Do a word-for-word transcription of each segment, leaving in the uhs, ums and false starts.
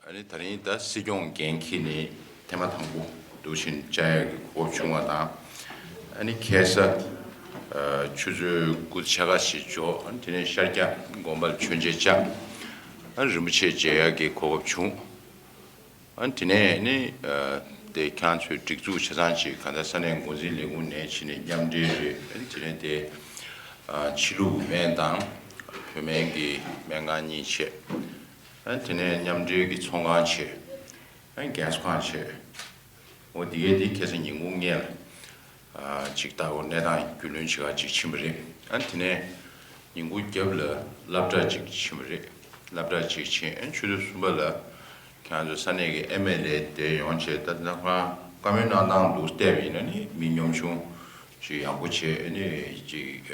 ཨ་ནི་ད་རིང་ད་སྲིད་སྐྱོང་འགན་འཁྱེར་ནས་ཐེངས་མ་དང་པོ་འདུག་བཞིན་བཅར་ཡག་གི་གོ་སྐབས་བྱུང་བ་དང་། ཨ་ནི་ཁ་སང་ཆུ་ཚོད་དགུ་ཕྱེད་ཀ་ཞིག་འབྱོར། ཨ་ནི་དེ་ནས་ཤར་རྒྱག་དགོན་པར་མཆོད་མཇལ་བཅར། ཨ་ནི་རིན་པོ་ཆེ་མཇལ་ཡག་གི་གོ་སྐབས་བྱུང་། ཨ་ནི་དེ་ནས་ནི་དེ་ཁྱེད་རང་ཚོའི་སྒྲིག་འཛུགས་ཆ་ཚང་ཅིག་གང་ལྟར་ས་གནས་འགོ་འཛིན་ལས་ཁུངས་ནས་ཕྱིན་ནས་མཉམ་འབྲེལ་རེད། ཨ་ནི་དེ་ནས་དེ་ཕྱི་ལུགས་སྨན་དང་བོད་སྨན་གྱི་སྨན་ཁང་གཉིས་བྱས། ཨ་ནི་དེ་ནས་མཉམ་འབྲེལ་གྱི་ཚོང་ཁང་བྱས། ཨ་ནི་རྒན་གསོ་ཁང་བྱས། འོ་དེ་གས་དེ་ཁ་སང་ཉིན་གུང་སྔོན་ལ་ཅིག་ལྟ་བུ་གནས་སྟངས་རྒྱུས་ལོན་བྱེད་ག་ཅིག་ཕྱིན་པ་རེད། ཨ་ནི་དེ་ནས་ཉིན་གུང་རྒྱབ་ལ་སློབ་གྲྭ་ཅིག་ཕྱིན་པ་རེད། སློབ་གྲྭ་ཅིག་ཕྱིན། ཨ་ནི་ཆུ་ཚོད་གསུམ་པ་ལ་ཁྱེད་རང་ཚོ་ས་གནས་ཀྱི་ཨེམ་ཨེལ་ཨེ་དེ་ཡོང་བྱས། ད་ནང་ཁང་བཀའ་མོལ་གནང་སྟངས་འདུག་བལྟས་པ་ཡིན་ན་ནི་མི་ཉམ་ཆུང་ཅིག་ཡག་པོ་བྱས། ཨ་ནི་ཅིག་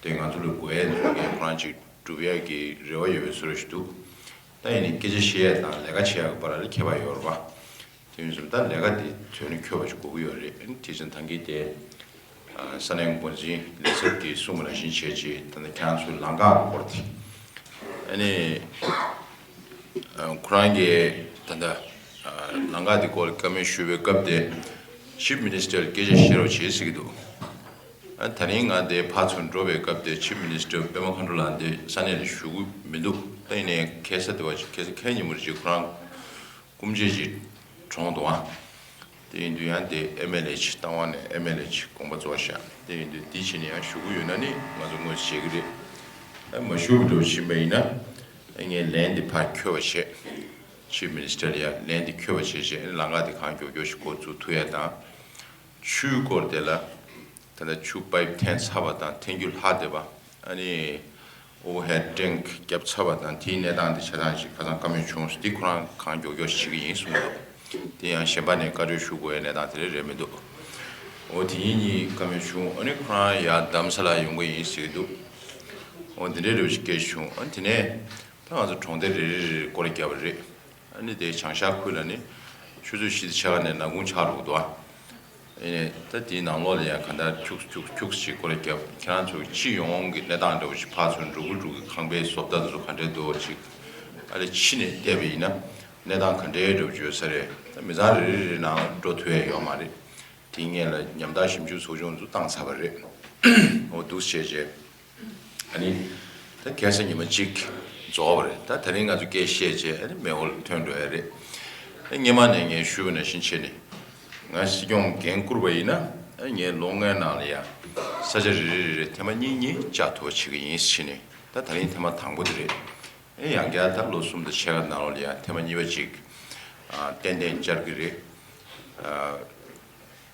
དེ་ང་ཚོ་ལ་དགོས་ཡས་འདུག་གས་ཁོ་རང་ཅིག་སྒྲུབ་ཡས་ཀྱི་རེ་བ་ཡོད་པའི་བཟོ་འདྲ་ཞིག་འདུག་ད་ཡིན་ནའི་སྐད་ཆ་བཤད་ཡས་དང་ལས་ཀ་བྱེད་ཡས་ཀྱི་བར་ལ་ཁྱད་པར་ཡོད་རེད་པ། དེ་ཡིན་ཙང་ད་ལས་ཀ་དེ་དོན་འཁྱོལ་བ་ཞིག་དགོས་ཀྱི་ཡོད་རེད། དེ་བཞིན་ད་གིན་དེ་ས་གནས་འགོ་འཛིན་ལས་ཚབ་ཀྱིས་གསུངས་པ་ནང་བཞིན་བྱས་རྗེས། ད་ལྟ་ཁྱེད་རང་ཚོའི་ལམ་ཁ་སྐོར་དེ། ཨ་ནི་ཁོ་རང་གིས་ད་ལྟ་ལམ་ཁ་དེ་སྐོར་ལ་བཀའ་མོལ་ཞུ་བའི་སྐབས་དེ་ཆིབ་མི་ནི་སི་ཊར་ལ་སྐད་ཆ་བཤད་རོགས་བྱེད་ཟེར་གྱི་འདུག་ཨ་ད་རིང་ང་འདིར་ཕར་ཚུར་འགྲོ་བའི་སྐབས་དེ་ཆིབ་མི་ནི་སི་ཊར་པད་མ་མཁའ་འགྲོ་ལགས་འདི་ས་གནས་ལ་བཞུགས་ཀྱི་མི་འདུག་ད་ཡིན་ནའི་ཁ་སང་དེ་བ་ཁ་སང་ཁ་ཉིན་མོར་ཅིག་ཁོ་རང་སྐུ་མཆེད་ཅིག་གྲོངས་འདུག་ཨ། དེ་ཡིན་དུས་ཡང་དེ་ཨེམ་ཨེལ་ཨེ་ཅིག་རྟ་དབང་ནས་ཨེམ་ཨེལ་ཨེ་ཅིག་དགོངས་པ་རྫོགས་ཤག་དེ་ཡིན་དུས་འདི་བྱས་ནས་ཡང་བཞུགས་ཀྱི་ཡོད་ན་ནི་ང་ཚོ་དངོས་སུ་བྱེད་ཀྱི་རེད། ཨ་མ་བཞུགས་པ་འདྲ་བོ་ཕྱིན་པ་ཡིན་ན། ཨ་ངས་ལན་འདི་ཕར་འཁྱོལ་བ་བྱས། ཆིབ་མི་ནི་སི་ཊར་ལ་ཡང་ལན་འདི་འཁྱོལ་བ་བྱས་བྱས། ཨ་ནི་ལམ་ཁ་འདི་གང་མགྱོགས་མགྱོགས་ཤིག་འགོ་འཛུགས་ཐུབ་ཡ་དང་། ཆུའི་སྐོར་དེ་ལ། ད་ལྟ་ཆུ་པའིབ་འཐེན་ཚར་བ་དང་འཐེན་རྒྱུ་ལྷག་བསྡད་པ། ཨ་ནི་ཨོ་ཝར་ཧེཌ་ཊེང་ཀི་བརྒྱབ་ཚར་བ་དང་དེའི་གནས་སྟངས་དེ་ཆ་ཚང་ཞིག་ཁ་སང་བཀའ་མོལ་བྱུང་སོང་། འདི་ཁོ་རང་གང་མགྱོགས་མགྱོགས་བྱེད་ཀྱི་ཡིན་གསུངས་འདུག་དེ་ཡང་གཞན་པ་ནས་བཀའ་འཁྲོལ་ཞུ་དགོས་པའི་གནས་སྟངས་དེ་འདྲ་རེད་མི་འདུག་འོ་དེ་ཡིན་གཉིས་བཀའ་མོལ་བྱུང་། ཨ་ནི་ཁོ་རང་ཡར་རྡ་རམ་ས་ལ་ཡོང་གི་ཡིན་ཟེར་གྱི་འདུག་འོ་འདི་འདྲའི་འདྲ་བོ་ཞིག་སྐད་ཆ་བྱུང་། ཨ་ནི་དེ་ནས་ད་ང་ཚོ་གྲོང་སྡེ་རེ་རེ་རེ་རེ་སྐོར་ར་བརྒྱབ་པ་རེད། ཨ་ནི་དེ་བྱང་ཤར་ཁུལ་ལ་ནི་ཆུ་ཚོད་བཞི་དང་ཕྱེད་ཀ་ནས་ནག་ཁུང་ཆགས་འགྲོ་གི་འདུག་ཨ། ཨེ་ནས་ད་དེའི་ནང་ལོགས་ལ་ཡང་གང་ལྟར་ཁྱུག་ཁྱུག་ཁྱུག་ཅིག་སྐོར་ར་བརྒྱབ། ཁྱེད་རང་ཚོ་སྤྱི་ཡོངས་ཀྱི་གནས་སྟངས་འདྲ་བོ་ཞིག་ཕར་ཚུར་འགྲོ་གི་འགྲོ་གི་ཁང་པའི་བཟོ་ལྟ་དེ་ཚོ་ག་འདྲས་འདུག་ཅིག་ཨ་རེ་ཕྱི་ནས་བལྟས་པ་ཡིན་ན་གནས་སྟངས་ག་འདྲའི་འདྲ་བོ་ཅིག་ཡོད་ས་རེད། ད་མི་ཚང་རེ་རེ་རེ་ནང་འགྲོ་ཐུབ་ཡ་ཡོད་མ་རེད། དེའི་སྔོན་ལ་ཉམ་ཐག་ཞིབ་འཇུག་ཚོགས་ཆུང་ཚོ་བཏང་ཚར་བ་རེད། འོ་འདུག་བྱས་བྱས། ཨ་ནི་ད་ཁ་སང་ཉི་མ་གཅིག་རྫོགས་པ་རེད། ད་དེ་རིང་ང་ཚོ་སྐད་བཤད་བྱས་ཨ་ནི་མེ་འོར་ཐོན་འགྲོ་ཡ་རེད། ཨ་སྔོན་མ་ནས་ངས་ཞུས་པ་ནང་བཞིན་བྱས་ནས་ང་སྲིད་སྐྱོང་འགན་བསྐུར་བ་ཡིན་ན། ཨ་ངས་ལོ་ལྔའི་ནང་ལ་ཡ་ས་ཆ་རེ་རེ་རེ་རེ་ཐེངས་མ་གཉིས་གཉིས་བཅར་ཐུབ་པ་བྱེད་ཀྱི་ཡིན་ཟེར་བྱས་ནས། ད་དེ་རིང་ཐེངས་མ་དང་པོ་དེ་རེད། ཨ་ཡང་བསྐྱར་ད་ལོ་གསུམ་དང་ཕྱེད་ཀ་ནང་ལོགས་ལ་ཡ་ཐེངས་མ་གཉིས་པ་ཅིག་ཨ་ཏན་ཏན་བཅར་གྱི་རེད། ཨ།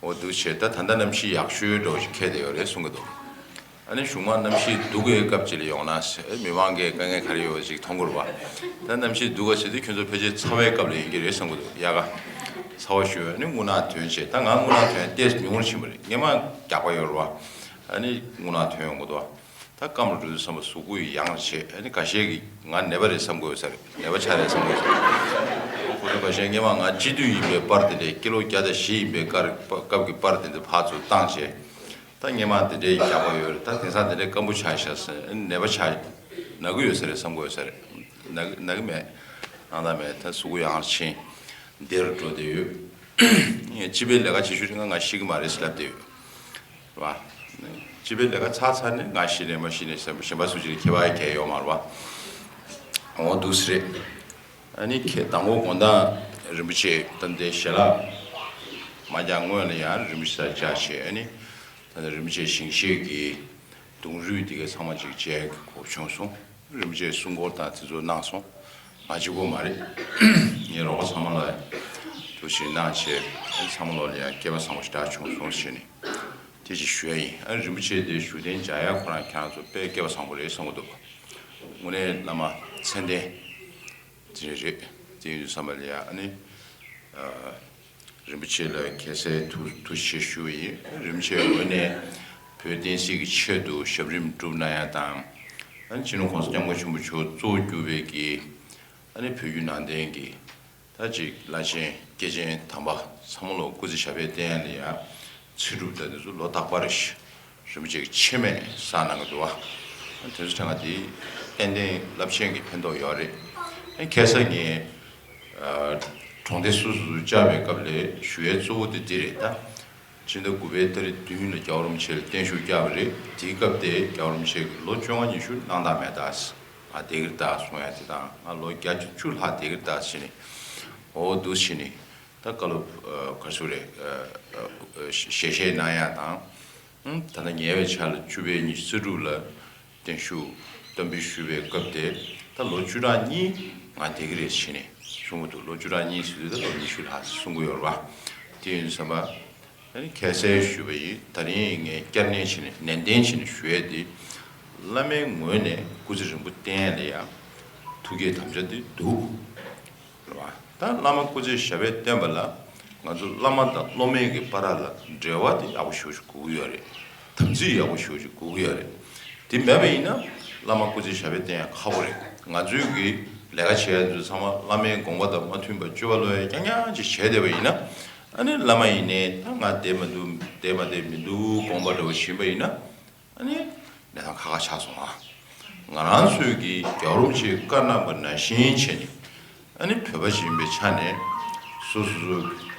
འོ་འདུག་བྱས། ད་ད་ལྟ་གནམ་གཤིས་ཡག་ཤོས་འདྲ་བོ་ཞིག་འཁེལ་བསྡད་ཡོད་རེད་གསུང་གི་འདུག་ཨ་ནི་གཞུག་མ་གནམ་གཤིས་སྡུག་གི་སྐབས་ཅིག་ལ་ཡོང་ན་ཟེར། མི་མང་གིས་དཀའ་ངལ་ག་རེ་ཡོད་ཅིག་མཐོང་གི་རེད་པ། ད་གནམ་གཤིས་སྡུག་ག་ཟེར་དུས་ཁྱོད་ཚོ་ཕལ་ཆེར་ཚ་བའི་སྐབས་ལ་ཡིན་གྱི་རེད་བསམ་གྱི་འདུག་དབྱར་ཁ་ཚ་བ་ཞུ་ཨ་ནི་རྔུལ་ནག་ཐོན་བྱས། ད་ང་རྔུལ་ནག་ཐོན་ཏོག་ཙམ་ཉུང་ཉུང་ཞིག་ཡིན་པ་རེད། སྔོན་མ་རྒྱགས་པ་ཡོད་རེད་པ། ཨ་ནི་རྔུལ་ནག་ཐོན་ཡོང་གི་འདུག་ད་སྐམ་རུ་འགྲོ་དུས་བསམ་པ་གཟུགས་པོ་ཡང་ལ་བྱེད། ཨ་ནི་འགའ་ཤས་ཀྱིས་ང་ནད་པ་རེད་བསམ་གྱི་ཡོད་ས་རེད། ནད་པ་ཆགས་རེད་བསམ་གྱི་ཡོད་ས་རེད། ཁོ་ཚོ་འགའ་ཤས་སྔོན་མ་ང་སྤྱི་འཐུས་ཡིན་པའི་པར་དེ་འདྲས། ཀི་ལོ་བརྒྱ་དང་བཞི་ཡིན་པའི་སྐབས་ཀྱི་པར་དེ་འདྲས་ཕར་ཚུར་བཏང་བྱས། ད་སྔོན་མ་དེ་འདྲས་རྒྱགས་པ་ཡོད་རེད། ད་དེང་སང་དེ་འདྲས་སྐམ་པོ་ཆགས་ཤག་ཟེར། ཨ་ནི་ནད་པ་ཆགས་ན་གི་ཡོད་ས་རེད་བསམ་གྱི་ཡོད་ས་རེད། ན་གི་ན་གི་མེད། ནང་ད་མེད། ད་གཟུགས་པོ་ཡང་ཕྱིན་བདེ་རུ་འགྲོ་བསྡད་ཡོད། ངས་སྤྱི་པའི་ལས་ཀ་བྱེད་ཤུགས་རིང་ང་ང་ཤི་གི་མ་རེད་ཟེར་ལབ་བསྡད་ཡོད། རེད་པ། སྤྱི་པའི་ལས་ཀ་ཚར་ཚར་ནས་ང་ཤི་ནས་མ་ཤི་ནས་ཟེར་གཞན་པ་སུ་གཅིག་ལ་ཁྱད་པར་གང་ཡང་ཡོད་མ་རེད་པ། འོ་འདུག་སེ་རེད། ཨ་ནི་ཁྱེད་དང་པོ་དགོང་དག་རིན་པོ་ཆེ་ད་ལྟའི་ཞལ་ལག་མ་རྒྱག་སྔོན་ལ་ཡང་རིན་པོ་ཆེ་སར་བཅར་བྱས། ཨ་ནི་ད་ལྟ་རིན་པོ་ཆེ་ཞིང་གཤེགས་ཀྱི་གདུང་རུས་དེ་ག་ཚང་མ་ཅིག་མཇལ་གྱི་གོ་སྐབས་བྱུང་སོང་། རིན་པོ་ཆེས་གསུང་སྐོར་དང་དེ་ཚོ་གནང་སོང་། ང་གཅིག་པོ་མ་རེད། ངའི་རོགས་པ་ཚང་མ་ལ་ཐུགས་རྗེ་གནང་བྱས། ཚང་མ་ལོ་ལ་ཡང་སྐལ་བ་བཟང་པོ་ཞེ་དྲག་བྱུང་སོང་ཟེར་ནས་དེ་ཅིག་ཞུ་ཡ་ཡིན། ཨ་རིན་པོ་ཆེ་དེ་བཞུགས་གདན་འཇགས་ཡ་ཁོ་རང་ཁྱེད་རང་ཚོ་དཔེ་སྐལ་བ་བཟང་པོ་རེད་བསམ་གྱི་འདུག་དངོས་གནས་བླ་མ་མཚན་ལྡན་དེ་རེད། དེ་ཡིན་དུས་བསམ་པ་ལ་ཡ་ཨ་ནི། རིན་པོ་ཆེ་ལ་ཁ་སང་ཐུགས་ཐུགས་རྗེ་ཆེ་ཞུ་བ་ཡིན། རིན་པོ་ཆེའི་ངོས་ནས་བོད་བསྟན་སྲིད་ཀྱི་ཆེད་དུ་ཞབས་རིམ་སྒྲུབ་གནང་ཡ་དང་། ཨ་ནི་སྤྱི་ནོར་༸གོང་ས་༸སྐྱབས་མགོན་ཆེན་པོ་མཆོག་གཙོ་བོ་གྱུར་པའི་གི་ཨ་ནི་བོད་བརྒྱུད་ནང་བསྟན་གྱི་ད་ཅིག་བླ་ཆེན་སྐྱེས་ཆེན་དམ་པ་ཚང་མ་ལ་སྐུ་ཚེ་ཞབས་པད་བརྟན་ཡ་ལ་ཡ་ཚེ་སྒྲུབ་དང་དེ་ཚོ་ལོ་རྟག་པར་རིན་པོ་ཆེ་གི་ཆེད་མེད་བསགས་གནང་གི་འདུག་བ། དེ་ཚོ་དྲན་ག་དེ་ཏན་ཏན་རླབས་ཆེན་གྱི་ཕན་ཐོགས་ཡོད་རེད། ཁ་སང་ངས་ གྲོང་སྡེ་སོ་སོ་སུ་བཅར་བའི་སྐབས་ལ་ཞུ་ཡས་གཙོ་བོ་དེ་འདི་རེད་ད། ཕྱི་ཟླ་དགུ་པའི་ཏ་རིག་བདུན་ལ་རྒྱལ་བ་རིན་པོ་ཆེ་ལ་བརྟན་བཞུགས་བསྐྱངས་པ་རེད། དེའི་སྐབས་དེ་རྒྱལ་བ་རིན་པོ་ཆེ་གིས་ལོ་བཅོ་ལྔ་ཉི་ཤུ་གནང་དང་མེད་ད། ང་བསྡད་ཀྱི་རེད་ད་གསུང་ཡ་དེ་དང་ང་ལོ་བརྒྱད་ཅུ་བཅུ་ལྷག་བསྡད་ཀྱི་རེད་ད་ཟེར་ནས། འོ་འདུག་བྱས་ནས་ད་བཀའ་སློབ་ག་རེ་ཟེར་དགོས་རེད། ཞལ་བཞེས་གནང་ཡ་དང་། ད་ལྟ་ཉེ་བའི་ཆར་ལ་བཅུ་པའི་ཉི་ཤུ་རྩ་དྲུག་ལ་བརྟན་བཞུགས་གཏམ་དཔེ་ཞུས་པའི་སྐབས་དེ་ད་ལོ་བཅུ་ཕྲག་གཉིས་ང་བསྡད་ཀྱི་རེད་བྱས་ནས་གསུང་གི་འདུག་ལོ་བཅུ་ཕྲག་གཉིས་ཟེར་དུས་ད་ལོ་ཉི་ཤུ་ལྷག་ཙམ་གསུང་གི་ཡོད་རེད་པ། དེ་ཡིན་དུས་ཙམ་པ་ཨ་ནི་ཁ་གསལ་ཞུས་པ་ཡིན། ད་རིང་ངས་བསྐྱར་ནན་བྱས་ནས་ནན་ཏན་བྱས་ནས་ཞུ་ཡས་དེ་བླ་མའི་ངོས་ནས་སྐུ་ཚེ་རིང་པོ་བརྟན་ཡས་ལ་ཡང་ཐུགས་བསྐྱེད་དམ་བཅའ་དེ་འདུག་རེད་བ། ད་བླ་མ་སྐུ་ཚེ་ཞབས་པད་བརྟན་པ་ལ་ང་ཚོ་བླ་མ་དང་སློབ་མའི་གི་བར་ལ་འབྲེལ་བ་དེ་ཡག་པོ་ཞེ་པོ་ཅིག་དགོས་ཀྱི་ཡོད་རེད། དམ་ཚིག་ཡག་པོ་ཞེ་པོ་ཅིག་དགོས་ཀྱི་ཡོད་རེད། དེ་མེད་པ་ཡིན་ན་བླ་མ་སྐུ་ཚེ་ཞབས་པད་བརྟན་ཡག་ཁག་པོ་རེད། ང་ཚོའི་གི་ལས་ཀ་བྱེད་ཡ་ཚོ་ཚང་མ་བླ་མའི་དགོངས་པ་དང་མ་མཐུན་པ་སྤྱོད་པ་ལོག་ཡ་རྐྱང་རྐྱང་ཅིག་བྱས་བསྡད་པ་ཡིན་ན། ཨ་ནི་བླ་མ་ཡིན་ནའི་ད་ང་བསྡད་མ་འདུག་བསྡད་མ་བསྡད་མི་འདུག་དགོངས་པ་འདྲ་བོ་བྱིན་པ་ཡིན་ན། ཨ་ནི་གནས་སྟངས་ཁག་ཁག་ཆགས་སོང་ཨ། ང་རང་ཚོས་ཀྱིས་རྒྱལ་བ་རིན་པོ་ཆེས་བཀའ་གནང་པ་ནང་བཞིན་བྱས་ནས་ཨ་ནི་བོད་པ་ཞིག་ཡིན་པའི་ཆ་ནས་སོ་སོ་སོ་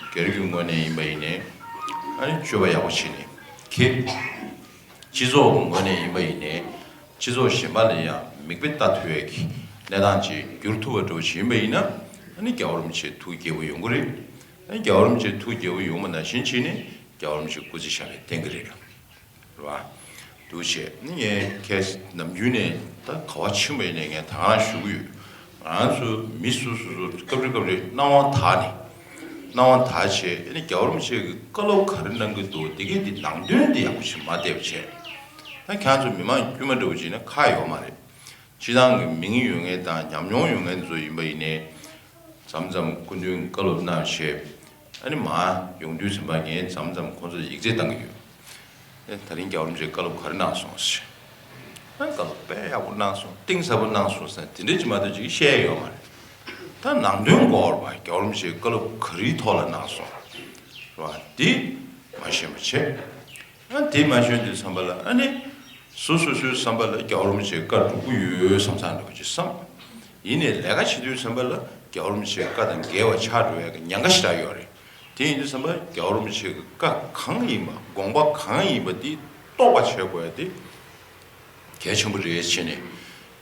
སྒེར་གྱི་ངོས་ནས་ཡིན་པ་ཡིན་ནའི་ཨ་ནི་སྤྱོད་པ་ཡག་པོ་བྱས་ནས་ཁེ་སྤྱི་ཚོགས་ཀྱི་ངོས་ནས་ཡིན་པ་ཡིན་ནའི་སྤྱི་ཚོགས་གཞན་པ་ལ་ཡང་མིག་དཔེ་ལྟ་ཐུབ་ཡས་ཀྱི་གནས་སྟངས་ཅིག་འགྱུར་ཐུབ་པ་འདྲ་བོ་ཞིག་ཡིན་པ་ཡིན་ན་ཨ་ནི་རྒྱལ་བ་རིན་པོ་ཆེ་ཐུགས་དགྱེས་པོ་ཡོང་གི་རེད། ཨ་ནི་རྒྱལ་བ་རིན་པོ་ཆེ་ཐུགས་དགྱེས་པོ་ཡོང་བ་ནང་བཞིན་བྱས་ནས་རྒྱལ་བ་རིན་པོ་ཆེ་སྐུ་ཚེ་ཞབས་པད་བརྟན་གྱི་རེད། རེད་བ། འདུག་བྱས་ནི་ངས་ཁས་ནམ་རྒྱུན་ནས་ད་ག་བ་ཕྱིན་པ་ཡིན་ནའི་ངས་ད་ག་རང་ཞུ་གི་ཡོད། ང་རང་ཚོ་མི་སོ་སོ་སོ་སྐབས་རེ་སྐབས་རེ་སྣང་བ་དག་ནས་སྣང་བ་དག་བྱས་ཨ་ནི་རྒྱལ་བ་རིན་པོ་ཆེ་གིས་བཀའ་སློབ་ག་རེ་གནང་གི་འདུག་དེ་གས་དེ་ནང་དོན་དེ་ཡག་པོ་ཞིག་མ་བལྟས་པ་བྱས། ད་ཁྱེད་ཚོ་མི་མང་དཀྱུས་མ་འདྲ་བོ་ཅིག་ན་ཁག་ཡོད་མ་རེད། སྤྱི་བཏང་གི་མིང་ཡོད་མཁན་དང་ཉམས་མྱོང་ཡོད་མཁན་ཚོ་ཡིན་པ་ཡིན་ནའི། མཚམས་མཚམས་སྐུ་མདུན་བཀའ་སློབ་གནང་བྱས། ཨ་ནི་མར་ཡོང་དུས་ཙམ་པ་ངས་མཚམས་མཚམས་ཁོང་ཚོ་ལ་ཡིག་ཚད་བཏང་གི་ཡོད། ཨེ་ད་རིང་རྒྱལ་བ་རིན་པོ་ཆེས་བཀའ་སློབ་ག་རེ་གནང་སོང་ཟེར། ཨ་བཀའ་སློབ་དཔེ་ཡག་པོ་གནང་སོང་གཏིང་ཟབ་པོ་གནང་སོང་ཟེར་དེ་འདྲ་ཅིག་མ་གཏོགས་ཅིག་བཤད་ཡོད་མ་རེད། ད་ནང་དོན་གོ་བར་བ་རྒྱལ་བ་རིན་པོ་ཆེས་བཀའ་སློབ་ག་རེའི་ཐོག་ལ་གནང་སོང་། རེད་བ་འདི་མ་ཤེས་པ་བྱས། ཨ་དེ་མ་ཤོད་དུས་ཙམ་པ་ལ་ཨ་ནི། སོ་སོ་སོའི་བསམ་པ་ལ་རྒྱལ་བ་རིན་པོ་ཆེའི་བཀའ་སྒྲུབ་ཀྱི་ཡོད་བསམ་བསམ་འདྲ་བོ་ཅིག་བསམ། ཡིན་ནའི་ལས་ཀ་བྱེད་དུས་ཙམ་པ་ལ་རྒྱལ་བ་རིན་པོ་ཆེའི་བཀའ་དང་འགལ་བ་ཆགས་འགྲོ་ཡ་གི་ཉེན་ཁ་ཞེ་དྲག་ཡོད་རེད། དེ་ཡིན་དུས་ཙམ་པ་རྒྱལ་བ་རིན་པོ་ཆེ་གི་བཀའ་གང་ཡིན་པ་དགོངས་པ་གང་ཡིན་པ་དེ་རྟོགས་པ་བྱེད་དགོས་ཡ་དེ་གལ་ཆེན་པོ་རེད་བྱས་ནས།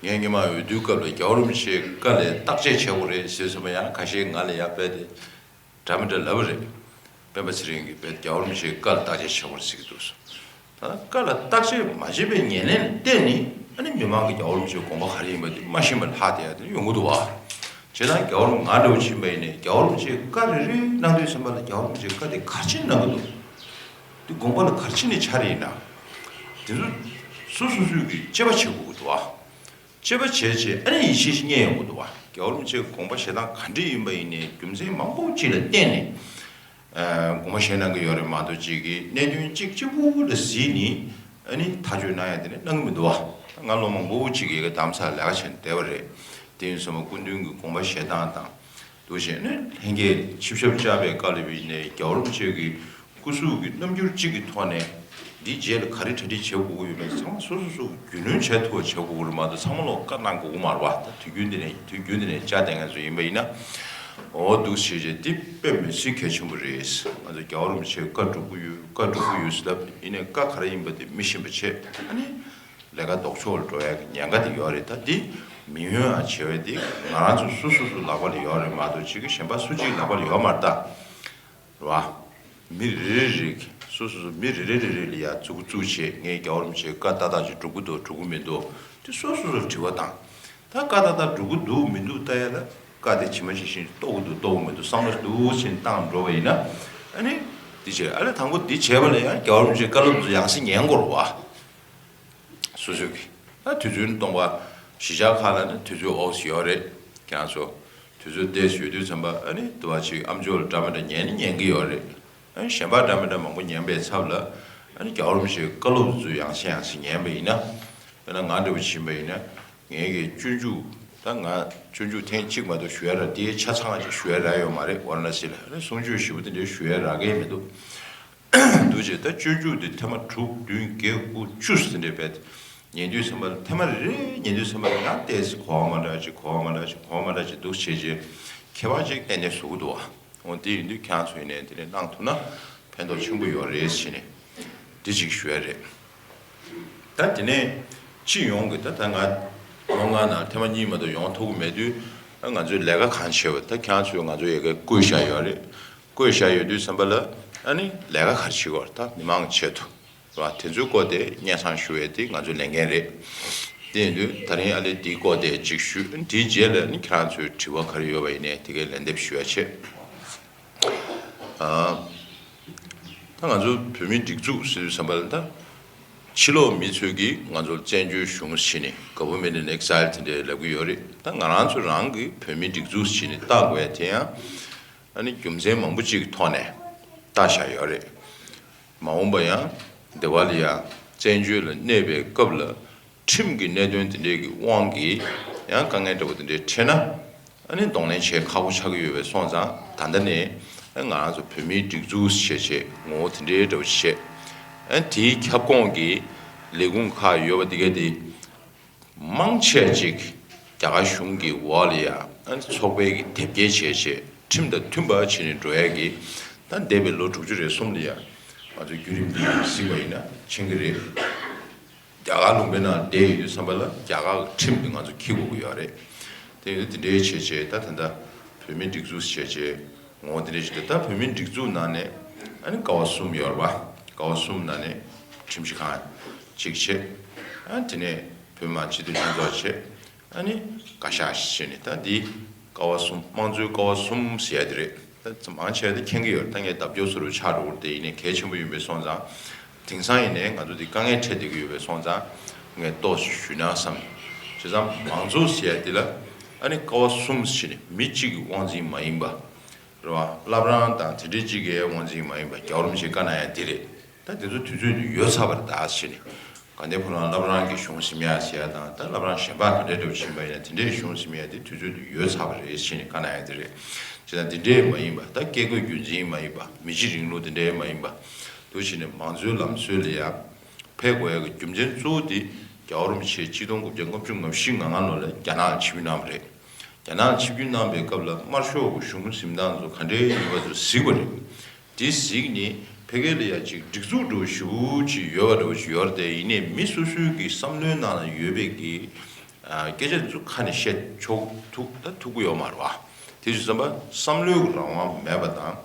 ངས་སྔོན་མ་འོས་བསྡུའི་སྐབས་ལ་རྒྱལ་བ་རིན་པོ་ཆེའི་བཀའ་ལ་བརྟག་དཔྱད་བྱེད་དགོས་རེད་ཟེར་ཙམ་པ་ཡང་ཁ་ཤས་ང་ལ་ཡང་དཔེ་དེ། འདྲ་མི་འདྲ་ལབ་པ་རེད། སྤེན་པ་ཚེ་རིང་གིས་དཔེ་རྒྱལ་བ་རིན་པོ་ཆེའི་བཀའ་ལ་བརྟག་དཔྱད་བྱེད་དགོས་རེད་ཟེར་གྱི་འདུག་ཟེར། ད་བཀའ་ལ་བརྟག་དཔྱད་མ་བྱས་པའི་ཉེར་ལེན་ལ་བརྟེན་ནས་ཨ་ནི་མི་མང་གིས་རྒྱལ་བ་རིན་པོ་ཆེའི་དགོངས་པ་ག་རེ་ཡིན་པ་དེ་མ་ཤེས་པ་ལྷག་བསྡད་ཡ་དེ་ཡོང་གི་འདུག་བ། བྱས་ཙང་རྒྱལ་བ་རིན་པོ་ང་འདྲ་བོ་ཕྱིན་པ་ཡིན་ནའི་རྒྱལ་བ་རིན་པོ་ཆེའི་བཀའ་རེ་རེ་གནང་དུས་ཙམ་པ་ལ་རྒྱལ་བ་རིན་པོ་ཆེའི་བཀའ་དེ་ག་རེ་བྱས་གནང་གི་འདུག་དེ་དགོངས་པ་ལ་ག་རེ་བྱས་ནས་འཆར་ཡིན་ན། དེ་ཚོ་སོ་སོ་སོས་ཀྱིས་དཔྱད་པ་བྱེད་དགོས་ཀྱི་འདུག་བ། དཔྱད་པ་བྱས་རྗེས་ཨ་ནི་ཡིད་ཆེས་ཤིག་རྙེད་ཡོང་གི་འདུག་བ། རྒྱལ་བ་རིན་པོ་ཆེའི་དགོངས་པ་བཞེས་སྟངས་ག་འདྲ་ཡིན་པ་ཡིན་ནའི་རྒྱུ་མཚན་མང་པོ་ཅིག་ལ་བརྟེན་ནས་ཨ་དགོངས་པ་བཞེས་གནང་གི་ཡོད་རེད་མ་གཏོགས་གཅིག་གིས་གནད་དོན་གཅིག་གཅིག་པུ་ལ་གཟིགས་ནས་ཨ་ནི་ཐག་གཅོད་གནང་ཡ་དེ་འདྲ་གནང་གི་མི་འདུག་བ། ང་ལོ་མང་པོ་ཅིག་གི་གདམ་ས་ལས་ཀ་བྱས་ནས་བསྡད་པ་རེད། དེ་ཡིན་སོང་བ་སྐུ་མདུན་གྱི་དགོངས་པ་བཞེས་སྟངས་དང་། འདུག་བྱས་ནས་ལྷན་རྒྱས་ཆིབས་ཞབས་བཅར་བའི་སྐབས་ལ་ཡིན་ནའི་རྒྱལ་བ་རིན་པོ་ཆེ་གི་སྐུ་གཟུགས་ཀྱི་རྣམ་འགྱུར་གཅིག་གི་ཐོག་ནས་འདིའི་རྗེས་ལ་ག་རེ་གྲ་སྒྲིག་བྱེད་དགོས་ཀྱི་ཡོད་མེད་ཚང་མ་སོ་སོ་སོ་རྒྱུས་ལོན་བྱེད་ཐུབ་པ་བྱེད་དགོས་ཀྱི་རེད་མ་གཏོགས་ཚང་མ་ལོག་བཀའ་གནང་དགོས་ཀྱི་མ་རེད་བ། ད་དུས་རྒྱུན་འདི་ནས་དུས་རྒྱུན་འདི་ནས་བཅར་བསྡད་མཁན་ཚོ་ཡིན་པ་ཡིན་ན། འོ་འདུག་བྱས་རྗེས་འདི་དཔེ་མི་སྲིད་གལ་ཆེན་པོ་རེད། ང་ཚོ་རྒྱལ་བ་རིན་པོ་ཆེའི་བཀའ་སྒྲུབ་ཀྱི་ཡོད་བཀའ་སྒྲུབ་ཀྱི་ཡོད་ཟེར་ལབ་ཡིན་ནའི་བཀའ་ག་རེ་ཡིན་པ་དེ་མི་ཤེས་པ་བྱས་ཨ་ནི། ལས་ཀ་ལྡོག་ཕྱོགས་ལ་འགྲོ་ཡ་གི་ཉེན་ཁ་དེ་ཡོད་རེད། ད་འདི་མི་ཡོང་ཡ་བྱེད་པ་དེ་ང་རང་ཚོ་སོ་སོ་སོ་ལག་པ་ལ་ཡོད་རེད་མ་གཏོགས་གཅིག་གི་གཞན་པ་སུ་གཅིག་ལག་པ་ལ་ཡོད་མ་རེད་ད། རེད་བ། མི་རེ་རེ་རེ་སོ་སོ་སོ་མི་རེ་རེ་རེ་རེ་ལ་ཡ་མཛུབ་གུ་བཙུགས་བྱས་ངས་རྒྱལ་བ་རིན་པོ་ཆེའི་བཀའ་ཏག་ཏག་ཅིག་སྒྲུབ་ཀྱི་འདུག་སྒྲུབ་ཀྱི་མི་འདུག་དེ་སོ་སོ་སོ་དྲི་བ་བཏང་། ད་བཀའ་ཏག་ཏག་སྒྲུབ་ཀྱི་འདུག་མི་འདུག་ལྟ་ཡ་ལ་བཀའ་དེ་ཇི་མ་ཇི་བཞིན་རྟོགས་ཀྱི་འདུག་རྟོགས་ཀྱི་མི་འདུག་བསམ་བློ་འདུག་ཕྱིན་བཏང་འགྲོ་བ་ཡིན་ན། ཨ་ནི་འདི་བྱས་ཨ་ལས་དང་པོ་འདི་བྱས་པ་ལ་ཡང་རྒྱལ་བ་རིན་པོ་ཆེའི་བཀའ་སློབ་ཚོ་ཡང་སེ་ཉན་དགོས་རེད་བ། སོ་སོ་གི། ད་དུས་ཚོད་སྟོང་པ་གཞིས་ཆགས་ཁག་ལ་ནི་དུས་ཚོད་ཨོ་ཙི་ཡོད་རེད། ཁྱེད་རང་ཚོ་དུས་ཚོད་ཏོག་ཙམ་ཡོད་དུས་ཙམ་པ་ཨ་ནི་དུ་བ་ཅིག་ཨམ་ཅོག་ལ་འདྲ་མི་འདྲ་ཉན་ནི་ཉན་གི་ཡོད་རེད། ཨ་ནི་གཞན་པ་འདྲ་མི་འདྲ་མང་པོ་ཉན་པའི་ཚབ་ལ་ཨ་ནི་རྒྱལ་བ་རིན་པོ་ཆེའི་བཀའ་སློབ་ཚོ་ཡང་སེ་ཡང་སེ་ཉན་པ་ཡིན་ན། དཔེར་ན་ང་འདྲ་བོ་ཕྱིན་པ་ཡིན་ན་ངེད་ཀྱི་སྤྱོད་འཇུག་ད་ང་སྤྱོད་འཇུག་ཐེངས་གཅིག་མ་གཏོགས་ཞུ་ཡ་རག་དེའི་ཆ་ཚང་ཅིག་ཞུ་ཡ་རག་ཡོད་མ་རེད། ཝཱ་ར་ཎ་སི་ལ་ཨ་ནི་གསུང་ཆོས་ཞེ་པོ་དེ་འདྲའི་ཞུ་ཡ་རག་གི་མི་འདུག་འདུག་ཅེས་ད་སྤྱོད་འཇུག་འདི་ཐེངས་མ་དྲུག་བདུན་བརྒྱད་དགུ་བཅུ་ཟེར་འདྲ་བས་ཉན་དུས་ཙམ་པ་ལ་ཐེངས་མ་རེ་རེ་ཉན་དུས་ཙམ་པ་ལ་ཡང་ཏོག་ཙམ་གོ་བ་མ་འདྲ་ཅིག་གོ་བ་མ་འདྲ་ཅིག་གོ་བ་མ་འདྲ་ཅིག་འདུག་བྱས་རྗེས་ ཁྱད་པར་ཅིག་ཏན་ཏན་བཟོ་གི་འདུག་བ། འོ་དེ་ཡིན་དུས་ཁྱེད་རང་ཚོ་ཡིན་ནའི་དེ་ནས་གནང་ཐུབ་ན་ཕན་ཐོགས་ཆེན་པོ་ཡོད་རེད་ཟེར་ནས་འདི་ཅིག་ཞུ་ཡ་རེད། ད་དེ་ནས་སྤྱི་ཡོངས་ཀྱི་ད་ད་ང་ལོ་ལྔ་ནང་ཐེངས་མ་གཉིས་མ་གཏོགས་ཡོང་ཐུབ་ཀྱི་མེད་དུས། ང་ཚོས་ལས་ཀ་གང་བྱས་པ་ད་ཁྱེད་རང་ཚོས་ང་ཚོ་ཡ་གི་བསྐོས་བཞག་ཡོད་རེད། བསྐོས་བཞག་ཡོད་དུས་ཙམ་པ་ལ་ཨ་ནི་ལས་ཀ་ག་རེ་བྱེད་དགོས་རེད། ད་མི་མང་གི་ཆེད་དུ་རེད་བ། དེ་ཚོའི་སྐོར་དེ་སྙན་སེང་ཞུ་བའི་དེ་ང་ཚོའི་ལས་འགན་རེད། དེ་ཡིན་དུས་ད་རིང་ཨ་ལེ་དེའི་སྐོར་དེ་ཅིག་ཞུ། དེའི་རྗེས་ལ་ནི་ཁྱེད་རང་ཚོའི་དྲི་བ་ག་རེ་ཡོད་པ་ཡིན་ནའི་དེ་གའི་ལན་འདེབས་ཞུ་ཡ་བྱེད། ཨ། ད་ང་ཚོ་བོད་མིའི་སྒྲིག་འཛུགས་ཟེར་དུས་ཙམ་པ་ལ་ད་ཕྱི་ལོགས་མི་ཚོས་ཀྱིས་ང་ཚོར་བཙན་བྱོལ་གཞུང་ཟེར་ནས་Government in Exile དེ་འདྲའི་ལབ་ཀྱི་ཡོད་རེད། ད་ང་རང་ཚོ་རང་གི་བོད་མིའི་སྒྲིག་འཛུགས་ཟེར་ནས་བཏགས་དགོས་ཡ་དེ་ཡང་ཨ་ནི་རྒྱུ་མཚན་མང་པོ་ཅིག་གི་ཐོག་ནས་བཏགས་བཞག་ཡོད་རེད། མ་འོངས་པ་ཡང་འདི་བ་ལ་ཡང་བཙན་བྱོལ་ལ་གནས་པའི་སྐབས་ལ་ཁྲིམས་ཀྱི་གནད་དོན་དེ་འདྲའི་གི་དབང་གིས་ཡང་དཀའ་ངལ་འདྲ་པོ་དེ་འདྲའི་འཕྲད་ན་ཨ་ནི་གདོང་ལེན་བྱེད་ཁག་པོ་ཆགས་ཀྱི་ཡོད་པས་སོང་ཙང་། ད་ལྟ་ནས་ཨ་ང་རང་ཚོ་བོད་མིའི་སྒྲིག་འཛུགས་བྱས་བྱས་ངོ་བོ་དེ་འདྲའི་འདྲ་པོ་བྱས། ཨ་དེའི་ཁྱབ་ཁོངས་ཀྱི་ལས་ཁུངས་ཁག་ཡོད་པ་དེ་ག་དེ། མང་ཆེ་ཅིག་རྒྱ་གར་གཞུང་གི་འོག་ལ་ཡ་ཨ་ནི་ཚོགས་པའི་གི་དེབ་སྐྱེལ་བྱས་བྱས་ཁྲིམས་དང་མཐུན་པ་བྱས་ནས་འགྲོ་ཡ་གི། ད་འདས་པའི་ལོ་དྲུག་ཅུ་རེ་གསུམ་ལ་ཡ་ང་ཚོ་བརྒྱུད་རིམ་འདི་གཟིགས་པ་ཡིན་ན་མཁྱེན་གི་རེད། རྒྱ་གར་ལུང་པའི་ནང་བསྡད་ཡོད་དུས་ཙམ་པ་ལ་རྒྱ་གར་གི་ཁྲིམས་འདི་ང་ཚོ་འཁྱེར་དགོས་ཀྱི་ཡོད་རེད། དེ་ཡིན་དུས་དེ་འདྲའི་བྱས་བྱས་ད་ད་ལྟ་བོད་མིའི་སྒྲིག་འཛུགས་བྱས་བྱས། ངོ་བོ་དེ་འདྲ་ཞིག་འདུག་ད་བོད་མིའི་སྒྲིག་འཛུགས་ནང་ནས་ཨ་ནི་ཀ་བ་གསུམ་ཡོད་རེད་པ། ཀ་བ་གསུམ་ནང་ནས་ཁྲིམས་ཞིབ་ཁང་གཅིག་བྱས། ཨ་དེ་ནས་བོད་མི་མང་སྤྱི་འཐུས་ལྷན་ཚོགས་བྱས། ཨ་ནི་བཀའ་ཤག་བྱས་ནས། ད་འདི་ཀ་བ་གསུམ་དམངས་གཙོའི་ཀ་བ་གསུམ་ཟེར་ཡ་དེ་རེད། ད་མང་ཆེ་བ་དེ་མཁྱེན་གྱི་ཡོད་རེད། ད་ངས་ལྡབ་སྐྱོར་བཟོ་འདྲ་ཆགས་འགྲོ་གི་རེད་དེ། ཡིན་ནའི་གལ་ཆེན་པོ་ཡིན་པས་སོང་ཙང་། དེང་སང་ཡིན་ནའི་ང་ཚོ་འདི་དཀའ་ངལ་འཕྲད་བསྡད་ཀྱི་ཡོད་པས་སོང་ཙང་ངས་ཏོག་ཙམ་ཞུས་ན་བསམ། བྱས་ཙང་མང་གཙོ་ཟེར་ཡ་འདི་ལ་ཨ་ནི་ཀ་བ་གསུམ་ཟེར་ནས་མི་གཅིག་གི་དབང་འཛིན་མ་ཡིན་པ། རེད་བ། བླ་བྲང་དང་དེ་འདྲའི་གཅིག་གི་དབང་འཛིན་མ་ཡིན་པ། རྒྱལ་བ་རིན་པོ་ཆེས་བཀའ་གནང་ཡ་འདི་རེད། ད་དེ་ཚོ་དུས་ཚོད་དུ་ཡོལ་ཚར་བ་རེད་ད་ཟེར་ནས། དགའ་ལྡན་ཕོ་བྲང་བླ་བྲང་གི་གཞུང་ཟིན་ཡ་ཟེར་ཡ་དང་། ད་བླ་བྲང་གཞན་པ་ག་འདྲའི་འདྲ་པོ་ཕྱིན་པ་ཡིན་ན་དེ་འདྲའི་གཞུང་ཟིན་ཡ་དེ་དུས་ཚོད་དུ་ཡོལ་ཚར་བ་རེད་ཟེར་ནས་བཀའ་གནང་ཡ་དེ་རེད། བྱས་ཙང་དེ་འདྲའི་མ་ཡིན་པ། ད་བཀས་བཀོད་རྒྱུད་འཛིན་མ་ཡིན་པ། མི་གཅིག་རིང་ལུགས་དེ་འདྲའི་མ་ཡིན་པ། འདུག་བྱས་ནས་མང་གཙོའི་ལམ་སྲོལ་ལ་ཡ་ཕེབས་དགོས་ཡ་གི་རྒྱུ་མཚན་གཙོ་བོ་དེ་རྒྱལ་བ་རིན་པོ་ཆེ་གཅིག་སྟོང་དགུ་བརྒྱ་ལྔ་བཅུ་ང་བཞི་ང་ལྔ་ལོ་ལ་རྒྱ་ནག་ལ་ཆིབས་བསྒྱུར་གནང་བ་རེད། རྒྱ་ནག་ལ་ཆིབས་བསྒྱུར་གནང་པའི་སྐབས་ལ་དམར་ཤོག་གི་གཞུང་འཛིན་སྟངས་ཚོ་ག་འདྲའི་ཡིན་པ་ཚོ་གཟིགས་པ་རེད། དེ་གཟིགས་ནས་ཕ་གི་ལ་ཡ་ཅིག་སྒྲིག་འཛུགས་འདྲ་བོ་ཞེ་པོ་ཅིག་ཡོད་པ་འདྲ་བོ་ཅིག་ཡོད་རེད་དེ། ཡིན་ནའི་མི་སོ་སོའི་གི་བསམ་བློའི་ནང་ལ་ཡོད་པའི་གི་ཨ་སྐད་ཆ་དེ་ཚོ་ཁ་ནས་བཤད་ཆོག་ཐུབ་ད་ཐུབ་ཀྱི་ཡོད་མ་རེད་བ། དེ་བྱས་ཙང་བསམ་བློའི་རང་དབང་མེད་པ་དང་།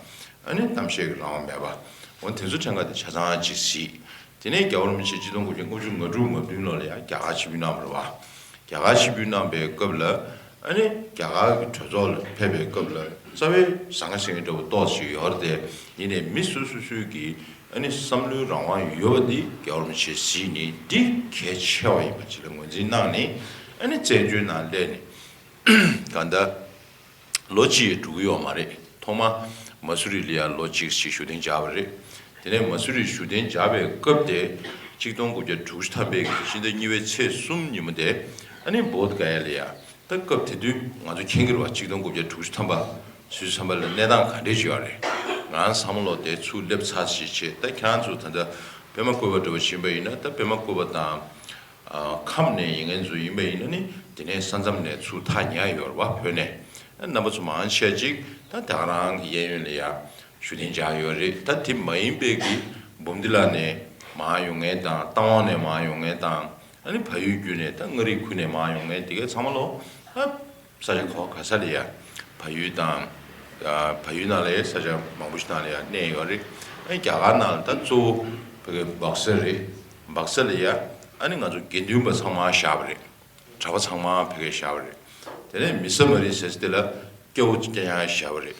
ཨ་ནི་གཏམ་བཤད་ཀྱི་རང་དབང་མེད་པ། འོ་དེ་ཚོ་ཕྲན་ཁ་དེ་ཆ་ཚང་ཅིག་གཟིགས། དེ་ནས་རྒྱལ་བ་རིན་པོ་ཆེ་གཅིག་སྟོང་དགུ་བརྒྱ་ལྔ་བཅུ་ང་དྲུག་ང་བདུན་ལོ་ལ་ཡང་རྒྱ་གར་ཆིབས་བསྒྱུར་གནང་བ་རེད་བ། རྒྱ་གར་ཆིབས་བསྒྱུར་གནང་པའི་སྐབས་ལ་ཨ་ནི་རྒྱ་གར་གྱི་གྲོས་ཚོགས་ལ་ཕེབས་པའི་སྐབས་ལ་རྩ་བའི་ཟང་ངེ་ཟིང་ངེ་འདྲ་པོ་ཏོག་ཙམ་ཡོད་རེད་དེ། ཡིན་ནའི་མི་སོ་སོ་སོའི་གི་ཨ་ནི་བསམ་བློའི་རང་དབང་ཡོད་པ་འདི་རྒྱལ་བ་རིན་པོ་ཆེས་གཟིགས་ནས་འདི་གལ་ཆེ་བ་ཡིན་པ་ཅིག་ལ་ངོས་འཛིན་གནང་ནས། ཨ་ནི་བཙན་བྱོལ་ནང་སླེབས་ནས་གང་ལྟར། ལོ་གཅིག་འགྲོ་གི་ཡོད་མ་རེད། ཐོག་མ་མ་སུ་རི་ལ་ཡ་ལོ་གཅིག་ཞིག་བཞུགས་གདན་འཇགས་པ་རེད། དེ་ནས་མ་སུ་རི་བཞུགས་གདན་འཇགས་པའི་སྐབས་དེ་གཅིག་སྟོང་དགུ་བརྒྱ་དྲུག་ཅུ་ཐམ་པའི་གི་ཕྱི་ཟླ་གཉིས་པའི་ཚེས་གསུམ་ཉིན་མོ་དེ་ཨ་ནི་བོད་ག་ཡ་ལ་ཡ། ད་སྐབས་དེ་དུས་ང་ཚོ་མཁྱེན་གྱི་རེད་བ། གཅིག་སྟོང་དགུ་བརྒྱ་དྲུག་ཅུ་ཐམ་པ་ཟུར་ཙམ་པ་ལ་གནས་སྟངས་ག་འདྲས་ཅིག་ཡོད་རེད། ང་རང་བསམ་བློ་དེ་ཚུར་སླེབས་ཚར་ཞིག་བྱས། ད་ཁྱེད་རང་ཚོ་ད་ལྟ་པད་མ་བཀོད་པ་འདྲ་བོ་ཕྱིན་པ་ཡིན་ན། ད་པད་མ་བཀོད་པ་དང་། ཨ་ཁམས་ནས་ཡིན་མཁན་ཚོ་ཡིན་པ་ཡིན་ན་ནི་དེ་ནས་ས་མཚམས་ནས་ཚུར་ཐག་ཉེ་ཡོད་རེད་བ། བོད་ནས། ཨ་རྣམ་པ་ཚོ་མང་ཆེ་ཅིག་ད་ད་ག་རང་གི་གཡས་གཡོན་ལ་ཡ་བཞུགས་གདན་འཇགས་ཡོད་རེད། ད་དེ་མ་ཡིན་པའི་གི་འབུམ་སྡེ་ལ་ནས་མར་ཡོང་མཁན་དང་། རྟ་དབང་ནས་མར་ཡོང་མཁན་དང་། ཨ་ནི་བལ་ཡུལ་བརྒྱུད་ནས་ད་མངའ་རིས་ཁུལ་ནས་མར་ཡོང་མཁན་དེ་གའི་ཚང་མ་ལོ། ཨ་ས་ཆ་ག་བ་ག་ས་ལ་ཡ། བལ་ཡུལ་དང་། ཨ་བལ་ཡུལ་ནང་ལ་ཡ་ས་ཆ་མང་པོ་ཞིག་ནང་ལ་ཡ་གནས་ཡོད་རེད། ཨ་རྒྱ་གར་ནང་ལ་ད་གཙོ་བོ་ཕ་གི་སྦག་ས་རེད། སྦག་ས་ལ་ཡ་ཨ་ནི་ང་ཚོ་དགེ་འདུན་པ་ཚང་མ་བཞག་པ་རེད། གྲྭ་པ་ཚང་མ་ཕ་གིར་བཞག་པ་རེད། དེ་ནས་མི་ས་མ་རི་ཟེར་ས་དེ་ལ་སྐྱ་བོ་གཅིག་ཀྱང་ཡང་བཞག་པ་རེད།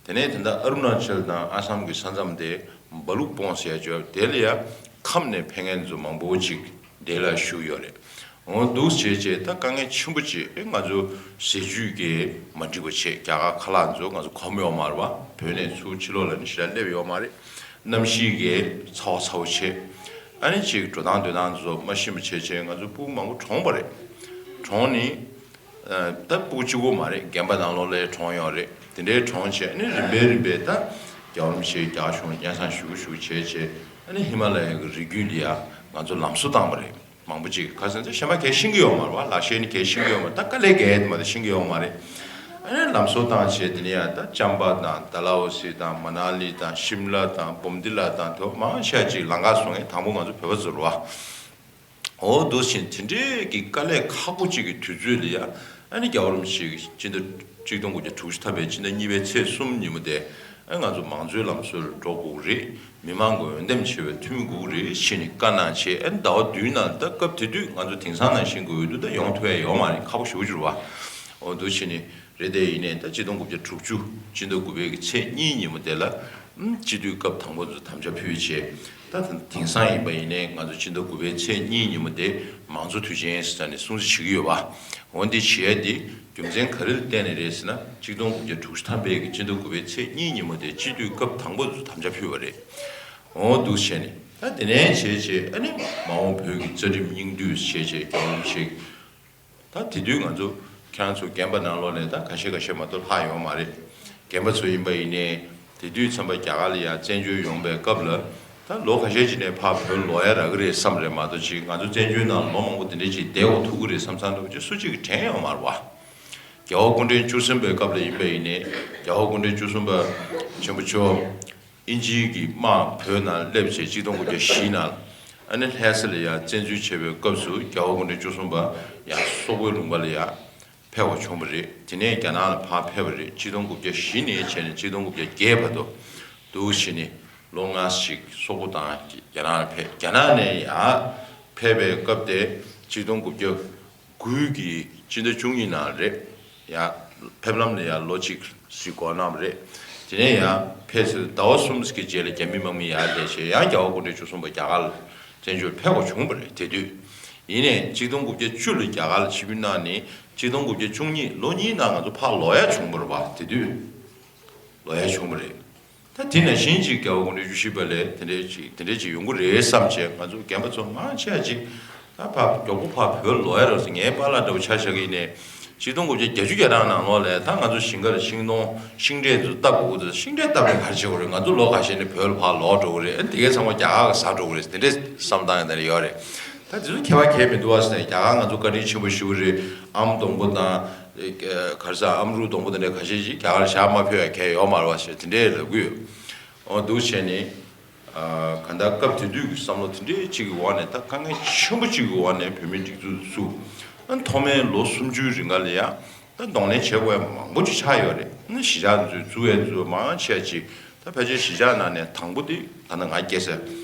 དེ་ནས་ད་ལྟ་ཨ་རུ་ན་ཅལ་དང་ཨ་སམ་གྱི་ས་མཚམས་དེ་སྦ་ལུག་སྤོང་ཟེར་ཡ་ཅིག་ཡོད། དེ་ལ་ཡ་ཁམས་ནས་ཕེབས་མཁན་ཚོ་མང་པོ་ཅིག་དེ་ལ་བཞུགས་ཡོད་རེད། འོ་འདུག་བྱས་བྱས་ད་དཀའ་ངལ་ཆེན་པོ་ཅིག་ཨེ་ང་ཚོ་ཟས་བཅུད་ཀྱིས་མ་འགྲིག་པ་བྱས། རྒྱ་གར་ཁ་ལག་ཚོ་ང་ཚོ་གོམས་ཡོད་མ་རེད་བ། བོད་ནས་ཚུར་ཕྱི་ལོགས་ལ་ནི་ཞེ་དྲག་སླེབས་ཡོད་མ་རེད། གནམ་གཤིས་ཀྱི་ཚ་བ་ཚ་བོ་བྱས། ཨ་ནི་ཅིག་འགྲོ་སྟངས་སྡོད་སྟངས་ཚོ་མ་ཤེས་པ་བྱས་བྱས་ང་ཚོ་སྤུ་གུ་མང་པོ་གྲོངས་པ་རེད། གྲོངས་ནི། ཨ་ད་སྤུ་གུ་གཅིག་པོ་མ་རེད། རྒན་པ་ནང་ལོགས་ལ་གྲོངས་ཡོད་རེད། དེ་འདྲའི་གྲོངས་བྱས། ཨ་ནི་རིམ་པས་རིམ་པས་ད་རྒྱལ་བ་རིན་པོ་ཆེ་རྒྱ་གར་གཞུང་ལ་སྙན་སེང་ཞུ་ཞུ་བྱས་བྱས། ཨ་ནི་ཧི་མ་ལ་ཡ་གི་རི་རྒྱུད་ལ་ཡ་ང་ཚོ་ལམ་བཟོ་བཏང་པ་རེད། མང་པོ་ཅིག་ག་ཟེར་ན་གཞན་པ་གས་ཤེས་ཀྱི་ཡོད་མ་རེད་བ། ལག་ཤེས་ནི་གས་ཤེས་ཀྱི་ཡོད་མ་རེད། ད་དཀའ་ལས་རྒྱག་ཡས་དེ་མ་གཏོགས་ཤེས་ཀྱི་ཡོད་མ་རེད། ཨ་ནི་ལམ་བཟོ་བཏང་བྱས་དེ་ནས་ཡང་ད་ཅམ་པ་དང་ཌལ་ཧོ་སི་དང་མ་ན་ལི་དང་ཤིམ་ལ་དང་བོམ་ཏི་ལ་དང་དེ་མང་ཆེ་ཅིག་ལམ་ཁ་བཟོ་མཁན་དང་པོ་ང་ཚོ་བོད་པ་ཚོ་རེད་བ། འོ་འདུག་ཕྱིན་དེ་འདྲའི་གི་དཀའ་ལས་ཁག་པོ་ཅིག་གི་དུས་ཚོད་ལ་ཡ། ཨ་ནི་རྒྱལ་བ་རིན་པོ་ཆེ་གི་སྤྱི་ཟླ་ཆིག་སྟོང་དགུ་བརྒྱ་དྲུག་ཅུ་ཐམ་པའི་ཕྱི་ཟླ་གཉིས་པའི་ཚེས་གསུམ་ཉིན་མོ་དེ། ཨ་ང་ཚོ་མང་གཙོའི་ལམ་སྲོལ་འགྲོ་དགོས་ཀྱི་རེད། མི་མང་གི་འོས་འདེམས་བྱས་པའི་འཐུས་མི་དགོས་ཀྱི་རེད་ཞེས་ནས་བཀའ་གནང་བྱས། ཨ་ནི་ཟླ་བ་བདུན་ནང་ད་སྐབས་དེ་དུས་ང་ཚོ་དེང་སང་ནང་བཞིན་གྱི་འོས་བསྡུ་ད་ཡོང་ཐུབ་ཡ་ཡོད་མ་རེད། ཁག་པོ་ཞེ་པོ་ཅིག་རེད་བ། འོ་འདུག་ཕྱིན་ནས་རེད། དེ་ཡིན་ནས་ད་ཆིག་སྟོང་དགུ་བརྒྱ་དྲུག་ཅུ་སྤྱི་ཟླ་དགུ་པའི་གི་ཚེས་གཉིས་ཉིན་མོ་དེ་ལ། ཨམ་སྤྱི་འཐུས་སྐབས་དང་པོ་ཚོ་དམ་བཅའ་ཕུལ་བྱས། ད་དེང་སང་ཡིན་པ་ཡིན་ནའི་ང་ཚོ་ཕྱི་ཟླ་དགུ་པའི་ཚེས་གཉིས་ཉིན་མོ་དེ་མང་གཙོ་དུས་ཆེན་ཟེར་ནས་སྲུང་བརྩི་བྱེད་ཀྱི་ཡོད་པ། འོ་འདི་བྱེད་ཡ་དེ་རྒྱུ་མཚན་ག་རེ་ལ་བརྟེན་ནས་རེད་ཟེར་ན། ཆིག་སྟོང་དགུ་བརྒྱ་དྲུག་ཅུ་ཐམ་པའི་གི་ཕྱི་ཟླ་དགུ་པའི་ཚེས་གཉིས་ཉིན་མོ་དེ་སྤྱི་འཐུས་སྐབས་དང་པོ་ཚོ་དམ་བཅའ་ཕུལ་བ་རེད། འོ་འདུག་བྱས་ནས་ད་དེ་ནས་བྱས་བྱས། ཨ་ནི་མ་འོངས་བོད་ཀྱི་རྩ་ཁྲིམས་སྙིང་བསྡུས་བྱས་བྱས། རྒྱལ་བ་རིན་པོ་ཆེ། ད་དེ་དུས་ང་ཚོ་ཁྱེད་རང་ཚོ་རྒན་པ་ནང་ལོགས་ནས་ད་ཁ་ཤས་ཁ་ཤས་མ་གཏོགས་ལྷག་ཡོད་མ་རེད། རྒན་པ་ཚོ་ཡིན་པ་ཡིན་ནའི་དེ་དུས་ཙམ་པ་རྒྱ་གར་ལ་ཡང་བཙན་བྱོལ་ཡོང་པའི་སྐབས་ལ། ད་ལོ་ཁ་ཤས་ཅིག་ནས་ཕར་བོད་ལོག་ཡ་རག་གི་རེད་བསམ་རེད་མ་གཏོགས། ཅིག་ང་ཚོ་བཙན་བྱོལ་ནང་ལོ་མང་པོ་དེ་འདྲས་ཅིག་བསྡད་དགོས་ཐུག་གི་རེད་བསམ་བསམ་འདྲ་པོ་ཅིག་སུ་གཅིག་གིས་དྲན་ཡོད་མ་རེད་བ། རྒྱལ་བ་སྐུ་ཕྲེང་བཅུ་གསུམ་པའི་སྐབས་ལ་ཡིན་པ་ཡིན་ནའི། རྒྱལ་བ་སྐུ་ཕྲེང་བཅུ་གསུམ་པ་ཆེན་པོ་མཆོག་དབྱིན་ཇིའི་གི་དམག་བོད་ནང་སླེབས་བྱས་ཆིག་སྟོང་དགུ་བརྒྱ་བཞི་ནང་། ཨ་ནི་ལྷ་ས་ལ་ཡང་བཙན་འཛུལ་བྱས་པའི་སྐབས་སུ་རྒྱལ་བ་སྐུ་ཕྲེང་བཅུ་གསུམ་པ་ཡང་སོག་པོའི་ལུང་པ་ལ་ཡང་ཕེབས་པ་བྱུང་བ་རེད། དེ་ནས་རྒྱ་ནག་ལ་ཕར་ཕེབས་པ་རེད། ཆིག་སྟོང་དགུ་བརྒྱ་བཞི་ནས་བྱས་ནས་ཆིག་སྟོང་དགུ་བརྒྱ་བརྒྱད་བར་དུ་འདུག་བྱས་ནས་ལོ་ལྔ་ཞིག་སོག་པོ་དང་རྒྱ་ནག་ལ་ཕེབས། རྒྱ་ནག་ནས་ཡང་ཕེབས་པའི་སྐབས་དེ་ཆིག་སྟོང་དགུ་བརྒྱ་དགུའི་གི་སྤྱི་ཟླ་བཅུ་གཉིས་ནང་རེད། ཡང་ཕེབས་ལམ་ལ་ཡང་ལོ་གཅིག་ཞིག་འགོར་གནང་བ་རེད། དེ་ནས་ཡང་ཕེབས་ཚེ་ཟླ་བ་གསུམ་གྱི་རྗེས་ལ་རྒྱ་མི་དམག་མི་ཡར་སླེབས་བྱས། ཡང་རྒྱལ་བ་སྐུ་ཕྲེང་བཅུ་གསུམ་པ་རྒྱ་གར་ལ་བཙན་བྱོལ་ཕེབས་པ་བྱུང་བ་རེད། དེ་དུས་ཡིན་ནའི་ཆིག་སྟོང་དགུ་བརྒྱ་བཅུ་ལ་རྒྱ་གར་ལ་ཆིབས་བསྒྱུར་གནང་ནས་ཆིག་སྟོང་དགུ་བརྒྱ་བཅུ་གཉིས་ལོ་གཉིས་ནང་ང་ཚོ་ཕར་ལོག་ཡ་བྱུང་བ་རེད་བ། དེ་དུས་ལོག་ཡ་བྱུང་བ་རེད། ད་དེ་ནང་བཞིན་ཅིག་རྒྱལ་བ་སྐུ་ཕྲེང་བཅུ་བཞི་པ་ལ་དེ་འདྲའི་ཅིག་དེ་འདྲའི་ཅིག་ཡོང་གི་རེད་བསམ་བྱས། ང་ཚོ་རྒན་པ་ཚོ་མང་ཆེ་བ་ཅིག་ད་ཕར་མགྱོགས་པོ་ཕར་བོད་ལོག་ཡ་རོགས་ཟེར། ངའི་པཱ་ལགས་འདྲ་བོ་ཆ་བཞག་གི་ཡིན་ནའི། ཆིག་སྟོང་དགུ་བརྒྱ་བརྒྱད་ཅུ་གྱ་གྲངས་ནང་ལོགས་ལ་ད་ང་ཚོ་ཞིང་ཁར་ཤིང་སྡོང་ཤིང་འབྲས་ཚོ་བཏབ་དགོས་ཚོ། ཤིང་འབྲས་བཏབ་ནས་ག་རེ་བྱེད་དགོས་རེད། ང་ཚོ་ལོ་ཁ་ཤས་ནས་བོད་ལ་ཕར་ལོག་འགྲོ་གི་རེད། ཨ་ནི་དེ་གའི་ཚང་མ་རྒྱ་གར་གི་ཟ་འགྲོ་གི་རེད། དེ་འདྲའི་བསམ་སྟངས་ཡང་དེ་འདྲ་ཡོད་རེད། ད་དེ་ཚོ་ཁྱད་པར་གང་ཡང་མི་འདུག་བ་ཟེར་ནས། རྒྱ་གར་ང་ཚོ་བཀའ་དྲིན་ཆེན་པོ་ཞེ་པོ་རེད། ཨམ་སྡོང་པོ་དང་། ག་རེ་ཟ། ཨམ་རུ་སྡོང་པོ་དེ་འདྲ་ཁ་ཤས་ཅིག་རྒྱ་གར་བཞག་མ་ཕོད་ཡ་གང་ཡང་ཡོད་མ་རེད་བ་ཞེས་དེ་འདྲའི་ལབ་ཀྱི་ཡོད། འོ་འདུག་བྱས་ནས། ཨ་གང་ལྟར་སྐབས་དེ་དུས་ཀྱི་བསམ་བློ་དེ་འདྲའི་ཅིག་གི་འོག་ནས། ད་དཀའ་ངལ་ཆེན་པོ་ཅིག་གི་འོག་ནས་བོད་མིའི་སྒྲིག་འཛུགས་བཙུགས། ཨ་ཐོག་མའི་ལོ་སུམ་ཅུའི་རིང་ལ་ཡང་ད་གདོང་ལེན་བྱེད་དགོས་ཡ་མང་པོ་ཅིག་ཆགས་ཡོད་རེད། ཨ་གཞིས་ཆགས་ཚོའི་བཙུགས་ཡས་ཚོ་མང་ཆེ་ཅིག་ད་ཕལ་ཆེར་གཞིས་ཆགས་ནང་ནས་དང་པོ་དེ་ད་ལྟ་ང་སྐྱེས་ས་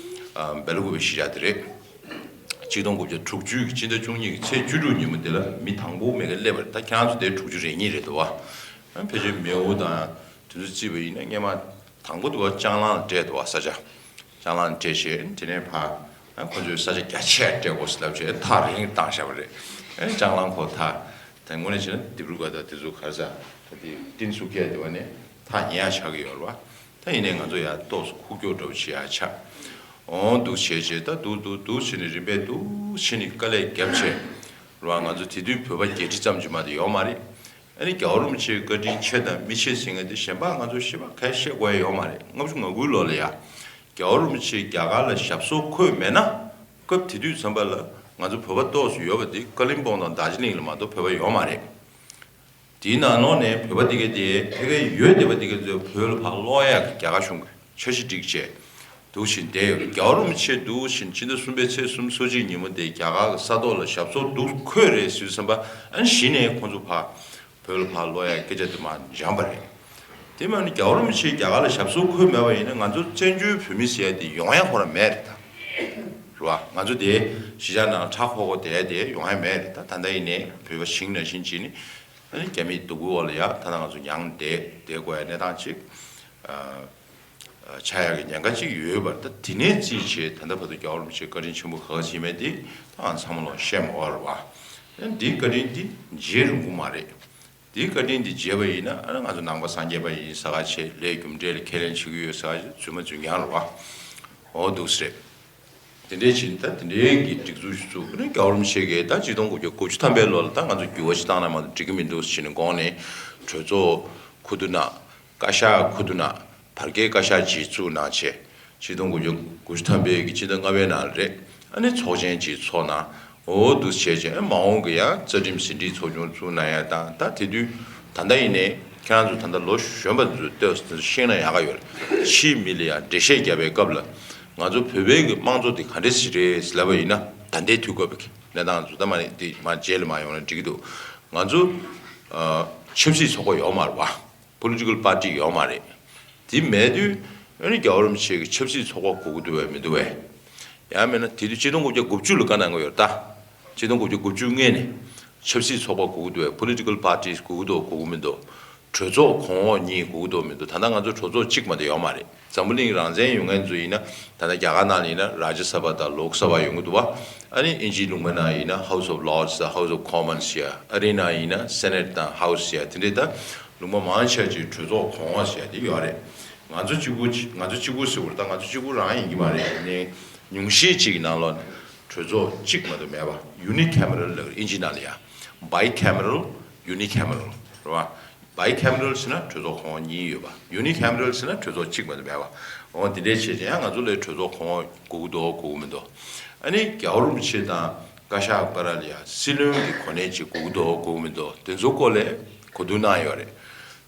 ཨ་སྦེལ་ཀོབ་པའི་གཞིས་ཆགས་དེ་རེད། ཆིག་སྟོང་དགུ་བརྒྱ་དྲུག་ཅུ་གི་ཕྱི་ཟླ་བཅུ་གཉིས་ཀྱི་ཚེས་བཅུ་དྲུག་ཉིན་མོ་དེ་ལ་མི་དང་པོ་མེ་ཁ་སླེབས་པ་རེད། ད་ཁྱེད་རང་ཚོ་དེ་དྲུག་ཅུ་རེ་གཉིས་རེད་འདུག་བ། ཨ་ཕལ་ཆེར་མེའོ་དང་དེ་ཚོ་བརྩིས་པ་ཡིན་ན་སྔས་མ་དང་པོ་དེ་བ་ལྕང་གླང་ལ་སྤྲད་འདུག་བ། ས་ཆ་ལྕང་གླང་ལ་སྤྲད་བྱས། དེ་ནས་ཕར་ཨ་ཁོ་ཚོས་ས་ཆ་རྒྱ་ཆེ་སྤྲད་དགོས་ཟེར་ལབ་བྱས་ཐག་རིང་བཏང་བཞག་པ་རེད། ཨ་ལྕང་གླང་ཁོ་ཐག་ད་དངོས་གནས་བྱས་ན་ལྡི་པུར་གྷལ་དང་དེ་ཚོ་ག་རེ་ཟ། ད་དེ་ཏིན་སུ་ཁེ་དེ་བ་ནས་ཐག་ཉེ་ཡ་ཆགས་ཀྱི་ཡོད་རེད་བ། ད་ཡིན་ནའི་ང་ཚོ་ཡར་ཏོག་ཙམ་ཁུག་ཀྱོག་འདྲ་བོ་བྱེད་ཡ་ཆགས། འོང་འདུག་བྱས་བྱས། ད་འདུག་འདུག་འདུག་བྱས་ནས་རིམ་པས་འདུག་བྱས་ནས་དཀའ་ལས་བརྒྱབ་བྱས་རེད་བ། ང་ཚོ་དེ་དུས་བོད་པ་བརྒྱད་ཁྲི་ཙམ་ཅིག་མ་གཏོགས་ཡོད་མ་རེད། ཨ་ནི་རྒྱལ་བ་རིན་པོ་ཆེའི་བཀའ་དྲིན་ཆེ་དང་མི་ཆེ་ཟེར་མཁན་དེ་གཞན་པ་ང་ཚོ་ཞེ་པོ་ག་བཤད་དགོས་ཡ་ཡོད་མ་རེད། ལྔ་བཅུ་ང་དགུའི་ལོ་ལ་ཡ་རྒྱལ་བ་རིན་པོ་ཆེ་རྒྱ་གར་ལ་ཞབས་སོར་འཁོད་མེད་ན། སྐབས་དེ་དུས་ཙམ་པ་ལ་ང་ཚོ་བོད་པ་ཏོག་ཙམ་ཡོད་པ་དེ་ཀ་ལིམ་པོང་དང་རྡོ་རྗེ་གླིང་ལ་མ་གཏོགས་བོད་པ་ཡོད་མ་རེད། དེའི་ནང་ལོགས་ནས་བོད་པ་དེ་ག་དེ་ཕ་གིར་ཡོད་བསྡད་པ་དེ་ག་ཚོས་བོད་ལ་ཕར་ལོག་ཡག་གི་རྒྱ་གར་གཞུང་གིས་འཆར་གཞི་བསྒྲིགས་བྱས་འདུག་བཞིན་བསྡད་ཡོད་རེད། རྒྱལ་བ་རིན་པོ་ཆེ་འདུག་བཞིན་ཕྱི་ཟླ་གསུམ་པའི་ཚེས་སུམ་ཅུ་སོ་གཅིག་ཉིན་མོ་དེ་རྒྱ་གར་གྱི་ས་ཐོག་ལ་ཞབས་སོར་འདུག་འཁོད་རེད་ཟེར་དུས་ཙམ་པ། ཨ་ནི་གཞི་ནས་ཁོང་ཚོ་ཕར་བོད་ལ་ཕར་ལོག་ཡག་སྐད་ཆ་དེ་མར་འབྱམས་པ་རེད། དེ་མ་ནི་རྒྱལ་བ་རིན་པོ་ཆེ་རྒྱ་གར་ལ་ཞབས་སོར་འཁོད་མེད་པ་ཡིན་ན་ང་ཚོ་བཙན་བྱོལ་བོད་མི་ཟེར་ཡག་དེ་ཡོང་ཡག་ཁོ་རང་མེད་རེད་ད། རེད་བ། ང་ཚོ་དེ་གཞིས་ཆགས་ནང་ཁྲག་འཁོར་འཁོར་བསྡད་ཡག་དེ་ཡོང་ཡག་མེད་རེད་ད། ད་ལྟ་ཡིན་ནའི་བོད་པ་ཞིང་ནང་བཞིན་བྱས་ནས། ཨ་ནི་རྒྱ་མིའི་སྡུག་པོའི་འོག་ལ་ཡ་ད་ལྟ་ང་ཚོ་མྱངས་བསྡད་བསྡད་དགོས་ཡ་གནས་སྟངས་ཅིག་ཨ་ཨ་ཆགས་ཡག་གི་ཉེན་ཁ་ཅིག་ཡོད་པ་རེད། ད་དེ་ནས་བརྩིས་བྱས་ད་ལྟ་བར་དུ་རྒྱལ་བ་རིན་པོ་ཆེའི་བཀའ་དྲིན་ཆེན་པོ་ག་ག་ཅིག་མེད་དེ་ད་ང་ཚང་མ་ལོག་བཤད་མ་དགོས་རེད་བ། ཨ་ནི་འདིའི་བཀའ་དྲིན་འདི་བརྗེད་རུང་གི་མ་རེད། འདིའི་བཀའ་དྲིན་འདི་བརྗེད་པ་ཡིན་ན། ཨ་ནི་ང་ཚོ་ནང་པ་སངས་རྒྱས་པ་ཡིན་ས་ག་བྱས། ལས་རྒྱུ་འབྲས་ལ་ཁས་ལེན་བྱེད་ཀྱི་ཡོད་ས་ག་བྱས། རྫུན་མ་རྫུན་རྐྱང་རེད་བ། འོ་འདུག་སེ་རེད། དེ་འདྲའི་ཕྱིན་ད་དེ་འདྲའི་གི་སྒྲིག་འཛུགས་ཤིག་བཙུགས། ཨ་ནི་རྒྱལ་བ་རིན་པོ་ཆེ་གིས་ད་ཆིག་སྟོང་དགུ་བརྒྱ་དགུ་བཅུ་ཐམ་པའི་ལོ་ལ་ད་ང་ཚོ་འགྱུར་བ་ཞིག་བཏང་ན་མ་གཏོགས་འགྲིག་གི་མི་འདུག་ཟེར་ནས་དགོངས་ནས་གྲོས་ཚོགས་ཁུ་ཐུ་ནག་བཀའ་ཤག་ཁུ་ཐུ་ནག་བར་བརྒལ་བཀའ་ཤག་ཅིག་བཙུགས་གནང་བྱས། ཆིག་སྟོང་དགུ་བརྒྱ་དགུ་བཅུ་ཐམ་པའི་གི་ཕྱི་ཟླ་ལྔ་པའི་ནང་རེད། ཨ་ནི་ཚོགས་ཆེན་ཅིག་ཚོགས་གནང་། འོ་འདུག་བྱས་བྱས། ཨ་མ་འོངས་ཀྱི་ཡང་རྩ་ཁྲིམས་ཟིན་བྲིས་ཚོགས་ཆུང་བཙུགས་གནང་ཡ་དང་། ད་དེ་དུས་ ད་ལྟ་ཡིན་ནའི་ཁྱེད་རང་ཚོ་ད་ལྟ་ལོ་གཞོན་པ་ཚོས་ལྟོས་ཤེས་ན་ཡག་ག་ཡོད་རེད། ཕྱིའི་མི་ལ་ཡང་འགྲེལ་བཤད་རྒྱབ་པའི་སྐབས་ལ་ང་ཚོ་བོད་པའི་གི་དམངས་གཙོ་དེ་ག་འདྲས་ཞིག་རེད་ལབ་པ་ཡིན་ན། ད་ལྟའི་དུས་སྐབས་ཀྱི་གནས་སྟངས་ཚོ་ད་མ་ནི་དེ་མ་རྗེས་ལ་མ་ཡོང་ན་འགྲིག་གི་འདུག་ང་ཚོ་ཨ་ཆབ་སྲིད་ཚོགས་པ་ཡོད་མ་རེད་བ། Political party ཡོད་མ་རེད། དེ་མེད་དུས་ཨ་ནི་རྒྱལ་བ་རིན་པོ་ཆེ་གི་ཆབ་སྲིད་ཚོགས་པ་དགོས་ཀྱི་འདུག་བས་མི་འདུག་བས། ཡང་མིན་ན་དེ་དུས་ཆིག་སྟོང་དགུ་བརྒྱ་དགུ་བཅུ་ལ་བཀའ་གནང་གི་ཡོད་རེད་ད། ཆིག་སྟོང་དགུ་བརྒྱ་དགུ་བཅུ་སྔོན་ནས་ཆབ་སྲིད་ཚོགས་པ་དགོས་ཀྱི་འདུག་བས། Political parties དགོས་ཀྱི་འདུག་དགོས་ཀྱི་མི་འདུག་གྲོས་ཚོགས་གོང་འོག་གཉིས་དགོས་ཀྱི་འདུག་མི་འདུག་ད་ལྟ་ང་ཚོ་གྲོས་ཚོགས་གཅིག་མ་གཏོགས་ཡོད་མ་རེད། འཛམ་བུ་གླིང་རང་བཙན་ཡོད་མཁན་ཚོ་ཡིན་ན་ད་ལྟ་རྒྱ་གར་ནང་ལ་ཡིན་ན་རཱ་ཇ་ས་བྷ་དང་ལོག་ས་བྷ་ཡོང་གི་འདུག་བ། ཨ་ནི་དབྱིན་ཇིའི་ལུང་པ་ནང་ཡིན་ན་House of Lords དང་House of Commons ཡ། ཨ་རིའི་ནང་ཡིན་ན་Senate དང་House ཡ། དེ་འདྲའི་ད་ལུང་པ་མང་ཆེ་ཅིག་གྲོས་ཚོགས་གོང་འོག་ཟེར་ཡ་དེ་ཡོད་རེད། ང་ཚོ་གཅིག་པུ་ང་ཚོ་གཅིག་པུ་ཟེར་བ་རེད་ད། ང་ཚོ་གཅིག་པུ་རང་ཡིན་གྱི་མ་རེད། ནས་ཉུང་ཤས་ཅིག་གི་ནང་ལོགས་ནས་གྲོས་ཚོགས་གཅིག་མ་གཏོགས་མེད་པ། Unicameral ལབ་དབྱིན་ཇི་ནང་ལ་ཡ། Bicameral, unicameral རེད་བ། Bicameral ཟེར་ན་གྲོས་ཚོགས་གོང་འོག་གཉིས་ཡོད་པ། Unicameral ཟེར་ན་གྲོས་ཚོགས་གཅིག་མ་གཏོགས་མེད་པ། འོ་དེ་འདྲའི་བྱས་ཙང་ཡང་ང་ཚོ་ལ་གྲོས་ཚོགས་གོང་འོག་དགོས་ཀྱི་འདུག་དགོས་ཀྱི་མི་འདུག་ཨ་ནི་རྒྱལ་བ་རིན་པོ་ཆེ་དང་བཀའ་ཤག་བར་ལ་ཡ་སྲིད་བློན་གྱི་གོ་གནས་ཅིག་དགོས་ཀྱི་འདུག་དགོས་ཀྱི་མི་འདུག་དེ་ཚོའི་སྐོར་ལ་གོ་བསྡུར་གནང་ཡོད་རེད།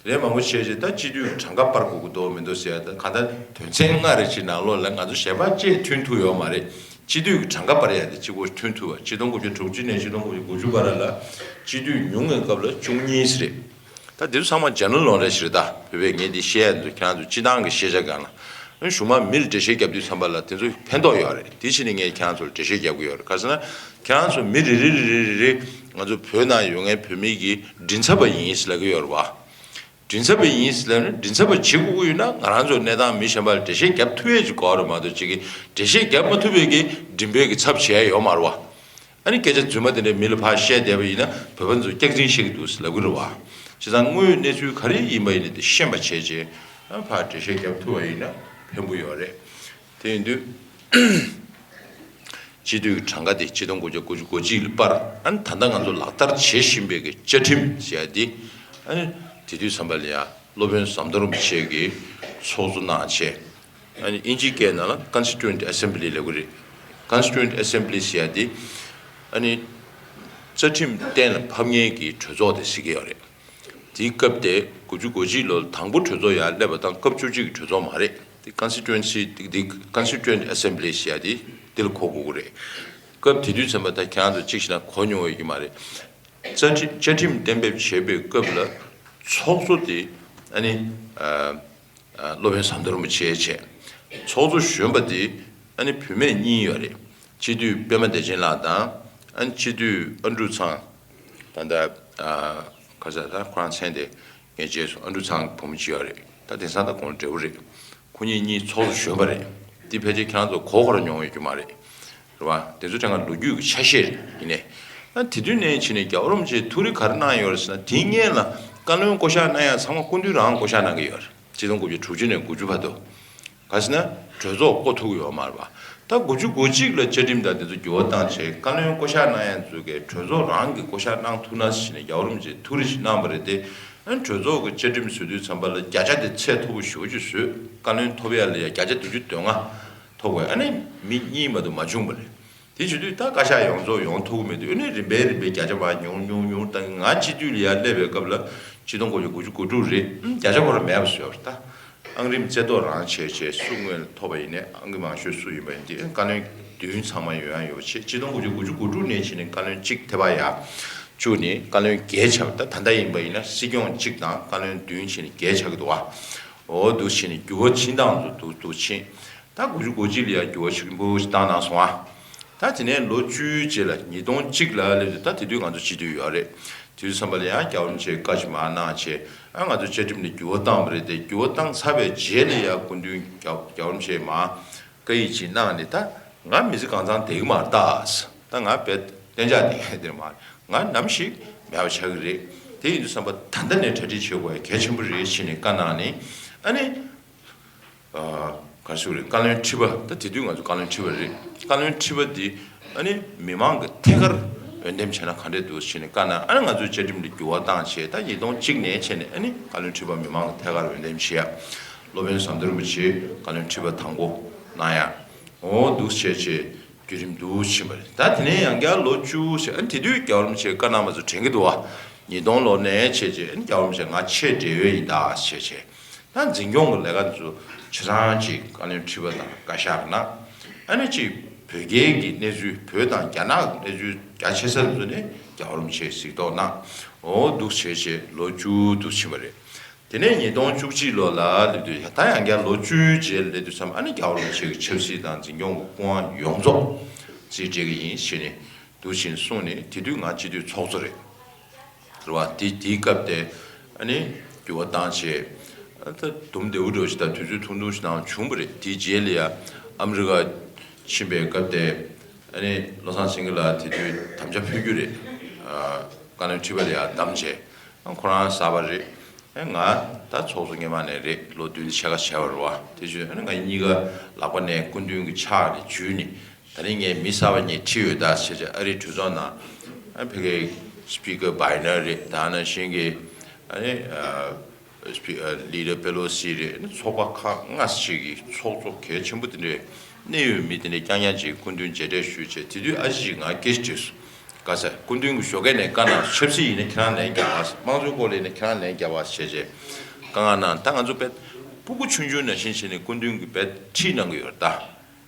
དེ་ནས་མང་པོ་བྱས་རྗེས་ད་སྤྱི་འཐུས་གྲངས་ཀ་སྤར་དགོས་ཀྱི་འདུག་མི་འདུག་ཟེར་ཡ་ད་གང་ལྟར་དོན་ཚན་ལྔ་རེ་ཅིག་ནང་ལོགས་ལ་ང་ཚོ་གཞན་པ་ཅིག་མཐུན་ཐུབ་ཡོད་མ་རེད། སྤྱི་འཐུས་ཀྱི་གྲངས་ཀ་སྤར་ཡ་དེ་གཅིག་པོ་མཐུན་ཐུབ་པ། ཆིག་སྟོང་དགུ་བརྒྱ་དྲུག་ཅུ་ནས་ཆིག་སྟོང་དགུ་བརྒྱ་དགུ་བཅུ་བར་ལ་སྤྱི་འཐུས་ཉུང་བའི་སྐབས་ལ་བཅུ་གཉིས་རེད། ད་དེ་ཚོ་ཚང་མ་ཇེ་ནེ་རལ་ནོ་ལེ་ཇི་རེད་ད། བོད་པས་ངས་འདི་བཤད་ཡ་འདུག་ཁྱེད་རང་ཚོ་སྤྱི་བཏང་གི་ཤེས་བྱ་སྒང་ལ། གཞུག་མ་མིར་འགྲེལ་བཤད་རྒྱབ་དུས་ཙམ་པ་ལ་དེ་ཚོ་ཕན་ཐོགས་ཡོད་རེད། དེ་བྱས་ནས་ངས་ཁྱེད་རང་ཚོར་འགྲེལ་བཤད་རྒྱབ་གི་ཡོད་རེད། ག་ཟེར་ན་ཁྱེད་རང་ཚོ་མི་རེ་རེ་རེ་རེ་རེ་རེ་ང་ཚོ་བོད་ནང་ཡོད་མཁན་བོད་མི་གི་མགྲིན་ཚབ་པ་ཡིན་ཟེར་ལབ་གི་ཡོད་རེད་བ། མགྲིན་ཚབ་པ་ཡིན་ཟེར་ལབ་ན་མགྲིན་ཚབ་པ་བྱེད་དགོས་ཀྱི་ཡོད་ན་ང་རང་ཚོ་གནས་སྟངས་མི་གཞན་པ་ལ་འགྲེལ་བཤད་རྒྱབ་ཐུབ་ཡས་ཅིག་དགོས་རེད་མ་གཏོགས་ཅིག་གི་འགྲེལ་བཤད་རྒྱབ་མ་ཐུབ་པའི་གི་མགྲིན་པའི་གི་ཚབ་བྱེད་ཡ་ཡོད་མ་རེད་བ། ཨ་ནི་སྐད་ཆ་རྫུན་མ་དེ་འདྲ་མི་ལ་ཕར་བཤད་བསྡད་པ་ཡིན་ན་བོད་པ་ཚོས་སྐྱག་རྫུན་བཤད་ཀྱི་འདུག་ཟེར་ལབ་ཀྱི་རེད་བ། བྱས་ཙང་དངོས་ཡོད་གནས་ཚུལ་ག་རེ་ཡིན་པ་ཡིན་ན་དེ་ཤེས་པ་བྱས་རྗེས་ཨ་ཕར་འགྲེལ་བཤད་རྒྱབ་ཐུབ་པ་ཡིན་ན་ཕན་པོ་ཡོད་རེད། དེ་ཡིན་དུས་སྤྱི་འཐུས་ཀྱི་གྲངས་ཀ་དེ་ཆིག་སྟོང་དགུ་བརྒྱ་དགུ་བཅུ་གོ་གཅིག་ལ་སྤར། ཨ་ནི་ད་ལྟ་ང་ཚོ་ལག་བསྟར་བྱེད་བཞིན་པའི་གི་བཅའ་ཁྲིམས་ཟེར་ཡ་དེ་ཨ་ནི་དེ་དུས་ཙམ་པ་ལ་ཡ་སློབ་དཔོན་ཟམ་གདོང་རིན་པོ་ཆེ་གིས་ཚོགས་གཙོ་གནང་བྱས། ཨ་ནི་དབྱིན་ཇིའི་སྐད་ནང་ལ་Constituent Assembly ལབ་ཀྱི་རེད། Constituent Assembly ཟེར་ཡ་དེ་ཨ་ནི་རྩ་ཁྲིམས་གཏན་ལ་ཕབ་མཁན་གྱི་གྲོས་ཚོགས་དེ་ཟེར་གྱི་ཡོད་རེད། དེའི་སྐབས་དེ་དགུ་བཅུ་གོ་གཅིག་ལོར་དང་པོ་གྲོས་ཚོགས་ཡར་སླེབས་པ་དང་སྐབས་བཅུ་གཅིག་གི་གྲོས་ཚོགས་མ་རེད། དེ་Constituency དེ་དེ་Constituent Assembly ཟེར་ཡ་དེ་དེ་ལ་གོ་དགོས་ཀྱི་རེད། སྐབས་དེ་དུས་ཙམ་པ་ད་ཁྱེད་རང་ཚོ་གཅིག་བྱས་ན་གོ་མྱོང་ཡོད་ཀྱི་མ་རེད། རྩ་ཁྲིམས་བཅའ་ཁྲིམས་གཏན་འབེབས་བྱེད་པའི་སྐབས་ལ་ཚོགས་གཙོ་དེ་ཨ་ནི་ཨ། སློབ་དཔོན་ཟམ་གདོང་རིན་པོ་ཆེ་བྱས། ཚོགས་གཙོ་གཞོན་པ་དེ་ཨ་ནི་བུད་མེད་གཉིས་ཡོད་རེད། སྤྱི་འཐུས་པད་མ་བདེ་ཆེན་ལགས་དང་ཨ་ནི་སྤྱི་འཐུས་ཨ་འབྲུག་ཚང་། ད་ལྟ་ཨ་ཁ་ས་ད་ཁོ་རང་མཚན་དེ་ངས་བརྗེད་སོང་། ཨ་འབྲུག་ཚང་གི་བུ་མོ་གཅིག་ཡོད་རེད། ད་དེང་སང་ད་ཁོང་འབྲས་བུ་རེད། ཁོ་གཉིས་གཉིས་ཚོགས་གཙོ་གཞོན་པ་རེད། དེ་ཕལ་ཆེར་ཁྱེད་རང་ཚོ་གོ་གོ་ར་མྱོང་ཡོད་རྒྱུ་མ་རེད། རེད་བ། དེ་ཚོ་དེ་སྔ་ལོ་རྒྱུས་ཀྱི་ཆ་ཤས་རེད། ཡིན་ནའི། ཨ་དེ་དུས་ནས་ཕྱིན་ནས་རྒྱལ་བ་རིན་པོ་ཆེས་ཐུགས་རེ་ག་རེ་གནང་ཡོད་རེད་ཟེར་ན། དེའི་སྔོན་ལ་བཀའ་བློན་བསྐོ་གཞག་གནང་ཡ་ཚང་མ་སྐུ་མདུན་རང་བསྐོ་གཞག་གནང་གི་ཡོད་རེད། ཆིག་སྟོང་དགུ་བརྒྱ་དྲུག་ཅུ་ནས་དགུ་བཅུ་བར་དུ། ག་ཟེར་ན་གྲོས་ཚོགས་བསྐོ་ཐུབ་ཀྱི་ཡོད་མ་རེད་པ། ད་དགུ་བཅུ་གོ་གཅིག་ལ་བཅའ་ཁྲིམས་དང་དེ་ཚོ་འགྱུར་བ་བཏང་བྱས་བཀའ་བློན་བསྐོ་གཞག་གནང་ཡ་ཚོ་གིས་གྲོས་ཚོགས་རང་གིས་བསྐོ་གཞག་གནང་ཐུབ་ན་ཟེར་ནས་རྒྱལ་བ་རིན་པོ་ཆེས་ཐུགས་རེ་ཞིག་གནང་བ་རེད་དེ། ཨ་ནི་གྲོས་ཚོགས་ཀྱི་བཅའ་ཁྲིམས་བཟོ་དུས་ཙམ་པ་ལ་བརྒྱ་ཆ་དེ་ཚད་མཐོ་པོ་ཞེ་པོ་ཅིག་བཟོས། བཀའ་བློན་ཐོབ་ཡ་ལ་ཡ་བརྒྱ་ཆ་བདུན་ཅུ་དོན་ལྔ་ཐོབ་དགོས། ཨ་ནི་མི་གཉིས་མ་གཏོགས་མ་བྱུང་བ་རེད། དེ་བྱེད་དུས་ད་བཀའ་ཤག་ཡོངས་རྫོགས་ཡོང་ཐུབ་ཀྱི་མི་འདུག་ཨ་ནི་རིམ་པས་རིམ་པས་བརྒྱ་ཆ་མར་ཉུང་ཉུང་ཉུང་། ད་ང་སྤྱི་འཐུས་ལ་ཡར་སླེབས་པའི་སྐབས་ལ་ཆིག་སྟོང་དགུ་བརྒྱ་དགུ་བཅུ་གོ་དྲུག་རེད། ཨ་ནི་བརྒྱ་ཆ་ཁོ་རང་མེད་པ་བཟོས་པ་རེད། ད། ཨང་རིམ་རྩེ་ཏོག་རང་བྱས་བྱས་སུ་དངོས་ལ་ཐོབ་པ་ཡིན་ནའི་ཨང་ཀི་མང་ཤོས་སུ་ཡིན་པ་ཡིན་ཏེ། བཀའ་བློན་བདུན་ཚང་མ་ཡོང་ཡ་ཡོད་བྱས། ཆིག་སྟོང་དགུ་བརྒྱ་དགུ་བཅུ་གོ་དྲུག་ནས་བྱས་ནས་བཀའ་བློན་གཅིག་ཐེ་བ་ཡ་བཅུག་ནས་བཀའ་བློན་བརྒྱད་ཆགས། ད་ད་ལྟ་ཡིན་པ་ཡིན་ན་སྲིད་སྐྱོང་གཅིག་དང་བཀའ་བློན་བདུན་བྱས་ནས་བརྒྱད་ཆགས་ཀྱི་འདུག་བ། འོ་འདུག་བྱས་ནས་འགྱུར་བ་ཕྱིན་སྟངས་ཚོ་འདུག་འདུག་ཕྱིན། ད་དགུ་བཅུ་གོ་གཅིག་ལ་ཡ་འགྱུར་བ་ཆེན་པོ་ཞིག་བཏང་གནང་སོང་ཨ། ད་དེ་ནས་ལོ་བཅུའི་རྗེས་ལ་ཉིས་སྟོང་གཅིག་ལ་སླེབས་དུས་ད་དེ་དུས་ང་ཚོ་སྤྱི་འཐུས་ཡོད་རེད། དུས་ཙམ་པ་ལ་ཡང་རྒྱལ་བ་རིན་པོ་ཆེས་བཀའ་ཞིག་མར་གནང་བྱས། ཨ་ང་ཚོ་བཅའ་ཁྲིམས་ལ་འགྱུར་བ་བཏང་བ་རེད་དེ། འགྱུར་བ་བཏང་ཚར་བའི་རྗེས་ལ་ཡང་སྐུ་མདུན་རྒྱལ་རྒྱལ་བ་རིན་པོ་ཆེས་མར་བཀའ་ཡིག་ཅིག་གནང་ནས། ད་ང་མི་ཚེ་གང་ཚང་བསྡད་ཀྱི་མ་རེད་ད། ད་ང་རྦད་གཏན་འཇགས་བསྡད་མཁན་དེ་མ་རེད། ང་ནམ་ཞིག་མེད་པ་ཆགས་ཀྱི་རེད། དེ་ཡིན་དུས་ཙམ་པ་ད་ལྟ་ནས་གྲ་སྒྲིག་བྱེད་དགོས་ཡ་གལ་ཆེན་པོ་རེད་ཟེར་ནས་བཀའ་གནང་ནས། ཨ་ནི། ཨ་ག་རེ་ཟེར་དགོས་རེད། བཀའ་བློན་ཁྲི་པ། ད་དེ་དུས་ང་ཚོ་བཀའ་བློན་ཁྲི་པ་རེད། བཀའ་བློན་ཁྲི་པ་འདི་ཨ་ནི་མི་མང་གི་ཐད་ཀར་འོས་འདེམས་བྱས་ན་ག་འདྲས་འདུག་ཟེར་ནས་བཀའ་གནང་། ཨ་ནི་ང་ཚོའི་བཅའ་ཁྲིམས་ལ་འགྱུར་བ་བཏང་བྱས། ད་ཉིས་སྟོང་གཅིག་ནས་བྱས་ནས་ཨ་ནི་བཀའ་བློན་ཁྲི་པ་མི་མང་གི་ཐད་ཀར་འོས་འདེམས་བྱེད་ཡ། སློབ་དཔོན་ཟམ་གདོང་རིན་པོ་ཆེ་བཀའ་བློན་ཁྲི་པ་དང་པོ་གནང་ཡ། འོ་འདུག་བྱས་བྱས་བརྒྱུད་རིམ་འདུག་ཕྱིན་པ་རེད། ད་དེ་ནས་ཡང་བསྐྱར་ལོ་བཅུ་ཞིག་ཨ་ནི་དེ་དུས་རྒྱལ་བ་རིན་པོ་ཆེས་བཀའ་གནང་བ་ཚོ་དྲན་གྱི་འདུག་བ། ཉིས་སྟོང་ལོ་ནས་བྱས་རྗེས་རྒྱལ་བ་རིན་པོ་ཆེ་ང་ཆེས་བགྲེས་ཡོད་ཡིན་ད་བྱས་རྗེས། ད་འཛིན་སྐྱོང་གི་ལས་ཀ་འདི་ཚོ་ཆ་ཚང་ཅིག་བཀའ་བློན་ཁྲི་པ་དང་བཀའ་ཤག་གི་ནང་། ཨ་ནི་ཅིག་བོད་རྒྱའི་གི་གནས་ཚུལ། བོད་དང་རྒྱ་ནག་གི་གནས་ཚུལ་རྒྱ་ཆེ་ས་འདི་ཚོ་ནས་རྒྱལ་བ་རིན་པོ་ཆེས་གཟིགས་རྟོག་གནང་། འོ་འདུག་བྱས་རྗེས་ལོ་བཅུ་འདུག་ཕྱིན་པ་རེད། དེ་ནས་ཉིས་སྟོང་བཅུ་གཅིག་ལོ་ལ་སླེབས་དུས། ད་ཡང་བསྐྱར་ལོ་བཅུའི་རྗེས་ལ་སླེབས་དུས་ཙམ། ཨ་ནི་རྒྱལ་བ་རིན་པོ་ཆེ་གི་ཆབ་སྲིད་དང་འཛིན་སྐྱོང་གི་སྐུ་དབང་ཡོངས་རྫོགས་རྩིས་སྤྲད་ཀྱི་ཡིན་ཟེར་ནས་འདུག་བྱས་གསུངས་ནས། དེ་དུས་ང་སྤྱི་འཐུས་ཚོགས་གཙོ་རེད། རེད་བ། དེ་དེའི་སྐབས་དེ་ཨ་ནི་འགྱུར་བ་བཏང་བྱས། ཨ་ད་དུམ་བདེ་བོ་འགྲོ་ཞིག་དང་དུས་ཚོད་ཐུང་ཐུང་ཞིག་ནང་བྱུང་བ་རེད། དེའི་རྗེས་ལ་ཡ་ཨ་མི་རི་ཀ་ཕྱིན་པའི་སྐབས་དེ་ཨ་ནི་བློ་བཟང་སེང་གེ་ལགས་དེ་དུས་དམ་བཅའ་ཕུལ་རྒྱུ་རེད། ཨ་བཀའ་བློན་ཁྲི་པ་ལ་ཡ་བདམས་བྱས། ཨ་ཁོ་རང་གསར་པ་རེད། ཨ་ང་ད་ཚོགས་གཙོ་སྔོན་མ་ནས་རེད། ལོ་བདུན་ཕྱེད་ཀ་བྱས་པ་རེད་བ། དེ་བྱས་ཨ་ནི་ང་གཉིས་ཀ་ལག་པ་ནས་སྐུ་མདུན་གྱི་ཕྱག་ནས་འཇུས་ནས། ད་རིང་ངས་མི་གསར་པ་གཉིས་ཁྲིད་ཡོད་ད་ཟེར་བྱས། ཨ་རིའི་གྲོས་ཚོགས་ནང་ཨ་ཕ་གིའི་སི་པི་ཀར་བྷའི་ནར་རེད། ད་ནང་བཞིན་གྱི་ཨ་ནི་ཨ་སི་པི་ཨ་ལི་ཌར་པེ་ལོ་སི་རེད། ཨ་ནི་ཚོགས་པ་ཁག་ལྔ་ཅིག་གི་ཚོགས་གཙོ་གལ་ཆེན་པོ་དེ་འདྲའི་གནད་ཡོད་མི་དེ་འདྲའི་རྐྱང་རྐྱང་ཅིག་སྐུ་མདུན་མཇལ་འཕྲད་ཞུས་བྱས། དེ་དུས་ཨ་ཅེ་ཅིག་ང་སྐད་ཆ་དྲིས་སོང་། ག་ཟེར། སྐུ་མདུན་གྱི་ཞོགས་ཀས་ནས་བཀའ་གནང་། ཆབ་སྲིད་ཡིན་ན་ཁྱེད་རང་ལན་རྒྱག་པ། དམངས་གཙོའི་སྐོར་ལ་ཡིན་ན་ཁྱེད་རང་ལན་རྒྱག་པ་བྱས་བྱས་བཀའ་གནང་། ད་ང་ཚོ་དཔེ་ཕྲུ་གུ་ཆུང་ཆུང་ནང་བཞིན་བྱས་ནས་སྐུ་མདུན་གྱིས་དཔེ་ཁྲིད་གནང་གི་ཡོད་རེད་ད།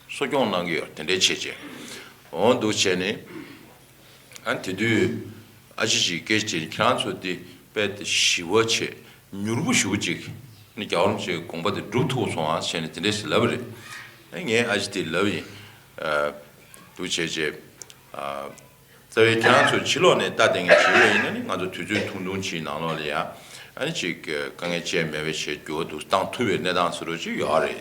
གསོ་སྐྱོང་གནང་གི་ཡོད། དེ་འདྲའི་བྱས་བྱས། འོ་འདུག་བྱས་ནས། ཨ་དེ་དུས་ཨ་ཅེ་ཅིག་སྐད་ཆ་དྲིས་ནས། ཁྱེད་རང་ཚོ་འདི་དཔེ་དེ་ཞི་བ་བྱས། མྱུར་པོ་ཞེ་པོ་ཅིག་ནི་རྒྱལ་བ་རིན་པོ་ཆེའི་དགོངས་པ་དེ་སྒྲུབ་ཐུབ་སོང་ཨ་བྱས་ནས་དེ་འདྲས་ཞིག་ལབ་པ་རེད། ཨ་ངས་ཨ་ཅེ་དེ་ལབ་ཡིན། ཨ་འདུག་བྱས་བྱས། ཨ་རྩ་བའི་ཁྱེད་རང་ཚོ་ཕྱི་ལོགས་ནས་ལྟ་བསྡད་མཁན་ཅིག་ཡིན་ན་ནི། ང་ཚོ་དུས་ཚོད་ཐུང་ཐུང་ཅིག་ནང་ལོགས་ལ་ཡ་ཨ་ནི་ཅིག་དཀའ་ངལ་ཅིག་མེད་པ་བྱས་འགྱུར་བ་འདུག་བཏང་ཐུབ་པའི་གནས་སྟངས་བཟོ་འདྲ་ཅིག་ཡོད་རེད།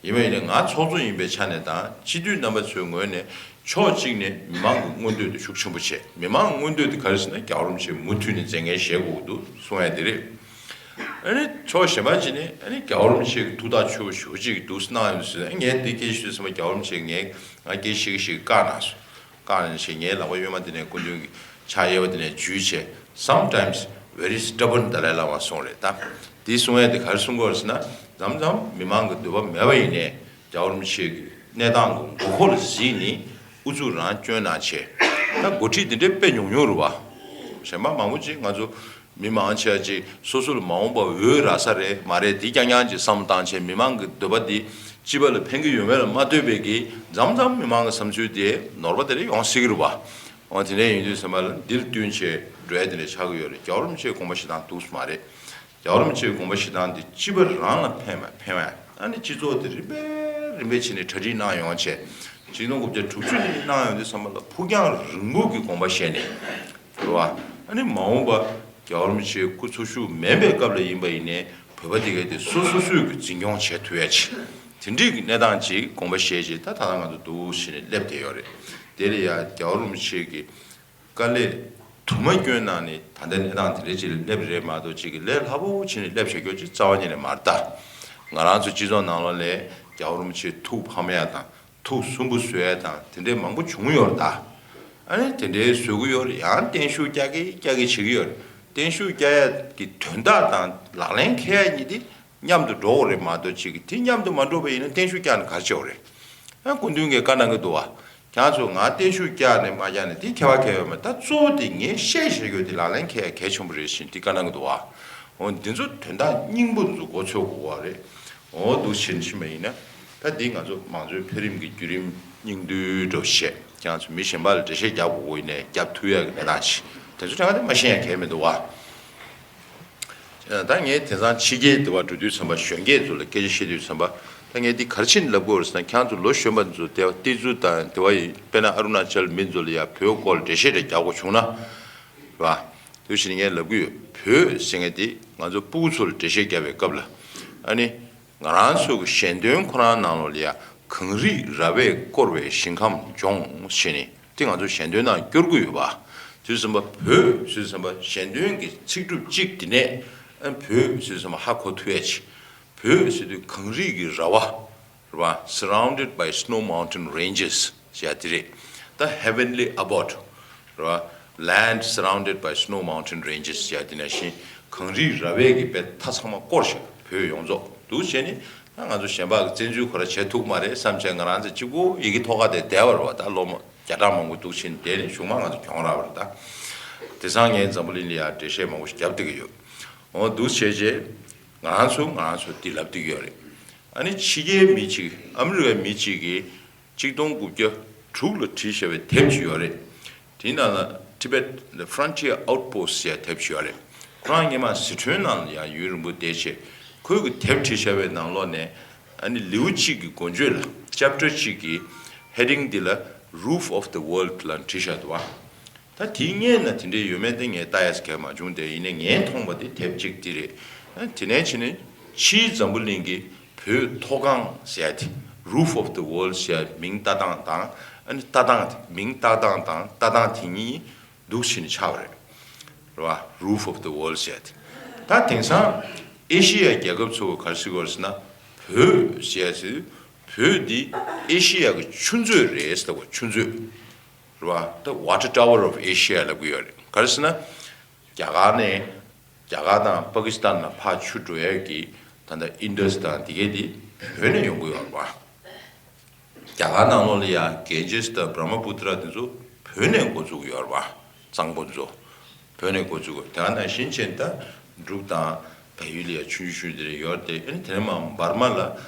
ཡིན་པ་ཡིན་ནའི་ང་ཚོགས་གཙོ་ཡིན་པའི་ཆ་ནས་དང་སྤྱི་འཐུས་རྣམ་པ་ཚོའི་ངོས་ནས་ཕྱོགས་གཅིག་ནས་མི་མང་གི་མངོན་འདོད་དེ་ཤུགས་ཆེན་པོ་བྱས། མི་མང་གི་མངོན་འདོད་དེ་ག་རེ་ཟེར་ན། རྒྱལ་བ་རིན་པོ་ཆེ་མུ་མཐུད་ནས་མཛད་འགན་བཞེས་དགོས་ཀྱི་འདུག་གསུང་ཡ་དེ་རེད། ཨ་ནི་ཕྱོགས་གཞན་པ་ཅིག་ནས་ཨ་ནི་རྒྱལ་བ་རིན་པོ་ཆེ་གི་ཐུགས་ཐག་ཆོད་པོ་ཞེ་པོ་ཅིག་འདུག་གནང་ཡོད་ཟེར། ཨ་ངས་འདི་སྐད་ཆ་ཞུས་ཙམ་པ་རྒྱལ་བ་རིན་པོ་ཆེ་ངས་ང་སྐད་ཆ་བཤད་ཀྱི་ཞིག་བཀག་གནང་སོང་། བཀག་ནས་བྱས་ངའི་ལག་པ་གཡོན་མ་དེ་ནས་སྐུ་མདུན་གྱི་ཕྱག་གཡས་པ་དེ་ནས་འཇུས་བྱས། Sometimes very stubborn Dalai Lama གསུངས་རེད་ད། དེ་གསུང་ཡས་དེ་ག་རེ་གསུང་གི་ཡོད་རེད་ཟེར་ན། མཚམས་མཚམས་མི་མང་གི་འདོད་པ་མེད་པ་ཡིན་ནའི་རྒྱལ་བ་རིན་པོ་ཆེ་གི་གནས་སྟངས་ཀྱི་མགོ་སྐོར་ལ་གཟིགས་ནས་ཨུ་ཚུགས་རང་བསྐྱོན་གནང་བྱས། ད་འགོ་ཁྲིད་དེ་འདྲའི་དཔེ་ཉུང་ཉུང་རེད་བ། གཞན་པ་མང་པོ་ཅིག་ང་ཚོ་མི་མང་ཆེ་བ་ཅིག་སོ་སོ་ལ་མ་འོངས་པ་འོས་རག་ས་རེད་མ་རེད་དེ་རྐྱང་རྐྱང་ཅིག་བསམ་བློ་བཏང་བྱས། མི་མང་གི་འདོད་པ་འདི་སྤྱི་པ་ལ་ཕན་གྱི་ཡོད་མེད་ལ་མ་ལྟོས་པའི་གི་མཚམས་མཚམས་མི་མང་གི་བསམ་ཚུལ་དེ་ནོར་བ་དེ་འདྲ་ཡོང་སྲིད་ཀྱི་རེད་བ། འོ་དེ་འདྲ་ཡིན་དུས་ཙམ་པ་ལ་འདིར་བསྟུན་བྱས་འགྲོ་ཡ་དེ་འདྲ་ཆགས་ཀྱི་ཡོད་རེད། རྒྱལ་བ་རིན་པོ་ཆེའི་དགོངས་པ་བཞེས་སྟངས་འདུག་སེ་མ་རེད། རྒྱལ་བ་རིན་པོ་ཆེའི་དགོངས་པ་བཞེས་སྟངས་འདི་སྤྱི་པ་རང་ལ་ཕན་པ་ཕན་པ། ཨ་ནི་སྤྱི་ཚོགས་དེ་རིམ་པས་རིམ་པས་བྱས་ནས་གྲ་སྒྲིག་གནང་ཡོང་བྱས། ཆིག་སྟོང་དགུ་བརྒྱ་དྲུག་ཅུ་ནས་གནང་ཡོང་དུས་ཙམ་པ་ལ་ཕུགས་རྒྱང་རིང་པོ་གི་དགོངས་པ་བཞེས་ནས། རེད་བ། ཨ་ནི་མ་འོངས་པ་རྒྱལ་བ་རིན་པོ་ཆེའི་སྐུ་འཚོ་བཞུགས་མིན་པའི་སྐབས་ལ་ཡིན་པ་ཡིན་ནའི་བོད་པ་དེ་གའི་དེ་སོ་སོ་སོས་ཀྱི་འཛིན་སྐྱོང་བྱེད་ཐུབ་ཡ་ཅིག་དེ་འདྲའི་གི་གནས་སྟངས་ཅིག་དགོངས་པ་བཞེས་བྱས། ད་ད་ལྟ་ང་ཚོ་འདུག་སེ་ནས་སླེབས་བསྡད་ཡོད་རེད། དེ་ལ་ཡ་རྒྱལ་བ་རིན་པོ་ཆེ་གི་དཀའ་ལས་དུ་མ་བསྐྱོན་གནང་ནས་ད་ལྟ་གནས་སྟངས་དེ་འདྲའི་ཅིག་ལ་སླེབས་རེད་མ་གཏོགས། ཅིག་གི་ལས་སླ་པོ་བྱས་ནས་སླེབས་བྱ་རྒྱུ་ཅིག་རྩ་བ་ཉིད་ནས་མ་རེད་ད། ང་རང་ཚོ་སྤྱི་ཚོགས་ནང་ལོགས་ལ་རྒྱལ་བ་རིན་པོ་ཆེ་ཐུགས་ཕམ་ཡ་དང་ཐུགས་སུན་པོ་བཟོ་ཡ་དང་དེ་འདྲའི་མང་པོ་བྱུང་ཡོད་རེད་ད། ཨ་ནི་དེ་འདྲའི་བཟོ་གི་ཡོད་རེད། ཡང་བརྟན་བཞུགས་རྒྱག་གི་རྒྱག་གི་བྱེད་ཀྱི་ཡོད་རེད། བརྟན་བཞུགས་རྒྱག་ཡ་གི་དོན་དག་དང་ལག་ལེན་འཁེལ་ཡ་གཉིས་དེ་མཉམ་དུ་འགྲོ་དགོས་རེད་མ་གཏོགས། ཅིག་གི་དེ་མཉམ་དུ་མ་འགྲོ་བ་ཡིན་ན་བརྟན་བཞུགས་བསྐྱངས་ནས་ག་རེ་བྱེད་དགོས་རེད། ཨ་སྐུ་མདུན་གྱིས་བཀའ་གནང་གི་འདུག་བ། ཁྱེད་ཚོ་ང་བརྟན་བཞུགས་བསྐྱངས་ནས་མ་བསྐྱངས་ནས་དེ་ཁྱད་པར་གང་ཡང་ཡོད་མ་རེད། ད་གཙོ་བོ་དེ་ངས་བཤད་བཤད་རྒྱུ་དེ་ལག་ལེན་འཁེལ་ཡ་གལ་ཆེན་པོ་རེད་ཟེར་དེ་བཀའ་གནང་གི་འདུག་བ། འོ་འདི་ཚོ་དོན་དག་སྙིང་པོ་འདི་ཚོ་མགོ་ཚོད་དགོས་པ་རེད། འོ་འདུག་བྱེད་ཕྱིན་པ་ཡིན་ན། ད་འདི་ང་ཚོ་མང་གཙོའི་འཕེལ་རིམ་གྱི་བརྒྱུད་རིམ་སྙིང་བསྡུས་འདྲ་བོ་བཤད། ཁྱེད་ཚོ་མི་གཞན་པ་ལ་འགྲེལ་བཤད་རྒྱག་དགོས་ཀྱི་ཡིན་ནའི་རྒྱབ་ཐུབ་ཡ་གི་གནས་སྟངས་ཤིག་དེ་ཚོ་དྲན་ག་དེ་མ་ཤེས་ཡ་གལ་མི་འདུག་བ། ད་ངས་དེང་སང་ཕྱི་རྒྱལ་དེ་བ་འགྲོ་དུས་ཙམ་པ། གཞོན་སྐྱེས་ཚོ་ལ་སྐད་ཆ་བཤད་དུས་ཙམ་པ། ད་ངས་འདི་ག་རེ་བྱས་ནས་ལབ་དགོས་རེད་ཟེར་ན། ཁྱེད་ཚོ་ལོ་གཞོན་པ་ཚོ་དེ་བ་ཏི་ཙུ་དང་དེ་བ་ཡི་དཔེར་ན་ཨ་རུ་ན་ཅལ་མི་ཚོ་ལ་ཡ་བོད་སྐོར་ལ་འགྲེལ་བཤད་རེ་རྒྱག་དགོས་བྱུང་ན། རེད་བ། དེ་བཞིན་ངས་ལབ་ཀྱི་ཡོད། བོད་ཟེར་མཁན་དེ་ང་ཚོ་སྤུ་གུ་ཚོ་ལ་འགྲེལ་བཤད་རྒྱབ་པའི་སྐབས་ལ། ཨ་ནི། ང་རང་ཚོ་གི་ཞལ་འདོན་ཁོ་རང་ནང་ལོགས་ལ་ཡ། གངས་རིའི་ར་བས་བསྐོར་བའི་ཞིང་ཁམས་ལྗོངས་ཞེས་ནས་དེ་ང་ཚོ་ཞལ་འདོན་ནང་སྐྱོར་གྱི་ཡོད་པ། དུས་ཙམ་པ་བོད་ཟེར་ཙམ་པ་ཞལ་འདོན་གྱི་ཚིག་གྲུབ་གཅིག་དེ་ནས་ཨ་བོད་ཟེར་ཙམ་པ་ཧ་གོ་ཐུབ་ཡ་ཅིག་བོད་ཟེར་དུས་གངས་རིའི་གི་ར་བ་རེད་བ། Surrounded by snow mountain ranges ཟེར་ཡ་དེ་རེད། ད་heavenly abode རེད་བ། Land surrounded by snow mountain ranges ཟེར་ཡ་དེ་ནང་བཞིན་གངས་རིའི་ར་བས་ཀྱི་དཔེ་མཐའ་ཚང་མ་བསྐོར་བཞག་བོད་ཡོངས་རྫོགས་འདུག་བྱས་ནས། ད་ང་ཚོ་གཞན་པ་གི་བཙན་འཛུལ་ཁོ་ར་བྱེད་ཐུབ་མ་རེད་བསམ་བྱས་ང་རང་ཚོ་གཅིག་པོ་ཡི་གེ་ཐོག་ཁ་དེ་བསྡད་པ་རེད་བ། ད་ལོ་མ་བརྒྱ་ཕྲག་མང་པོ་འདུག་ཕྱིན་བསྡད་ནས་གཞུག་མ་ང་ཚོ་གྱོང་རག་པ་རེད་ད། དེང་སང་ངས་འཛམ་བུ་གླིང་ལ་ཡང་འགྲེལ་བཤད་མང་པོ་ཞིག་བརྒྱབ་བསྡད་ཀྱི་ཡོད། འོ་འདུག་བྱས་རྗེས་ང་རང་ཚོ་ང་རང་ཚོ་འདི་ལབ་བསྡད་ཀྱི་ཡོད་རེད། ཨ་ནི་ཕྱི་རྒྱལ་མི་གཅིག་ཨ་མི་རི་ཀའི་མི་གཅིག་གིས་གཅིག་སྟོང་དགུ་བརྒྱ་དྲུག་ལ་བྲིས་བཞག་པའི་དེབ་ཅིག་ཡོད་རེད། དེའི་ནང་ལ་Tibet The Frontier Outpost ཟེར་དེབ་ཅིག་ཡོད་རེད། ཁོ་རང་སྔོན་མ་ཟི་ཁྲོན་ནང་ལ་ཡང་ཡུན་རིང་པོ་བསྡད་བྱས་ཁོས་གི་དེབ་བྲིས་བཞག་པའི་ནང་ལོགས་ནས་ཨ་ནི་ལེའུ་གཅིག་གི་འགོ་བརྗོད་ལ་chapter གཅིག་གི་heading འདི་ལ་Roof of the World ལ་བྲིས་བཞག་འདུག་བ། ད་དེའི་སྔོན་ན་དེ་འདྲའི་ཡོད་མེད་དེ་ངས་ལྟ་ཡས་གལ་མ་བྱུང་སྟེ། ཡིན་ནའི་ངས་མཐོང་བ་དེ་དེབ་གཅིག་འདི་རེད། ཨ་དེ་ནས་ཕྱིན་ནས་ཕྱིའི་འཛམ་བུ་གླིང་གི་བོད་མཐོ་སྒང་ཟེར་ཡ་དེ། Roof of the World ཟེར་ཡ་མིང་བཏགས་སྟངས་དང་ཨ་ནི་ལྟ་སྟངས་དེ། མིང་བཏགས་སྟངས་དང་ལྟ་སྟངས་དེ་གཉིས་འདུག་ཕྱིན་ནས་ཆགས་པ་རེད། རེད་བ། Roof of the World ཟེར་ཡ་དེ། ད་དེང་སང་ཨེ་ཤི་ཡ་རྒྱལ་ཁབ་ཚོ་ག་རེ་ཟེར་གྱི་ཡོད་རེད་ཟེར་ན། བོད་ཟེར་ཡ་དེ། བོད་འདི་ཨེ་ཤི་ཡ་གི་ཆུ་མཛོད་རེད་ཟེར་བ། ཆུ་མཛོད། རེད་བ། ད་Water Tower of Asia ལབ་ཀྱི་ཡོད་རེད། ག་རེ་ཟེར་ན། རྒྱ་གར་ནས་རྒྱ་གར་དང་པ་ཀི་སི་ཐན་ལ་ཕར་ཆུ་འགྲོ་ཡས་ཀྱི་ད་ལྟ་ཨིན་ཌས་དང་དེ་གས་དེ་བོད་ནས་ཡོང་གི་ཡོད་རེད་བ། རྒྱ་གར་ནང་ལོགས་ལ་ཡ་གེན་ཇེས་དང་བྷྲ་མ་པུ་ཏྲ་དེ་ཚོ་བོད་ནས་འགོ་བཙུགས་ཡོད་རེད་བ། གཙང་པོ་ཚོ་བོད་ནས་འགོ་བཙུགས་ཡོད། དེ་ནང་བཞིན་བྱས་ད་འབྲུག་དང་བལ་ཡུལ་ལ་ཡ་ཆུང་ཆུང་ཆུང་དེ་རེ་ཡོད་རེད་དེ། ཨ་ནི་དེ་ནས་མར་འབར་མ་ལ་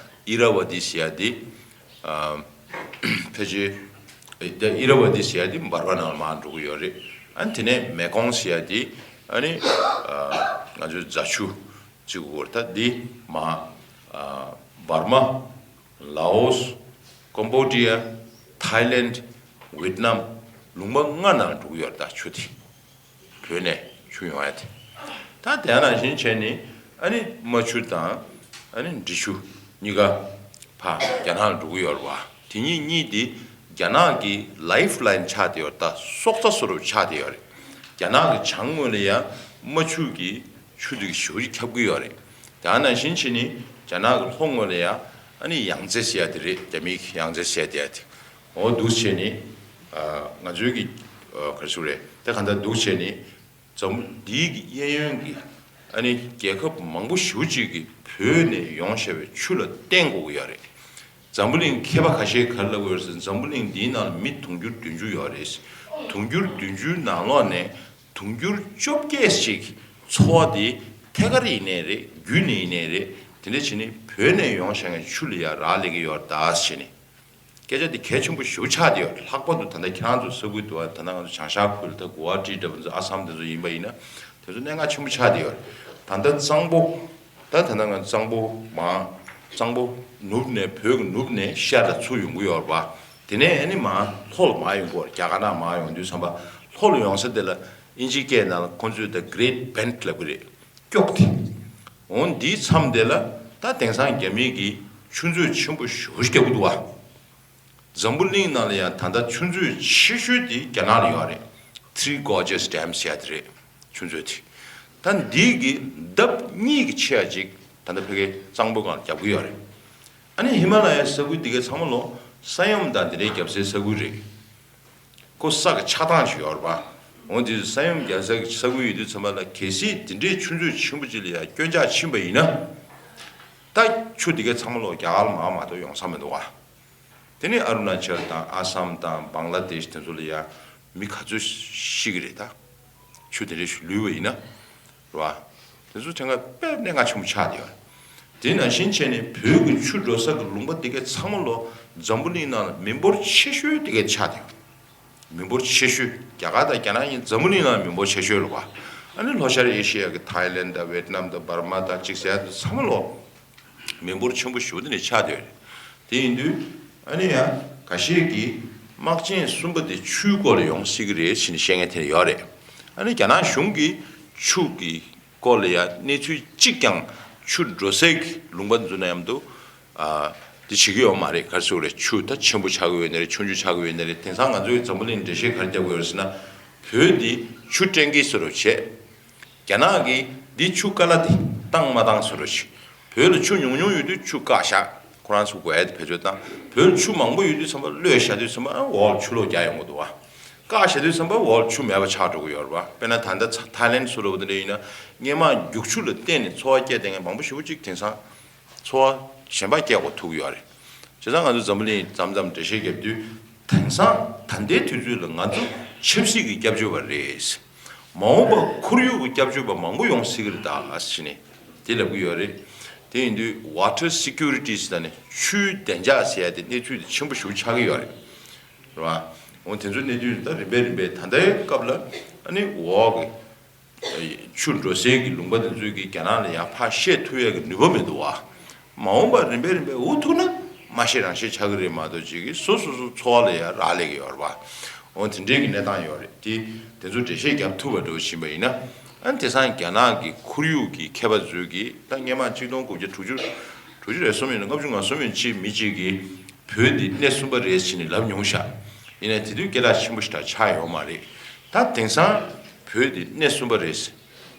ཨི་ར་ཝ་ཏི་ཟེར་ཡ་དེ། ཨ་ཕལ་ཆེར་ད་ཨི་ར་ཝ་ཏི་ཟེར་ཡ་དེ་འབར་མ་ནང་ལ་མར་འགྲོ་གི་ཡོད་རེད། ཨ་ནི་དེ་ནས་མེ་ཀོང་ཟེར་ཡ་དེ་ཨ་ནི་ཨ་ང་ཚོའི་རྫ་ཆུ་གཅིག་གོ་ད་འདི་མར་ཨ་འབར་མ། ལའོ་སི། ཀམ་བོ་ཌི་ཡ། ཐའི་ལེན། ཝེད་ནམ། ལུང་པ་ལྔ་ནང་འགྲོ་གི་ཡོད་རེད། ད་ཆུ་དེ། བོད་ནས་ཆུ་ཡོང་ཡ་དེ། ད་དེ་ནང་བཞིན་བྱས་ནས་ཨ་ནི་རྨ་ཆུ་དང་ཨ་ནི་འབྲི་ཆུ་གཉིས་ཀ་ཕར་རྒྱ་ནག་ལ་འགྲོ་གི་ཡོད་རེད་བ། དེ་གཉིས་གཉིས་དེ་རྒྱ་ནག་གི་ལའིཕ་ལའིན་ཆགས་བསྡད་ཡོད་རེད། ད་སྲོག་རྩ་བཟོ་འདྲ་ཆགས་བསྡད་ཡོད་རེད། རྒྱ་ནག་གི་བྱང་ངོས་ལ་ཡ་རྨ་ཆུ་གི་ཆུ་དེ་གི་ཞོ་ཅིག་ཁྱབ་ཀྱི་ཡོད་རེད། དེ་ནང་བཞིན་བྱས་ནས་རྒྱ་ནག་གི་ལྷོ་ངོས་ལ་ཡ་ཨ་ནི་ཡང་ཙེ་ཟེར་ཡ་དེ་རེད། རྒྱ་མིའི་ཡང་ཙེ་ཟེར་ཡ་དེ། འོ་འདུག་བྱས་ནས་ཨ་ང་ཚོའི་གི་ཨ་ག་རེ་ཟེར་དགོས་རེད། དེ་གང་ལྟར་འདུག་བྱས་ནས་འཛམ་འདིའི་གི་གཡས་གཡོན་གྱི་ཨ་ནི་རྒྱལ་ཁབ་མང་པོ་ཞེ་པོ་ཅིག་གིས་བོད་ནས་ཡོང་བཞག་པའི་ཆུ་ལ་བརྟེན་དགོས་ཀྱི་ཡོད་རེད། འཛམ་བུ་གླིང་མཁས་པ་ཁ་ཤས་ག་རེ་ལབ་ཀྱི་ཡོད་རེད་ཟེར་ན། འཛམ་བུ་གླིང་འདིའི་ནང་ལ་མི་དུང་ཕྱུར་བདུན་ཅུ་ཡོད་རེད། དུང་ཕྱུར་བདུན་ཅུའི་ནང་ལོགས་ནས་དུང་ཕྱུར་བཅོ་བརྒྱད་ཅིག་འཚོ་བ་དེ་ཐད་ཀར་ཡིན་ནའི་རེད། བརྒྱུད་ནས་ཡིན་ནའི་རེད། དེ་འདྲ་བྱས་ནས་བོད་ནས་ཡོང་བཞག་མཁན་ཆུ་ལ་ཡ་རག་ལས་ཀྱི་ཡོད་རེད་ད་ཟེར་ནས། སྐད་ཆ་འདི་གལ་ཆེན་པོ་ཞེ་པོ་ཆགས་བསྡད་ཡོད་རེད། ལྷག་པར་དུ་ད་ལྟ་ཁྱེད་རང་ཚོ་ས་ཁུལ་དུ་བ། ད་ལྟ་ང་ཚོ་བྱང་ཤར་ཁུལ། ད་གུ་ཝ་ཊི་འདྲ་པོ་ཚོ། ཨ་སམ་དེ་ཚོ་ཡིན་པ་ཡིན་ན་དེ་ཚོ་གནད་འགག་ཆེན་པོ་ཆགས་བསྡད་ཡོད་རེད། ད་ལྟ་གཙང་པོ། ད་ད་ལྟ་ང་གཙང་པོ་མར། གཙང་པོ་ནུབ་ནས། བོད་ཀྱི་ནུབ་ནས་ཤར་ལ་ཚུར་ཡོང་གི་ཡོད་རེད་པ། དེ་ནས་ཨ་ནི་མར་ལྷོ་ལ་མར་ཡོང་གི་ཡོད་རེད། རྒྱ་གར་ནང་མར་ཡོང་དུས་ཙམ་པ་ལྷོ་ལ་ཡོང་ས་དེ་ལ་ཨིན་ཇིའི་སྐད་ནང་ལ་ཁོང་ཚོས་ད་Great Bend ལབ་ཀྱི་རེད། སྐྱོགས་དེ། འོ་འདིའི་མཚམས་དེ་ལ་ད་དེང་སང་རྒྱ་མིའི་གི་ཆུ་མཛོད་ཆེན་པོ་ཞེ་པོ་ཞིག་རྒྱག་གི་འདུག་བ། འཛམ་བུ་གླིང་ནང་ལ་ཡང་ད་ལྟ་ཆུ་མཛོད་ཆེ་ཤོས་དེ་རྒྱ་ནག་ལ་ཡོད་རེད། Three Gorges Dam ཟེར་ཡ་དེ་རེད། ཆུ་མཛོད་དེ། ད་འདི་གི་ལྡབ་གཉིས་ཀྱི་ཆེ་ཡ་ཅིག་ད་ལྟ་ཕ་གིའི་གཙང་པོ་སྒང་ལ་རྒྱབ་ཀྱི་ཡོད་རེད། ཨ་ནི་ཧི་མ་ལ་ཡའི་ས་ཁུལ་འདི་གའི་ཚང་མ་ལོ་ས་ཡོམ་དང་དེ་འདྲའི་རྒྱབ་སའི་ས་ཁུལ་རེད། ཁོ་ས་གི་ཆགས་སྟངས་ཤིག་ཡོད་རེད་པ། འོ་དེ་ས་ཡོམ་རྒྱག་ས་གི་ས་ཁུལ་ཡོད་དུས་ཙམ་པ་ལ། གལ་སྲིད་དེ་འདྲའི་ཆུ་མཛོད་ཆེན་པོ་ཅིག་ལ་ཡང་སྐྱོན་ཆག་ཕྱིན་པ་ཡིན་ན། ད་ཆུ་དེ་གའི་ཚང་མ་ལོ་རྒྱ་གར་ལ་མར་མ་གཏོགས་ཡོང་ས་མི་འདུག་བ། དེ་ནས་ཨ་རུ་ན་ཅལ་དང་ཨ་སམ་དང་བང་ལ་དེཤ་དེ་ཚོ་ལ་ཡང་མི་ག་ཚོད་ཤི་གི་རེད་ད། ཆུ་དེ་འདྲའི་ཞིག་ལུས་པ་ཡིན་ན། རེད་བ། དེ་ཚོ་དེ་སྔ་དཔེ་གནད་འགག་ཆེན་པོ་ཆགས་བསྡད་ཡོད་རེད། དེ་ནང་བཞིན་བྱས་ནས་བོད་ཀྱི་ཆུ་འགྲོ་ས་གི་ལུང་པ་དེ་གའི་ཚང་མ་ལོ་འཛམ་བུ་གླིང་ནང་ལ་མི་འབོར་ཆེ་ཤོས་དེ་གའི་ཆགས་བསྡད་ཡོད་རེད། མི་འབོར་ཆེ་ཤོས་རྒྱ་གར་དང་རྒྱ་ནག་གཉིས་འཛམ་བུ་གླིང་ནང་ལ་མི་འབོར་ཆེ་ཤོས་རེད་བ། ཨ་ནི་ལྷོ་ཤར་ཨེ་ཤི་ཡ་གི་ཐའི་ལེན་དང་ཝེད་ནམ་དང་འབར་མ་དང་གཅིག་ཟེར་ཡ་དེ་ཚང་མ་ལོ། མི་འབོར་ཆེན་པོ་ཞེ་པོ་དེ་ནས་ཆགས་བསྡད་ཡོད་རེད། དེ་ཡིན་དུས་ཨ་ནི་ཡང་ཁ་ཤས་ཀྱིས་དམག་ཆེན་གསུམ་པ་དེ་ཆུའི་སྐོར་ལ་ཡོང་སྲིད་ཀྱི་རེད་ཟེར་ནས་བཤད་མཁན་དེ་འདྲ་ཡོད་རེད། ཨ་ནི་རྒྱ་ནག་གཞུང་གིས་ཆུ་གི་སྐོར་ལ་ཡང་གནས་ཚུལ་གཅིག་ཀྱང་། ཆུ་འགྲོ་སའི་ལུང་པ་འཛུལ་ན་མཉམ་དུ་ཨ་དེ་བྱེད་ཀྱི་ཡོད་མ་རེད། ག་རེ་ཟེར་དགོས་རེད། ཆུ་ད་ཆེན་པོ་ཆགས་ཀྱི་ཡོད་ནི་རེད། ཆུང་ཆུང་ཆགས་ཀྱི་ཡོད་ནི་རེད། དེང་སང་ང་ཚོའི་འཛམ་བུ་གླིང་འགྲེལ་བཤད་ག་རེ་རྒྱབ་ཀྱི་ཡོད་རེད་ཟེར་ན། བོད་འདི་ཆུ་སྤྲིན་གྱིས་བཟོ་འདྲ་བྱས། རྒྱ་ནག་གིས་འདི་ཆུ་ཀ་ལ་འདི་བཏང་མ་བཏང་བཟོ་འདྲ་བྱས། བོད་ལ་ཆུ་ཉུང་ཉུང་ཡོད་དུས་ཆུ་བཀག་བཞག་ཁོ་རང་ཚོ་དགོས་ཡ་དེ་བེད་སྤྱོད་བཏང་། བོད་ལ་ཆུ་མང་པོ་ཡོད་དུས་ཙམ་པ་གློད་བཞག་དུས་ཙམ་པ་འོག་ལ་ཆུ་ལོག་རྒྱག་ཡོང་གི་འདུག་བ། བཀག་བཞག་དུས་ཙམ་པ་འོག་ལ་ཆུ་མེད་པ་ཆགས་འགྲོ་གི་ཡོད་རེད་བ། དཔེར་ན་ད་ལྟ་ཐའི་ལེན་སུ་ལ་འོ་དེ་འདྲ་ཡིན་ན། སྔོན་མ་རྒྱུག་ཆུ་ལ་བརྟེན་ནས་འཚོ་བ་སྐྱེལ་བསྡད་མཁན་མང་པོ་ཞེ་པོ་ཅིག་དེང་སང་འཚོ་བ་གཞན་པ་སྐྱེལ་དགོས་ཐུག་ཡོད་རེད། བྱས་ཙང་ང་ཚོ་འཛམ་བུ་གླིང་མཚམས་མཚམས་འགྲེལ་བཤད་རྒྱབ་དུས། དེང་སང་ད་ལྟའི་དུས་ཚོད་ལ་ང་ཚོ་ཆབ་སྲིད་ཀྱི་སྐྱབས་བཅོལ་བ་རེད། མ་འོངས་པ་ཁོར་ཡུག་གི་སྐྱབས་བཅོལ་བ་མང་པོ་ཡོང་སྲིད་ཀྱི་རེད་ད་ཟེར་ནས་དེ་ལབ་ཀྱི་ཡོད་རེད། དེ་ཡིན་དུས་water securities ད་ནི་ཆུའི་བདེ་འཇགས་ཟེར་ཡ་དེ་གནས་ཚུལ་དེ་ཆེན་པོ་ཞེ་པོ་ཆགས་ཀྱི་ཡོད་རེད། རེད་བ། འོ་དེ་ཚོའི་གནས་ཚུལ་ད་རིམ་པས་རིམ་པས་ད་ལྟའི་སྐབས་ལ་ཨ་ནི་འོག་གི་ཆུ་འགྲོ་སའི་གི་ལུང་པ་དེ་ཚོའི་གི་རྒྱ་ནག་ལ་ཡང་ཕར་བཤད་ཐུབ་ཡ་གི་ནུས་པ་མི་འདུག་བ། མ་འོངས་པར་རིམ་པས་རིམ་པས་འུ་ཐུག་ན་མ་ཤེས་རང་ཤེས་ཆགས་ཀྱི་རེད་མ་གཏོགས་ཅིག་གིས་སོ་སོ་སོ་འཚོ་བ་ལ་ཡང་རག་ལས་ཀྱི་ཡོད་རེད་བ། འོ་དེ་འདྲའི་གི་གནས་སྟངས་ཡོད་རེད་དེ། དེ་ཚོ་འགྲེལ་བཤད་རྒྱབ་ཐུབ་པ་འགྲོ་བཞིན་པ་ཡིན་ན། ཨ་ནི་དེང་སང་རྒྱ་ནག་གི་ཁོར་ཡུག་གི་མཁས་པ་ཚོས་གི་ད་སྔས་མ་གཅིག་སྟོང་དགུ་བརྒྱ་དྲུག་ཅུ་དྲུག་ཅུ་རེ་གསུམ་ཡིན་ན་ལྔ་བཅུ་ང་གསུམ་ཡིན་གཅིག་མི་གཅིག་གིས་བོད་འདི་གནས་གསུམ་པ་རེད་ཟེར་ནས་ལབ་མྱོང་ཤག་ཡིན་ནའི་དེ་དུས་སྐད་གྲགས་ཆེན་པོ་ཞིག་ད་ཆགས་ཡོད་མ་རེད། ད་དེང་སང་བོད་འདི་གནས་གསུམ་པ་རེད།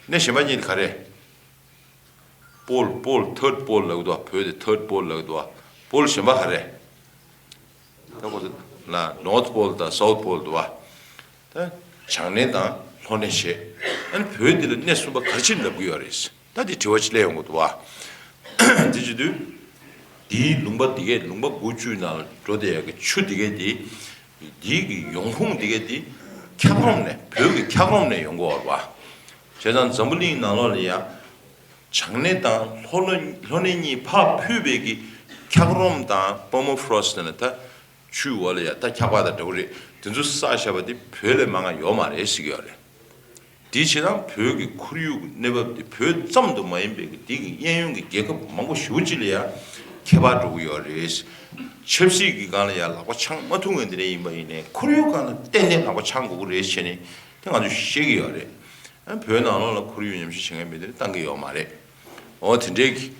གནས་གཞན་པ་གཉིས་དེ་ག་རེ། པོལ། པོལ། ཐར་པོལ་ལབ་ཀྱི་འདུག་བ། བོད་དེ་ཐར་པོལ་ལབ་ཀྱི་འདུག་བ། པོལ་གཞན་པ་ག་རེ། ད་ཁོ་ཚོ་ལ་ནོར་པོལ་དང་སའུ་པོལ་འདུག་བ། ད་བྱང་གནས་དང་ལྷོ་གནས་བྱས། ཨ་ནི་བོད་འདི་ལ་གནས་གསུམ་པ་ག་རེ་བྱས་ནས་ལབ་ཀྱི་ཡོད་རེད། ད་དེ་དྲི་བ་ཅིག་སླེབས་ཡོང་གི་འདུག་བ། དེ་བྱེད་དུས། འདིའི་ལུང་པ་འདི་གས་ལུང་པ་དགུ་བཅུའི་ནང་ལ་འགྲོ་བསྡད་ཡག་གི་ཆུ་འདི་གས་འདི། འདིའི་གི་ཡོང་ཁུངས་འདི་གས་འདི། འཁྱགས་རོམ་ནས་བོད་ཀྱི་འཁྱགས་རོམ་ནས་ཡོང་གི་ཡོད་རེད་བ། བྱས་ཙང་འཛམ་བུ་གླིང་ནང་ལོགས་ལ་ཡང་། བྱང་གནས་དང་ལྷོ་ལྷོ་ལྷོ་གནས་གཉིས་ཕར་ཕུད་པའི་གི་འཁྱགས་རོམ་དང་པར་མ་ཕི་རོ་སི་ཊི་ནི་ད་ཆུའི་འོག་ལ་ཡ་ད་འཁྱགས་པ་དང་འདྲ་བོ་རེད། དེ་ཚོ་བསགས་བཞག་པ་དེ་བོད་ལས་མང་ང་ཡོད་མ་རེད་ཟེར་གྱི་ཡོད་རེད། དེའི་ཕྱིར་ན་བོད་ཀྱི་ཁོར་ཡུག་གི་གནས་བབ་དེ་བོད་ཙམ་དུ་མ་ཡིན་པའི་གི་དེ་གི་གཡས་གཡོན་གྱི་རྒྱལ་ཁབ་མང་པོ་ཞེ་པོ་ཅིག་ལ་ཡ་ཁྱད་པར་འགྲོ་གི་ཡོད་རེད། ཆབ་སྲིད་ཀྱི་སྒང་ལ་ཡ་ལག་པ་འཆང་མ་ཐུབ་མཁན་དེ་འདྲ་ཡིན་པ་ཡིན་ནའི་ཁོར་ཡུག་སྒང་ལ་ཏན་ཏན་ལག་པ་འཆང་དགོས་ཀྱི་རེད་བྱས་ནས་དེ་ང་ཚོས་ཤེས་ཀྱི་ཡོད་རེད། ཨ་བོད་ནང་ལོགས་ལ་ཁོར་ཡུག་ཉམས་ཞིབ་བྱེད་མཁན་མི་དེ་བཏང་གི་ཡོད་མ་རེད། འོ་དེ་འདྲའི་གི་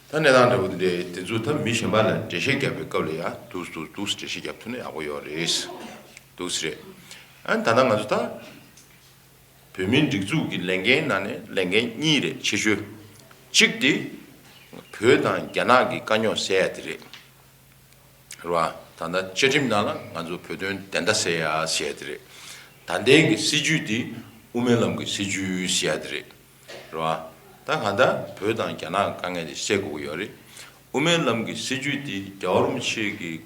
ད་གནས་སྟངས་འདྲ་བོ་དེ་འདྲའི་དེ་ཚོ་ད་མི་གཞན་པ་ལ་འགྲེལ་བཤད་རྒྱབ་པའི་སྐབས་ལ་ཡང་འདུག་འདུག་འདུག་འགྲེལ་བཤད་རྒྱབ་ཐུབ་ན་ཡག་པོ་ཡོད་རེད། འདུག་སེ་རེད། ཨ་ད་ལྟ་ང་ཚོ་ད་བོད་མིའི་སྒྲིག་འཛུགས་ཀྱི་ལས་འགན་ནང་ནས་ལས་འགན་གཉིས་རེད་ཆེ་ཤོས། གཅིག་དེ་བོད་དང་རྒྱ་ནག་གི་དཀའ་རྙོག་སེལ་ཡ་དེ་རེད། རེད་བ། ད་ལྟ་བཅའ་ཁྲིམས་ནང་ལ་ང་ཚོ་བོད་དོན་བདེན་མཐའ་གསལ་ཡ་ཟེར་ཡ་དེ་རེད། ད་ལྟའི་གི་སྲིད་ཇུས་དེ་དབུ་མའི་ལམ་གྱི་སྲིད་ཇུས་ཟེར་ཡ་དེ་རེད། རེད་བ། ད་གང་ལྟར་བོད་དང་རྒྱ་ནག་གི་དཀའ་ངལ་དེ་སེལ་དགོས་ཀྱི་ཡོད་རེད། དབུ་མའི་ལམ་གྱི་སྲིད་ཇུས་དེ་རྒྱལ་བ་རིན་པོ་ཆེ་གིས་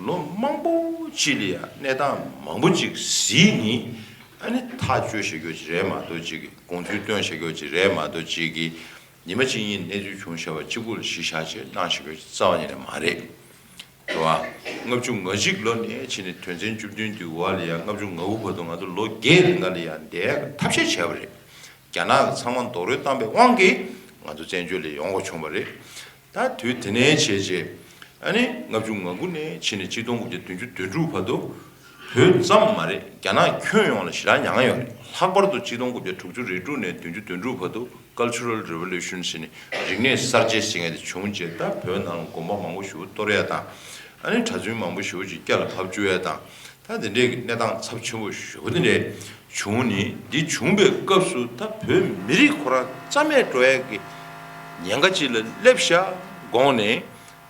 ལོ་མང་པོ་ཅིག་ལ་ཡ་གནས་སྟངས་མང་པོ་ཅིག་གཟིགས་ནས་ཨ་ནི་ཐག་གཅོད་བྱེད་རྒྱུ་ཅིག་རེད་མ་གཏོགས་ཅིག་གི་དགོངས་ཚུལ་བཏོན་བྱེད་རྒྱུ་ཅིག་རེད་མ་གཏོགས་ཅིག་གི་ཉི་མ་གཅིག་གཉིས་གནས་ཚུལ་བྱུང་བྱས་པ་གཅིག་པུ་ལ་གཞི་བཞག་བྱས་གནང་བཞག་རྒྱུ་རྩ་བ་ཉིད་ནས་མ་རེད། རེད་བ། ལྔ་བཅུ་ང་གཅིག་ལོ་ནས་ཕྱིན་ནས་དོན་ཚན་བཅུ་བདུན་དུས་འོག་ལ་ཡང་ལྔ་བཅུ་ང་དགུ་བར་དུ་ང་ཚོ་ལོ་བརྒྱད་རིང་ག་ལ་ཡང་བསྡད་ཐབས་ཤེས་བྱས་པ་རེད། རྒྱ་ནག་གི་ཚང་མ་རྡོག་རོལ་བཏང་པའི་དབང་གིས་ང་ཚོ་བཙན་བྱོལ་ལ་ཡོང་དགོས་བྱུང་བ་རེད། ད་དུས་དེ་ནས་བྱས་རྗེས། ཨ་ནི་ལྔ་བཅུ་ང་དགུ་ནས་ཕྱིན་ནས་ཆིག་སྟོང་དགུ་བརྒྱ་བདུན་ཅུ་དོན་དྲུག་བར་དུ། བོད་ཙམ་མ་རེད་རྒྱ་ནག་ཁྱོན་ཡོངས་ལ་ཞེ་དྲག་མྱངས་ཡོད་རེད། ལྷག་པར་དུ་ཆིག་སྟོང་དགུ་བརྒྱ་དྲུག་ཅུ་རེ་དྲུག་ནས་བདུན་ཅུ་དོན་དྲུག་བར་དུ་Cultural Revolution ཟེར་ནས་རིག་གནས་གསར་བརྗེ་ཟེར་མཁན་དེ་བྱུང་རྗེས་ད་བོད་ནང་ལ་དགོན་པ་མང་པོ་ཞིག་གཏོར་ཡ་དང་། ཨ་ནི་གྲྭ་བཙུན་མང་པོ་ཞིག་ཅིག་སྐྱ་ལ་ཕབ་བཅུག་ཡ་དང་། ད་དེ་འདྲའི་གི་གནས་སྟངས་ཚབས་ཆེན་པོ་ཞེ་པོ་དེ་འདྲ་བྱུང་ནི་འདི་བྱུང་བའི་སྐབས་སུ་ད་བོད་མི་རིགས་ཁོ་རང་རྩ་མེད་འགྲོ་ཡ་གི་ཉེན་ཁ་ཅིག་ལ་སླེབས་ཤག་དགོངས་ནས།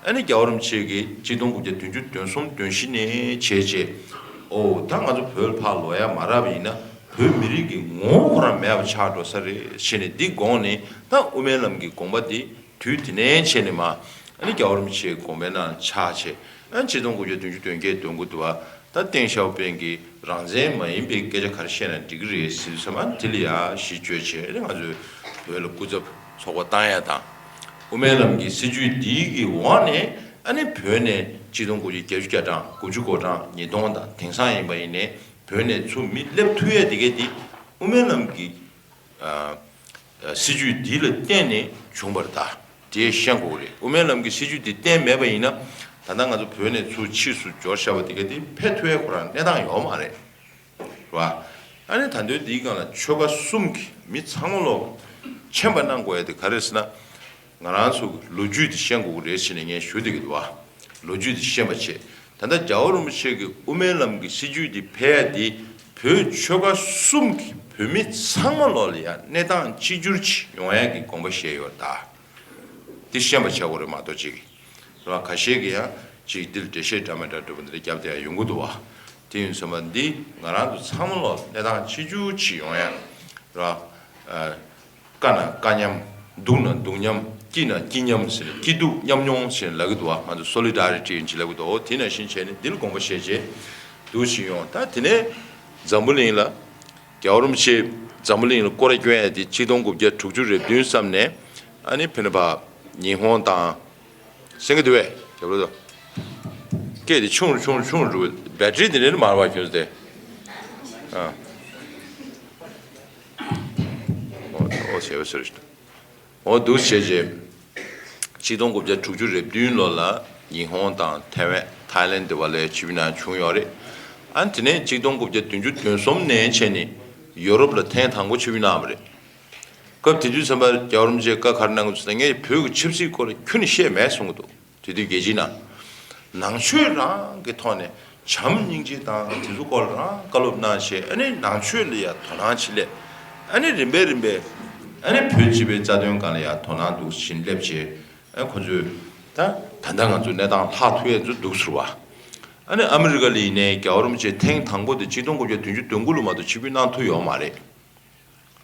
ཨ་ནི་རྒྱལ་བ་རིན་པོ་ཆེ་གིས་ཆིག་སྟོང་དགུ་བརྒྱ་བདུན་ཅུ་དོན་གསུམ་དོན་བཞི་ནས་བྱས་རྗེས། ཨོ་ད་ང་ཚོ་བོད་ལ་ཕར་ལོག་ཡ་མ་རག་པ་ཡིན་ན་བོད་མི་རིགས་ཀྱི་ངོ་བོ་ཁོ་རང་མེད་པ་ཆགས་འགྲོ་ས་རེད་ཟེར་ནས་འདི་དགོངས་ནས་ད་དབུ་མའི་ལམ་གྱི་དགོངས་པ་འདི་དུས་དེ་ནས་བྱས་ནས་མ་ཨ་ནི་རྒྱལ་བ་རིན་པོ་ཆེའི་དགོངས་པའི་ནང་ཆགས་བྱས་ཨ་ནི་ཆིག་སྟོང་དགུ་བརྒྱ་བདུན་ཅུ་དོན་བརྒྱད་དོན་དགུ་དུ་བ། ད་ཏེང་ཞའོ་ཕིང་གིས་རང་བཙན་མ་ཡིན་པའི་སྐད་ཆ་ག་རེ་བཤད་ན་འགྲིག་གི་རེད་ཟེར་དུས་ཙམ་པ་དེ་ལ་ཡ་གཞི་བཅོལ་བྱས་ང་ཚོས་བོད་ལ་སྐུ་ཚབ་ཚོགས་པ་བཏང་ཡ་དང་། དབུ་མའི་ལམ་གྱི་སྲིད་བྱུས་འདིའི་གི་འོག་ནས་ཨ་ནི་བོད་ནས་ཆིག་སྟོང་དགུ་བརྒྱ་བརྒྱད་ཅུ་གྱ་གྲངས་དགུ་བཅུ་གོ་གྲངས་ཉིས་སྟོང་དང་དེང་སང་ཡིན་པ་ཡིན་ནའི་བོད་ནས་ཚུར་མི་སླེབས་ཐུབ་ཡ་དེ་གས་དེ་དབུ་མའི་ལམ་གྱི་ཨ། སྲིད་བྱུས་འདི་ལ་བརྟེན་ནས་བྱུང་བར་གདའ། དེ་ཤེས་དགོས་རེད། དབུ་མའི་ལམ་གྱི་སྲིད་བྱུས་འདི་བརྟེན་མེད་པ་ཡིན་ན། ད་ལྟ་ང་ཚོ་བོད་ནས་ཚུར་ཕྱིས་སུ་འབྱོར་བཞག་པ་དེ་ག་དེ་ཕེབས་ཐུབ་ཡ་ཁོ་རང་གནས་སྟངས་ཡོད་མ་རེད། རེད་བ། ཨ་ནི་ད་དུང་འདིའི་སྒང་ལ་ཆོལ་ཁ་གསུམ་གྱི་མི་ཚང་མ་ལོག་མཁྱེན་པ་གནང་དགོས་ཡ་དེ་ག་རེ་ཟེར་ན། ང་རང་ཚོ་གི་ལོ་རྒྱུས་དེ་ཤེས་དགོས་ཀྱི་རེད་ཟེར་ནས་ངས་ཞུ་བསྡད་ཀྱི་འདུག་བ། ལོ་རྒྱུས་དེ་ཤེས་པ་བྱས། ད་ལྟ་རྒྱལ་བ་རིན་པོ་ཆེ་གི་དབུ་མའི་ལམ་གྱི་སྲིད་བྱུས་དེ་ཕེབས་ཡ་དེ་བོད་ཆོལ་ཁ་གསུམ་གྱི་བོད་མི་ཚང་མ་ལོག་ལ་ཡ་གནས་སྟངས་གཅིག་གྱུར་ཅིག་ཡོང་ཡ་གི་དགོངས་པ་བཞེས་ཡོད་ད། དེ་ཤེས་པ་བྱ་དགོས་རེད་མ་གཏོགས་ཅིག་ར་ཁ་ཤས་ཀྱི་ཡང་ཅིག་འདིར་འགྲེལ་བཤད་འདྲ་མི་འདྲ་འདྲ་པོ་འདི་རྒྱབ་དེ་ཡང་ཡོང་གི་འདུག་བ། དེ་ཡིན་ཙང་མ་འདི་ང་རང་ཚོ་ཚང་མ་ལོག་གནས་སྟངས་གཅིག་གྱུར་ཅིག་ཡོང་ཡ་ར། དཀའ་ན་དཀའ་མཉམ། སྡུག་ན་སྡུག་མཉམ། སྐྱིད་ན་སྐྱིད་མཉམ་ཟེར་ནས་སྐྱིད་སྡུག་མཉམ་མྱོང་ཟེར་ནས་ལབ་ཀྱི་འདུག་བ། ང་ཚོ་སོ་ལི་ཌ་རི་ཊི་ཡིན་ཅིག་ལབ་ཀྱི་འདུག་འོ་དེ་ནང་བཞིན་བྱས་ནས་འདི་ལ་དགོངས་པ་བཞེས་རྗེས་འདུག་ཅིག་ཡོང་། ད་དེ་ནས་འཛམ་བུ་གླིང་ལ་ རྒྱལ་བ་རིན་པོ་ཆེ་འཛམ་བུ་གླིང་ལ་སྐོར་ར་སྐྱོན་ཡ་དེ་ཆིག་སྟོང་དགུ་བརྒྱ་དྲུག་ཅུ་རེ་བདུན་ཙམ་ནས་ཨ་ནི་ཕི་ནི་ཕ་ཉི་ཧོང་དང་། སེང་གེ་འདུག་བས་རྒྱབ་ལོ་དང་། སྐད་དེ་ཆུང་རུ་ཆུང་རུ་ཆུང་རུ་འགྲོ་བས་བེ་ཊི་རི་དེ་འདྲའི་མར་བ་ཁྱོད་དེ། ཨ། ཨོ་ཨོ་བྱས་པ་ཟེར་ཞིག་ཨོ་འདུག་བྱས་རྗེས། ཆིག་སྟོང་དགུ་བརྒྱ་དྲུག་ཅུ་རེ་བདུན་ལོ་ལ་ཉི་ཧོང་དང་ཐའེ་ཝན་ཐའི་ལན་དེ་བ་ལས་ཆིབས་བསྒྱུར་གནང་བྱུང་ཡོད་རེད། ཨ་ནི་དེ་ནས་ཆིག་སྟོང་དགུ་བརྒྱ་བདུན་ཅུ་དོན་གསུམ་ནས་བྱས་ནས་ཡོ་རོབ་ལ་ཐེངས་དང་པོ་ཆིབས་བསྒྱུར་གནང་བ་རེད། སྐབས་དེ་དུས་ཙམ་པར་རྒྱལ་བ་རིན་པོ་ཆེས་བཀའ་ག་རེ་གནང་གི་འདུག་ཟེར་ན། ངས་བོད་ཀྱི་ཆབ་སྲིད་སྐོར་ལ་ཁྱོན་ནས་བཤད་མེད་གསུང་གི་འདུག་དེ་དུས་རྒྱལ་སྤྱིའི་ནང་། ནང་ཆོས་རང་གི་ཐོག་ནས་བྱམས་སྙིང་རྗེ་དང་དེ་ཚོ་སྐོར་ལ་རང་བཀའ་སློབ་གནང་བྱས། ཨ་ནི་ནང་ཆོས་ལ་ཡ་དོ་སྣང་བྱེད་ལས། ཨ་ནི་རིམ་པས་རིམ་པས་ཨ་ནི་བོད་སྤྱི་པའི་རྩ་དོན་སྒང་ལ་ཡ་དོ་སྣང་འདུག་བཞིན་སླེབས་བྱས། ཨ་ཁོ་ཚོས་ད་ད་ལྟ་ང་ཚོ་གནས་སྟངས་ལྷག་ཐུབ་ཡས་ཚོ་འདུག་ཟེར་བ། ཨ་ནི་ཨ་མི་རི་ཀ་ལ་ཡིན་ནའི་རྒྱལ་བ་རིན་པོ་ཆེ་ཐེངས་དང་པོ་དེ་ཆིག་སྟོང་དགུ་བརྒྱ་བདུན་ཅུ་དོན་དགུ་ལོ་མ་གཏོགས་ཆིབས་བསྒྱུར་གནང་ཐུབ་ཡོད་མ་རེད།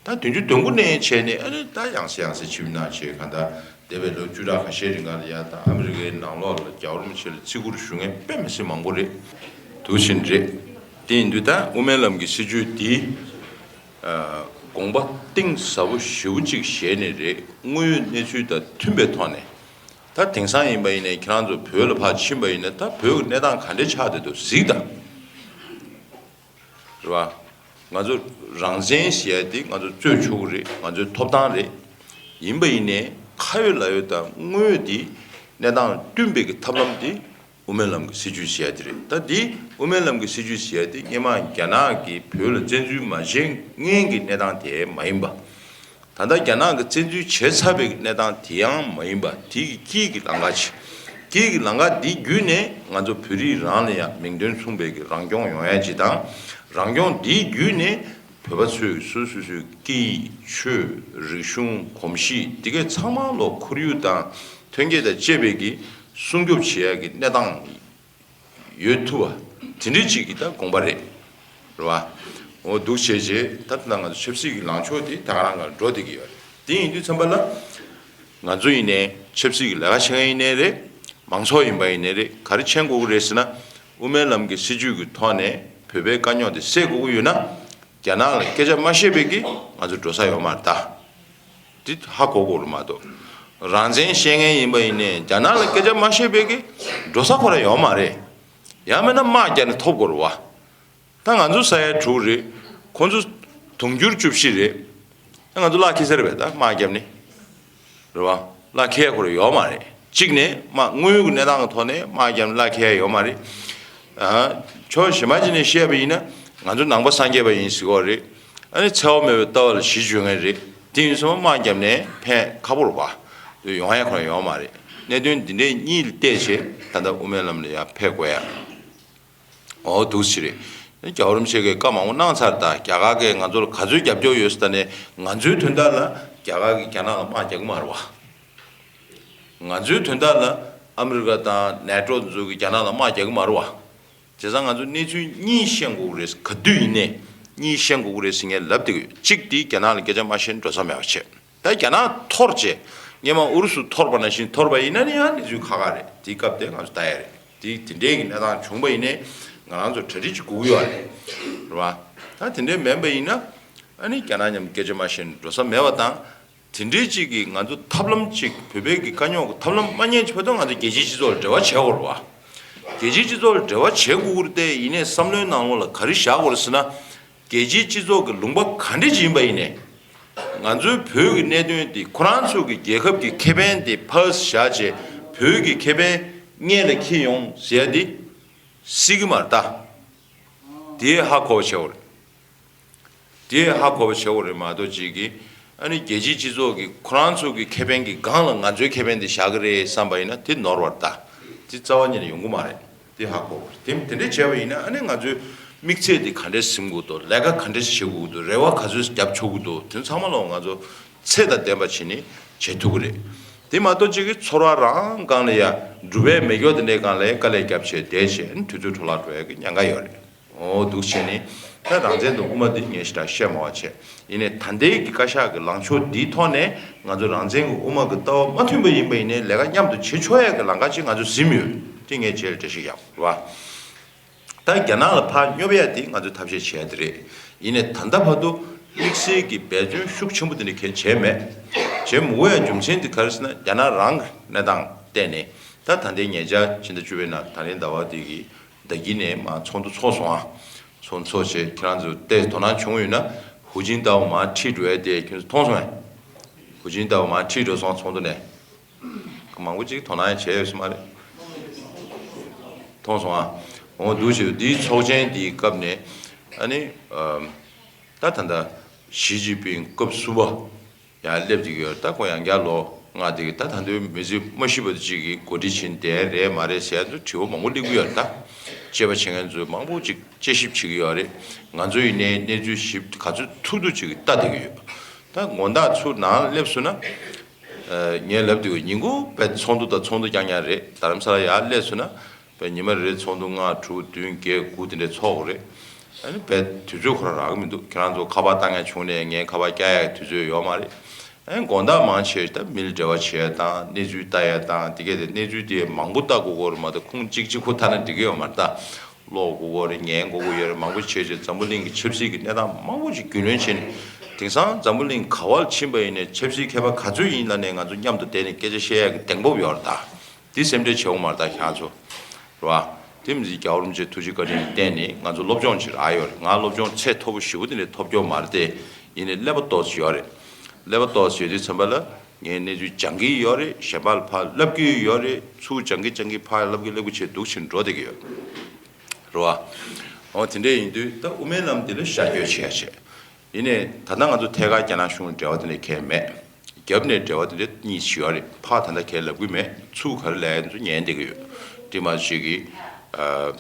ད་བདུན་ཅུ་དོན་དགུ་ནས་བྱས་ནས་ཨ་ནི་ད་ཡང་སེ་ཡང་སེ་ཆིབས་བསྒྱུར་གནང་བྱས། གང་ལྟར་འདས་པའི་ལོ་བཅུ་ཕྲག་ཁ་ཤས་རིང་ག་ལ་ཡ་ད་ཨ་མི་རི་ཀའི་ནང་ལོགས་ལ་རྒྱལ་བ་རིན་པོ་ཆེ་ལ་བརྩི་བཀུར་ཞུ་མཁན་དཔེ་མི་སྲིད་མང་པོ་རེད། འདུག་བཞིན་རེད། དེ་ཡིན་དུས་ད་དབུ་མའི་ལམ་གྱི་སྲིད་བྱུས་འདི་ཨ་དགོངས་པ་གཏིང་ཟབ་པོ་ཞེ་པོ་ཅིག་བཞེས་ནས་རེད། དངོས་ཡོད་གནས་ཚུལ་དང་མཐུན་པའི་ཐོག་ནས། ད་དེང་སང་ཡིན་པ་ཡིན་ནའི་ཁྱེད་རང་ཚོ་བོད་ལ་ཕར་ཕྱིན་པ་ཡིན་ན་ད་བོད་ཀྱི་གནས་སྟངས་ག་འདྲས་ཆགས་བསྡད་འདུག་གཟིགས་དང་། རེད་བ། ང་ཚོ་རང་བཙན་ཟེར་ཡ་དེ་ང་ཚོ་རྩོད་ཆོག་གི་རེད། ང་ཚོའི་ཐོབ་ཐང་རེད། ཡིན་པ་ཡིན་ནའི་ཁ་ཡོད་ལག་ཡོད་དང་དངོས་ཡོད་དེ་གནས་སྟངས་བསྟུན་པའི་གི་ཐབས་ལམ་དེ་དབུ་མའི་ལམ་གྱི་སྲིད་བྱུས་ཟེར་ཡ་དེ་རེད། ད་དེ་དབུ་མའི་ལམ་གྱི་སྲིད་བྱུས་ཟེར་ཡ་དེ་སྔོན་མ་རྒྱ་ནག་གིས་བོད་ལ་བཙན་འཛུལ་མ་བྱས་སྔོན་གྱི་གནས་སྟངས་དེ་མ་ཡིན་པ། ད་ལྟ་རྒྱ་ནག་གིས་བཙན་འཛུལ་བྱས་ཚར་བའི་གནས་སྟངས་དེ་ཡང་མ་ཡིན་པ། དེ་གི་དཀྱིལ་གྱི་ལམ་ཁ་ཅིག་དཀྱིལ་གྱི་ལམ་ཁ་འདི་བརྒྱུད་ནས་ང་ཚོ་བོད་རིགས་རང་ལ་ཡང་མིང་དོན་མཚུངས་པའི་གི་རང་སྐྱོང་ཡོང་ཡ་ཅིག་དང་། རང་སྐྱོང་འདི་བརྒྱུད་ནས་བོད་པ་ཚོས་སོ་སོ་སོའི་སྐད་ཡིག་ཆོས་རིག་གཞུང་གོམས་གཤིས་འདི་གའི་ཚང་མ་ལོ་ཁོར་ཡུག་དང་ཐོན་སྐྱེད་དང་བཅས་པའི་གི་སྲུང་སྐྱོབ་བྱེད་ཡ་གི་གནས་སྟངས་ཡོད་ཐུབ་པ་དེ་འདྲའི་ཅིག་གི་ད་དགོངས་པ་རེད། རེད་བ། འོ་འདུག་བྱས་རྗེས་ད་ལྟ་ང་ཚོ་ཆབ་སྲིད་ཀྱི་ལངས་ཕྱོགས་དེ་ད་ག་རང་ག་འགྲོ་བསྡད་ཀྱི་ཡོད་རེད། དེ་ཡིན་དུས་ཙམ་པ་ལ་ང་ཚོ་ཡིན་ནའི་ཆབ་སྲིད་ཀྱི་ལས་ཀ་བྱེད་མཁན་ཡིན་ནའི་རེད། མང་ཚོགས་ཡིན་པ་ཡིན་ནའི་རེད། ག་རེ་མཁྱེན་དགོས་ཀྱི་རེད་ཟེར་ན། དབུ་མའི་ལམ་གྱི་སྲིད་བྱུས་ཀྱི་ཐོག་ནས་བོད་པའི་དཀའ་རྙོག་དེ་སེལ་དགོས་ཀྱི་ཡོད་ན། རྒྱ་ནག་ལ་སྐད་ཆ་མ་བཤད་པའི་གི་ང་ཚོ་འགྲོ་ས་ཡོད་མ་རེད་ད། འདི་ཧ་གོ་དགོས་རེད་མ་གཏོགས། རང་བཙན་བཤད་མཁན་ཡིན་པ་ཡིན་ནའི་རྒྱ་ནག་ལ་སྐད་ཆ་མ་བཤད་པའི་གི་འགྲོ་ས་ཁོ་རང་ཡོད་མ་རེད། ཡང་མིན་ན་དམག་རྒྱབ་ནས་ཐོབ་དགོས་རེད་བ། ད་ང་ཚོ་ས་ཡ་དྲུག་རེད། ཁོང་ཚོ་དུང་ཕྱུར་བཅུ་བཞི་རེད། ད་ང་ཚོ་གླགས་འཁེལ་ས་རེད་པས། ད་དམག་རྒྱབ་ནས། རེད་བ། གླགས་འཁེལ་ཡ་ཁོ་རང་ཡོད་མ་རེད། གཅིག་ནས་དམག་དངོས་ཡོད་ཀྱི་གནས་སྟངས་ཀྱི་ཐོག་ནས་དམག་རྒྱབ་ནས་གླགས་འཁེལ་ཡ་ཡོད་མ་རེད། ཨ། ཕྱོགས་གཞན་པ་ཅིག་ནས་བཤད་པ་ཡིན་ན་ང་ཚོ་ནང་པ་སངས་རྒྱས་པ་ཡིན་ཟེར་གྱི་ཡོད་རེད། ཨ་ནི་འཚེ་བ་མེད་པའི་ལྟ་བ་ལ་གཞི་བཅོལ་མཁན་རེད། དེ་ཡིན་སོང་དམག་རྒྱབ་ནས་ཕན་ཁག་པོ་རེད་བ། ཡོང་ཡ་ཁོ་རང་ཡོད་མ་རེད། གནད་དོན་འདི་འདྲའི་གཉིས་ལ་བལྟས་བྱས་ད་ལྟ་དབུ་མའི་ལམ་ལ་ཡར་ཕེབས་དགོས་ཡ། འོ་འདུག་སེ་རེད། རྒྱལ་བ་རིན་པོ་ཆེ་གིས་བཀའ་མང་པོ་གནང་ཚར། ད་རྒྱ་གར་གིས་ང་ཚོ་ལ་ག་ཚོད་རྒྱབ་སྐྱོར་ཡོད་ཟེར། ད་ནས་ང་ཚོའི་དོན་དག་ལ་རྒྱ་གར་གིས་རྒྱ་ནག་ལ་དམག་རྒྱག་གི་མ་རེད་བ། ང་ཚོའི་དོན་དག་ལ་ཨ་མི་རི་ཀ་དང་ནེ་ཊོ་ཚོ་གིས་རྒྱ་ནག་ལ་དམག་རྒྱག་གི་མ་རེད་བ། བྱས་ཙང་ང་ཚོ་གནས་ཚུལ་གཉིས་ཤེས་དགོས་ཀྱི་རེད། ག་དུས་ཡིན་ནའི་གཉིས་ཤེས་དགོས་ཀྱི་རེད་ཟེར་ངས་ལབ་བསྡད་ཀྱི་ཡོད། གཅིག་དེ་རྒྱ་ནག་ལ་སྐད་ཆ་མ་བཤད་ན་འགྲོ་ས་མེད་པ་བྱས། ད་རྒྱ་ནག་འཐོར་བྱས། སྔོན་མ་ཨུ་རུ་སུ་འཐོར་བ་ནང་བཞིན་འཐོར་བ་ཡིན་ན་ནི་ཡང་གནས་ཚུལ་ཁག་ཁག་རེད། དེའི་སྐབས་དེ་ང་ཚོ་ལྟ་ཡ་རེད། དེ་དེ་འདྲའི་གི་གནས་སྟངས་བྱུང་བ་ཡིན་ནའི་ང་རང་ཚོ་གྲ་སྒྲིག་ཅིག་དགོས་ཀྱི་ཡོད་རེད། རེད་བ། ད་དེ་འདྲའི་མིན་པ་ཡིན་ན་ཨ་ནི་རྒྱ་ནག་མཉམ་སྐད་ཆ་མ་བཤད་ན་འགྲོ་ས་མེད་པ་དང་། དེ་འདྲའི་ཅིག་གི་ང་ཚོ་ཐབས་ལམ་ཅིག་བོད་པའི་གི་དཀའ་རྙོག་གི་ཐབས་ལམ་མ་རྙེད་ཅིག་བར་དུ་ང་ཚོ་རྒྱལ་སྤྱིའི་སྤྱི་ཚོགས་ལ་འབྲེལ་བ་བྱེད་དགོས་རེད་བ། རྒྱལ་སྤྱིའི་སྤྱི་ཚོགས་ལ་འབྲེལ་བ་བྱེད་དགོས་ཀྱི་རེད་དེ། ཡིན་ནའི་བསམ་བློའི་ནང་ལོགས་ལ་ག་རེ་བཞག་དགོས་རེད་ཟེར་ན། རྒྱལ་སྤྱིའི་སྤྱི་ཚོགས་ཀྱི་ལུང་པ་ག་འདྲ་ཅིག་ཡིན་པ་ཡིན་ནའི། ང་ཚོའི་བོད་ཀྱི་གནད་དོན་དེ་ཁོ་རང་ཚོ་གི་རྒྱལ་ཁབ་ཀྱི་ཁེ་ཕན་དེ་ཕར་བཞག་བྱས་བོད་ཀྱི་ཁེ་ཕན་སྔོན་ལ་འཁྱེར་ཡོང་ཟེར་ཡ་དེ་སྲིད་ཀྱི་མ་རེད་ད། དེ་ཧ་གོ་བ་བྱེད་དགོས་རེད། དེ་ཧ་གོ་བ་བྱེད་དགོས་རེད་མ་གཏོགས་ཅིག་གིས་ཨ་ནི་རྒྱལ་སྤྱིའི་སྤྱི་ཚོགས་ཀྱིས་ཁོ་རང་ཚོ་གི་ཁེ་ཕན་གྱི་སྒང་ལ་ང་ཚོའི་ཁེ་ཕན་དེ་བཞག་གི་རེད་བསམ་པ་ཡིན་ན་དེ་ནོར་བ་རེད་ད། དེ་རྩ་བ་ཉིད་ནས་ཡོང་གི་མ་རེད། དེ་ཧ་གོ་དགོས་རེད། དེ་དེ་འདྲ་བྱས་པ་ཡིན་ན་ཨ་ནི་ང་ཚོའི་དམིགས་ཚད་དེ་ག་འདྲས་ཟིན་དགོས་འདུག་ལས་ཀ་ག་འདྲས་བྱེད་དགོས་འདུག་རེ་བ་ག་ཚོད་རྒྱབ་ཆོག་གི་འདུག་དེ་ཚང་མ་ལ་ང་ཚོ་ཚད་དང་ལྡན་པ་བྱས་ནས་བྱེད་ཐུབ་ཀྱི་རེད། དེ་མ་གཏོགས་ཅིག་གིས་ཚོར་བ་རང་སྒང་ལ་ཡ་སྒྲུབ་པའི་མེ་སྒྱོགས་དེ་འདྲའི་སྒང་ལ་ཡ་དཀའ་ལས་བརྒྱབ་བྱས་བསྡད་བྱས་ཨ་ནི་དུས་ཚོད་འཕྲོ་བརླག་འགྲོ་ཡ་གི་ཉེན་ཁ་ཡོད་རེད། འོ་འདུག་བྱས་ནས་ད་རང་བཙན་དང་དབུ་མ་འདི་ངས་ཞེ་དྲག་བཤད་མ་བ་བྱས། ཡིན་ནའི་ད་ལྟའི་གི་བཀའ་ཤག་གི་ལངས་ཕྱོགས་འདིའི་ཐོག་ནས་ང་ཚོ་རང་བཙན་གི་དབུ་མ་གི་ལྟ་བ་མ་མཐུན་པ་ཡིན་པ་ཡིན་ནའི་ལས་ཀ་མཉམ་དུ་བྱེད་ཆོག་ཡ་གི་ལམ་ཁ་ཅིག་ང་ཚོ་ཟིན་ཡོད། དེ་ངས་རྗེས་ལ་འགྲེལ་བཤད་རྒྱག་རེད་བ། ད་རྒྱ་ནག་ལ་ཕར་སྙོབ་ཡ་དེ་ང་ཚོས་ཐབས་ཤེས་བྱེད་ཡ་དེ་རེད། ཡིན་ནའི་ད་ལྟ་བར་དུ་དམིགས་བསལ་གྱི་འབད་བརྩོན་ཤུགས་ཆེན་པོ་དེ་འདྲ་གང་བྱས་མེད། བྱེད་མི་དགོས་ཡ་རྒྱུ་མཚན་དེ་ག་རེ་ཟེར་ན། རྒྱ་ནག་རང་གི་གནས་སྟངས་བལྟས་ནས། ད་ད་ལྟའི་ཉེ་ཆར་ཕྱི་ཟླ་བཅུ་པའི་ནང་ད་རིང་ཟླ་བ་འདི་གི་ཟླ་དཀྱིལ་ནས་མར་ཚོགས་འདུ་ཚོགས་སོང་ཨ། ཚོགས་འདུ་ཚོགས་བྱས། ཁྱེད་རང་ཚོ་ཏོག་ཙམ་དོ་སྣང་བྱུང་ཡོད་ན། ཧུའུ་ཅིན་ཏའོ་མར་ཁྲིད་འགྲོ་ཡ་དེ་ཁྱེད་ཚོ་མཐོང་སོང་ངས། ཧུའུ་ཅིན་ཏའོ་མར་ཁྲིད་འགྲོ་སོང་ཚོགས་འདུ་ནས། མང་པོ་ཅིག་དོ་སྣང་ཡང་བྱས་ཡོད་ས་མ་རེད། མཐོང་སོང་ཨ། འོ་འདུག་བྱས་འདིའི་ཚོགས་ཆེན་འདིའི་སྐབས་ནས། ཨ་ནི་ཨམ། ད་ད་ལྟ་ཞི་ཅིན་ཕིང་སྐབས་གསུམ་པ་ཡར་སླེབས་བསྡད་ཀྱི་ཡོད་རེད། ད་ཁོ་ཡང་བསྐྱར་ལོ་ལྔ་དེ་གི་ད་ད་དུང་མི་ཚེ་མ་ཤི་བར་དུ་ཅིག་གི་འགོ་ཁྲིད་བྱེད་བསྡད་རེད་མ་རེད་ཟེར་ཡ་ཚོ་དྲི་བ་མང་པོ་སླེབས་ཀྱི་ཡོད་རེད། ད་དཔྱད་པ་བྱེད་མཁན་ཚོས་མང་པོ་ཅིག་དཔྱད་ཞིབ་བྱེད་ཀྱི་ཡོད་རེད། ང་ཚོ་ཡིན་ནའི་གནས་ཚུལ་ཞིབ་ག་ཚོད་ཐུབ་ཐུབ་ཅིག་ལྟ་བསྡད་ཀྱི་ཡོད། ད་དགོང་དག་ཚུར་ནང་སླེབས་སོང་ན། ཨ། ངས་ལབ་དུས་ཉིན་གུང་དཔེ་ཚོགས་འདུ་དང་ཚོགས་འདུ་རྐྱང་རྐྱང་རེད། རྡ་རམ་ས་ལ་ཡར་སླེབས་སོང་ན་དཔེ་ཉི་མ་རེ་རེ་ཚོགས་འདུ་ལྔ་དྲུག་བདུན་བརྒྱད་དགུ་དེ་འདྲའི་ཚོགས་དགོས་རེད། ཨ་ནི་དཔེ་དུས་ཚོད་ཁོ་རང་རག་གི་མི་འདུག་ཁྱེད་རང་ཚོ་ཁ་པར་བཏང་ཡ་བྱུང་ནས་ངས་ཁ་པར་བཀྱག་ཡ་གི་དུས་ཚོད་ཡོད་མ་རེད། ཨ་ནི་དགོང་དག་མང་ཆེ་ད་མི་ལ་འབྲེལ་བ་བྱེད་ཡ་དང་གནས་ཚུལ་ལྟ་ཡ་དང་དེ་གས་དེ། གནས་ཚུལ་དེ་མང་པོ་ལྟ་དགོས་ཀྱི་ཡོད་རེད་མ་གཏོགས་ཁུངས་གཅིག་གཅིག་པོ་ལྟ་ན་འགྲིག་གི་ཡོད་མ་རེད་ད། ཀློག་དགོས་ཀྱི་ཡོད་རེད། ཉན་དགོས་ཀྱི་ཡོད་རེད། མང་པོ་བྱས་བྱས་འཛམ་བུ་གླིང་གི་ཆབ་སྲིད་ཀྱི་གནས་སྟངས་མང་པོ་ཞིག་རྒྱུས་ལོན་བྱས་ནས། དེང་སང་འཛམ་བུ་གླིང་ག་བར་ཕྱིན་པ་ཡིན་ནའི་ཆབ་སྲིད་མཁས་པ་ག་ཚོད་ཡིན་ལབ་ནའི་ང་ཚོ་མཉམ་དུ་བསྡད་ནས་སྐད་ཆ་བཤད་ཡག་གི་གདེང་སྤོབས་ཡོད་རེད་ད། འདི་སེམས་ཁྲལ་བྱེད་འོང་མ་རེད་ད་ཁྱེད་ཚོ། རེད་བ། དེ་མི་ཚེ་རྒྱལ་བ་རིན་པོ་ཆེ་ཐུགས་རྗེ་བཀའ་དྲིན་བརྟེན་ནས་ང་ཚོ་སློབ་སྦྱོང་ཅིག་རག་ཡོད་རེད། ང་སློབ་སྦྱོང་ཚད་མཐོ་པོ་ཞེ་པོ་དེ་འདྲ་ཐོབ་ཀྱི་ཡོད་མ་རེད་དེ། ཡིན་ནའི་ཀླད་པ་ཏོག་ཙམ་ཡོད་རེད། ཀླད་པ་ཏོག་ཙམ་ཡོད་དུས་ཙམ་པ་ལ་ངས་གནས་ཚུལ་སྦྱང་གི་ཡོད་རེད། གཞན་པ་ལ་ཕར་ལབ་ཀྱི་ཡོད་རེད། ཚུར་སྦྱང་གི་སྦྱང་གི་ཕར་ལབ་ཀྱི་ལབ་ཀྱི་བྱས་འདུག་བྱས་འགྲོ་བསྡད་ཀྱི་ཡོད། རེད་བ། འོ་དེ་འདྲ་ཡིན་དུས་ད་དབུ་མའི་ལམ་འདི་ལ་ཤར་བསྐྱོད་བྱེད་ཡ་བྱས། ཡིན་ནའི་ད་ལྟ་ང་ཚོ་ཐད་ཀར་རྒྱ་ནག་གཞུང་ལ་འབྲེལ་བ་དེ་འདྲ་གང་ཡང་མེད། རྒྱབ་ནས་འབྲེལ་བ་དེ་འདྲ་གཉིས་ཤིག་ཡོད་རེད། ཕར་ད་ལྟ་གང་ཡང་ལབ་ཀྱི་མེད། ཚུར་ག་རེ་ལབ་ཡ་ཚོ་ཉན་བསྡད་ཀྱི་ཡོད། དེ་མ་ཟད་ཀྱི་ཨ།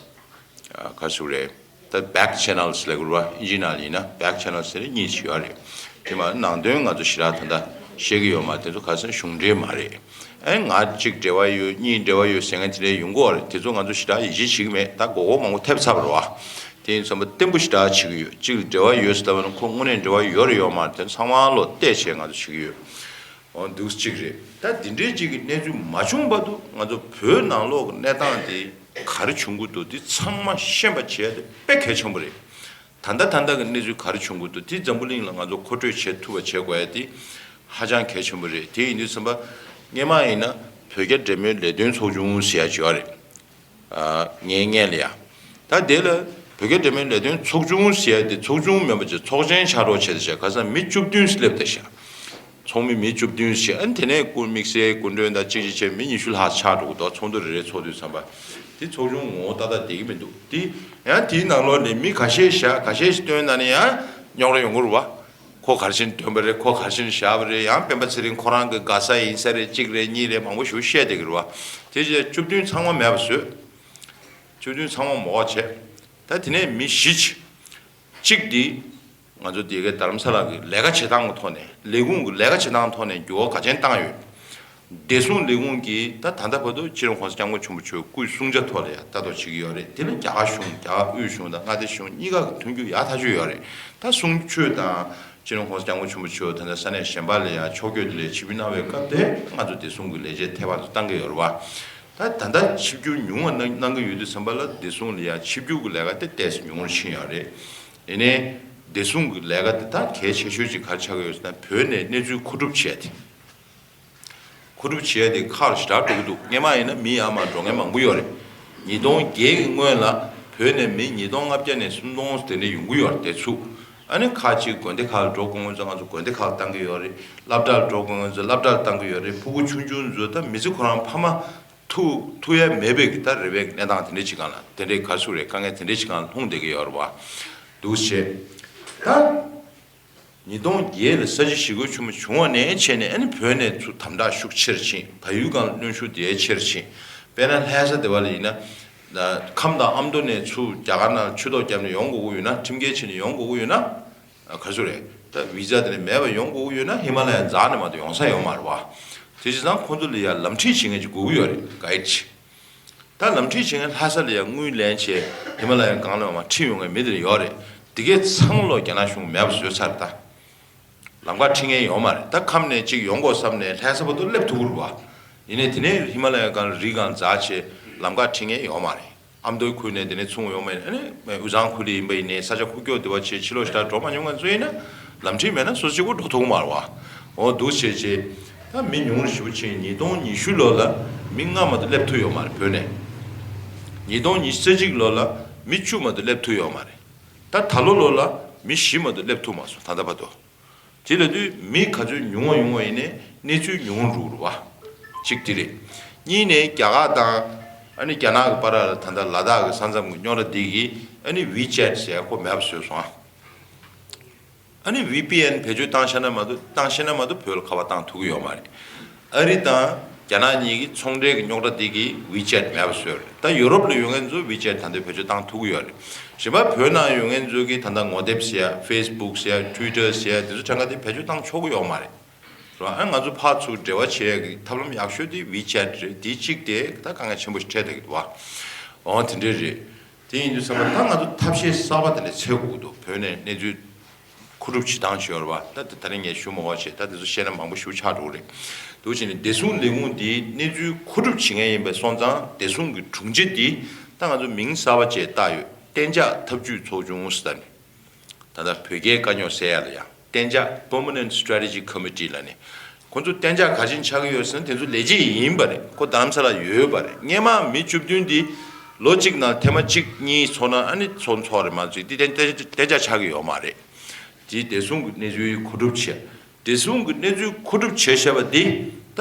ཨ། ག་རེ་ཟེར་དགོས་རེད། ད་back channels ལབ་དགོས་རེད་བ། ཨིན་ཇི་ནང་ལ་ཡིན་ན་back channels ཟེར་གཉིས་ཤིག་ཡོད་རེད། དེ་མ་ནང་དོན་ང་ཚོ་ཞེ་དྲག་ད་ལྟ་བཤད་ཀྱི་ཡོད་མ་རེད། དེ་ཚོ་ག་རེ་ཟེར་ན་གཞུང་འབྲེལ་མ་རེད། ཨ་ནི་ང་གཅིག་འབྲེལ་བ་ཡོད། གཉིས་འབྲེལ་བ་ཡོད་ཟེར་མཁན་དེ་འདྲ་ཡོང་གི་ཡོད་རེད། དེ་ཚོ་ང་ཚོ་ཞེ་དྲག་ཡིད་ཆེས་བྱེད་ཀྱི་མེད། ད་མགོ་སྐོར་མང་པོ་ཐེབས་ཚར་བ་རེད་བ། དེ་ཡིན་ཙང་བརྟན་པོ་ཞེ་དྲག་བྱེད་ཀྱི་ཡོད། གཅིག་ལ་འབྲེལ་བ་ཡོད་ཟེར་ལབ་ན་ཁོ་དངོས་གནས་འབྲེལ་བ་ཡོད་རེད་ཡོད་མ་རེད། དེ་ཚང་མ་ལོ་བལྟས་བྱས་ང་ཚོ་བྱེད་ཀྱི་ཡོད། འོ་འདུག་གཅིག་རེད། ད་འདི་འདྲའི་གཅིག་གི་གནས་ཚུལ་མ་བྱུང་བར་དུ་ང་ཚོ་བོད་ནང་ལོགས་ཀྱི་གནས་སྟངས་དེ་ག་རེ་བྱུང་གི་འདུག་འདི་ཚང་མ་ཤེས་པ་བྱས་ཏེ་དཔེ་གལ་ཆེན་པོ་རེད། ད་ལྟ་ད་ལྟ་གི་གནས་ཚུལ་ག་རེ་བྱུང་གི་འདུག་དེ་འཛམ་བུ་གླིང་ལ་ང་ཚོ་མཁོ་སྤྲོད་བྱེད་ཐུབ་པ་བྱེད་དགོས་ཡ་དེ་ཧ་ཅང་གལ་ཆེན་པོ་རེད། དེ་ཡིན་དུས་ཙམ་པ་སྔོན་མ་ཡིན་ན་བོད་རྒྱ་འབྲེལ་མོལ་ལས་དོན་ཚོགས་ཆུང་ཟེར་ཡ་ཅིག་ཡོད་རེད། ཨ། ངའི་སྔོན་ལ་ཡ། ད་དེ་ལ་བོད་རྒྱ་འབྲེལ་མོལ་ལས་དོན་ཚོགས་ཆུང་ཟེར་ཡ་དེ་ཚོགས་ཆུང་མིན་པ་ཅིག་ཚོགས་ཆེན་ཆགས་རོགས་བྱས་ཏེ་བྱས། ག་རེ་ཟེར་ན་མི་བཅུ་བདུན་སླེབས་བསྡད་ཤག་ཚོགས་མི་མི་བཅུ་བདུན་ཞིག་ཨ་ནི་དེ་ནས་སྐུ་དམིགས་བསལ་སྐུ་མགྲོན་དང་གཅིག་གཅིག་བྱས་མི་ཉི་ཤུ་ལྷག་ཆགས་འགྲོ་གི་འདུག་ཚོགས་འདུ་རེ་རེ་ཚོགས་དུས་ཙམ་པ། དེ་ཚོགས་ཆུང་ངོ་བོ་ཏག་ཏག་བསྡད་ཀྱི་མི་འདུག་དེ་ཡང་དེའི་ནང་ལོགས་ནས་མི་ཁ་ཤས་བཞག་ཁ་ཤས་ཤིག་བཏོན་ན་ནི་ཡང་རྙོག་དྲ་ཡོང་གི་རེད་བ། ཁོ་ག་རེ་བྱས་ནས་བཏོན་པ་རེད། ཁོ་ག་རེ་བྱས་ནས་བཞག་པ་རེད། ཡང་སྤེན་པ་ཚེ་རིང་ཁོ་རང་གི་དགའ་ས་ཡིན་ས་རེད། གཅིག་རེད་གཉིས་རེད། མང་པོ་ཞིག་བཤད་བསྡད་ཀྱི་རེད་བ། དེ་རྗེས་བཅུ་བདུན་ཚང་མ་མེད་པ་བཟོས། བཅུ་བདུན་ཚང་མ་མོ་བ་བྱས། ད་དེ་ནས་མི་བཞི་ཅིག་གཅིག་འདི་ང་ཚོ་འདི་གའི་རྡ་རམ་ས་ལ་གི་ལས་ཀ་བྱེད་སྟངས་ཀྱི་ཐོག་ནས། ལས་ཁུངས་ཀྱི་ལས་ཀ་བྱེད་སྟངས་ཐོག་ནས་འགྱུར་བ་ག་ཅན་བཏང་ཡོད། བདེ་སྲུང་ལས་ཁུངས་ཀྱིས་ད་ད་ལྟ་བར་དུ་སྤྱི་ནོར་༸གོང་ས་༸སྐྱབས་མགོན་ཆེན་པོ་མཆོག་སྐུའི་གསུང་ཆ་ཐོག་ལ་ཡང་ལྟ་རྟོག་བྱེད་ཀྱི་ཡོད་རེད། དེ་ལ་རྒྱ་གར་གཞུང་རྒྱ་གར་དབུས་གཞུང་དང་མངའ་སྡེ་གཞུང་གཉིས་ཀ་གི་མཐུན་འགྱུར་ཡག་ཐག་ཆོད་ཡོད་རེད། ད་གསུང་ཆོས་དང་སྤྱི་ནོར་༸གོང་ས་༸སྐྱབས་མགོན་ཆེན་པོ་མཆོག་ད་ལྟ་ས་གནས་གཞན་པ་ལ་ཡང་ཕྱོགས་བསྐྱོད་དེ་ལ་ཆིབས་བསྒྱུར་གནང་བའི་སྐབས་དེ་ང་ཚོ་བདེ་སྲུང་གི་ལས་བྱེད་ཐད་པ་དུ་བཏང་གི་ཡོད་རེད་བ། ད་ད་ལྟ་ཆིབས་བསྒྱུར་ཉུང་བ་གནང་གནང་གི་ཡོད་དུས་ཙམ་པ་ལ་བདེ་སྲུང་ལ་ཡང་ཆིབས་བསྒྱུར་གྱི་ལས་ཀ་དེ་ཏོག་ཙམ་ཉུང་རུ་ཕྱིན་ཡོད་རེད། ཡིན་ནའི་བདེ་སྲུང་གི་ལས་ཀ་དེ་དག་གལ་ཆེ་ཤོས་ཅིག་ག་རེ་ཆགས་ཀྱི་ཡོད་ཟེར་ན། བོད་ནས་གནས་ཚུལ་མཁོ་སྒྲུབ་བྱས་ཏེ། མཁོ་སྒྲུབ་བྱས་ཏེ་ཁག་ཞེ་དྲག་འགྲོ་གི་འདུག་སྔོན་མ་ཡིན་ན་མི་ཡར་མར་འགྲོ་མཁན་མང་པོ་ཡོད་རེད། ཉིས་སྟོང་བརྒྱད་ཀྱི་སྔོན་ལ་བོད་ནས་མི་ཉིས་སྟོང་ལྔ་བརྒྱ་ནས་སུམ་སྟོང་དེ་འདྲ་ཡོང་གི་ཡོད་རེད། དེ་ཚུགས། ཨ་ནི་ཁག་ཅིག་དགོན་སྡེ་ཁག་ལ་འགྲོ་དགོས་མཁན་ཚོ་ང་ཚོ་དགོན་སྡེ་ཁག་ལ་བཏང་གི་ཡོད་རེད། སློབ་གྲྭ་ལ་འགྲོ་དགོས་མཁན་ཚོ་སློབ་གྲྭ་ལ་བཏང་གི་ཡོད་རེད། ཕྲུ་གུ་ཆུང་ཆུང་ཚོ་ད་མི་ཚེ་ཁོ་རང་ཕ་མ་ཐུག་ཐུག་ཡ་མེད་པའི་གི་ད་རེ་བའི་གནས་སྟངས་དེ་འདྲ་ཅིག་སྒང་ལ། དེ་འདྲའི་ག་རེ་ཟེར་དགོས་རེད། དཀའ་ངལ་དེ་འདྲ་ཅིག་སྒང་ལ་ལྷུང་བསྡད་ཀྱི་ཡོད་རེད་བ། འདུག་བྱས། ད་ཉིས་སྟོང་བརྒྱད་ལ་ས་བྱི་ཞི་རྒོལ་ཆེན་མོ་བྱུང་བ་ནས་བྱས་ནས། ཨ་ནི་བོད་ནས་ཚུར་དམ་དྲག་ཤུགས་ཆེར་ཕྱིན། བལ་ཡུལ་སྒང་ལ་གནོན་ཤུགས་དེ་ཆེར་ཕྱིན། དཔེར་ན་ལྷ་ས་དེ་བ་ལ་ཡིན་ན། ཁམས་དང་ཨ་མདོ་ནས་ཚུར་རྒྱ་གར་ནང་ལ་ཆོས་ཐོག་བརྒྱབ་ནས་ཡོང་དགོས་ཀྱི་ཡོད་ན། ཁྲིམས་འགལ་བྱས་ནས་ཡོང་དགོས་ཀྱི་ཡོད་ན། ག་རེ་ཟེར་དགོས་རེད། ད་བི་ཛ་དེ་འདྲ་མེད་པ་ཡོང་དགོས་ཀྱི་ཡོད་ན་ཧི་མ་ལ་ཡའི་འཛག་ནས་མ་གཏོགས་ཡོང་ས་ཡོད་མ་རེད་བ། དེ་བྱས་ཙང་ཁོང་ཚོ་ལ་ཡང་ལམ་ཁྲིད་བྱེད་མཁན་ཅིག་དགོས་ཀྱི་ཡོད་རེད། གའིཌ་ཅིག་ད་ལམ་ཁྲིད་བྱེད་མཁན་ལྷ་ས་ལ་ཡང་དངུལ་ལེན་བྱས་ཧི་མ་ལ་ཡའི་སྒང་ལ་མར་ཁྲིད་ཡོང་མཁན་མི་དེ་འདྲ་ཡོད་རེད། དེ་གས་ཚང་མ་ལོ་རྒྱ་ནག་གཞུང་མེད་པ་བཟོས་ཚར་རེད་ད། ལམ་ཁ་ཁྲིད་མཁན་ཡོད་མ་རེད། ད་ཁམས་ནས་ཅིག་ཡོང་དགོས་བསམ་ནས་ལྷ་ས་བར་དུ་སླེབས་ཐུབ་ཀྱི་རེད་བ། ཡིན་ནའི་དེ་ནས་ཧི་མ་ལ་ཡའི་སྒང་ལ་རི་སྒང་འཛེགས་བྱས་ལམ་ཁ་ཁྲིད་མཁན་ཡོད་མ་རེད། ཨ་མདོའི་ཁུལ་ནས་དེ་ནས་ཚུར་ཡོང་བ་ཡིན་ན་ཨ་ནི་དབུས་གཙང་ཁུལ་ལ་ཡིན་པ་ཡིན་ནའི་ས་ཆ་ཁུག་ཀྱོག་དེ་བ་བྱས་ཕྱི་ལོགས་ཤ་སྟག་འགྲོ་མ་མྱོང་མཁན་ཚོ་ཡིན་ན་ལམ་ཁྲིད་མེད་ན་སོ་སོ་གཅིག་པོ་འགྲོ་ཐུབ་ཀྱི་མ་རེད་བ། འོ་འདུག་བྱས་བྱས་ད་མི་ཉུང་རུ་ཞེ་པོ་ཕྱིན། ཉིས་སྟོང་ཉི་ཤུ་ལོ་ལ་མི་ལྔ་མ་གཏོགས་སླེབས་ཐུབ་ཡོད་མ་རེད་བོད་ནས། ཉིས་སྟོང་ཉི་ཤུ་རྩ་གཅིག་ལོ་ལ་མི་བཅུ་མ་གཏོགས་སླེབས་ཐུབ་ཡོད་མ་རེད། ད་ད་ལོ་ལོ་ལ་མི་བཞི་མ་གཏོགས་སླེབས་ཐུབ་མ་སོང་ད་ལྟ་བར་དུ། དེ་ལ་དུས་མི་ག་ཚོད་ཉུང་བ་ཉུང་བ་ཡིན་ནའི་གནས་ཚུལ་ཉུང་རུ་རུ་བ། གཅིག་དེ་རེད། གཉིས་ནས་རྒྱ་གར་དང་ཨ་ནི་རྒྱ་ནག་གི་བར་ལ་ད་ལྟ་ལ་དྭགས་ཀྱི་ས་མཚམས་ཀྱི་རྙོག་དྲ་འདི་གིས་ཨ་ནི་ཝི་ཅེཊ་ཟེར་ཡ་ཁོ་མེད་པ་བཟོས་སོང་ཨ། ཨ་ནི་ཝི་པི་ཨེན་བེད་སྤྱོད་བཏང་ཤེས་ན་མ་གཏོགས་བཏང་ཤེས་ན་མ་གཏོགས་བོད་ལ་ཁ་པར་བཏང་ཐུབ་ཀྱི་ཡོད་མ་རེད། ཨ་རི་དང་རྒྱ་ནག་གཉིས་ཀྱི་ཚོང་འབྲེལ་གྱི་རྙོག་དྲ་འདི་གིས་ཝི་ཅེཊ་མེད་པ་བཟོས་རེད། ད་ཡུ་རོབ་ལ་ཡོད་མཁན་ཚོ་ཝི་ཅེཊ་ད་ལྟ་བེད་སྤྱོད་བཏང་ཐུབ་ཀྱི་ཡོད་རེད། གཞན་པ་བོད་ནང་ཡོད་མཁན་ཚོ་གིས་ད་ལྟ་ངོ་དེབ་ཟེར་ཡ་ཕེ་སི་བུག་ཟེར་ཡ་ཊུའི་ཊར་ཟེར་ཡ་དེ་ཚོ་གྲངས་ཀ་དེ་བེད་སྤྱོད་བཏང་ཆོག་གི་ཡོད་མ་རེད། རེད་བ། ཨ་ང་ཚོ་ཕར་ཚུར་འབྲེལ་བ་བྱེད་ཡ་གི་ཐབས་ལམ་ཡག་ཤོས་དེ་ཝི་ཅེཊ་རེད། དེ་གཅིག་དེ་ད་དཀའ་ངལ་ཆེན་པོ་ཞིག་འཕྲད་བསྡད་ཀྱི་འདུག་བ། འོ་དེ་འདྲ་རེད། དེ་ཡིན་དུས་ཙམ་པ་ད་ང་ཚོ་ཐབས་ཤེས་གསར་པ་དེ་འདྲ་འཚོལ་དགོས་ཀྱི་འདུག་བོད་ནས་གནས་ཚུལ་མཁོ་སྒྲུབ་བྱེད་སྟངས་ཤིག་ཡོད་རེད་བ། ད་དེ་ད་རིང་ངས་ཞུ་མ་དགོས་བྱས་ད་དེ་ཚོ་བཤད་ན་མང་པོ་ཞེ་པོ་ཆགས་འགྲོ་གི་རེད། འདུག་བྱས་ནས་བདེ་སྲུང་ལས་ཁུངས་འདིའི་གནས་ཚུལ་མཁོ་སྒྲུབ་བྱེད་མཁན་ཡིན་པ་སོང་ཙང་བདེ་སྲུང་གི་དྲུང་ཆེ་འདི་ད་ང་ཚོ་མིང་གསར་པ་བཅས་བཏགས་ཡོད། གཏན་འཇགས་ཐབས་ཇུས་ཚོགས་ཆུང་ཟེར་ད་ནི། ད་ལྟ་བོད་སྐད་དཀའ་རྙོག་སེལ་ཡ་ལ་ཡང་གཏན་འཇགས་Permanent Strategy Committee ལ་ནི། ཁོ་ཚོ་གཏན་འཇགས་ག་ཅིན་ཆགས་ཀྱི་ཡོད་ཟེར་ན་དེ་ཚོ་ལས་བྱེད་ཡིན་པ་རེད། ཁོ་རྡ་རམ་ས་ལ་ཡོད་པ་རེད། སྔས་མ་མི་བཅུ་བདུན་འདི་ལོ་གཅིག་ནང་ཐེངས་མ་གཅིག་གཉིས་ཚོགས་ན་ཨ་ནི་ཚོགས་ཚོགས་རེད་མ་ཚོད་འདི་གཏན་གཏན་གཏན་འཇགས་ཆགས་ཀྱི་ཡོད་མ་རེད། དེ་བདེ་སྲུང་གི་གནས་ཚུལ་མཁོ་སྒྲུབ་བྱས། བདེ་སྲུང་གི་གནས་ཚུལ་མཁོ་སྒྲུབ་བྱས་བཞག་པ་འདི་ད་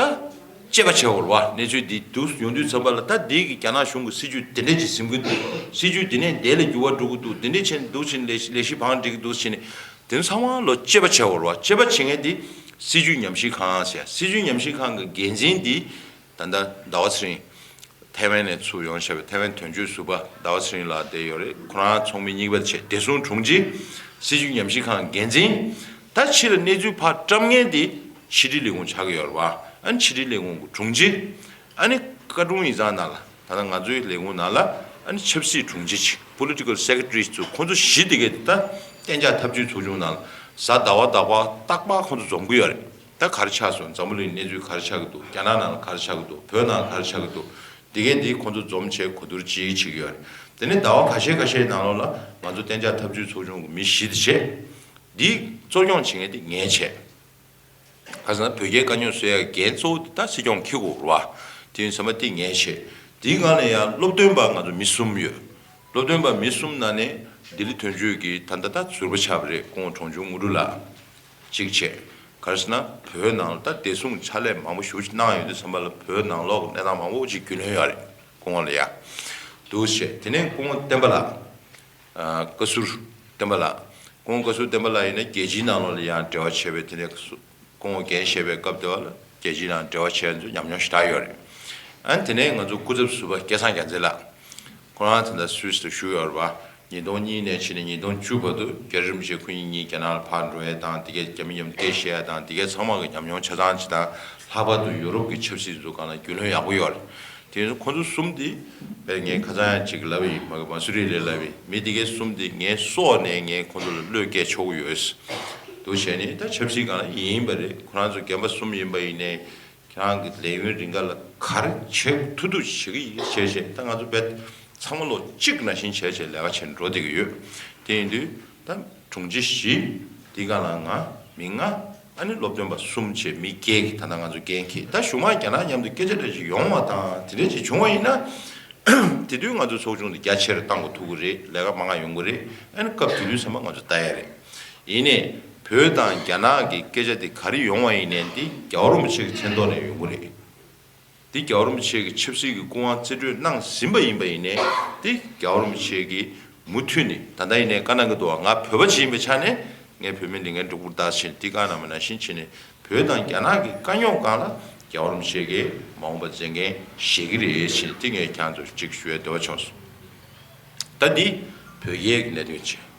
དཔྱད་པ་བྱེད་དགོས་རེད་བ། གནས་ཚུལ་འདི་འདུག་ཡོང་དུས་ཙམ་པ་ལ་ད་འདི་གི་རྒྱ་ནག་གཞུང་གི་སྲིད་ཇུས་འདི་འདྲས་ཅིག་ཟིན་གྱི་འདུག་སྲིད་ཇུས་འདི་ནས་འདི་ལ་འགྱུར་བ་འགྲོ་གི་འདུག་འདི་འདྲས་བྱས་ནས་འདུག་བྱས་ནས་ལས་གཞི་ལས་གཞི་བང་སྒྲིག་གི་འདུག་བྱས་ནས་དེ་ཚང་མ་ལོ་དཔྱད་པ་བྱེད་དགོས་རེད་བ། དཔྱད་པ་བྱེད་མཁན་འདི་སྲིད་ཇུས་ཉམས་ཞིབ་ཁང་ཟེར། སྲིད་ཇུས་ཉམས་ཞིབ་ཁང་གི་འགན་འཛིན་འདི་ད་ལྟ་ཟླ་བ་ཚེ་རིང་། ཐའེ་ཝན་ནས་ཚུར་ཡོང་བཞག་པའི་ཐའེ་ཝན་དོན་གཅོད་ཟུར་པ་ཟླ་བ་ཚེ་རིང་ལགས་བསྡད་ཡོད་རེད། ཁོ་རང་ཚོགས་མི་གཉིས་པ་བྱས། བདེ་སྲུང་དྲུང་ཆེ། སྲིད་ཇུས་ཉམས་ཞིབ་ཁང་འགན་འཛིན། ད་ཕྱི་ལ་གནས་ཚུལ་ཕར་བཀྲམ་མཁན་དེ་ཕྱི་དྲིལ་ལས་ཁུངས་ཆགས་ཀྱི་ཡོད་རེད་བ། ཨ་ནི་ཕྱི་དྲིལ་ལས་ཁུངས་ཀྱི་དྲུང་ཆེ། ཨ་ནི་བཀའ་དྲུང་ཡིག་ཚང་ནང་ལ་ད་ལྟ་ང་ཚོའི་ལས་ཁུངས་ནང་ལ་ཨ་ནི་ཆབ་སྲིད་དྲུང་ཆེ་ཅིག Political Secretary ཚོ་ཁོ་ཚོ་བཞི་དེ་གས་ད་གཏན་འཇགས་ཐབས་ཇུས་ཚོགས་ཆུང་ནང་ལ་གཟའ་ཟླ་བ་རྟག་པར་རྟག་པར་ཁོ་ཚོ་འཛོམས་ཀྱི་ཡོད་རེད། ད་ག་རེ་ཆགས་སོང་། འཛམ་བུ་གླིང་གནས་ཚུལ་ག་རེ་ཆགས་ཀྱི་འདུག་རྒྱ་ནག་ནང་ལ་ག་རེ་ཆགས་ཀྱི་འདུག་བོད་ནང་ག་རེ་ཆགས་ཀྱི་འདུག་དེ་གས་འདི་ཁོ་ཚོ་འཛོམས་བྱས་གོ་བསྡུར་ཅིག་བྱེད་ཀྱི་ཡོད་རེད། དེ་ནས་ཟླ་བ་ཁ་ཤས་ཁ་ཤས་ནང་ལོགས་ལ་ང་ཚོ་གཏན་འཇགས་ཐབས་ཇུས་ཚོགས་ཆུང་གི་མི་བཞི་དེ་བྱས། འདི་གཙོ་སྐྱོང་བྱེད་མཁན་དེ་ངས་བྱས། ག་ཟེར་ན་བོད་རྒྱའི་དཀའ་རྙོག་སེལ་ཡག་འགན་གཙོ་བོ་དེ་ད་སྲིད་སྐྱོང་འཁྱེར་དགོས་རེད་བ། དེ་ཡིན་ཙང་མ་དེ་ངས་བྱས། དེའི་སྒང་ལ་ཡང་སློབ་སྟོན་པ་ང་ཚོ་མི་གསུམ་ཡོད། སློབ་སྟོན་པ་མི་གསུམ་ནང་ནས་ལྡི་ལི་དོན་གཅོད་ཀྱི་ད་ལྟ་ད་ཟུར་པ་ཆགས་པ་རེད། སྐུ་ངོ་གྲོང་ཆུང་དངོས་གྲུབ་ལགས། གཅིག་བྱས། ག་རེ་ཟེར་ན་བོད་ནང་ལ་ད་བདེ་སྲུང་ཕྱག་ལས་མང་པོ་ཞེ་པོ་ཅིག་གནང་ཡོད་དུས་ཙམ་པ་ལ་བོད་ནང་ལོགས་ཀྱི་གནས་སྟངས་མང་པོ་ཅིག་རྒྱུས་ལོན་ཡོད་རེད། སྐུ་ངོ་ལ་ཡ། འདུག་བྱས། དེ་ནས་སྐུ་ངོ་བསྟན་པ་ལགས། ཨ། བཀའ་ཟུར་བསྟན་པ་ལགས། སྐུ་ངོ་བཀའ་ཟུར་བསྟན་པ་ལགས་ཡིན་ན་རྒྱལ་སྤྱིའི་ནང་ལོགས་ལ་ཡང་འབྲེལ་བ་བྱས་པའི་དེ་ནས་སྐུ་ངོ་འགན་བཞེས་པའི་སྐབས་དེ་བ་ལ་རྒྱལ་སྤྱིའི་ནང་འབྲེལ་བ་བྱས་ཚོ་ཉམས་མྱོང་ཞེ་དྲག་ཡོད་རེད། ཨ་ནི་དེ་ནས་ང་ཚོ་སྐུ་ཚབ་ཟུར་པ་སྐལ་བཟང་རྒྱལ་མཚན་ལགས། ཁོ་རང་ད་ལྟ་སུད་སི་ལ་བཞུགས་ཡོད་རེད་བ། ཉིས་སྟོང་གཉིས་ནས་ཕྱིན་ནས་ཉིས་སྟོང་བཅུ་བར་དུ་རྒྱལ་བ་རིན་པོ་ཆེ་སྐུ་ཉིད་གཉིས་རྒྱ་ནག་ལ་ཕར་འགྲོ་ཡས་དང་དེ་གའི་རྒྱ་མི་མཉམ་སྐད་བཤད་ཡས་དང་དེ་གའི་ཚང་མ་གི་ཉམས་མྱོང་ཆ་ཚང་ཅིག་དང་ལྷག་པར་དུ་ཡུ་རོབ་ཀྱི་ཆབ་སྲིད་ཚོ་སྒང་ལ་རྒྱུས་ལོན་ཡག་པོ་ཡོད་རེད། དེ་ཡིན་ཙང་ཁོ་ཚོ་གསུམ་དེ་དཔེ་ངས་ཁ་སང་ཡང་ཅིག་ལབ་ཡིན། མ་གི་མ་སུ་རི་ལས་ལབ་ཡིན། མི་དེ་གའི་གསུམ་དེ་ངའི་སྲོག་ནས་ངས་ཁོ་ཚོ་ལ་བློས་བཀལ་ཆོག་གི་ཡོད། འདུག་བྱས་ནས་ད་ཆབ་སྲིད་སྒང་ལ་ཡིན་པ་རེད། ཁོ་རང་ཚོ་རྒན་པ་གསུམ་ཡིན་པ་ཡིན་ནའི། ཁྱེད་རང་གི་ལས་ཡུན་རིང་ག་ལ་ག་རེ་བྱེད་ཐུབ་ཐུབ་བྱེད་ཀྱི་ཡིན་བྱས་བྱས། ད་ང་ཚོ་བེད་ཚང་མ་ལོ་གཅིག་ནང་བཞིན་བྱས་བྱས་ལས་ཀ་བྱས་འགྲོ་བསྡད་ཀྱི་ཡོད། དེ་ཡིན་དུས་ད་དྲུང་ཆེ་བཞི། དེའི་སྒང་ལ་ང་མི་ལྔ། ཨ་ནི་སློབ་སྟོན་པ་གསུམ་བྱས་མི་བརྒྱད་ཀྱིས་ད་ལྟ་ང་ཚོ་འགན་འཁྱེར། ད་གཞུག་མ་རྒྱ་ནག་མཉམ་དུ་སྐད་ཆ་འདྲ་ཞིག་ཡོང་བ་དང་དེ་འདྲ་ཞིག་བྱུང་བ་ཡིན་ན། དེ་དུས་ང་ཚོ་ཚོགས་ཆུང་དེ་རྒྱ་ཆེར་བཏང་དགོས་ཐུག་གི་རེད། ལས་ཀ་མང་ང་ཡོང་གི་རེད། ཨ་ནི་སྐབས་དེ་དུས་ཚང་མ་ང་ཚོ་ལྟ་ཡ་རེད། ཡིན་ནའི་བོད་དང་རྒྱ་ནག་གི་སྐད་ཆ་དེ་ག་རེ་ཡོང་བ་ཡིན་ནའི་འདི་རྒྱལ་བ་རིན་པོ་ཆེ་གི་མཚན་ཐོག་ནས་ཡོང་གི་རེད། འདི་རྒྱལ་བ་རིན་པོ་ཆེ་གི་ཆབ་སྲིད་ཀྱི་སྐུ་དབང་རྩིས་སྤྲོད་གནང་ཟིན་པ་ཡིན་པ་ཡིན་ནའི་འདི་རྒྱལ་བ་རིན་པོ་ཆེ་གིས་མུ་མཐུད་ནས་ད་ལྟ་ཡིན་ནའི་བཀའ་གནང་གི་འདུག་བ། ང་བོད་པ་ཅིག་ཡིན་པའི་ཆ་ནས་ངས་བོད་མི་ལས་འགན་སྒྲུབ་པར་བདག་ཕྱིན་འདི་བཀའ་གནང་བ་ནང་བཞིན་བྱས་ནས་བོད་དང་རྒྱ་ནག་གི་དཀའ་རྙོག་སྒང་ལ་རྒྱལ་བ་རིན་པོ་ཆེ་གིས་མ་འོངས་པ་མཛད་འགན་བཞེས་ཀྱི་རེད་ཞེས་འདི་ངས་ཁྱེད་རང་ཚོར་ཅིག་ཞུ་ཡ་འདོད་པ་བྱུང་སོང་། ད་འདི་བོད་རྒྱའི་གནད་དོན་བྱས།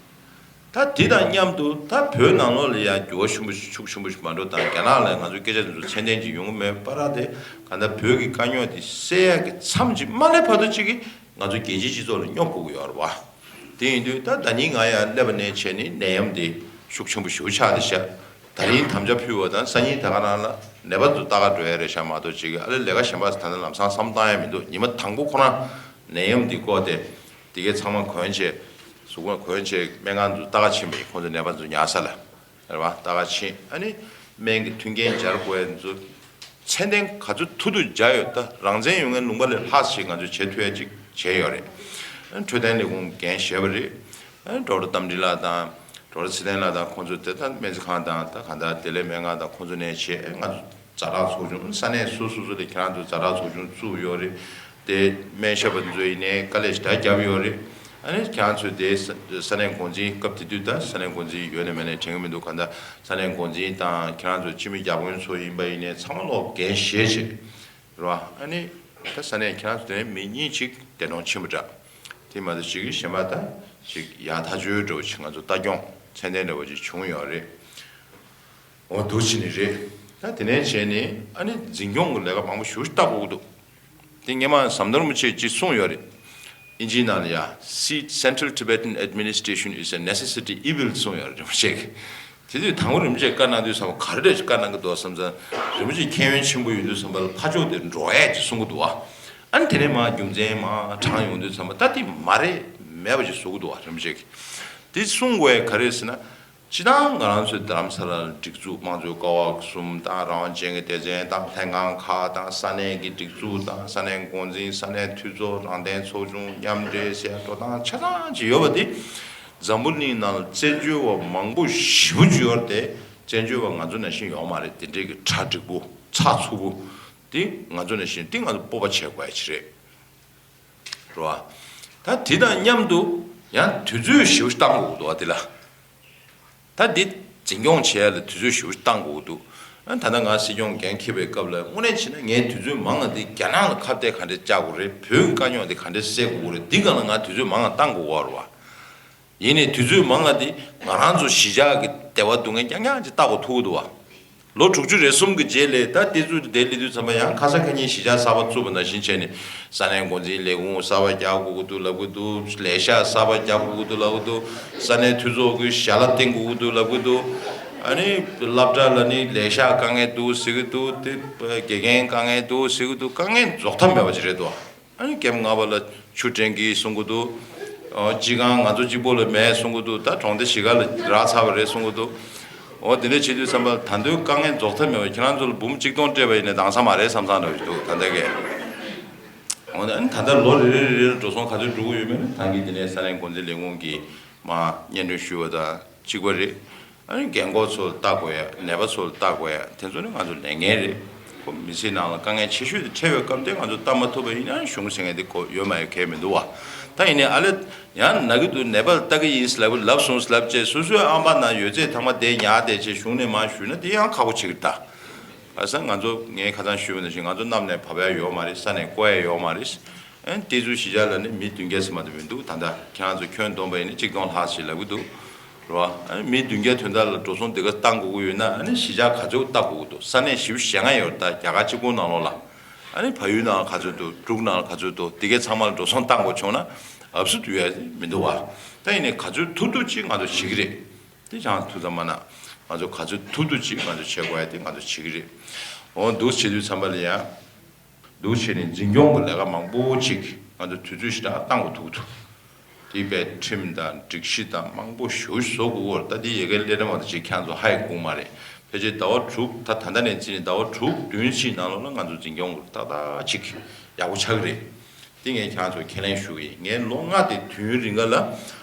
ད་འདི་དང་མཉམ་དུ་ད་བོད་ནང་ལོགས་ལ་ཡང་འགྱུར་བ་ཆེན་པོ་ཞིག་ཤུགས་ཆེན་པོ་ཞིག་མ་འགྲོ་དང་རྒྱ་ནག་ལ་ང་ཚོའི་སྐད་ཆ་འདི་ཚོ་ཚད་ལྡན་ཅིག་ཡོང་གི་མེད་པ་ར། དེ་གང་ལྟར་བོད་ཀྱི་དཀའ་རྙོག་འདི་སེལ་ཡག་གི་མཚམས་ཅིག་མ་སླེབས་བར་དུ་ཅིག་གིས་ང་ཚོ་རྒྱལ་སྤྱིའི་སྤྱི་ཚོགས་ལ་སྙོབ་དགོས་ཀྱི་ཡོད་རེད་བ། དེ་ཡིན་དུས་ད་ཟླ་ཉིན་ང་ཡར་སླེབས་པ་ནས་བྱས་ནས་ནད་ཡམས་འདི་ཤུགས་ཆེན་པོ་ཞེ་པོ་ཆགས་བསྡད་ཤག་དེ་རིང་དམ་བཅའ་ཕུལ་བ་དང་སང་ཉིན་ད་ག་རང་ལ་ནད་པ་ཚོ་ལྟ་ག་འགྲོ་ཡ་རེད་ཤག་མ་གཏོགས་ཅིག་གིས་ཨ་ལས་ལས་ཀ་གཞན་པ་ད་ནི་ལམ་སང་བསམ་བཏང་ཡ་མི་འདུག་ཉི་མ་དང་པོ་ཁོ་རང་ ནད་ཡམས་འདི་བཀོག་སྟེ་དེ་གའི་ཚང་མ་གོན་བྱས་གཟུགས་པོ་གོན་བྱས་སྨན་ཁང་དུ་ལྟ་ག་ཕྱིན་པ་ཡིན། ཁོང་ཚོ་ནད་པ་ཚོ་ཉར་ས་ལ། རེད་བ། ལྟ་ག་ཕྱིན། ཨ་ནི་སྨན་གྱི་མཐུན་རྐྱེན་སྦྱར་དགོས་ཡ་ཚོ་ཚད་ལྡན་ག་ཚོད་ཐུབ་ཐུབ་སྦྱར་ཡོད། ད་རང་བཙན་ཡོད་མཁན་ལུང་པ་ལས་ལྷག་ཞིག་ང་ཚོས་བྱེད་ཐུབ་ཡ་ཅིག་བྱས་ཡོད་རེད། ཨ་ནི་འཕྲོད་བསྟེན་ལས་ཁུངས་འགན་བཞེས་པ་རེད། ཨ་ནི་ཌོག་ཊར་རྟ་མགྲིན་ལགས་དང་ཌོག་ཊར་ཚེ་བརྟན་ལགས་དང་ཁོང་ཚོ་དེ་ད་སྨན་རྩིས་ཁང་དང་ད་གང་ལྟར་བདེ་ལེགས་སྨན་ཁང་དང་ཁོང་ཚོ་ནས་བྱས། ཨ་ནི་ང་ཚོ་ཛ་དྲག་ཚོགས་ཆུང་ས་གནས་སོ་སོ་སོ་ལ་ཁྱེད་རང་ཚོ་ཛ་དྲག་ཚོགས་ཆུང་བཙུགས་ཡོད་རེད། དེ་སྨན་ཞབས་པ་ཚོ་ཡིན་ནའི་དཀའ་ལས་ཞེ་དྲག་བརྒྱབ་ཡོད་རེད། ཨ་ནི་ཁྱེད་རང་ཚོས་དེ་ས་ས་གནས་འགོ་འཛིན་སྐབས་དེ་དུས་ད་ས་གནས་འགོ་འཛིན་ཡོད་ནས་མེད་ནས་དྲན་གྱི་མི་འདུག་ག་ད་ས་གནས་འགོ་འཛིན་དང་ཁྱེད་རང་ཚོ་སྤྱི་མི་བརྒྱ་དཔོན་ཚོ་ཡིན་པ་ཡིན་ནའི་ཚང་མ་ལོག་འགན་བཞེས་བྱས་རེད་བ། ཨ་ནི་ད་ས་གནས་ཁྱེད་རང་ཚོ་དེ་ནས་མི་གཉིས་ཅིག་འདས་གྲོངས་ཕྱིན་པ་འདྲ། དེ་མ་གཏོགས་ཅིག་གཞན་པ་ད་ཅིག་ཡག་ཐག་ཆོད་འདྲ་བོ་ཅིག་ང་ཚོ་ལྟ་སྐྱོང་ཚད་ལྡན་འདྲ་བོ་ཅིག་བྱུང་ཡོད་རེད། འོ་འདུག་བྱས་ནི་རེད། ད་དེ་ནས་བྱས་ནི་ཨ་ནི་འཛིན་སྐྱོང་གི་ལས་ཀ་མང་པོ་ཞེ་པོ་ཞིག་བལྟ་དགོས་ཀྱི་འདུག་དེ་སྔོན་མ་ཟམ་གདོང་རིན་པོ་ཆེས་ཅིག་གསུངས་ཡོད་རེད། ཨིན་ཇིའི་ནང་ལ་ཡ། Seat Central Tibetan Administration is a necessity evil གསུངས་ཡོད་རེད། རིན་པོ་ཆེ་གིས། དེ་དུས་དང་པོ་རིན་པོ་ཆེས་བཀའ་གནང་དུས་ཙམ་པ་ག་རེ་རེད་བཀའ་གནང་གི་འདུག་བསམ་ཙང་རིན་པོ་ཆེ་མཁྱེན་ཡོན་ཆེན་པོ་ཡོད་དུས་ཙམ་པ་ལ་ཕར་ཕྱོགས་དེ་འགྲོ་ཡས་ཅིག་གསུང་གི་འདུག་བ། ཨ་ནི་དེ་ནས་མར་རྒྱུ་མཚན་མར་དྲངས་ཡོང་དུས་ཙམ་པ་ད་དེ་མ་རེད་མེད་པ་ཅིག་བཟོ་གི་འདུག་བ། རིན་པོ་ཆེ་གིས་དེ་གསུང་དགོས་ཡས་ག་རེ་རེད་ཟེར་ན། སྤྱིར་བཏང་ང་རང་ཚོའི་རྡ་རམ་ས་ལ་སྒྲིག་འཛུགས་དམངས་གཙོའི་ཀ་བ་གསུམ་དང་རང་དབང་ཅན་གྱི་སྡེ་ཚན་དང་ལྷན་ཁང་ཁག་དང་ས་གནས་ཀྱི་སྒྲིག་འཛུགས་དང་ས་གནས་འགོ་འཛིན་ས་གནས་འཐུས་ཚོགས་རང་བདེན་ཚོགས་ཆུང་མཉམ་འབྲེལ་ཟེར་ཡ་འགྲོ་སྟངས་ཆ་ཚང་ཅིག་ཡོད་པ་དེ། འཛམ་བུ་གླིང་ནང་ལ་བཙན་བྱོལ་བ་མང་པོ་ཞེ་པོ་ཅིག་ཡོད་རེད་དེ། བཙན་བྱོལ་བ་ང་ཚོ་ནང་བཞིན་ཡོད་མ་རེད། དེ་འདྲའི་གི་གྲ་འགྲིག་པོ་ཚགས་ཚུད་པོ་དེ་ང་ཚོ་ནང་བཞིན་དེ་ང་ཚོ་སྤོབས་པ་བྱེད་དགོས་ཡ་ཅིག་རེད། རེད་བ། ད་དེ་དང་མཉམ་དུ་ཡང་དུས་ཚོད་ཞེ་པོ་ཞིག་བཏང་དགོས་ཀྱི་འདུག་བ་དེ་ལ། ད་འདི་འཛིན་སྐྱོང་བྱེད་ཡ་ལ་དུས་ཚོད་ཞེ་པོ་ཞིག་བཏང་དགོས་ཀྱི་འདུག་ཨ་ད་ལྟ་ང་སྲིད་སྐྱོང་འགན་འཁྱེར་བའི་སྐབས་ལ་དངོས་གནས་བྱས་ན་ངས་དུས་ཚོད་མང་བ་འདི་རྒྱ་ནག་ལ་ཁ་གཏད་ག་འདྲས་བཅག་དགོས་རེད། བོད་ཀྱི་དཀའ་རྙོག་འདི་ག་འདྲས་སེལ་དགོས་རེད། འདི་སྒང་ལ་ང་དུས་ཚོད་མང་བ་བཏང་དགོས་ཀྱི་ཡོད་རེད་བ། ཡིན་ནའི་དུས་ཚོད་མང་བ་འདི་ང་རང་ཚོ་གཞིས་ཆགས་ཀྱི་བདེ་བ་སྡུག་བསྔལ་རྐྱང་རྐྱང་ཅིག་བལྟ་དགོས་ཐུག་གི་འདུག་བ། ལོ་དྲུག་ཅུ་རེ་གསུམ་གྱི་རྗེས་ལ་ད་དེ་ཚོ་དེ་སླེབས་དུས་ཙམ་པ་ཡང་ཁ་སང་ཁ་ཉིན་གཞིས་ཆགས་གསར་པ་བཙུགས་པ་ནང་བཞིན་བྱས་ནས་ས་གནས་འགོ་འཛིན་ལས་ཁུངས་གསར་པ་རྒྱག་དགོས་ཀྱི་འདུག་ལབ་ཀྱི་འདུག་ལས་ཤག་གསར་པ་རྒྱག་དགོས་ཀྱི་འདུག་ལབ་ཀྱི་འདུག་ས་གནས་འཐུས་ཚོགས་ཀྱི་ཞལ་ལག་བསྟན་དགོས་ཀྱི་འདུག་ལབ་ཀྱི་འདུག་ཨ་ནི་སློབ་གྲྭ་ལ་ནི་ལས་ཤག་དཀའ་ངལ་འདུག་ཟེར་གྱི་འདུག་དེ་དགེ་རྒན་དཀའ་ངལ་འདུག་ཟེར་གྱི་འདུག་དཀའ་ངལ་རྫོགས་མཐའ་མེད་པ་ཅིག་རེད་དོ། ཨ་ནི་ཀེམ་ལྔ་པ་ལ་ཆུ་འདྲེན་གྱིས་གསུང་གི་འདུག་ཨོ་སྤྱི་ཁང་ང་ཚོ་གཅིག་པོ་ལ་མེད་གསུང་གི་འདུག་ད་གྲོང་སྡེ་བཞི་ཀ་ལ་རག་ཚར་བ་རེད་གསུང་གི་འདུག་ཨོ་དེ་འདྲ་བྱེད་དུས་ཙམ་པ་ད་དུང་དཀའ་ངལ་རྫོགས་མཐའ་མེད་པ། ཁྱེད་རང་ཚོ་ལ་འབུམ་གཅིག་སྟོང་སྤྲད་པ་ཡིན་ན་འདང་ས་མ་རེད་བསམ་བསམ་འདྲ་བོ་ཞིག་འདུག་ད་ལྟ་གས། ཨོ་ཨ་ནི་ད་ལྟ་ལོ་རེ་རེ་རེ་རེ་འགྲོ་སོང་ག་ཚོད་འགྲོ་གི་ཡོད་མེད་ནི་ད་གིན་དེ་ནས་ས་གནས་འགོ་འཛིན་ལས་ཁུངས་ཀྱིས་མར་སྙན་སྒྲོན་ཞུས་པ་དང་གཅིག་པ་རེད། ཨ་ནི་རྒན་གོག་ཚོ་ལ་ལྟ་དགོས་ཡ། ནད་པ་ཚོ་ལ་ལྟ་དགོས་ཡ། དེ་ཚོ་ནི་ང་ཚོ་ལས་འགན་རེད། ཁོ་མི་ཚེ་ནང་ལ་དཀའ་ངལ་ཆེ་ཤོས་དེ་འཕྲད་པའི་སྐབས་དེ་ང་ཚོ་ལྟ་མ་ཐུབ་པ་ཡིན་ན་གཞུང་ཟེར་མཁན་དེ་ཁོ་ཡོད་མ་ཡོད་ཁྱད་མི་འདུག་བ། ད་ཡིན་ནའི་ཨ་ལེ་ཡང་ན་གི་འདུག་ནད་པ་ལ་ལྟ་གི་ཡིན་ལབ་ལབ་སོང་ལབ་བྱས་སོ་སོའི་ཨམ་པ་ནང་ཡོད་ཚད་ཚང་མ་དེ་ཉར་བསྡད་བྱས་གཞུང་ནས་མར་ཞུས་ན་དེ་ཡང་ཁག་པོ་ཆེ་གི་ད། ཁ་སང་ང་ཚོ་ངས་ཁ་སང་ཞུས་པ་ནང་བཞིན་ང་ཚོ་གནམ་ནས་བབས་ཡ་ཡོད་མ་རེད། ས་ནས་བསྐོར་ཡ་ཡོད་མ་རེད། ཨན་དེ་ཚོའི་གཞིས་ཆགས་ལ་ནི་མི་བདུན་བརྒྱད་ཙམ་མ་གཏོགས་མི་འདུག་ད་ལྟ་ཁྱེད་རང་ཚོ་ཁྱོན་བསྡོམས་པ་ཡིན་ན་གཅིག་སྟོང་ལྷག་ཞིག་ལབ་ཀྱི་འདུག་རེད་བ། ཨ་ནི་མི་བདུན་བརྒྱད་དོན་དག་ལ་འགྲོ་སོང་དེ་ག་བཏང་དགོས་ཀྱི་ཡོད་ན་ཨ་ནི་གཞིས་ཆགས་ག་ཚོད་བལྟ་དགོས་ཀྱི་འདུག་ས་གནས་བཞི་བཅུ་ཞེ་ལྔ་ཡོད་རེད་ད་རྒྱ་གར་གཅིག་པུ་ནང་ལོགས་ལ། ཨ་ནི་བལ་ཡུལ་ནང་ག་ཚོད་འདུག་འབྲུག་ནང་ག་ཚོད་འདུག་དེ་གའི་ཚང་མ་ལ་འགྲོ་སོང་བཏང་དགོས་བྱུང་ན་ཨབ་སུ་ཡོད་མི་འདུག་བ། ད་ཡིན་ནའི་ག་ཚོད་ཐུབ་ཐུབ་ཅིག་ང་ཚོ་བྱེད་ཀྱི་རེད། དེ་ཅང་ཐུགས་བསམ་མ་གནང་། ང་ཚོ་ག་ཚོད་ཐུབ་ཐུབ་ཅིག་ང་ཚོ་བྱེད་དགོས་ཡ་དེ་ང་ཚོ་བྱེད་ཀྱི་རེད། འོ་འདུག་བྱེད་དུས་ཙམ་པ་ལ་ཡང་། འདུག་བྱས་ནས་འཛིན་སྐྱོང་གི་ལས་ཀ་མང་པོ་ཅིག་ང་ཚོ་དུས་ཚོད་ཞེ་དྲག་བཏང་དགོས་ཐུག་ཐུག་དེ་བས་ཁྲིམས་དང་སྒྲིག་གཞི་དང་མང་པོ་ཞེ་པོ་ཞིག་བཟོ་དགོས་ཀྱི་ཡོད་རེད། ད་དེ་ཡ་གི་ལས་རིམ་བ་དང་ཅིག་ཁྱེད་ཚོ་ཧ་ཡང་གོ་མ་རེད། ཕལ་ཆེར་ཟླ་བ་དྲུག་ད་ད་ལྟ་ནས་བརྩིས་ནས་ཟླ་བ་དྲུག་བདུན་ཅིག་ནང་ལོགས་ལ་ང་ཚོ་འཛིན་སྐྱོང་གི་ཏག་ཏག་ཅིག་ཡག་པོ་ཆགས་ཀྱི་རེད། དེ་ངས་ཁྱེད་ཚོར་ཁས་ལེན་ཞུ་གི་ཡིན། ངས་ལོ་ལྔ་དེ་དུས་ཡུན་རིང་ག་ལ་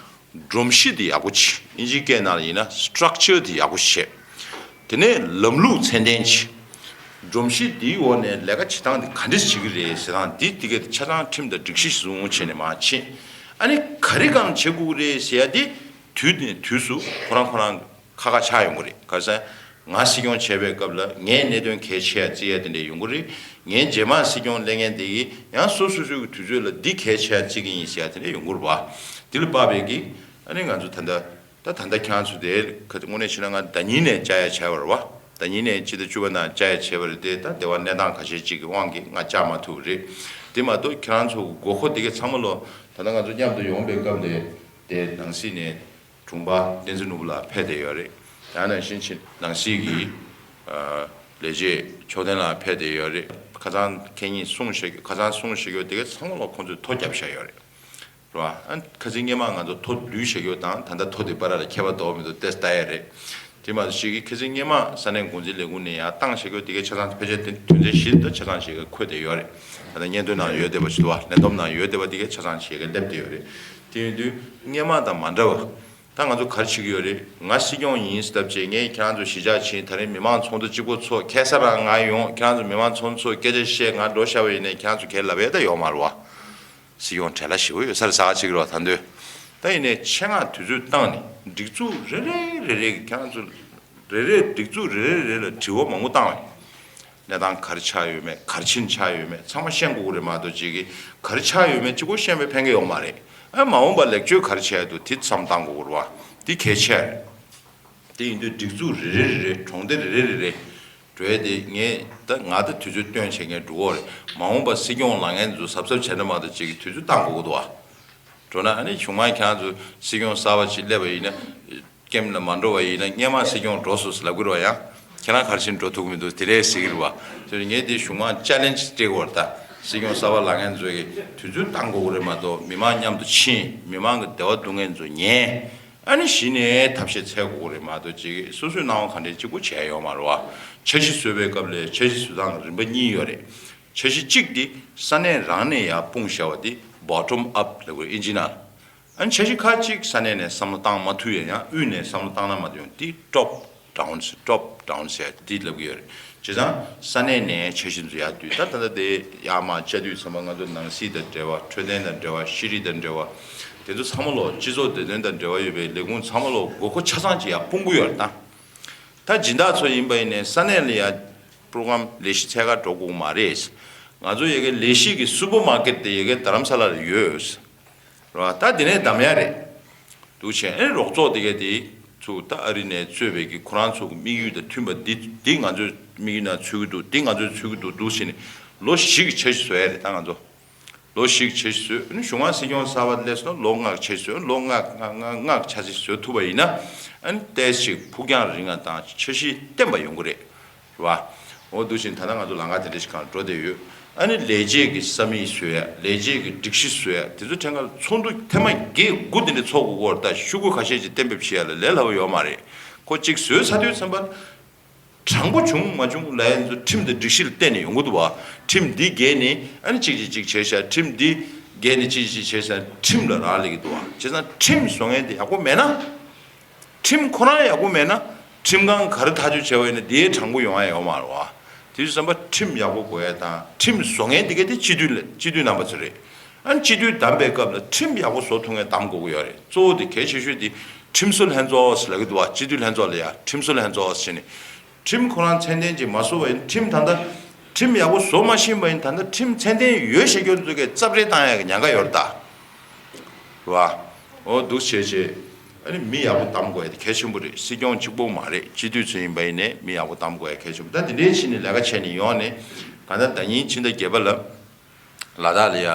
སྒྲོམ་གཞི་དེ་ཡག་པོ་བྱེད། ཨིན་ཇིའི་སྐད་ནང་ལ་ཡིན་ན་སི་ཊག་ཅར་དེ་ཡག་པོ་བྱེད། དེ་ནས་ལམ་ལུགས་ཚད་ལྡན་བྱེད། སྒྲོམ་གཞི་དེའི་འོག་ནས་ལས་ཀ་བྱེད་སྟངས་དེ་ག་འདྲས་བྱེད་ཀྱི་རེད་ཟེར་སྟངས་དེ་དེ་གས་དེ་ཆ་ཚང་ཁྲིམས་དང་སྒྲིག་གཞི་བཟུང་བྱས་ནས་མར་ཕྱིན། ཨ་ནི་ག་རེ་གང་བྱེད་དགོས་ཀྱི་རེད་ཟེར་ཡ་དེ་དུས་ནས་དུས་སུ་ཁོ་རང་ཁོ་རང་ཁ་ཁ་ཆགས་ཡོང་གི་རེད། ག་རེ་ཟེར་ན་ང་སྲིད་སྐྱོང་བྱས་པའི་སྐབས་ལ་ངས་གནད་དོན་གལ་ཆེ་ཡ་བརྩི་ཡ་དེ་འདྲས་ཡོང་གི་རེད། ངས་རྗེས་མ་སྲིད་སྐྱོང་སླེབས་མཁན་དེ་གིས་ཡང་སོ་སོ་སོའི་དུས་ཚོད་ལ་འདི་གལ་ཆེ་ཡ་བརྩི་གི་ཡིན་ཟེར་ཡ་དེ་འདྲས་ཡོང་གི་རེད་བ། དེ་ལ་དཔག་པའི་གི་ཨ་ནི་ང་ཚོ་ད་ལྟ་ད་ད་ལྟ་ཁྱེད་རང་ཚོ་དེ་ག་དངོས་གནས་བྱས་ན་ང་ཟླ་ཉིན་ནས་བཅར་ཡ་བྱས་པ་རེད་བ། ཟླ་ཉིན་ནས་སྤྱི་ཟླ་བཅུ་པ་ནང་བཅར་ཡ་བྱས་པ་རེད་དེ། ད་དེ་བ་གནས་སྟངས་ཁ་ཤས་ཅིག་གི་དབང་གིས་ང་བཅར་མ་ཐུབ་པ་རེད། དེ་མ་གཏོགས་ཁྱེད་རང་ཚོ་དགོས་མཁོ་དེ་གས་ཚང་མ་ལོ་ད་ལྟ་ང་ཚོ་མཉམ་དུ་ཡོང་པའི་སྐབས་ལས་དེ་ནང་སྲིད་ནས་དྲུང་པ་བསྟན་འཛིན་ནོར་བུ་ལགས་ཕེབས་བསྡད་ཡོད་རེད། ཡང་ནང་བཞིན་ཕྱི་ནང་སྲིད་ཀྱི་ལས་བྱེད་ཕྱོགས་གཏན་ལགས་ཕེབས་བསྡད་ཡོད་རེད། ཁ་སང་ཁེ་ཉིན་སྲུང་བྱེད་རྒྱུ་ཁ་སང་སྲུང་བྱེད་རྒྱུ་དེ་ག་ཚང་མ་ལོ་ཁོང་ཚོས་ཐོ་བརྒྱབ་བཞག་ཡོད་རེད། རེད་བ། ཨ་ཁ་སང་སྔོན་མ་ང་ཚོ་ཐོ་ལུས་བྱེད་རྒྱུ་དང་ད་ལྟ་ཐོ་དེ་བར་ལ་ཁྱད་པར་འདུག་མི་འདུག་ཏེས་ལྟ་ཡ་རེད། དེ་མ་གཞི་གི་ཁ་སང་སྔོན་མ་ས་གནས་འགོ་འཛིན་ལས་ཁུངས་ནས་ཡར་བཏང་བྱེད་རྒྱུ་དེ་གའི་ཆ་ཚང་ཕལ་ཆེར་དོན་ཚན་བཞི་དང་ཆ་ཚང་བྱེད་རྒྱུ་འཁོད་བསྡད་ཡོད་རེད། ད་ལྟ་སྙན་ཐོའི་ནང་ཡོད་བསྡད་པ་ཞིག་འདུག་བ། ལས་བསྡོམས་ནང་ཡོད་བསྡད་པ་དེ་གའི་ཆ་ཚང་བྱེད་རྒྱུ་སླེབས་བསྡད་ཡོད་རེད། དེ་ཡིན་དུས་སྔོན་མ་དང་མ་འདྲ་བ། ད་ང་ཚོ་ག་རེ་བྱེད་ཀྱི་ཡོད་རེད། ང་སྲིད་སྐྱོང་ཡིན་སྟབས་བྱས་ངས་ཁྱེད་རང་ཚོ་གཞིས་ཆགས་ཕྱིན། ད་རིང་མི་མང་ཚོགས་འདུ་གཅིག་པོ་ཚོགས། ཁ་སང་རང་ང་ཡོང་། ཁྱེད་རང་ཚོ་མི་མང་ཚོགས་འདུ་ཚོགས་སྐད་ཆ་བཤད། ང་འགྲོ་བཞག་པ་ཡིན་ནའི་ཁྱེད་རང་ཚོ་ག་རེ་ལབ་ཡས་ད་ཡོད་མ་རེད་བ། སྲིད་སྐྱོང་བྲེལ་བ་ཞེ་པོ་ཡོད་ས་རེད། ས་ག་ཅིག་རེད་བ། ད་འདོད་ད་ཡིན་ནའི་ཆེད་མངགས་དུས་ཚོད་བཏང་ནས་སྒྲིག་འཛུགས་རེ་རེ་རེ་རེ་གི་ཁྱེད་རང་ཚོ་རེ་རེ་སྒྲིག་འཛུགས་རེ་རེ་རེ་ལ་དྲི་བ་མང་པོ་བཏང་བས། གནས་སྟངས་ག་རེ་ཆགས་ཡོད་མེད། ག་རེ་ཕྱིན་ཆགས་ཡོད་མེད་ཚང་མ་ཤེས་དགོས་ཀྱི་རེད་མ་གཏོགས་ཅིག་གིས་ག་རེ་ཆགས་ཡོད་མེད་གཅིག་པོ་ཤེས་པའི་ཕན་གྱི་ཡོད་མ་རེད། ཨ་མ་འོངས་པ་ལེགས་བཅོས་ག་རེ་བྱས་འདུག་དེ་བསམ་བཏང་དགོས་ཀྱི་རེད་བ། དེ་གལ་ཆེ་རེད། དེ་ཡིན་དུས་སྒྲིག་འཛུགས་རེ་རེ་རེ་རེ་གྲོང་སྡེ་རེ་རེ་རེ་རེ་འགྲོ་ཡས་དེ་ངས་ད་ང་ད་དུས་ཚོད་བཏོན་བྱས་ངས་འགྲོ་གི་རེད། མ་འོངས་པ་སྲིད་སྐྱོང་ལངས་མཁན་ཚོ་གཟབ་གཟབ་བྱས་ན་མ་གཏོགས་ཅིག་གིས་དུས་ཚོད་བཏང་དགོས་ཀྱི་འདུག་བ། འགྲོ་ན་ཨ་ནི་གཞུག་མ་ཁྱེད་རང་ཚོ་སྲིད་སྐྱོང་གསར་པ་ཅིག་སླེབས་པ་ཡིན་ན། ཀེམ་ལ་མ་འགྲོ་བ་ཡིན་ན་སྔོན་མ་སྲིད་སྐྱོང་འགྲོ་སོང་ཟེར་ལབ་ཀྱི་རེད་བ། ཡང་ཁྱེད་རང་ག་རེ་བྱས་ནས་འགྲོ་ཐུབ་ཀྱི་མི་འདུག་དེ་རེད་ཟེར་གྱི་རེད་བ། དེ་ནས་ངས་དེ་གཞུག་མ་ཅ་ལེན་ཇི་སྤྲད་དགོས་རེད། ད་སྲིད་སྐྱོང་གསར་པ་ལངས་མཁན་ཚོ་གིས་དུས་ཚོད་བཏང་དགོས་ཀྱི་རེད་མ་གཏོགས་མི་མང་མཉམ་དུ་ཕྱིན། མི་མང་གི་བདེ་བ་སྡུག་བསྔལ་ཚོ་ཉན། ཨ་ནི་གཞི་ནས་ཐབས་ཤེས་འཚོལ་དགོས་ཀྱི་རེད་མ་གཏོགས་ཅིག་སོ་སོའི་སྣང་བ་ག་འདྲས་གཅིག་པོ་བྱས་ཡོད་མ་རེད་བ། འཆར་གཞི་བཟོ་བའི་སྐབས་ལ་འཆར་གཞི་བཟོ་སྟངས་རིམ་པ་གཉིས་ཡོད་རེད། འཆར་གཞི་གཅིག་དེ་ས་གནས་རང་ནས་ཡར་སྤུངས་བཞག་པ་དེ་bottom up ལབ་དགོས་ཨིན་ཇི་ནང་། ཨ་ནི་འཆར་གཞི་ཁག་ཅིག་ས་གནས་ནས་བསམ་བློ་བཏང་མ་ཐུབ་ཡ། ཡང་དབུས་ནས་བསམ་བློ་བཏང་ན་མ་གཏོགས་ཡོང་དེ་top down ཟེར། top down ཟེར་དེ་ལབ་ཀྱི་ཡོད་རེད། བྱས་ཙང་ས་གནས་ནས་འཆར་གཞི་འཛུགས་ཡག་དུས་ད་ད་ལྟ་དེ་ཡར་མར་བཅའ་དུས་ཚང་མ་ང་ཚོ་ནང་སྲིད་དང་འབྲེལ་བ། འཕྲོད་བསྟེན་དང་འབྲེལ་བ། ཤེས་རིག་དང་འབྲེལ་བ། དེ་ཚོ་ཚང་མ་ལོ་སྤྱི་ཚོགས་བདེ་དོན་དང་འབྲེལ་བ་ཡོད་པའི་ལས་ཁུངས་ཚང་མ་ལོ་དགོས་མཁོ་ཆ་ཚང་ཅིག་ཡར་སྤུངས་ཀྱི་ཡོད་རེད་ད། ད་སྦྱིན་བདག་ཚོ་ཡིན་པ་ཡིན་ནའི་ས་གནས་ལ་ཡར་པྲོ་གྷི་རམ་ལས་གཞི་འཚོལ་ག་འགྲོ་དགོས་མ་རེད། ང་ཚོ་ཡ་གི་ལས་གཞི་གི་སུ་པར་མར་ཀེཊ་དེ་ཡ་གི་རྡ་རམ་ས་ལ་ལ་ཡོད། རེད་བ། ད་དེ་ནས་བདམས་ཡ་རེད། འདུག་བྱས་ཨེ་རོགས་ཚོགས་དེ་གས་དེ་ཚུགས། ད་ཨ་རི་ནས་གཙོས་པའི་གི་ཁོ་རང་ཚོ་གི་དམིགས་ཡུལ་དང་མཐུན་པ་འདི་འདི་ང་ཚོའི་དམིགས་ཡུལ་ནང་ཚུད་ཀྱི་འདུག་འདི་ང་ཚོའི་ཚུད་ཀྱི་འདུག་འདུག་བྱས་ནས་ལོ་བཞི་གི་འཆར་གཞི་བཟོ་ཡ་རེད། ད་ང་ཚོ་ལོ་བཞི་གི་འཆར་གཞི་བཟོས། ཨ་ནི་གཞུག་མ་སྲིད་སྐྱོང་གསར་པ་སླེབས་སོང་ན་ལོ་ལྔ་གི་འཆར་གཞི་བཟོས། ལོ་ལྔ་ལྔ་ལྔ་ལྔ་གི་འཆར་གཞི་བཟོ་ཐུབ་པ་ཡིན་ན་ཨ་ནི་ཏོག་ཙམ་ཕུགས་རྒྱང་རིང་བ་དང་འཆར་གཞི་བརྟན་པ་ཡོང་གི་རེད། རེད་བ། འོ་འདུག་བཞིན་ད་ལྟ་ང་ཚོ་ལམ་ཁ་དེ་འདྲ་ཞིག་སྒང་འགྲོ་བསྡད་ཡོད། ཨ་ནི་ལས་བྱེད་ཀྱི་ས་མིག་བཟོ་ཡ། ལས་བྱེད་ཀྱི་སྒྲིག་གཞི་བཟོ་ཡ། དེ་ཚོ་ཕྲན་ཁ་ཚོགས་འདུ་ཐེངས་མ་བརྒྱད་དགུ་དེ་འདྲ་ཚོགས་དགོས་ཀྱི་ཡོད་རེད། ད་ཤོག་གུ་ཁ་ཤས་ཅིག་གཏན་འབེབས་བྱེད་ཡ་ལ་ལས་སླ་པོ་ཡོད་མ་རེད། ཁོ་གཅིག་བཟོས་ཚར་དུས་ཙམ་པ་དྲང་པོ་བྱུང་མ་བྱུང་ལབ་ཡ་ཚོ་ཁྲིམས་དང་སྒྲིག་གཞི་ལ་བརྟེན་ནས་ཡོང་གི་འདུག་བ། ཁྲིམས་འདི་འགལ་ནས་ཨ་ནི་གཅིག་གཅིག་གཅིག་བྱས་ཤག་ཁྲིམས་འདི་འགལ་ནས་གཅིག་གཅིག་བྱས་ཤག་ཁྲིམས་ལ་རག་ལས་ཀྱི་འདུག་བ། བྱས་ཙང་ཁྲིམས་བཟོ་མཁན་དེ་ཡག་པོ་མེད་ན། ཁྲིམས་ཁོ་རང་ཡག་པོ་མེད་ན་ཁྲིམས་ཁང་ག་རེ་ཐག་གཅོད་བྱས་པ་ཡིན་ན་དེའི་དྲང་པོ་ཡོང་ཡ་ཡོད་མ་རེད་བ། དེ་དུས་ཙམ་པ་ཁྲིམས་ཡག་པོ་དགོས་ཡ་དང་ཁྲིམས་བཟོ་མཁན་དེ་ག་དེ་སྤྱི་འཐུས་ལ་སྤྱི་འཐུས་རྣམ་པ་ཚོ་རེད། ཨ་ནི་སྤྱི་འཐུས་བདམས་པའི་སྐབས་ལ་ཁྲིམས་ཡག་པོ་བཟོ་ཐུབ་མཁན་བདམས་དགོས་ཀྱི་ཡོད་རེད། གཙོ་བོ་དེ་གལ་ཆེ་ཤོས་དེ་ཁྲིམས་བཟོ་ལྷན་ཚོགས་ལབ་ཀྱི་འདུག་བ། སྤྱི་འཐུས་ལྷན་ཚོགས་ལ་ཡ་ཁྲིམས་བཟོ་ལྷན་ཚོགས་ཟེར་ནས། ཁྲིམས་ཁོ་རང་ཚད་ལྡན་ཅིག་མ་བཟོ་བ་ཡིན་ཁྲིམས་ད་ལྟ་ཁྲིམས་ཡག་པོ་བཟོ་མ་ཤེས་པ་ཡིན་ད་ལྟ་ཁྲིམས་ཚད་ལྡན་ཡོད་བཤད་རྒྱུ་ཚོ་གས་རྩབ་རལ་བཏང་ཡ་གི་ཉེན་ཁ་ཡོད་རེད་ད། རེད་བ། འོ་འདུག་བྱས་བྱས། ཨ་ནི་མི་ཡག་པོ་བདམས་དགོས་ཡ་དེ་གལ་ཆེན་པོ་རེད། སྲིད་སྐྱོང་གཅིག་པོ་མ་རེད། སྤྱི་འཐུས་ཚོ་ཡིན་པ་ཡིན་ནའི་མི་ཡག་པོ་བདམས་དགོས་ཡ་གལ་ཆེན་པོ། ད་དེ་འདྲའི་ཕྱིན་ནས་ལས་ཀ་བྱས་ནས་ཡོང་ནས་གང་ལྟར་ཟླ་ཉིན་ཕྱི་ཟླ་བརྒྱད་པ་ལ་ལ་དྭགས་ལ་ཡ་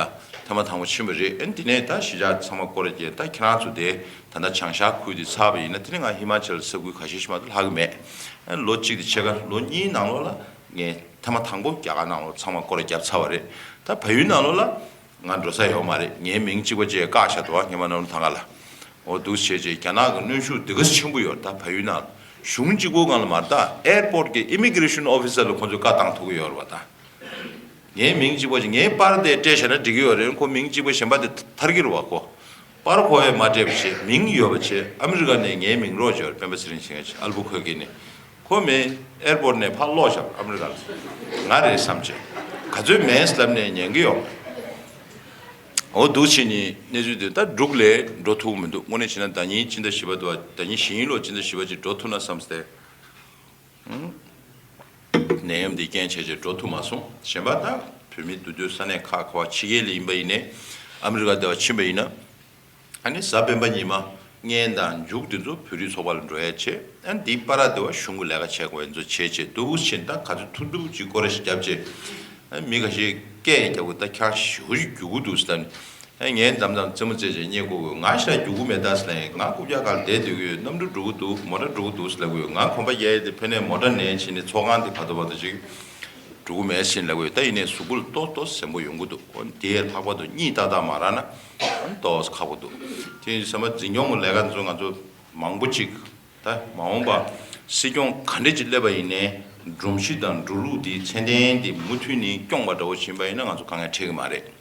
ཐེངས་མ་དང་པོ་ཕྱིན་པ་རེད། ཨ་ནི་དེ་ནས་ད་གཞིས་ཆགས་ཚང་མ་སྐོར་ར་བརྒྱབ། ད་ཁྱེད་རང་ཚོ་དེ་ད་ལྟ་བྱང་ཤར་ཁུལ་དེ་ཚར་བ་ཡིན་ན་དེ་ནས་ང་ཧི་མ་ཅལ་ས་ཁུལ་ཁ་ཤས་ཤིག་མ་གཏོགས་ལྷག་གི་མེད། ཨ་ནི་ལོ་གཅིག་དང་ཕྱེད་ཀ་ལོ་གཉིས་ནང་ལོགས་ལ་ངས་ཐེངས་མ་དང་པོ་རྒྱ་གར་ནང་ལོགས་ཚང་མ་སྐོར་ར་བརྒྱབ་ཚར་བ་རེད། ད་བལ་ཡུལ་ནང་ལོགས་ལ། ང་འགྲོ་ས་ཡོད་མ་རེད། ངའི་མིང་གཅིག་པ་ཅིག་བཀག་བཞག་འདུག་བ། སྔོན་མ་ནོར་ཐང་ག་ལ། འོ་འདུག་བྱས་བྱས་རྒྱ་ནག་གི་གནོན་ཤུགས་འདི་ག་ཆེན་པོ་ཡོད་རེད་ད་བལ་ཡུལ་ནང་ལ། གཞུང་གཅིག་པོ་སྒང་ལ་མ་རེད་ད། ཨེར་པོར་གྱི་ཨི་མི་གི་རེ་ཤན་ཨོ་ཕི་སར་ལ་ཁོང་ཚོས་བཀའ་བཏང་ཐུབ་ཀྱི་ཡོད་རེད་བ་ད། ངའི་མིང་གཅིག་པ་ཅིག་ངའི་པར་དེ་སྤྲད་བཞག་ན་འགྲིག་གི་ཡོད་རེད། ཁོ་མིང་གཅིག་པ་གཞན་པ་དེ་ཐར་གྱི་རེད་བ་ཁོ། པར་ཁོ་བས་མ་སྤྲད་པ་བྱས་མིང་ཡོད་པ་བྱས་ཨ་མི་རི་ཀ་ནས་ངའི་མིང་རོགས་བྱས་པ་རེད། སྤེན་པ་ཚེ་རིང་ཞིང་ཨལ་བུ་ཁུ་རེ་ནས། ཁོ་མེད། ཨེར་པོར་ནས་ཕར་སློག་བཞག་ཨ་མི་རི་ཀར། ང་རེད་བསམ་བྱས། ག་ཚོད་མེད་ལབ་ནས་ཉན་གི་ཡོད། འོ་འདུག་བྱས་ནས་གནས་ཚུལ་དེ་ད་འབྲུག་ལ་འགྲོ་ཐུབ་མི་འདུག་དངོས་གནས་བྱས་ན་ཟླ་ཉིན་ཕྱི་ཟླ་བཞི་པ་དུ་བ་ཟླ་ཉིན་གཞེས་ནིང་ལོ་ཕྱི་ཟླ་བཞི་པ་ཅིག་འགྲོ་ཐུབ་ན་བསམ་སྟེ། ནད་ཡམས་འདི་རྐྱེན་བྱས་བྱས་འགྲོ་ཐུབ་མ་སོང་། གཞན་པ་ད་བོད་མི་འདུག་དུས་ས་གནས་ཁག་ཁ་བ་ཕྱི་རྒྱལ་ལ་ཡིན་པ་ཡིན་ནའི་ཨ་མི་རི་ཀ་དེ་བ་ཕྱིན་པ་ཡིན་ན། ཨ་ནི་གཟའ་སྤེན་པ་ཉི་མ་བརྙན་དང་མཇུག་དེ་ཚོ་བོད་རིགས་ཚོགས་པ་ལ་འགྲོ་ཡ་བྱས། ཨ་ནི་འདིའི་བར་དེ་བ་གཞུང་གི་ལས་ཀ་བྱེད་དགོས་ཡ་ཚོ་བྱས་བྱས་འདུག་ཕྱིན་ད་ག་ཚོད་ཐུབ་ཐུབ་ཅིག་སྐོར་ར་ཞིག་བརྒྱབ་བྱས། ཨ་མི་ཁ་ཤས་སྐད་རྒྱག་གི་ད་ཁྱང་ཞེ་པོ་ཅིག་རྒྱུག་གི་འདུག་ཟེར་ད་ནི། ཨ་ངས་མཚམས་མཚམས་རྩེད་མོ་རྩེ་བྱས་བརྙན་བཀོད་དགོས། ང་ཞེ་དྲག་རྒྱུག་གི་མེད་ད་ཟེར་ལབ་ཡིན། ང་རྐུབ་བཀྱག་སྒང་ལ་བསྡད་སྡོད་ཀྱི་ཡོད། གནམ་གྲུ་འགྲོ་གི་འདུག་མོ་ཊ་འགྲོ་གི་འདུག་ཟེར་ལབ་ཀྱི་ཡོད། ང་གོམ་པ་རྒྱག་ཡས་དེ་ཕན་ནས་མོ་ཊ་ནས་ཕྱིན་ནས་ཚོགས་ཁང་དེ་བར་དུ་བར་དུ་ཅིག་འགྲོ་གི་མེད་ཟེར་ལབ་ཀྱི་ཡོད། ད་ཡིན་ནའི་གཟུགས་པོ་ལ་ཏོག་ཏོག་ཟེན་པོ་ཡོང་གི་འདུག་འོ་དེ་ལྷག་པར་དུ་གཉིད་ཏག་ཏག་མ་རག་ན་ཏོག་ཁག་པོ་འདུག་དེ་ཡིན་ཙང་འཛིན་སྐྱོང་གི་ལས་ཀ་ཚོ་ང་ཚོ་མང་པོ་ཅིག་ད་མ་འོངས་པ་སྲིད་སྐྱོང་ག་འདྲ་ཅིག་སླེབས་པ་ཡིན་ནའི་སྒྲོམ་གཞི་དང་འགྲོ་ལུགས་དེ་ཚད་ལྡན་དེ་མུ་མཐུད་ནས་སྐྱོང་བ་འདྲ་བོ་ཕྱིན་པ་ཡིན་ན་ང་ཚོ་དཀའ་ངལ་འཕྲད་ཀྱི་མ་རེད། རེད་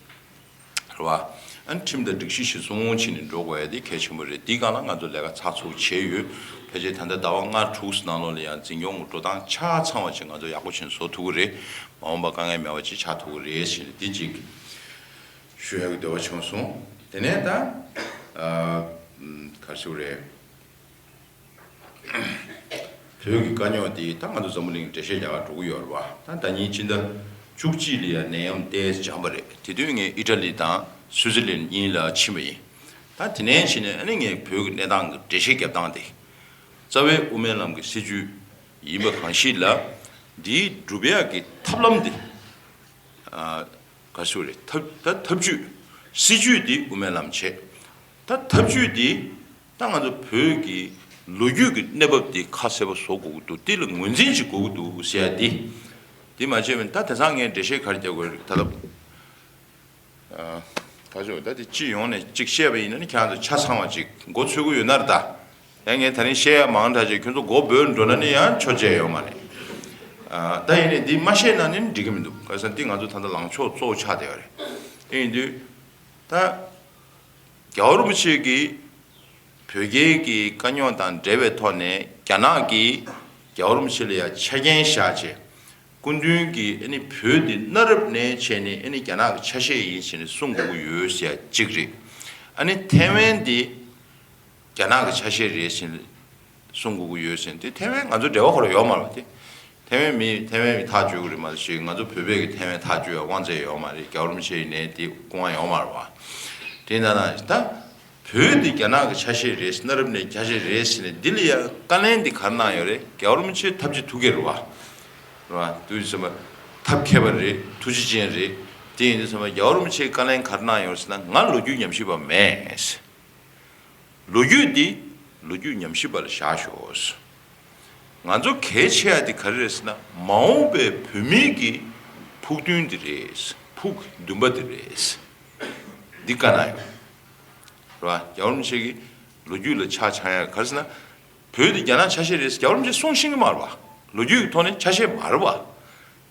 བ། ཨ་ནི་ཁྲིམས་དང་སྒྲིག་གཞི་གཞིར་བཟུང་བྱས་ནས་འགྲོ་དགོས་ཡ་དེ་གལ་ཆེན་པོ་རེད། དེའི་སྒང་ལ་ང་ཚོ་ལས་ཀ་ཚགས་ཚུད་བྱས་ཡོད། ཕལ་ཆེར་ད་ལྟ་ཟླ་བ་ལྔ་དྲུག་ནང་ལོགས་ལ་ཡང་འཛིན་སྐྱོང་གི་འགྲོ་སྟངས་ཆ་ཚང་བ་ཅིག་ང་ཚོ་ཡག་པོ་བྱས་ནས་བཟོ་ཐུབ་ཀྱི་རེད། མ་འོངས་པ་དཀའ་ངལ་མེད་པ་ཅིག་ཆགས་ཐུབ་ཀྱི་རེད་ཟེར་ནས་དེ་གཅིག་ཞུ་ཡག་གི་འདོད་པ་བྱུང་སོང་། དེ་ནས་ད་ཨ་ག་རེ་ཞུ་དགོས་རེད། བོད་ཀྱི་དཀའ་རྙོག་དེ་ད་ང་ཚོ་འཛམ་བུ་གླིང་འགྲེལ་བཤད་རྒྱག་གར་འགྲོ་གི་ཡོད་རེད་བ། ད་ཟླ་ཉིན་ཕྱི་ཟླ་བཅུ་གཅིག་ལ་ཡང་ནད་ཡམས་ཏོག་ཙམ་འཇམ་པ་རེད། དེ་དུས་ངས་ཨི་ཊ་ལི་དང་སུའུ་ཙི་ལན་གཉིས་ལ་ཕྱིན་པ་ཡིན། ད་དེ་ནས་ཕྱིན་ནས་ཨ་ནི་ངས་བོད་ཀྱི་གནས་སྟངས་ཀྱི་འགྲེལ་བཤད་རྒྱབ་སྟངས་དེ། རྩ་བའི་དབུ་མའི་ལམ་གྱི་སྲིད་བྱུས་ཡིན་པ་གང་ཞིག་ལ། འདིའི་སྒྲུབ་ཡག་གི་ཐབས་ལམ་དེ། ག་རེ་ཞུ་དགོས་རེད། ཐབས་ད་ཐབས་ཇུས། སྲིད་ཇུས་འདི་དབུ་མའི་ལམ་བྱས། ད་ཐབས་ཇུས་འདི་ད་ང་ཚོ་བོད་ཀྱི་ལོ་རྒྱུས་ཀྱི་གནས་བབ་འདི་ཁ་གསལ་པོ་བཟོ་དགོས་ཀྱི་འདུག་འདི་ལ་ངོས་འཛིན་ཅིག་དགོས་ཀྱི་འདུག་ཟེར་ཡ་འདི། འདི་མ་བྱས་པ་ཡིན་ད་དེང་སང་ངས་འགྲེལ་བཤད་ག་རེ་རྒྱག་དགོས་རེད་ད་ལབ། ག་རེ་ཞུ་ད་འདི་སྤྱི་ཡོངས་ནས་གཅིག་བཤད་པ་ཡིན་ན་ནི་ཁྱེད་རང་ཚོ་ཆ་ཚང་བ་ཅིག་མགོ་ཚོད་ཀྱི་ཡོད་ན་རེད་ད། ཡང་ངས་ད་རིང་བཤད་ཡ་མང་དྲགས་ཅིག་ཁྱོད་ཚོ་མགོ་སྦོས་འགྲོ་ན་ནི་ཡང་ཆོ་བྱས་ཡོད་མ་རེད། ཨ། ད་ཡིན་ནའི་འདི་མ་བཤད་ན་ནི་འགྲིག་གི་མི་འདུག་ག་རེ་ཟེར་ན་འདི་ང་ཚོ་ད་ལྟ་ལངས་ཕྱོགས་གཙོ་བོ་ཆགས་བསྡད་ཡོད་རེད། དེ་ཡིན་དུས། ད། རྒྱལ་བ་རིན་པོ་ཆེ་གིས་བོད་རྒྱའི་གི་དཀའ་རྙོག་དང་འབྲེལ་བའི་ཐོག་ནས་རྒྱ་ནག་གིས་རྒྱལ་བ་རིན་པོ་ཆེ་ལ་ཡང་ཆ་རྐྱེན་བཞག་བྱས། སྐུ་མདུན་གྱིས་ཨ་ནི་བོད་འདི་གནའ་རབས་ནས་བྱས་ནས་ཨ་ནི་རྒྱ་ནག་གི་ཆ་ཤས་ཡིན་ཟེར་ནས་གསུང་དགོས་ཀྱི་ཡོད་ཟེར་ཡ་གཅིག་རེད། ཨ་ནི་ཐའེ་ཝན་འདི། རྒྱ་ནག་གི་ཆ་ཤས་རེད་ཟེར་གསུང་དགོས་ཀྱི་ཡོད་ཟེར་དེ་ཐའེ་ཝན་ང་ཚོ་འབྲེལ་བ་ཁོ་རང་ཡོད་མ་རེད་པ་དེ། ཐའེ་ཝན་མི་ཐའེ་ཝན་མི་ཐག་གཅོད་ཀྱི་རེད་མ་གཏོགས་ང་ཚོ་བོད་པས་ཀྱི་ཐའེ་ཝན་ཐག་གཅོད་ཡ་དབང་ཚད་ཡོད་མ་རེད། རྒྱལ་བ་རིན་པོ་ཆེ་ཡིན་ནའི་དེ་སྐུ་དབང་ཡོད་མ་རེད་པ། དེ་ཡིན་ན་ན་ད་བོད་འདི་རྒྱ་ནག་གི་ཆ་ཤས་རེད་གནའ་རབས་ནས་རྒྱ་ཆེ་རེད་ཟེར་ནས་འདི་ལ་ཡ་བཀའ་ལན་འདི་ག་རེ་གནང་ཡོད་རེད། རྒྱལ་བ་རིན་པོ་ཆེ་ཐབས་ཇུས་ཐུགས་ཀྱི་རེད་པ། རེད་པ། དུས་ཙམ་པ་ཐབས་མཁས་པ་རེད། ཐུགས་རྗེ་ཅན་རེད། དེ་ཡིན་དུས་ཙམ་པ་རྒྱལ་བ་རིན་པོ་ཆེས་བཀའ་ལན་ག་རེ་གནང་ཡོད་ཟེར་ན་ང་ལོ་རྒྱུས་ཉམས་ཞིབ་པ་མེད། ལོ་རྒྱུས་འདི་ལོ་རྒྱུས་ཉམས་ཞིབ་པ་ལ་བཞག་ཤོག་ང་ཚོ་གལ་ཆེ་ཡ་འདི་ག་རེ་རེད་ཟེར་ན་མ་འོངས་པའི་བོད་མིའི་གི་ཕུགས་འདུན་འདི་རེད། ཕུགས་འདུན་པ་འདི་རེད། འདི་བཀའ་གནང་ཡོད། རེད་པ། རྒྱལ་བ་རིན་པོ་ཆེ་གི་ལོ་རྒྱུས་ལ་ཆ་ཚང་ཡ་ག་རེ་ཟེར་ན། བོད་འདི་རྒྱ་ནག་ཆ་ཤས་རེད་ཟེར་རྒྱལ་བ་རིན་པོ་ཆེས་གསུང་ཤེས་ཀྱི་མ་རེད་པ། ལོ་རྒྱུས་ཀྱི་ཐོག་ནས་ཆ་ཤས་མ་རེད་པ།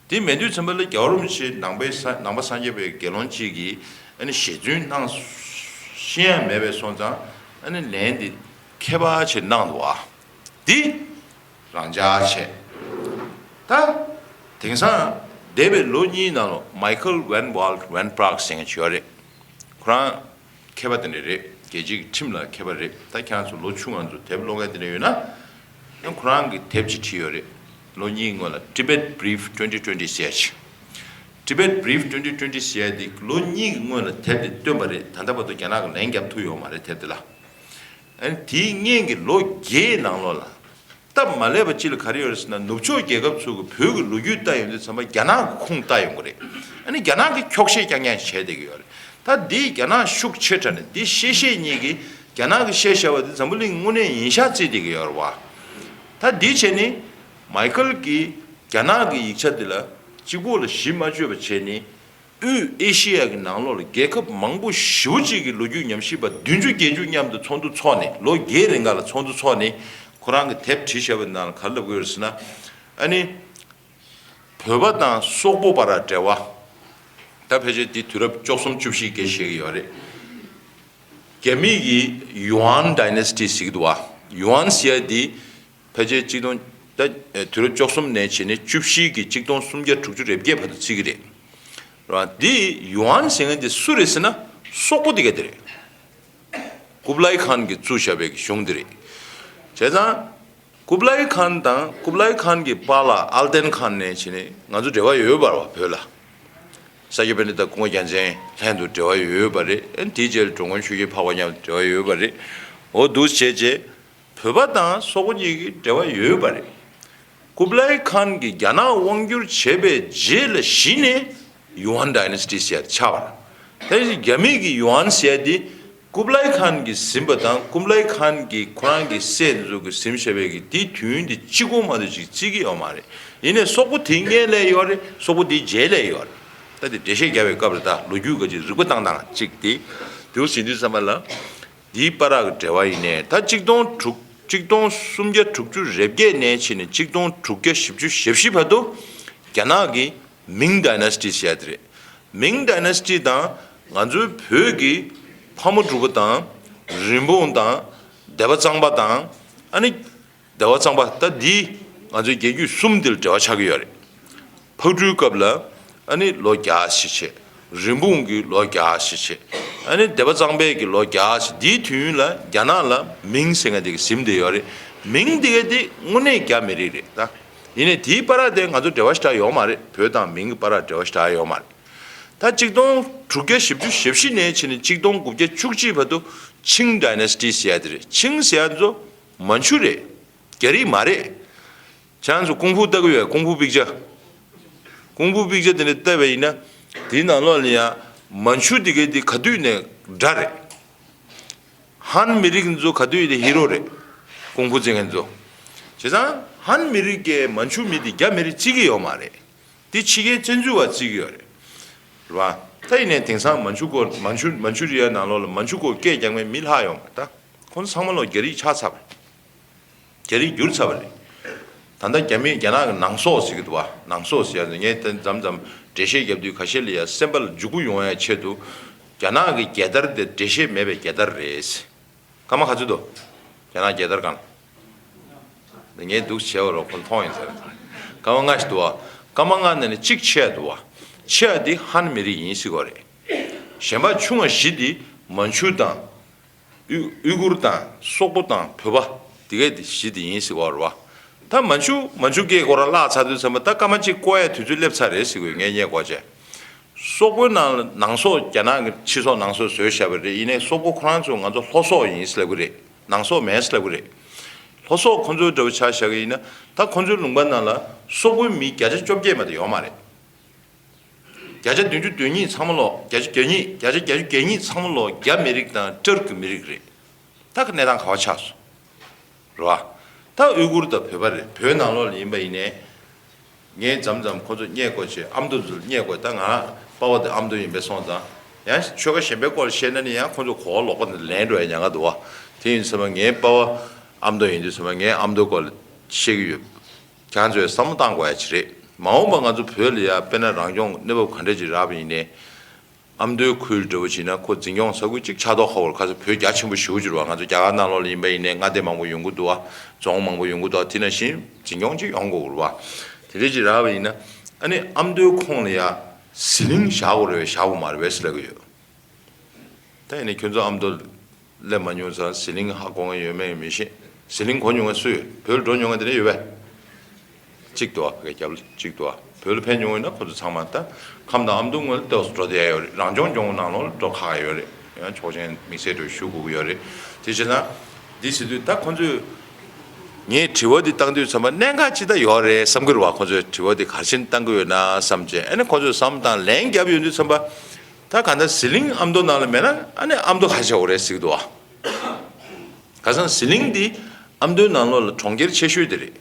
དེ་མེད་དུས་ཙམ་པ་ལ་རྒྱལ་བ་རིན་པོ་ཆེ་ནང་པའི་ས་ནང་པ་སངས་རྒྱས་པའི་དགེ་སློང་གཅིག་གིས་ཨ་ནི་ཞལ་རྫུན་གནང་ཤེས་ཡ་མེད་པའི་སོང་ཙང་ཨ་ནི་ལན་འདི་མཁས་པ་ཆེ་གནང་འདུག་ཨ། འདི་རང་འཇགས་བྱས། ད་དེང་སང་འདས་པའི་ལོ་གཉིས་ནང་ལ་མའི་ཁལ་ཝན་ཝལ་ཝན་པྲག་ཟེར་མཁན་ཅིག་ཡོད་རེད། ཁོ་རང་མཁས་པ་དེ་འདྲ་རེད། རྒྱལ་སྤྱིའི་ཁྲིམས་ལ་མཁས་པ་རེད། ད་ཁྱེད་རང་ཚོ་ལོ་ཆུང་ང་ཚོ་དེབ་ཀློག་མཁན་དེ་འདྲ་ཡོད་ན། ཡང་ཁོ་རང་གིས་དེབ་ཅིག་བྲིས་ཡོད་རེད། ལོ་གཉིས་སྔོན་ལ་Tibet Brief twenty twenty ཟེར་ཡ་ཅིག Tibet Brief twenty twenty ཟེར་ཡ་དེ་ལོ་གཉིས་ཀྱི་སྔོན་ལ་དེབ་དེ་བཏོན་པ་རེད། ད་ལྟ་བར་དུ་རྒྱ་ནག་གིས་ལན་བརྒྱབ་ཐུབ་ཡོད་མ་རེད་དེབ་དེ་ལ། ཨ་ནི་དེའི་སྔོན་གྱི་ལོ་བརྒྱད་ནང་ལོགས་ལ། སྟབས་མ་ལེགས་པ་ཅིག་ལ་ག་རེ་ཡོད་རེད་ཟེར་ན་ནུབ་ཕྱོགས་རྒྱལ་ཁབ་ཚོ་གིས་བོད་ཀྱི་ལོ་རྒྱུས་ལྟ་ཡོང་དུས་ཙམ་པ་རྒྱ་ནག་གི་ཁུངས་ལྟ་ཡོང་གི་རེད། ཨ་ནི་རྒྱ་ནག་གིས་འཁྱོག་བཤད་རྐྱང་རྐྱང་བྱས་བསྡད་ཀྱི་ཡོད་རེད། ད་འདིས་རྒྱ་ནག་ཤུགས་ཆེ་དྲགས་ནས་འདི་བཤད་བཤད་གཉིས་ཀྱིས་རྒྱ་ནག་གིས་བཤད་བཞག་པ་འདི་འཛམ་བུ་གླིང་དངོས་གནས་ཡིན་ཤག་བརྩིས་བསྡད་ཀྱི་ཡོད་རེད་བ། ད་འདི་བྱས་ནི་མའི་ཁལ་གྱིས་རྒྱ་ནག་གི་ཡིག་ཆ་འདི་ལ་གཅིག་པོ་ལ་གཞི་མ་བཅོལ་བ་བྱས་ནི། དབུས་ཨེ་ཤི་ཡ་གི་ནང་ལོགས་ལ་རྒྱལ་ཁབ་མང་པོ་ཞེ་པོ་ཅིག་གི་ལོ་རྒྱུས་ཉམས་ཞིབ་པ་བདུན་ཅུ་བརྒྱད་ཅུ་མཉམ་དུ་ཚོགས་འདུ་ཚོགས་ནས་ལོ་བརྒྱད་རིང་ག་ལ་ཚོགས་འདུ་ཚོགས་ནས་ཁོ་རང་གི་དེབ་བྲིས་བཞག་པའི་ནང་ལ་ག་རེ་ལབ་ཀྱི་ཡོད་རེད་ཟེར་ན། ཨ་ནི་བོད་པ་དང་སོག་པོ་བར་འབྲེལ་བ། ད་ཕལ་ཆེར་འདི་དུས་རབས་བཅུ་གསུམ་བཅུ་བཞི་སྐད་བཤད་ཀྱི་ཡོད་རེད། རྒྱ་མི་གིས་ཡུའན་ཌའི་ནེ་སི་ཊི་ཟེར་གྱི་འདུག་བ། ཡུའན་ཟེར་ཡ་འདི་ཕལ་ཆེར་གཅིག་སྟོང་ད་དུས་རབས་བཅུ་གསུམ་ནས་བྱས་ནས་བཅུ་བཞི་གི་གཅིག་སྟོང་སུམ་བརྒྱ་དྲུག་ཅུ་རེ་བརྒྱད་བར་དུ་བརྩི་གི་རེད། རེད་བ། འདི་ཡུའན་ཟེར་མཁན་དེ་སུ་རེད་ཟེར་ན་སོག་པོ་དེ་ག་དེ་རེད། ཀུབ་ལའི་ཁཱན་གྱིས་བཙུགས་བཞག་པའི་གཞུང་དེ་རེད། བྱས་ཙང་ཀུབ་ལའི་ཁཱན་དང་ཀུབ་ལའི་ཁཱན་གྱི་པཱ་ལགས་ཨལ་ཏན་ཁཱན་ནས་བྱས་ནས་ང་ཚོ་འབྲེལ་བ་ཡོད་པ་རེད་བ་བོད་ལ། ས་སྐྱ་པཎྜི་ཏ་ཀུན་དགའ་རྒྱལ་མཚན་ལྷན་དུ་འབྲེལ་བ་ཡོད་པ་རེད། ཨ་ནི་དེའི་རྗེས་ལ་འགྲོ་མགོན་ཆོས་རྒྱལ་འཕགས་པ་མཉམ་དུ་འབྲེལ་བ་ཡོད་པ་རེད། འོ་འདུག་བྱས་རྗེས་བོད་པ་དང་སོག་པོ་གཉིས་ཀྱི་འབྲེལ་བ་ཡོད་པ་རེད། ཀུབ་ལའི་ཁཱན་གྱིས་རྒྱ་ནག་དབང་བསྒྱུར་བྱས་པའི་རྗེས་ལ་གཞི་ནས་ཡུའན་ཌའི་ནེ་སི་ཊི་ཟེར་ཡ་ཆགས་པ་རེད། ད་རྒྱ་མི་གི་ཡུའན་ཟེར་ཡ་དེ་ ཀུབ་ལའི་ཁཱན་གྱིས་ཟིན་པ་དང་ཀུབ་ལའི་ཁཱན་གྱིས་ཁོ་རང་གི་སྲས་འཛུགས་ཀྱི་ཟིན་བྱས་པའི་གི་དེའི་དུས་ཡུན་དེ་གཅིག་པོ་མ་གཏོགས་ཅིག་བརྩི་གི་ཡོད་མ་རེད། ཡིན་ནའི་སོག་པོ་དེའི་སྔོན་ལ་ཡོད་རེད། སོག་པོ་དེའི་རྗེས་ལ་ཡོད་རེད། ད་དེ་འགྲེལ་བཤད་རྒྱག་པའི་སྐབས་རེད། ད་ལོ་རྒྱུས་ག་ཅིག་རིག་པ་བཏང་སྟངས་གཅིག་དེ་དེའུ་ཟིན་དུས་ཙམ་པ་ལ། འདིའི་བར་གྱི་འབྲེལ་བ་ཡིན་ནའི་ད་གཅིག་སྟོང་དྲུག་གཅིག་སྟོང་སུམ་བརྒྱ་དྲུག་ཅུ་རེ་བརྒྱད་ནས་ཕྱིན་ནས་གཅིག་སྟོང་དྲུག་བརྒྱ་བཞི་བཅུ་ཞེ་བཞི་བར་དུ་རྒྱ་ནག་གི་མིང་ཌའི་ནེ་སི་ཊི་ཟེར་ཡ་དེ་རེད། མིང་ཌའི་ནེ་སི་ཊི་དང་ང་ཚོའི་བོད་ཀྱི་ཕག་མོ་གྲུ་པ་དང་རིན་སྤུངས་དང་སྡེ་པ་གཙང་པ་དང་ཨ་ནི། སྡེ་པ་གཙང་པ་ད་འདི་ང་ཚོའི་རྒྱལ་རྒྱུད་གསུམ་འདིར་འབྲེལ་བ་ཆགས་ཀྱི་ཡོད་རེད། ཕག་གྲུའི་སྐབས་ལ་ཨ་ནི་ལོ་བརྒྱ་ཞིག་བྱས། རིན་སྤུངས་ཀྱི་ལོ་བརྒྱ་ཞིག་བྱས། ཨ་ནི་སྡེ་པ་གཙང་པའི་གི་ལོ་བརྒྱ་ཞིག་འདིའི་དུས་ཡུན་ལ་རྒྱ་ནག་ལ་མིང་ཟེར་མཁན་དེ་གི་ཟིན་བསྡད་ཡོད་རེད། མིང་དེ་ག་དེ་དངོས་གནས་རྒྱ་མི་རིགས་རེད་ད། ཡིན་ནའི་དེའི་བར་དེ་ང་ཚོ་འབྲེལ་བ་ཞེ་དྲག་ཡོད་མ་རེད། བོད་དང་མིང་གི་བར་འབྲེལ་བ་ཞེ་དྲག་ཡོད་མ་རེད། ད་གཅིག་སྟོང་དྲུག་བརྒྱ་བཞི་བཅུ་ཞེ་བཞི་ནས་ཕྱིན་ནས་གཅིག་སྟོང་དགུ་བརྒྱ་བཅུ་གཅིག་བར་དུ་ཆིང་ཌའི་ནེ་སི་ཊི་ཟེར་ཡ་དེ་རེད། ཆིང་ཟེར་ཡ་ཚོ་མན་ཆུ་རེད། རྒྱ་རིགས་མ་རེད། ཁྱེད་རང་ཚོ་ཀུང་ཧྥུ་ལྟ་གི་ཡོད། ཀུང་ཧྥུ་པིག་ཅར། ཀུང་ཧྥུ་པིག་ཅར་དེ་འདྲ་ལྟ་བས་ཡིན་ན། དེའི་ནང་ལོགས་ལ་ཡང་མན་ཆུ་དེ་གའི་དེ་ག་དུས་ནས་དགྲ་རེད། ཧན་མི་རིགས་ཚོ་ག་དུས་ཡིན་ནའི་ཧི་རོ་རེད། ཀུང་ཧྥུ་རྩེད་མཁན་ཚོ། བྱས་ཙང་ཧན་མི་རིགས་ཀྱིས་མན་ཆུ་མི་དེ་རྒྱ་མི་རིགས་བརྩི་གི་ཡོད་མ་རེད། དེ་ཕྱི་རྒྱལ་བཙན་འཛུལ་བ་བརྩི་གི་ཡོད་རེད། རེད་བ། ད་ཡིན་ནའི་དེང་སང་མན་ཆུ་སྐོར་མན་ཆུ་མན་ཆུ་རི་ཡ་ནང་ལོགས་ལ་མན་ཆུ་སྐོར་སྐད་རྒྱག་མཁན་མི་ལྷག་ཡོད་མ་རེད་ད། ཁོང་ཚོ་ཚང་མ་ལོ་རྒྱ་རིགས་ཆགས་ཚར་བ་རེད། རྒྱ་རིགས་འགྱུར་ཚར་བ་རེད། ད་ལྟ་རྒྱ་མི་རྒྱ་ནག་གི་ནང་སོག་ཟེར་གི་འདུག་བ། ནང་སོག་ཟེར་ཡ་ནི་ངས་དེ་མཚམས་མཚམས་འགྲེལ་བཤད་རྒྱབ་དུས་ཁ་ཤས་ལ་ཡ་སེམས་པ་ལ་འཇུག་པོ་ཡོང་ཡ་ཆེད་དུ། རྒྱ་ནག་གི་རྒྱལ་དར་དེ་འགྲེལ་བཤད་མེད་པའི་རྒྱལ་དར་རེད། སྐར་མ་ག་ཚོད་འདུག་རྒྱ་ནག་རྒྱལ་དར་སྒང་ལ། ངས་འདུག་བྱས་པ་རོགས་ཁོ་མཐོང་ཡིན་ཟེར། སྐར་མ་ལྔ་ཞིག་འདུག་བ། སྐར་མ་ལྔ་ནས་ནི་གཅིག་ཆེ་ཡ་འདུག་བ། ཆེ་ཡ་དེ་ཧན་མི་རིགས་ཡིན་ཟེར་གོ་རེད། གཞན་པ་ཆུང་བ་བཞི་དེ་མན་ཆུ་དང་། ཨུ་ཨུ་གུར་དང་སོག་པོ་དང་བོད་པ་དེ་གས་དེ་བཞི་དེ་ཡིན་ཟེར་བ་རེད་བ། ད་མན་ཆུ་མན་ཆུ་སྐད་ཁོ་རང་བརླག་ཚར་དུས་ཙམ་པ་ད་སྐར་མ་གཅིག་བཀོག་ཡའི་དུས་ཚོད་སླེབས་ཚར་རེད་ཟེར་དགོས་ངས་ངས་གོ་བྱས། སོག་པོའི་ནང་ལ་ནང་སོག་རྒྱ་ནག་གི་ཕྱི་སོག་ནང་སོག་བཟོས་བཞག་པ་རེད། ཡིན་ནའི་སོག་པོ་ཁོ་རང་ཚོ་ང་ཚོ་ལྷོ་སོག་ཡིན་ཟེར་ལབ་གི་རེད། ནང་སོག་མེད་ཟེར་ལབ་གི་རེད། ལྷོ་སོག་ཁོ་ཚོའི་འདྲ་བོ་ཆ་བཞག་གི་ཡིན་ན་ད་ཁོ་ཚོའི་ལུང་པ་ནང་ལ་སོག་པོའི་མི་བརྒྱ་ཆ་བཅོ་བརྒྱད་མ་གཏོགས་ཡོད་མ་རེད། བརྒྱ་ཆ་བདུན་ཅུ་དོན་གཉིས་ཚང་མ་ལོ་བརྒྱ་ཆ་བརྒྱ་གཉིས་བརྒྱ་ཆ་བརྒྱད་ཅུ་གྱ་གཉིས་ཚང་མ་ལོ་རྒྱ་མི་རིགས་དང་ཏུར་ཀི་མི་རིགས་རེད། ད་ག་གནས་སྟངས་ག་བ་ཆགས་སོང་། རེད་བ། ད་ཨུ་གུར་དང་བོད་པ་རེད། བོད་ནང་ལོགས་ལ་ཡིན་པ་ཡིན་ནའི། ངས་མཚམས་མཚམས་ཁོ་ཚོ་བསྙད་བཀོད་བྱས་ཨ་མདོ་ཚོ་ལ་བསྙད་བཀོད་ད་ང་པ་ཕ་དེ་ཨ་མདོ་ཡིན་པས་སོང་ཙང་ཡང་ཆོལ་ཁ་གཞན་པའི་སྐོར་ལ་བཤད་ན་ནི་ཡང་ཁོ་ཚོ་གོ་བ་ལོག་པ་འདི་ལེན་འགྲོ་ཡ་ཉེན་ཁ་འདུག་བ། དེ་ཡིན་ཙང་ངའི་པ་ཕ་ཨ་མདོ་ཡིན་དུས་ཙམ་ངས་ཨ་མདོ་སྐོར་ལ་བཤད་ཀྱི་ཡོད། ཁྱེད་ཚོས་བསམ་བློ་བཏང་དགོས་ཡ་ཅིག་རེད། མ་འོངས་པ་ང་ཚོ་བོད་ལ་ཡ་དཔེར་ན་རང་སྐྱོང་གནས་བབ་ག་འདྲ་ཅིག་རག་པ་ཡིན་ནའི། ཨ་མདོའི་ཁུལ་འདྲ་བོ་ཅིག་ན་ཁོ་འཛིན་སྐྱོང་ས་ཁུལ་གཅིག་ཆགས་མདོག་ཁ་པོ་རེད། ཁ་སང་བོད་རྒྱ་ཆེན་པོ་ཞེ་པོ་ཅིག་རེད་བ། ང་ཚོ་རྒྱ་གར་ནང་ལོགས་ལ་ཡིན་པ་ཡིན་ནའི་མངའ་སྡེ་མང་པོ་ཡོང་གི་འདུག་བ། རྫོང་མང་པོ་ཡོང་གི་འདུག་བ། དེ་ནང་བཞིན་འཛིན་སྐྱོང་གཅིག་ཡོང་དགོས་རེད་བ། དེ་འདྲ་ཅིག་རག་པ་ཡིན་ན་ཨ་ནི་ཨ་མདོའི་ཁོངས་ལ་ཡ་ཟི་ལིང་བཞག་དགོས་རེད་བས་བཞག་དགོས་མ་རེད་བས་ཟེར་ལབ་ཀྱི་ཡོད། ད་ཡིན་ནའི་ཁྱོད་ཚོ་ཨ་མདོ་སླེབས་མ་མྱོང་ཙང་ཟི་ལིང་ཧ་གོ་མཁན་ཡོད་མེད་མི་ཤེས། ཟི་ལིང་གོ་མྱོང་མཁན་སུ་ཡོད། བོད་ལ་འགྲོ་མྱོང་མཁན་དེ་འདྲ་ཡོད་པས། གཅིག་འདུག་བ། ཕ་གི་རྒྱབ་ལ་གཅིག་འདུག་བ། བོད་ལ་ཕེབས་མྱོང་ཡོད་ན་ཁོ་ཚོ་ཚང་མ་ད་ཁམས་དང་ཨ་མདོ་ངོས་ལ་ཏོག་ཙམ་འགྲོ་བསྡད་ཡ་ཡོད་རེད། རང་སྐྱོང་ལྗོངས་ནང་ལོགས་ལ་འགྲོ་ཁག་ཡོད་རེད། ཡང་ཆོག་མཆན་དམིགས་བསལ་འགྲོ་ཞུ་དགོས་ཀྱི་ཡོད་རེད། དེ་བྱས་ན་འདི་ཟེར་དུས་ད་ཁོ་ཚོས་ངས་དྲི་བ་འདི་བཏང་དུས་ཙམ་པ་གནད་འགག་ཅི་ལྟར་ཡོད་རེད་བསམ་གྱི་རེད་བ། ཁོ་ཚོས་དྲི་བ་འདི་ག་རེ་བྱས་ནས་བཏང་གི་ཡོད་ན་བསམ་བྱས། ཨ་ནི་ཁོ་ཚོས་བསམ་བློ་བཏང་ལན་རྒྱབ་ཡོང་དུས་ཙམ་པ། ད་ག་འདྲ་ཟི་ལིང་ཨ་མདོ་ནང་ལ་མེད་ན་ཨ་ནི་ཨ་མདོ་ག་རེ་བྱེད་དགོས་རེད་ཟེར་གྱི་འདུག་བ། ཁ་སང་ཟི་ལིང་འདི་ཨ་མདོའི་ནང་ལོགས་ལ་གྲོང་ཁྱེར་ཆེ་ཤོས་དེ་རེད།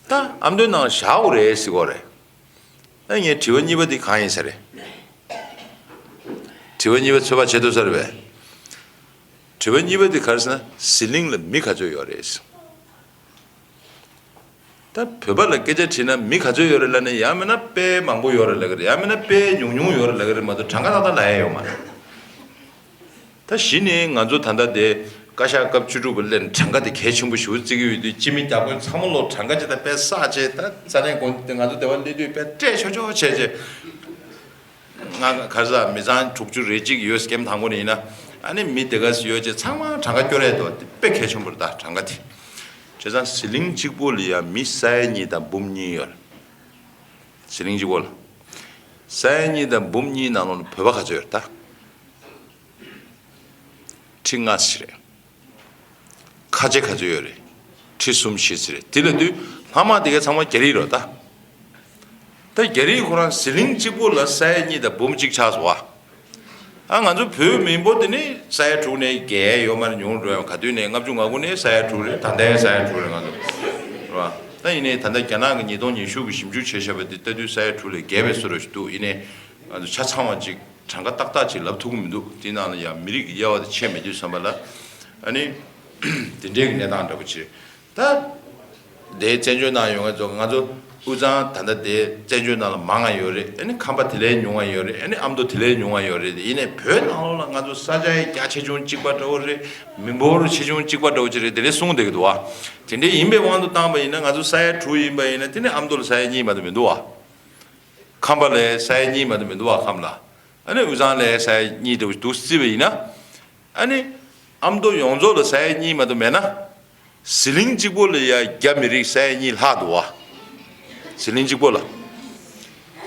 ད་ཨ་མདོའི་ནང་ལ་བཞག་དགོས་རེད་ཟེར་གྱི་ཡོད་རེད། ཨ་ངའི་དྲི་བ་གཉིས་པ་འདི་གང་ཡིན་ས་རེད། དྲི་བ་གཉིས་པ་ཚོད་དཔག་བྱེད་ཐུབ་ས་རེད་པས། དྲི་བ་གཉིས་པ་འདི་ག་རེ་ཟེར་ན་ཟི་ལིང་ལ་མི་ག་ཚོད་ཡོད་རེད། ད་བོད་པ་ལ་སྐད་ཆ་དྲིས་ན་མི་ག་ཚོད་ཡོད་རེད་ལབ་ན་ཡང་མིན་ན་དཔེ་མང་པོ་ཡོད་རེད་ལབ་ཀྱི་རེད། ཡང་མིན་ན་དཔེ་ཉུང་ཉུང་ཡོད་རེད་ལབ་ཀྱི་རེད་མ་གཏོགས་གྲངས་ཀ་ཏག་ཏག་ལབ་ཡ་ཡོད་མ་རེད། ད་གཞི་ནས་ང་ཚོ་ད་ལྟ་དེ་བཀའ་ཤག་སྐབས་བཅུ་དྲུག་པ་སླེབས་ནས་གྲངས་ཀ་དེ་གལ་ཆེན་པོ་ཞེ་པོ་བརྩི་གི་ཡོད་དུས་སྤྱི་མི་བརྒྱ་དཔོན་ཚང་མ་ལོ་གྲངས་ཀ་ཅིག་ད་དཔེ་བསགས་བྱས། ད་ས་གནས་དགོན་སྡེ་ང་ཚོ་སྡེ་བ་སླེབས་དུས་དཔེ་སྤྲད་ཆོག་ཆོག་བྱས་བྱས། ང་ག་རེ་ཟ་མི་ཚང་དྲུག་ཅུ་རེ་གཅིག་ཡོད། སྐེམ་དང་པོ་ནས་ཡིན་ན་ཨ་ནི་མི་དེ་ག་ཚོད་ཡོད་ཅེས་ཚང་མ་གྲངས་ཀ་སྐྱོར་ཡས་འདུག་དེ་དཔེ་གལ་ཆེན་པོ་རེད་ད་གྲངས་ཀ་དེ། བྱས་ཙང་ཟི་ལིང་གཅིག་པོ་ལ་ཡང་མི་ས་ཡ་གཉིས་དང་འབུམ་གཉིས་ཡོད་རེད། ཟི་ལིང་གཅིག་པོ་ལ། ས་ཡ་གཉིས་དང་འབུམ་གཉིས་ནང་ལོགས་ལ་བོད་པ་ག་ཚོད་ཡོད་རེད་ད། ཁྲི་ལྔ་ཙམ་རེད། ཁ་ཆེ་ག་ཚོད་ཡོད་རེད། ཁྲི་གསུམ་བཞི་ཙམ་རེད། དེ་ལབ་དུས་ལྷག་མ་དེ་ག་ཚང་མ་རྒྱ་རིགས་རེད་ད། ད་རྒྱ་རིགས་ཁོ་རང་ཟི་ལིང་གཅིག་པོ་ལ་ས་ཡ་གཉིས་དང་འབུམ་གཅིག་ཆགས་སོང་བ། ཨ་ང་ཚོ་བོད་མི་འབོར་དེ་ནི་ས་ཡ་དྲུག་ནས་བརྒལ་ཡོད་མ་རེད། ཉུང་རུ་ཡང་ག་དུས་ནས་ལྔ་བཅུ་ང་དགུ་ནས་ས་ཡ་དྲུག་རེད། ད་ལྟའི་ས་ཡ་དྲུག་རེད་ང་ཚོ། རེད་བ། ད་ཡིན་ནའི་ད་ལྟ་རྒྱ་ནག་གི་ཉིས་སྟོང་ཉི་ཤུ་གི་ཞིབ་འཇུག་བྱས་བཞག་པ་དེ་ལྟ་དུས་ས་ཡ་དྲུག་ལས་བརྒལ་བའི་བཟོ་འདྲ་ཞིག་འདུག་ཡིན་ནའི་ང་ཚོ་ཆ་ཚང་བ་ཅིག་གྲངས་ཀ་ཏག་ཏག་ཅིག་ལབ་ཐུབ་ཀྱི་མི་འདུག་དེ་ནང་ལ་ཡང་མི་རིགས་ཀྱི་དབྱེ་བ་དེ་ཕྱེ་མེད་དུས་ཙམ་པ་ལ། ཨ་ནི་དེ་འདྲའི་གི་གནས་སྟངས་འདྲ་པོ་ཅིག་ད་དེའི་བཙན་བྱོལ་ནང་ཡོང་མཁན་ཚོ་ང་ཚོ་དབུས་གཙང་ད་ལྟ་དེའི་བཙན་བྱོལ་ནང་ལ་མང་ང་ཡོད་རེད། ཨ་ནི་ཁམས་པ་དེ་ལས་ཉུང་ང་ཡོད་རེད། ཨ་ནི་ཨ་མདོ་དེ་ལས་ཉུང་ང་ཡོད་རེད། ཡིན་ནའི་བོད་ནང་ལོགས་ལ་ང་ཚོ་ས་ཆ་ཡི་རྒྱ་ཆེ་ཆུང་གཅིག་པ་འདྲ་བོ་རེད། མི་འབོར་ཆེ་ཆུང་གཅིག་པ་འདྲ་བོ་ཅིག་རེད། དེ་འདྲའི་གསུངས་བསྡད་ཀྱི་འདུག་བ། དེ་འདྲའི་ཡིན་པའི་དབང་དུ་བཏང་པ་ཡིན་ན། ང་ཚོ་ས་ཡ་དྲུག་ཡིན་པ་ཡིན་ན། དེ་ནི་ཨ་མདོ་ལ་ས་ཡ་གཉིས་མ་གཏོགས་མི་འདུག་བ། ཁམས་པ་ལ་ས་ཡ་གཉིས་མ་གཏོགས་མི་འདུག་བ། ཁམས་ལ། ཨ་ནི་དབུས་གཙང་ལ་ས་ཡ་གཉིས་འདྲ་བོ་འདུག་བརྩིས་པ་ཡིན་ན། ཨ་ནི་ཨ་མདོ་ཡོངས་རྫོགས་ལ་ས་ཡ་གཉིས་མ་གཏོགས་མེད་ན། ཟི་ལིང་གཅིག་པོ་ལ་ཡ་རྒྱ་མི་རིགས་ས་ཡ་གཉིས་ལྷག་འདུག་བ། ཟི་ལིང་གཅིག་པོ་ལ།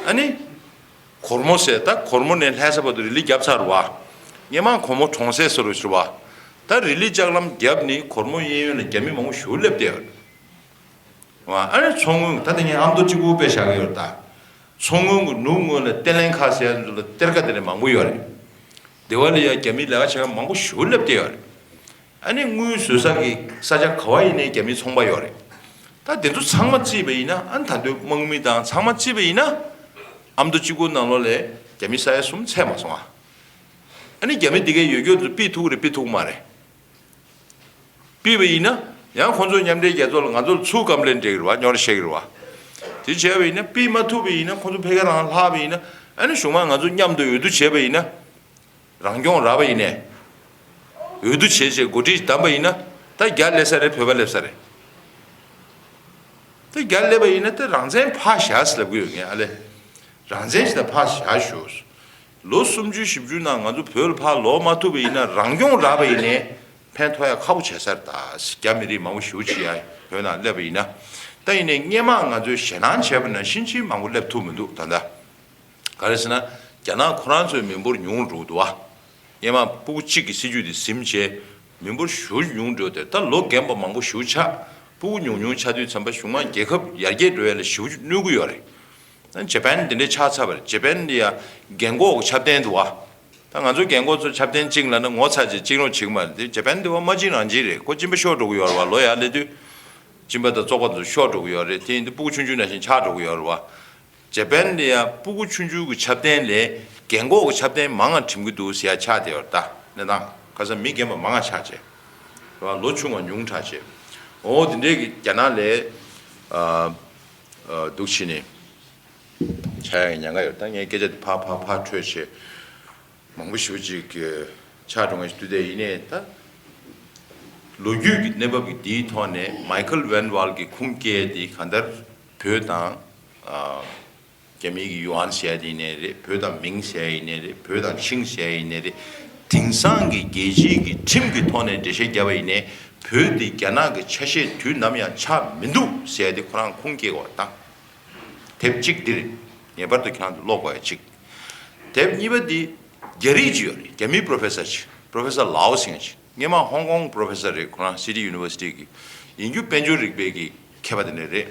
ཨ་ནི་གོར་མོ་ཟེར། ད་གོར་མོ་ནས་ལྷ་ས་བར་དུ་རི་ལི་བརྒྱབ་ཚར་བ། སྔོན་མ་གོར་མོ་གྲོང་གསེབ་བཟོ་འདྲ་ཞིག་རེད་བ། ད་རི་ལི་ལྕགས་ལམ་བརྒྱབ་ནས་གོར་མོ་གཡས་གཡོན་ལ་རྒྱ་མི་མང་པོ་ཞིག་སླེབས་བསྡད་ཡོད་རེད་བ། ཨ་ནི་མཚོ་སྔོན། ད་དེ་ངས་ཨ་མདོ་གཅིག་པུ་དཔེ་བཞག་གི་ཡོད་རེད་ད། མཚོ་སྔོན་གྱི་ནུབ་ངོས་ལ་ཏེ་ལེན་ཁ་ཟེར་ཡ་ཚོ་ལ་གཏེར་ཁ་དེ་འདྲ་མང་པོ་ཡོད་རེད། དེ་བ་ལ་ཡ་རྒྱ་མིའི་ལས་ཀ་བྱེད་མཁན་མང་པོ་ཞིག་སླེབས་བསྡད་ཡོད་རེད། ཨ་ནི་དངུལ་བཟོ་ས་གི་ས་ཆ་ག་བ་ཡིན་ནའི་རྒྱ་མིའི་ཚོང་པ་ཡོད་རེད། ད་དེ་ཚོ་ཚང་མ་བརྩིས་པ་ཡིན་ན། ཨ་ནི་ད་དུང་དམག་མི་དང་ཚང་མ་བརྩིས་པ་ཡིན་ན། ཨ་མདོ་གཅིག་པུ་ནང་ལོགས་ལ་རྒྱ་མི་ས་ཡ་གསུམ་ཚད་མ་སོང་ཨ། ཨ་ནི་རྒྱ་མི་དེ་གའི་ཡོད་རྒྱུ་ཚོ་ཕུད་ཐུབ་ཀྱི་རེད། ཕུད་ཐུབ་ཀྱི་མ་རེད། ཕུད་པ་ཡིན་ན་ཡང་ཁོང་ཚོ་མཉམ་འབྲེལ་རྒྱལ་ཚོགས་ལ་ང་ཚོར་ཚུར་ཀམ་པི་ལེན་སྤྲད་ཀྱི་རེད་བ། རྙོག་དྲ་བཤད་ཀྱི་རེད་བ། དེ་བྱས་པ་ཡིན་ན། ཕུད་མ་ཐུབ་པ་ཡིན་ན། ཁོང་ཚོ་ཕ་གིར་རང་ལྷག་པ་ཡིན་ན། ཨ་ནི་གཞུག་མ་ང་ཚོ་མཉམ་དུ་འོས་བསྡུ་བྱས་པ་ཡིན་ན། རང་སྐྱོང་རག་པ་ཡིན་ནའི། འོས་བསྡུ་བྱས་བྱས་འགོ་ཁྲིད་བདམས་པ་ཡིན་ན། ད་རྒྱ་སླེབས་ས་རེད། བོད་པ་སླེབས་ས་རེད། ད་རྒྱ་སླེབས་པ་ཡིན་ན་ད་རང་བཙན་ཕར་བཞག་ཟེར་ལབ་ཀྱི་ཡོད་ངས། ཨ་ལས། རང་བཙན་ཞིག་ད་ཕར་བཞག་ཞུ། ལོ་སུམ་ཅུ་བཞི་བཅུ་ནང་ང་ཚོ་བོད་ལ་ཕར་ལོག་མ་ཐུབ་པ་ཡིན་ན། རང་སྐྱོང་རག་པ་ཡིན་ནའི་ཕན་ཐོགས་ཡ་ཁག་པོ་བྱས་ཚར། ད་རྒྱ་མི་རིགས་མང་པོ་ཞེ་པོ་ཅིག་ཡ་བོད་ནང་སླེབས་པ་ཡིན་ན། ད་ཡིན་ནའི་སྔོན་མ་ང་ཚོས་ཞེད་སྣང་བྱས་པ་ནང་བཞིན་ཅིག་མང་པོ་སླེབས་ཐུབ་མི་འདུག་ད་ལྟ། ག་རེ་ཟེར་ན། རྒྱ་ནག་ཁོ་རང་ཚོའི་མི་འབོར་ཉུང་རུ་འགྲོ་གི་འདུག་བ། སྔོན་མ་སྤུ་གུ་གཅིག་གི་སྲིད་ཇུས་དེ་ཟིན་བྱས་མི་འབོར་ཞེ་པོ་ཉུང་འགྲོ་དེ། ད་ལོ་རྒན་པ་མང་པོ་ཞེ་པོ་ཆགས། སྤུ་གུ་ཉུང་ཉུང་ཆགས་དུས་ཙམ་པ་གཞུག་མ་རྒྱལ་ཁབ་ཡར་རྒྱས་འགྲོ་ཡ་ལ་ཞེ་པོ་གནོད་ཀྱི་ཡོད་རེད། ད་ཇ་པན་དེ་འདྲའི་ཆགས་ཚར་བ་རེད། ཇ་པན་དེ་ཡ་རྒན་གོག་གི་ཆབ་སྟོན་འདུག་བ། ད་ང་ཚོ་རྒན་གོག་ཚོ་ཆབ་སྟོན་བཅིངས་ལབ་ན་ངོ་ཚ་བྱས་བཅིངས་རོགས་བྱེད་ཀྱི་མ་རེད། དེ་ཇ་པན་དེ་བ་མ་བཅིངས་རང་བཅིངས་རེད། ཁོ་གཅིན་པ་ཤོར་འགྲོ་གི་ཡོད་རེད་བ། ལོ་ཡར་སླེབས་དུས་གཅིན་པ་དང་བཙོག་པ་ཚོ་ཤོར་འགྲོ་གི་ཡོད་རེད། དེ་ཡིན་དུས་སྤུ་གུ་ཆུང་ཆུང་ནང་བཞིན་ཆགས་འགྲོ་གི་ཡོད་རེད་བ། ཇ་པན་དེ་ཡ་སྤུ་གུ་ཆུང་ཆུང་གི་ཆབ་སྟོན་ལས་རྒན་གོག་གི་ཆབ་སྟོན་མང་ང་འགྲིམ་གྱི་འདུག་ཟེར་ཡ་ཆགས་བསྡད་ཡོད་རེད། ད་གནས་སྟངས་ཁ་སང་མི་རྒན་པ་མང་ང་ཆགས་བྱས་རེད་བ། ལོ་ཆུང་བ་ཉུང་དྲགས་བྱས། འོ་དེ་འདྲའི་གི་རྒྱ་ནག་ལ་ཨ་ཨ་འདུག་བྱས་ནས་ཆགས་ཡ་གི་ཉེན་ཁ་ཡོད། ད་ངས་སྐད་ཆ་དེ་ཕར་ཕར་ཕར་འཕྲོས་བྱས། མང་པོ་ཞེ་པོ་ཅིག་གི་ཆགས་འགྲོ་མཁན་ཞིག་འདུག་དེ་ཡིན་ནའི་ད་ལོ་རྒྱུས་ཀྱི་གནས་བབ་ཀྱི་འདིའི་ཐོག་ནས་མའི་ཁལ་ཝན་ཝལ་གྱི་ཁུངས་སྐྱེལ་དེ་གང་ལྟར་བོད་དང་ཨ་རྒྱ་མིའི་གི་ཡུའན་ཟེར་ཡ་དེ་ཡིན་ནའི་རེད། བོད་དང་མིང་ཟེར་ཡ་ཡིན་ནའི་རེད། བོད་དང་ཆིང་ཟེར་ཡ་ཡིན་ནའི་རེད། དེང་སང་གི་རྒྱལ་སྤྱིའི་གི་ཁྲིམས་ཀྱི་ཐོག་ནས་འགྲེལ་བཤད་བརྒྱབ་པ་ཡིན་ནའི་བོད་འདི་རྒྱ་ནག་གི་ཆ་ཤས་དུས་ནམ་ཡང་ཆགས་མི་འདུག་ཟེར་ཡ་དེ་ཁོ་རང་ཁུངས་སྐྱེལ་དགོས་པ་དང་། དེབ་གཅིག་འདིར་ངེས་པར་དུ་ཁྱེད་རང་ཚོ་ཀློག་དགོས་ཡ་གཅིག་དེབ་གཉིས་པ་འདི་རྒྱ་རིགས་ཅིག་ཡོད་རེད། རྒྱ་མིའི་པོ་རོ་ཕེ་སར་ཅིག་པོ་རོ་ཕེ་སར་ལའོ་ཟེར་མཁན་ཅིག་སྔོན་མ་ཧོང་ཀོང་པོ་རོ་ཕེ་སར་རེད། ཁོ་རང་སི་ཊི་ཡུ་ནི་ཝར་སི་ཊི་གི་ཡིན་རྒྱུ་དཔལ་འབྱོར་རིག་པའི་གི་མཁས་པ་དེ་འདྲ་རེད།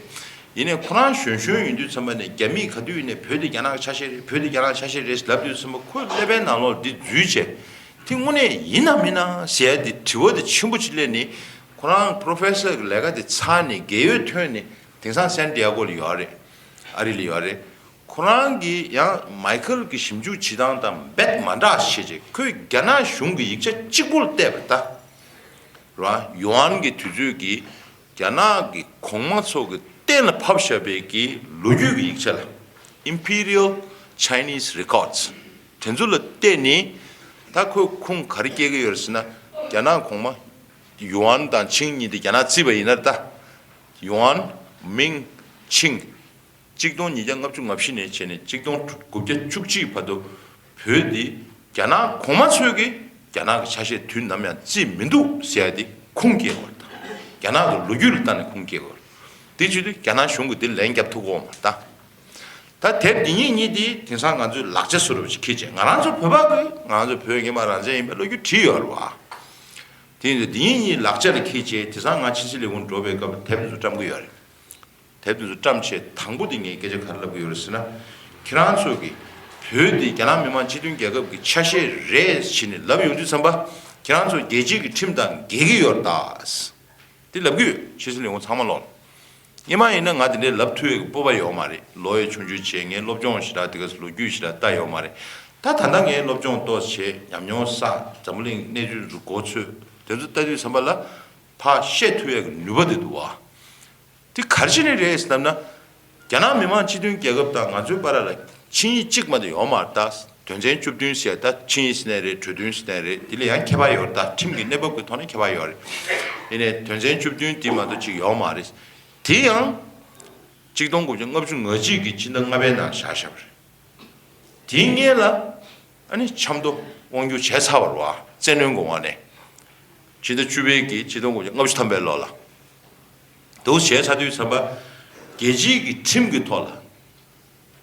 ཡིན་ནའི་ཁོ་རང་གཞོན་གཞོན་ཡིན་དུས་ཙམ་པ་ནས་རྒྱ་མིས་ག་དུས་ཡིན་ནའི་བོད་དེ་རྒྱ་ནག་གི་ཆ་ཤས་རེད། བོད་དེ་རྒྱ་ནག་གི་ཆ་ཤས་རེད་ལབ་དུས་ཙམ་པ་ཁོས་ཀླད་པའི་ནང་ལོགས་འདི་འཛུལ་བྱས། དེ་དངོས་གནས་ཡིན་ནམ་མིན་ན་ཟེར་ཡ་དེ་དྲི་བ་དེ་ཆེན་པོ་ཅིག་སླེབས་ནས། ཁོ་རང་པོ་རོ་ཕེ་སར་གི་ལས་ཀ་དེ་ཚར་ནས་རྒས་ཡོལ་ཐོན་ནས་དེང་སང་སན་ཏི་ཡ་གོ་ལ་ཡོད་རེད། ཨ་རི་ལ་ཡོད་རེད། ཁོ་རང་གིས་ཡང་མའི་ཁལ་གྱི་ཞིབ་འཇུག་བྱེད་སྟངས་དང་རྦད་མ་འདྲ་བྱས་བྱས་ཁོས་རྒྱ་ནག་གཞུང་གི་ཡིག་ཆ་གཅིག་པོ་ལ་བལྟས་པ་རེད་ད། རེད་བ། ཡུའན་གྱི་དུས་ཚོད་ཀྱི་རྒྱ་ནག་གི་གོང་མ་ཚོ་གི་གཏན་ལ་ཕབ་བཞག་པའི་གི་ལོ་རྒྱུས་ཀྱི་ཡིག་ཆ་ལ། Imperial Chinese Records། དེ་ཚོ་ལ་བལྟས་ནས་ད་ཁོས་ཁུངས་ག་རེ་སྐྱེལ་གྱི་ཡོད་རེད་ཟེར་ན། རྒྱ་ནག་གོང་མ་ཡུའན་དང་ཆིང་གཉིས་དེ་རྒྱ་ནག་བརྩིས་པ་ཡིན་ན་ད། ཡུའན། མིང་། ཆིང་། གཅིག་སྟོང་ཉིས་བརྒྱ་ལྔ་བཅུ་ང་བཞི་ནས་བྱས་ནས་གཅིག་སྟོང་དགུ་བརྒྱ་བཅུ་གཅིག་བར་དུ་བོད་འདི་རྒྱ་ནག་གོང་མ་ཚོས་ཀྱིས་རྒྱ་ནག་གི་ཆ་ཤས་དུས་ནམ་ཡང་བརྩིས་མི་འདུག་ཟེར་ཡ་དེ་ཁུངས་སྐྱེལ་དགོས་རེད་ད། རྒྱ་ནག་གི་ལོ་རྒྱུས་ལ་ལྟ་ནས་ཁུངས་སྐྱེལ་དགོས་རེད། དེ་བྱེད་དུས་རྒྱ་ནག་གཞུང་གིས་དེ་ལན་རྒྱབ་ཐུབ་ཀྱི་ཡོད་མ་རེད་ད། ད་དེབ་འདི་གཉིས་གཉིས་དེ་དེང་སང་ང་ཚོའི་ལག་ཆ་བཟོ་འདྲ་བ་ཞིག་འཁྱེར་བྱས། ང་རང་ཚོ་བོད་པ་གིས་ང་རང་ཚོ་བོད་སྔོན་མ་རང་བཙན་ཡིན་པའི་ལོ་རྒྱུས་བྲིས་ཡོད་རེད་བ། དེ་ཡིན་དུས་འདི་གཉིས་གཉིས་ལག་ཆ་ལ་འཁྱེར་བྱས་དེང་སང་ང་ཕྱི་སྲིད་ལས་ཁུངས་འགྲོ་བའི་སྐབས་དེབ་འདི་ཚོ་བཀྲམ་གྱི་ཡོད་རེད། དེབ་འདི་ཚོ་བཀྲམ་བྱས་དང་པོ་དེ་ངས་སྐད་ཆ་ག་རེ་ལབ་ཀྱི་ཡོད་རེད་ཟེར་ན། ཁྱེད་རང་ཚོ་གིས་ བོད་འདི་རྒྱ་ནག་མི་དམངས་སྤྱི་མཐུན་རྒྱལ་ཁབ་ཀྱི་ཆ་ཤས་རེད་ཟེར་ནས་ལབ་ཡོང་དུས་ཙམ་པ། ཁྱེད་རང་ཚོ་རྒྱལ་སྤྱི་གི་ཁྲིམས་དང་འགལ་གྱི་ཡོད་རེད་ད། འདི་ལབ་ཀྱི་ཡོད། ཕྱི་སྲིད་ལས་ཁུངས་ཚང་མ་ལོག་སྔོན་མ་ཡིན་ན་ང་དེ་འདྲའི་ལབ་ཐུབ་ཡས་ཀྱི་སྤོབས་པ་ཡོད་མ་རེད། ལོ་ཡང་ཆུང་ཆུང་བྱས། ངས་སློབ་སྦྱོང་ཞེ་དྲག་དེ་ག་ལོ་རྒྱུས་ཞེ་དྲག་ལྟ་ཡོད་མ་རེད། ད་ད་ལྟ་ངས་སློབ་སྦྱོང་ཏོག་ཙམ་བྱས། ཉམས་མྱོང་བསགས། འཛམ་བུ་གླིང་གནས་ཚུལ་ཚོ་མགོ་ཚོས། དེ་ཚོ་ལྟ་དུས་ཙམ་པ་ལ་ཕར་བཤད་ཐུབ་ཡས་ཀྱི་ནུས་པ་དེ་འདུག་བ། དེ་ག་རེ་བྱས་ནས་རེད་ཟེར་ལབ་ན། རྒྱ་ནག་མི་དམངས་སྤྱི་མཐུན་རྒྱལ་ཁབ་དང་ང་ཚོའི་བར་ལ་ཆིངས་ཡིག་གཅིག་མ་གཏོགས་ཡོད་མ་རེད་ད། དོན་ཚན་བཅུ་བདུན་ཟེར་ད་ཆིངས་ཡིག་ཟེར་ནའི་རེད། གྲོས་མཐུན་ཟེར་ནའི་རེད། དེ་ལ་ཡང་ཁྱད་པར་ཡོད་རེད་ད། ཁྲིམས་ཀྱི་གནས་བབ་ཀྱི་ཐོག་ནས་ཁྱད་པར་ཡོད་རེད། ཡིན་ནའི་དོན་ཚན་བཅུ་བདུན་དེ་མ་གཏོགས་གཅིག་ཡོད་མ་རེད། དེ་ཡང་གཅིག་སྟོང་དགུ་བརྒྱ་ལྔ་བཅུ་ང་གཅིག་གི་ཕྱི་ཟླ་ལྔ་པའི་ནང་བཞག་བཞག་པ་རེད། དེའི་སྔོན་ལ་ཨ་ནི་ཆབ་མདོ་དབང་སྒྱུར་བྱས་ཚར་བ་རེད་བ། བཙན་གནོན་གྱི་འོག་ནས། ཕྱི་ཟླ་བཅུ་པའི་གི་ཕྱི་ཟླ་དགུ་བརྒྱ་ལྔ་བཅུ་ཐམ་པའི་ལོ་ལ། འདུག་བྱས་ཚར་དུས་ཙམ་པ། རྒྱལ་སྤྱིའི་གི་ཁྲིམས་ཀྱི་ཐོག་ལ་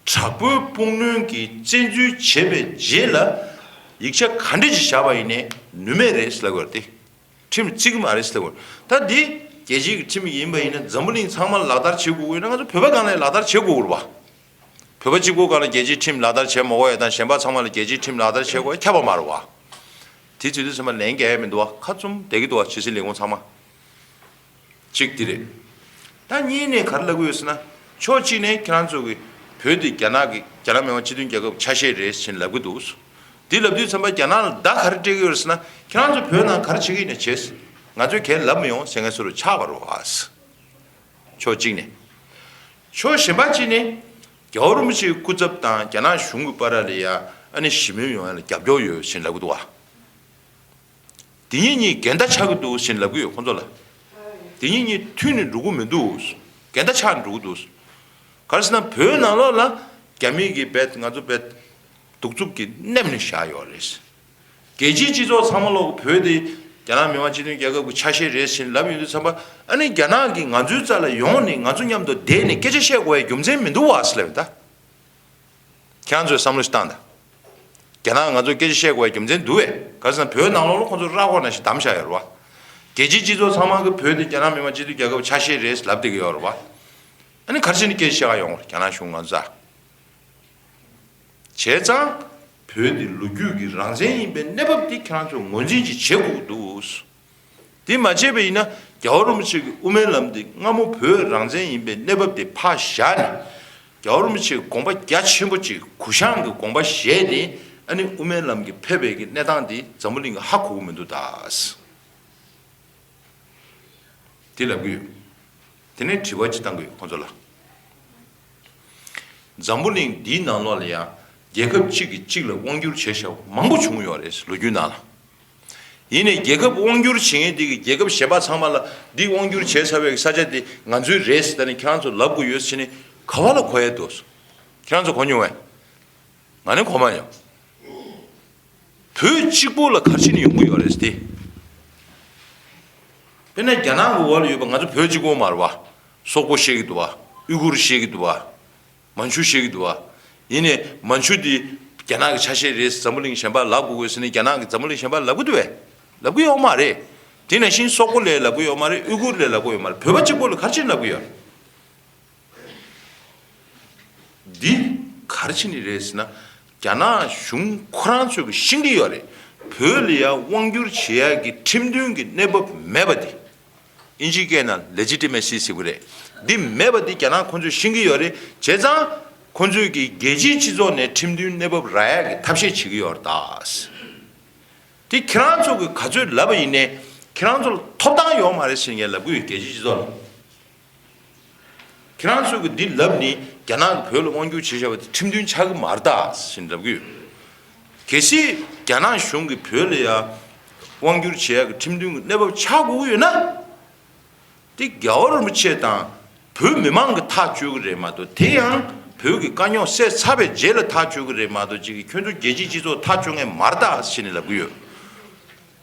དྲག་པོའི་དཔུང་གནོན་གྱི་བཙན་འཛུལ་བྱས་པའི་རྗེས་ལ། ཡིག་ཆ་ག་འདྲ་ཞིག་བཞག་པ་ཡིན་ནའི་ནུས་མེད་རེད་ཟེར་ལབ་དགོས་རེད་དེ། ཁྲིམས་བརྩི་གི་མ་རེད་ཟེར་ལབ་དགོས་རེད། ད་འདི་རྒྱལ་སྤྱིའི་གི་ཁྲིམས་ཡིན་པ་ཡིན་ན་འཛམ་བུ་གླིང་ཚང་མ་ལག་བསྟར་བྱེད་དགོས་ཀྱི་ཡོད་ན། ང་ཚོ་བོད་པ་སྒང་ལ་ལག་བསྟར་བྱེད་དགོས་ཀྱི་རེད་བ། བོད་པ་གཅིག་པོ་སྒང་ལ་རྒྱལ་སྤྱིའི་ཁྲིམས་ལག་བསྟར་བྱེད་མ་དགོས་ཡ་དང་། གཞན་པ་ཚང་མ་ལ་རྒྱལ་སྤྱིའི་ཁྲིམས་ལག་བསྟར་བྱེད་དགོས་ཡ་ཁྱབ་པ་མ་རེད་བ། དེ་བྱེད་དུས་ཚང་མ་ལན་རྒྱག་ཡ་མི་འདུག་བ། ཁ་བཙུམ་བསྡད་ཀྱི་འདུག་བ། ཕྱི་སྲིད་ལས་ཁུངས་ཚང་མ། གཅིག་དེ་རེད། ད་གཉིས་ནས་ག་རེ་ལབ་ཀྱི་ཡོད་ཟེར་ན། ཕྱོགས་གཅིག་ནས་ཁྱེད་རང་ཚོ་གི་བོད་འདི་རྒྱ་ནག་གི་རྒྱ་ནག་མི་དམངས་སྤྱི་མཐུན་རྒྱལ་ཁབ་ཆ་ཤས་རེད་ཟེར་ནས་ལབ་ཀྱི་འདུག། དེ་ལབ་དུས་ཙམ་པ་རྒྱ་ནག་ལ་བརྡ་ག་རེ་སྤྲད་ཀྱི་ཡོད་ཟེར་ན། ཁྱེད་རང་ཚོ་བོད་ནང་ག་རེ་བྱེད་ཀྱི་ཡིན་ན་བྱེད། ང་ཚོས་གང་ལབ་མི་ཡོང་ཟེར་མཁན་བཟོ་འདྲ་ཆགས་པ་རེད་བ། ཕྱོགས་གཅིག་ནས། ཕྱོགས་གཞན་པ་གཅིག་ནས། རྒྱལ་བ་རིན་པོ་ཆེའི་སྐུ་ཚབ་དང་རྒྱ་ནག་གཞུང་གི་བར་ལ་ཡ་ཨ་ནི་ཞི་མོལ་ཡོང་ཡ་ལ་རྒྱབ་སྐྱོར་ཡོད་ཟེར་ལབ་ཀྱི་འདུག་བ། དེ་གཉིས་གཉིས་འགལ་ཟླ་ཆགས་ཀྱི་འདུག་ཟེར་ལབ་ཀྱི་ཡོད་ཁོང་ཚོ་ལ། དེ་གཉིས་གཉིས་མཐུན་ནས་འགྲོ་གི་མི་འདུག། འགལ་ཟླ་ཆགས་ནས་འགྲོ་གི་འདུག། ག་རེ་ཟེར་ན་བོད་ནང་ལོགས་ལ་རྒྱ་མི་གིས་རྦད་ང་ཚོ་རྦད་གདུག་རྩུབ་ཀྱིས་མནན་ནས་བཞག་ཡོད་རེད། རྒྱལ་སྤྱིའི་སྤྱི་ཚོགས་ཚང་མ་ལོག་བོད་དེ་རྒྱ་ནག་མི་དམངས་སྤྱི་མཐུན་རྒྱལ་ཁབ་ཀྱི་ཆ་ཤས་རེད་ཟེར་ལབ་ཡོང་དུས་ཙམ་པ། ཨ་ནི་རྒྱ་ནག་གིས་ང་ཚོའི་རྩ་ལ་ཡོང་ནས་ང་ཚོ་མཉམ་དུ་བསྡད་ནས་སྐད་ཆ་བཤད་དགོས་ཡའི་རྒྱུ་མཚན་མི་འདུག་བ་ཟེར་ལབ་ཡོད་ད། ཁྱེད་རང་ཚོས་བསམ་བློ་ཞིག་བཏང་དང་། རྒྱ་ནག་ང་ཚོ་སྐད་ཆ་བཤད་དགོས་པའི་རྒྱུ་མཚན་འདུག་བས། ག་རེ་ཟེར་ན་བོད་ནང་ལོགས་ལ་ཁོང་ཚོ་ར་ཁོ་ན་ཞིག་བསྡམས་བཞག་ཡོད་རེད་བ། རྒྱལ་སྤྱིའི་སྤྱི་ཚོགས་ཚང་མ་གིས་བོད་དེ་རྒྱ་ནག་མི་དམངས་སྤྱི་མཐུན་རྒྱལ་ཁབ་ཆ་ཤས་རེད་ལབ་བསྡད་ཀྱི་ཡོད་རེད་བ། ཨ་ནི་ག་རེ་བྱས་ནས་སྐད་ཆ་བཤད་ག་ཡོང་བ་རེད་རྒྱ་ནག་གཞུང་ང་ཚོ། བྱས་ཙང་། བོད་དེ་ལོ་རྒྱུས་ཀྱི་རང་བཙན་ཡིན་པའི་གནས་བབ་དེ་ཁྱེད་རང་ཚོས་ངོས་འཛིན་ཅིག་བྱེད་དགོས་ཀྱི་འདུག། དེ་མ་བྱས་པ་ཡིན་ན་རྒྱལ་བ་རིན་པོ་ཆེ་གི་དབུ་མའི་ལམ་འདི་སྔ་མོ་བོད་རང་བཙན་ཡིན་པའི་གནས་བབ་དེ་ཕར་བཞག་ནས། རྒྱལ་བ་རིན་པོ་ཆེ་གི་དགོངས་པ་རྒྱ་ཆེན་པོ་ཅིག་གུ་ཡངས་ཀྱི་དགོངས་པ་བཞེས་ཏེ། ཨ་ནི་དབུ་མའི་ལམ་གྱི་ཕེབས་པའི་གི་གནས་སྟངས་འདི་འཛམ་བུ་གླིང་གི་ཧ་གོ་གི་མི་འདུག་ད། དེ་ལབ་ཀྱི་ཡོད། དེ་ནས་དྲི་བ་ཅིག་བཏང་གི་ཡོད་ཁོང་ཚོ་ལ། འཛམ་བུ་གླིང་འདིའི་ནང་ལོགས་ལ་ཡང་རྒྱལ་ཁབ་གཅིག་གིས་གཅིག་ལ་དབང་བསྒྱུར་བྱས་བཞག་པ་མང་པོ་བྱུང་ཡོད་རེད་ལོ་རྒྱུས་ནང་ལ། ཡིན་ནའི་རྒྱལ་ཁབ་དབང་བསྒྱུར་བྱེད་མཁན་དེ་གིས་རྒྱལ་ཁབ་གཞན་པ་ཚང་མ་ལ་འདི་དབང་བསྒྱུར་བྱས་ཚར་བའི་ས་ཆ་དེ་ང་ཚོའི་རེད་ཟེར་ནས་ཁྱེད་རང་ཚོ་ལབ་དགོས་ཡོད་ཟེར་ནས་ག་བ་ལ་གོ་ཡས་འདུག། ཁྱེད་རང་ཚོ་གོ་མྱོང་བས། ང་ནི་གོ་མ་མྱོང་། བོད་གཅིག་པོ་ལ་ག་རེ་བྱས་ནས་ཡོང་གི་ཡོད་རེད་དེ། དཔེར་ན་རྒྱ་ནག་གི་འོག་ལ་ཡོད་པ་ང་ཚོ་བོད་གཅིག་པོ་མ་རེད་བ། སོག་པོ་བཤད་ཀྱི་འདུག་བ། ཨུ་གུར་བཤད་ཀྱི་འདུག་བ། མན་ཇུ་བཤད་ཀྱི་འདུག་བ། ཡིན་ནའི་མན་ཇུ་འདི་རྒྱ་ནག་གི་ཆ་ཤས་རེད། འཛམ་བུ་གླིང་གཞན་པར་ལབ་དགོས་དགོས་ཟེར་ནས་རྒྱ་ནག་གིས་འཛམ་བུ་གླིང་གཞན་པར་ལབ་ཀྱི་འདུག་བས། ལབ་ཀྱི་ཡོད་མ་རེད། དེ་ནང་བཞིན་སོག་པོ་ལ་ལབ་ཀྱི་ཡོད་མ་རེད། ཨུ་གུར་ལ་ལབ་ཀྱི་ཡོད་མ་རེད། བོད་པ་གཅིག་པོ་ལ་ག་རེ་བྱས་ནས་ལབ་ཀྱི་ཡོད་རེད། འདི་ག་རེ་བྱས་ནས་རེད་ཟེར་ན། རྒྱ་ནག་གཞུང་ཁོ་རང་ཚོས་ཀྱི་ཤེས་ཀྱི་ཡོད་རེད། བོད་ལ་ཡ་དབང་བསྒྱུར་བྱེད་ཡག་གི་ཁྲིམས་མཐུན་གྱི་གནས་བབ་མེད་པ་དེ། ཨིན་ཇིའི་སྐད་ནང་ལེ་ཇི་ཊི་མེ་སི་ཟེར་གྱི་རེད། འདི་མེད་པ་འདི་རྒྱ་ནག་ཁོ་ཚོས་ཤེས་ཀྱི་ཡོད་རེད། བྱས་ཙང་ཁོ་ཚོས་ཀྱི་རྒྱལ་སྤྱིའི་སྤྱི་ཚོགས་ནས་ཁྲིམས་མཐུན་གནས་བབ་རག་ཡག་གི་ཐབས་ཤེས་བྱེད་ཀྱི་ཡོད་རེད་ད། དེ་ཁྱེད་རང་ཚོ་གི་ག་ཚོད་ལབ་པ་ཡིན་ནའི་ཁྱེད་རང་ཚོ་ལ་ཐོབ་ཐང་ཡོད་མ་རེད་ཟེར་ངས་ལབ་གི་ཡོད། རྒྱལ་སྤྱིའི་སྤྱི་ཚོགས་ལ། ཁྱེད་རང་ཚོ་གི་འདི་ལབ་ནི་རྒྱ་ནག་གི་བོད་ལ་དབང་བསྒྱུར་བྱེད་བཞག་པ་དེ་ཁྲིམས་མཐུན་ཆགས་ཀྱི་མ་རེད་ད་ཟེར་ལབ་གི་ཡོད། གལ་སྲིད་རྒྱ་ནག་གཞུང་གིས་བོད་ལ་ཡ་དབང་བསྒྱུར་བྱེད་ཡག་གི་ཁྲིམས་མཐུན་གྱི་གནས་བབ་ཆགས་དགོས་ཀྱི་ཡོད་ན། དེ་རྒྱལ་བ་རིན་པོ་ཆེ་དང་བོད་མི་མང་གིས་ཐག་གཅོད་ཀྱི་རེད་མ་གཏོགས། དེ་ཡང་བོད་ཀྱི་དཀའ་རྙོག་སེལ་ཚར་བའི་རྗེས་ལ་ཐག་གཅོད་ཀྱི་རེད་མ་གཏོགས། ཅིག་གིས་ཁྱོད་ཚོ་རྒྱལ་སྤྱིའི་སྤྱི་ཚོགས་ཐག་གཅོད་མཁན་མ་རེད་ད་ཟེར་ནས་ལབ་ཀྱི་ཡོད།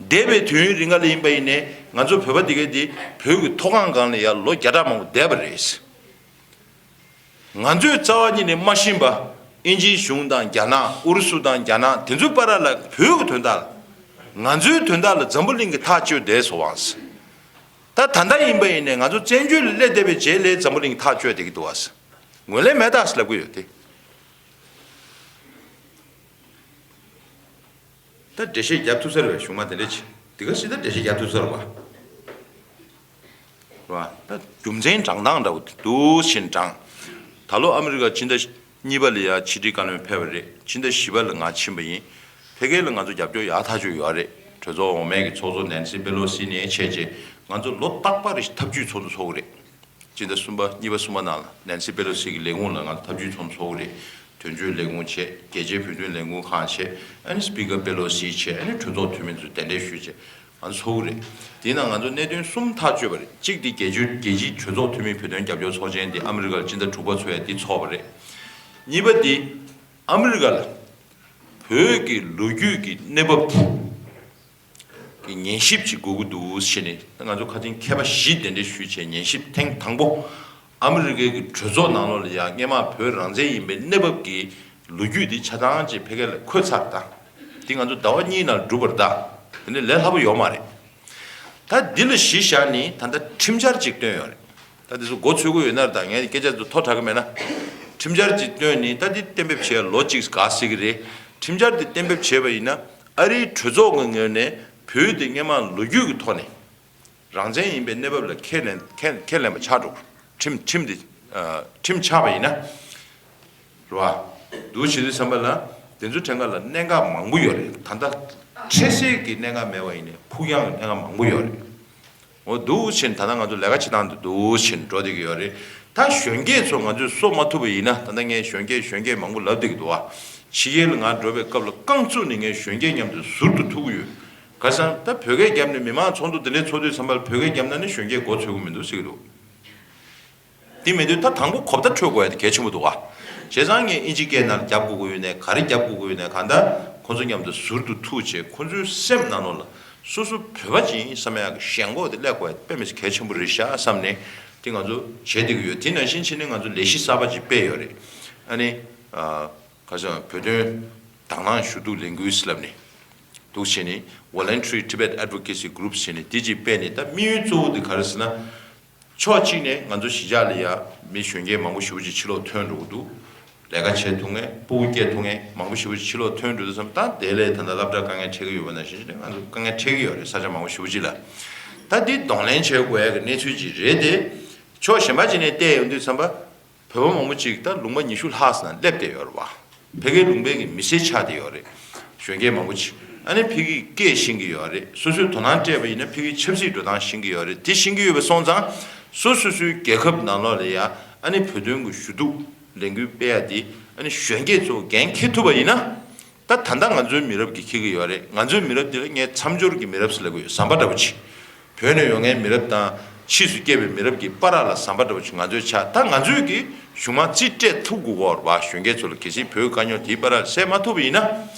འདས་པའི་དུས་ཡུན་རིང་ག་ལ་ཡིན་པ་ཡིན་ནའི་ང་ཚོ་བོད་པ་དེ་གས་དེ་བོད་ཀྱི་ཐོག་ཁང་སྒང་ལ་ཡ་ལོ་བརྒྱ་ཕྲག་མང་པོ་བསྡད་པ་རེད། ང་ཚོས་རྩ་བ་ཉིད་ནས་མ་ཤེས་པ། ཨིན་ཇིའི་གཞུང་དང་རྒྱ་ནག་ཨུ་རུ་སུ་དང་རྒྱ་ནག་དེ་ཚོའི་བར་ལ་བོད་ཀྱི་དོན་དག་ལ། ང་ཚོའི་དོན་དག་ལ་འཛམ་བུ་གླིང་གིས་ཐག་གཅོད་བསྡད་སོང་བ། ད་ད་ལྟ་ཡིན་པ་ཡིན་ནའི་ང་ཚོ་བཙན་བྱོལ་ལ་སླེབས་བསྡད་པའི་རྗེས་ལ་འཛམ་བུ་གླིང་གིས་ཐག་གཅོད་བསྡད་ཀྱི་འདུག་བ། ངོས་ལེན་མེད་ད་ཟེར་ལབ་ཀྱི་ཡོད་དེ། ད་འགྲེལ་བཤད་རྒྱབ་ཐུབ་ས་རེད་པས། གཞུག་མ་དེ་འདྲ་བྱེད། དེ་ག་སྲིད་ད་འགྲེལ་བཤད་རྒྱབ་ཐུབ་ས་རེད་པ། རེད་པ། ད་རྒྱུ་མཚན་བགྲང་སྟངས་འདྲ་བོ་དེ་འདུག་བཞིན་བགྲང་། ད་ལོ་ཨ་མི་རི་ཀ་སྤྱི་ཟླ་གཉིས་པ་ལ་ཡ་ཕྱི་དྲིལ་བཀའ་བློན་ཕེབས་པ་རེད། སྤྱི་ཟླ་བཞི་པ་ལ་ང་ཕྱིན་པ་ཡིན། ཕ་གི་ལ་ང་ཚོ་རྒྱབ་སྐྱོར་ཡག་ཐག་ཆོད་ཡོད་རེད། གྲོས་ཚོགས་འོག་མའི་གི་ཚོགས་གཙོ་ནན་སི་པེ་ལོ་སི་ནས་བྱས་རྗེས་ང་ཚོ་ལོ་རྟག་པར་འཐབ་ཇུས་ཚོགས་འདུ་ཚོགས་ཀྱི་རེད། སྤྱི་ཟླ་གསུམ་པ་གཉིས་པ་གསུམ་པ་ནང་ལ་ནན་སི་པེ་ལོ་སི་གི་ལས་ཁུངས་ལ་ང་ཚོ་འཐབ་ཇུས་ཚོགས་འདུ་ཚོགས་ཀྱི་རེད། དོན་གཅོད་ལས་ཁུངས་བྱས། རྒྱལ་སྤྱིའི་བོད་དོན་ལས་ཁུངས་ཁང་བྱས། ཨ་ནི་སི་པི་ཀར་པེ་ལོ་སི་བྱས། ཨ་ནི་གྲོས་ཚོགས་འཐུས་མི་ཚོ་གདན་འདྲེན་ཞུས་བྱས་ང་ཚོ་ཚོགས་ཀྱི་རེད། དེའི་ནང་ང་ཚོ་གནད་དོན་གསུམ་ཐག་གཅོད་པ་རེད། གཅིག་དེ་རྒྱལ་སྤྱི་རྒྱལ་སྤྱིའི་གྲོས་ཚོགས་འཐུས་མི་བོད་དོན་རྒྱབ་སྐྱོར་ཚོགས་ཆེན་དེ་ཨ་མི་རི་ཀར་སྤྱི་ཟླ་དྲུག་པ་ཚོགས་ཡ་དེ་ཚོགས་པ་རེད། གཉིས་པ་དེ་ཨ་མི་རི་ཀ་ལ་བོད་ཀྱི་ལོ་རྒྱུས་ཀྱི་གནས་བབ་དེ་གི་ཉན་ཞིབ་ཅིག་དགོས་ཀྱི་འདུག་ཟེར་ནས། ང་ཚོ་ཁ་སང་མཁས་པ་བཞི་གདན་འདྲེན་ཞུས་བྱས། ཉན་ཞིབ་ཐེངས་དང་པོ་ཨ་མི་རི་ཀའི་གི་གྲོས་ཚོགས་ནང་ལོགས་ལ་ཡ་སྔས་མ་བོད་རང་བཙན་ཡིན་པའི་གནས་བབ་ཀྱི་ལོ་རྒྱུས་འདི་ཆ་ཚང་ཅིག་ཕ་གི་ལ་འཁོད་ཚར། ད་འདི་ང་ཚོ་ཟླ་བ་གཉིས་ནང་འགྲུབ་པ་རེད། ད་དེ་ནས་ལས་སླ་པོ་ཡོད་མ་རེད། ད་འདི་ལ་གཞི་བཞག་ནས་ད་ལྟ་ཁྲིམས་འཆར་ཅིག་བཏོན་ཡོད་རེད། ད་འདི་ཚོ་མགོ་ཚོད་ཀྱི་ཡོད་ན་རེད། ད་ངས་སྐད་ཆ་ཚོ་མཐོ་དྲགས་ཀྱི་མེད་ན། ཁྲིམས་འཆར་ཅིག་བཏོན་ནས་ད་འདི་གཏན་འབེབས་བྱས་ལོ་གཅིག་འགོར་སྲིད་ཀྱི་རེད། ཁྲིམས་འཆར་འདི་གཏན་འབེབས་བྱས་པ་ཡིན་ན་ཨ་རིའི་གྲོས་ཚོགས་ཀྱི་ངོས་ནས་བོད་དེ་སྔས་མ་ལོ་རྒྱུས་ཀྱི་ཐོག་ནས་རང་བཙན་ཡིན་པའི་གནས་བབ་ལ་ཁས་ལེན་ཁས་ཁས་ལེན་པ་ཆགས་འགྲོ། ཁྲིམས་ཁྲིམས་དེ་ཨ་ཁྲིམས་ཆགས་པ་ཡིན་ན། རེད་པ། འདུག་བྱེད་དུས་ཙམ་པ་ལ་དེ་ཚོའི་ཐད་ཀ་ལ་གནད་འགག་མང་པོ་ཡོད་རེད། ད་ལྟ་འཕྲལ་སེལ་གྱི་གནད་འགག་མེད་པ་ཡིན་ནའི་ཕུགས་རྒྱང་གི་གནད་འགག་མང་པོ་ཡོད་རེད། འོ་འདུག་བྱེད་ད་ལྟ་ང་ཚོ་ལས་ཀ་བྱེད་སྟངས་དེ་འདུག་བྱེད་འགྲོ་བསྡད་ཀྱི་ཡོད་རེད། ད་གཞོན་སྐྱེས་ཚོ་ང་ཚོས་གསོ་མ་ཐུབ་པ་ཡིན་ན། ད་ལྟ་ངས་གཞོན་སྐྱེས་གཞོན་སྐྱེས་མང་པོ་ལབ་བསྡད་ཀྱི་འདུག་པ། ཕྱི་རྒྱལ་ལ་ང་འགྲོ་བའི་སྐབས་ལ་རྐང་བཙུགས་ནས་ངས་གཞོན་སྐྱེས་མཉམ་དུ་ཟུར་དུ་ཐུག་གི་ཡོད། ག་རེ་ཟེར་ན་ད་བོད་སྐད་བརྒྱབ་ནས་མི་མང་ཚོགས་འདུ་དེ་འདྲའི་ཚོགས་དུས་ཙམ་པ་ལ་བོད་སྐད་བརྒྱབ་ན་ནི་གཞོན་སྐྱེས་མགོ་ཚོད་ཀྱི་མི་འདུག་ཟེར་གྱི་འདུག་དེ་མེད་དུས་ད་དང་པོ་གོ་བརྡ་འཕྲོད་དགོས་ཡ་དེ་གལ་ཆེན་པོ་འདུག་ག་བྱས་ཙང་ངས་ཨིན་ཇི་སྐད་ནང་རྒྱབ་དགོས་ཀྱི་ཡོད་ནའི་ག་རེ་རྒྱབ་དགོས་ཀྱི་ཡོད་ནའི་གང་ལྟར་ཁོང་ཚོ་མཉམ་དུ་ཟུར་དུ་ཐུག་བྱས། ཁོང་ཚོའི་སེམས་ནང་ལོགས་ལ་སོ་སོ་བོད་པ་ཅིག་ཡིན་བསམ་ཡག་གི་ཞེན་ཁོག་དེ་སླེབས་དགོས་ཡ་དཔེ་མི་སྲིད་གལ་ཆེན་པོ་རེད་ཤག་བསམ་ནས་དེ་ང་ཚོ་བྱེད་བསྡད་ཀྱི་ཡོད། དེ་ནང་བཞིན་བྱས་ནས་ང་ཚོ་ལས་གཞི་གསར་པ་ཅིག་སྤེལ་ཡོད་རེད། ཨ་ནི་ཨ་ག་རེ་ཟེར་བོད་དོན་དང་བླངས་ཞུ་གཏུག་ལས་འགུལ་ཟེར་ལབ་ནས། འདུག་བྱས་ནས་Voluntary Tibet Advocacy Group་བྱས་ནས་དེ་ཅིག་སྤེལ་ནས། ད་དམིགས་ཡུལ་གཙོ་བོ་དེ་ག་རེ་ཟེར་ན། ཕྱོགས་གཅིག་ནས་ང་ཚོ་གཞིས་ཆགས་ལ་ཡ་མི་གཞོན་སྐྱེས་མང་པོ་ཞེ་པོ་ཅིག་ཕྱི་ལོགས་ཐོན་འགྲོ་གི་འདུག་ལས་ཀ་བྱེད་ཐུབ་མཁན། སྤུ་གུ་སྐྱེ་ཐུབ་མཁན་མང་པོ་ཞེ་པོ་ཅིག་ཕྱི་ལོགས་ཐོན་འགྲོ་དུས་ཙམ། ད་དེ་ལས་ད་ལྟ་སློབ་གྲྭ་དཀའ་ངལ་འཕྲད་ཀྱི་ཡོད་པ་ནང་བཞིན་ང་ཚོ་དཀའ་ངལ་འཕྲད་ཀྱི་ཡོད་རེད། ས་ཆ་མང་པོ་ཞེ་པོ་ཅིག་ལ། ད་འདི་གདོང་ལེན་བྱེད་དགོས་ཡ་གི་གནས་ཚུལ་ཅིག་རེད་དེ། ཕྱོགས་གཞན་པ་ཅིག་ནས་བལྟས་ཡོང་དུས་ཙམ་པ། བོད་པ་མང་པོ་ཅིག་ད་ལུང་པ་ཉི་ཤུ་ལྷག་ཙམ་ནང་སླེབས་བསྡད་ཡོད་རེད་པ། ཕ་གིའི་ལུང་པའི་གི་མི་སེར་ཆགས་བསྡད་ཡོད་རེད། གཞོན་སྐྱེས་མང་པོ་ཅིག་ཨ་ནི་ཕ་གིའི་སྐད་ཤེས་ཀྱི་ཡོད་རེད། སོ་སོས་དོ་སྣང་སྤྲད་པ་ཡིན་ན་ཕ་གིའི་ཆབ་སྲིད་འགྲོ་སྟངས་ཤེས་ཀྱི་ཡོད་རེད། དེ་ཤེས་ཀྱི་ཡོད་པ་སོང་ཙང་། སོ་སོ་སོའི་རྒྱལ་ཁབ་ནང་ལོགས་ལ་ཡ་ཨ་ནི་བོད་དོན་གྱི་ཞུ་གཏུག་ལས་འགུལ་སྤེལ་ཡ་དེ་ཨ་ནི་གཞོན་སྐྱེས་ཚོ་འགན་འཁྱེར་ཐུབ་པ་ཡིན་ན། ད་ད་ལྟ་ང་ཚོའི་མི་རབས་ཀྱིས་འཁྱེར་གྱི་ཡོད་རེད། ང་ཚོའི་མི་རབས་འདི་ལ་ངས་མཚམས་སྦྱོར་གྱི་མི་རབས་ཟེར་ལབ་ཀྱི་ཡོད། ཟམ་པ་འདྲ་པོ་ཅིག་བོད་ནས་ཡོང་མཁན་མི་རབས་དང་ཕྱིས་སུ་སྐྱེས་པའི་མི་རབས་ཀྱི་བར་ལ་ཟམ་པ་འདྲ་པོ་ཅིག་ང་ཚོས་ཆགས། ད་ང་ཚོས་ཀྱི་གཞུག་མ་རྩིས་སྤྲད་ཐུབ་དགོས་ཀྱི་ཡོད་རེད་པ། གཞོན་སྐྱེས་ཚོ་ལ་གལ་སྲིད་བོད་དཀའ་རྙོག་དེའི་བར་ལ་སེལ་མ་ཐུབ་པ་ཡིན་ན།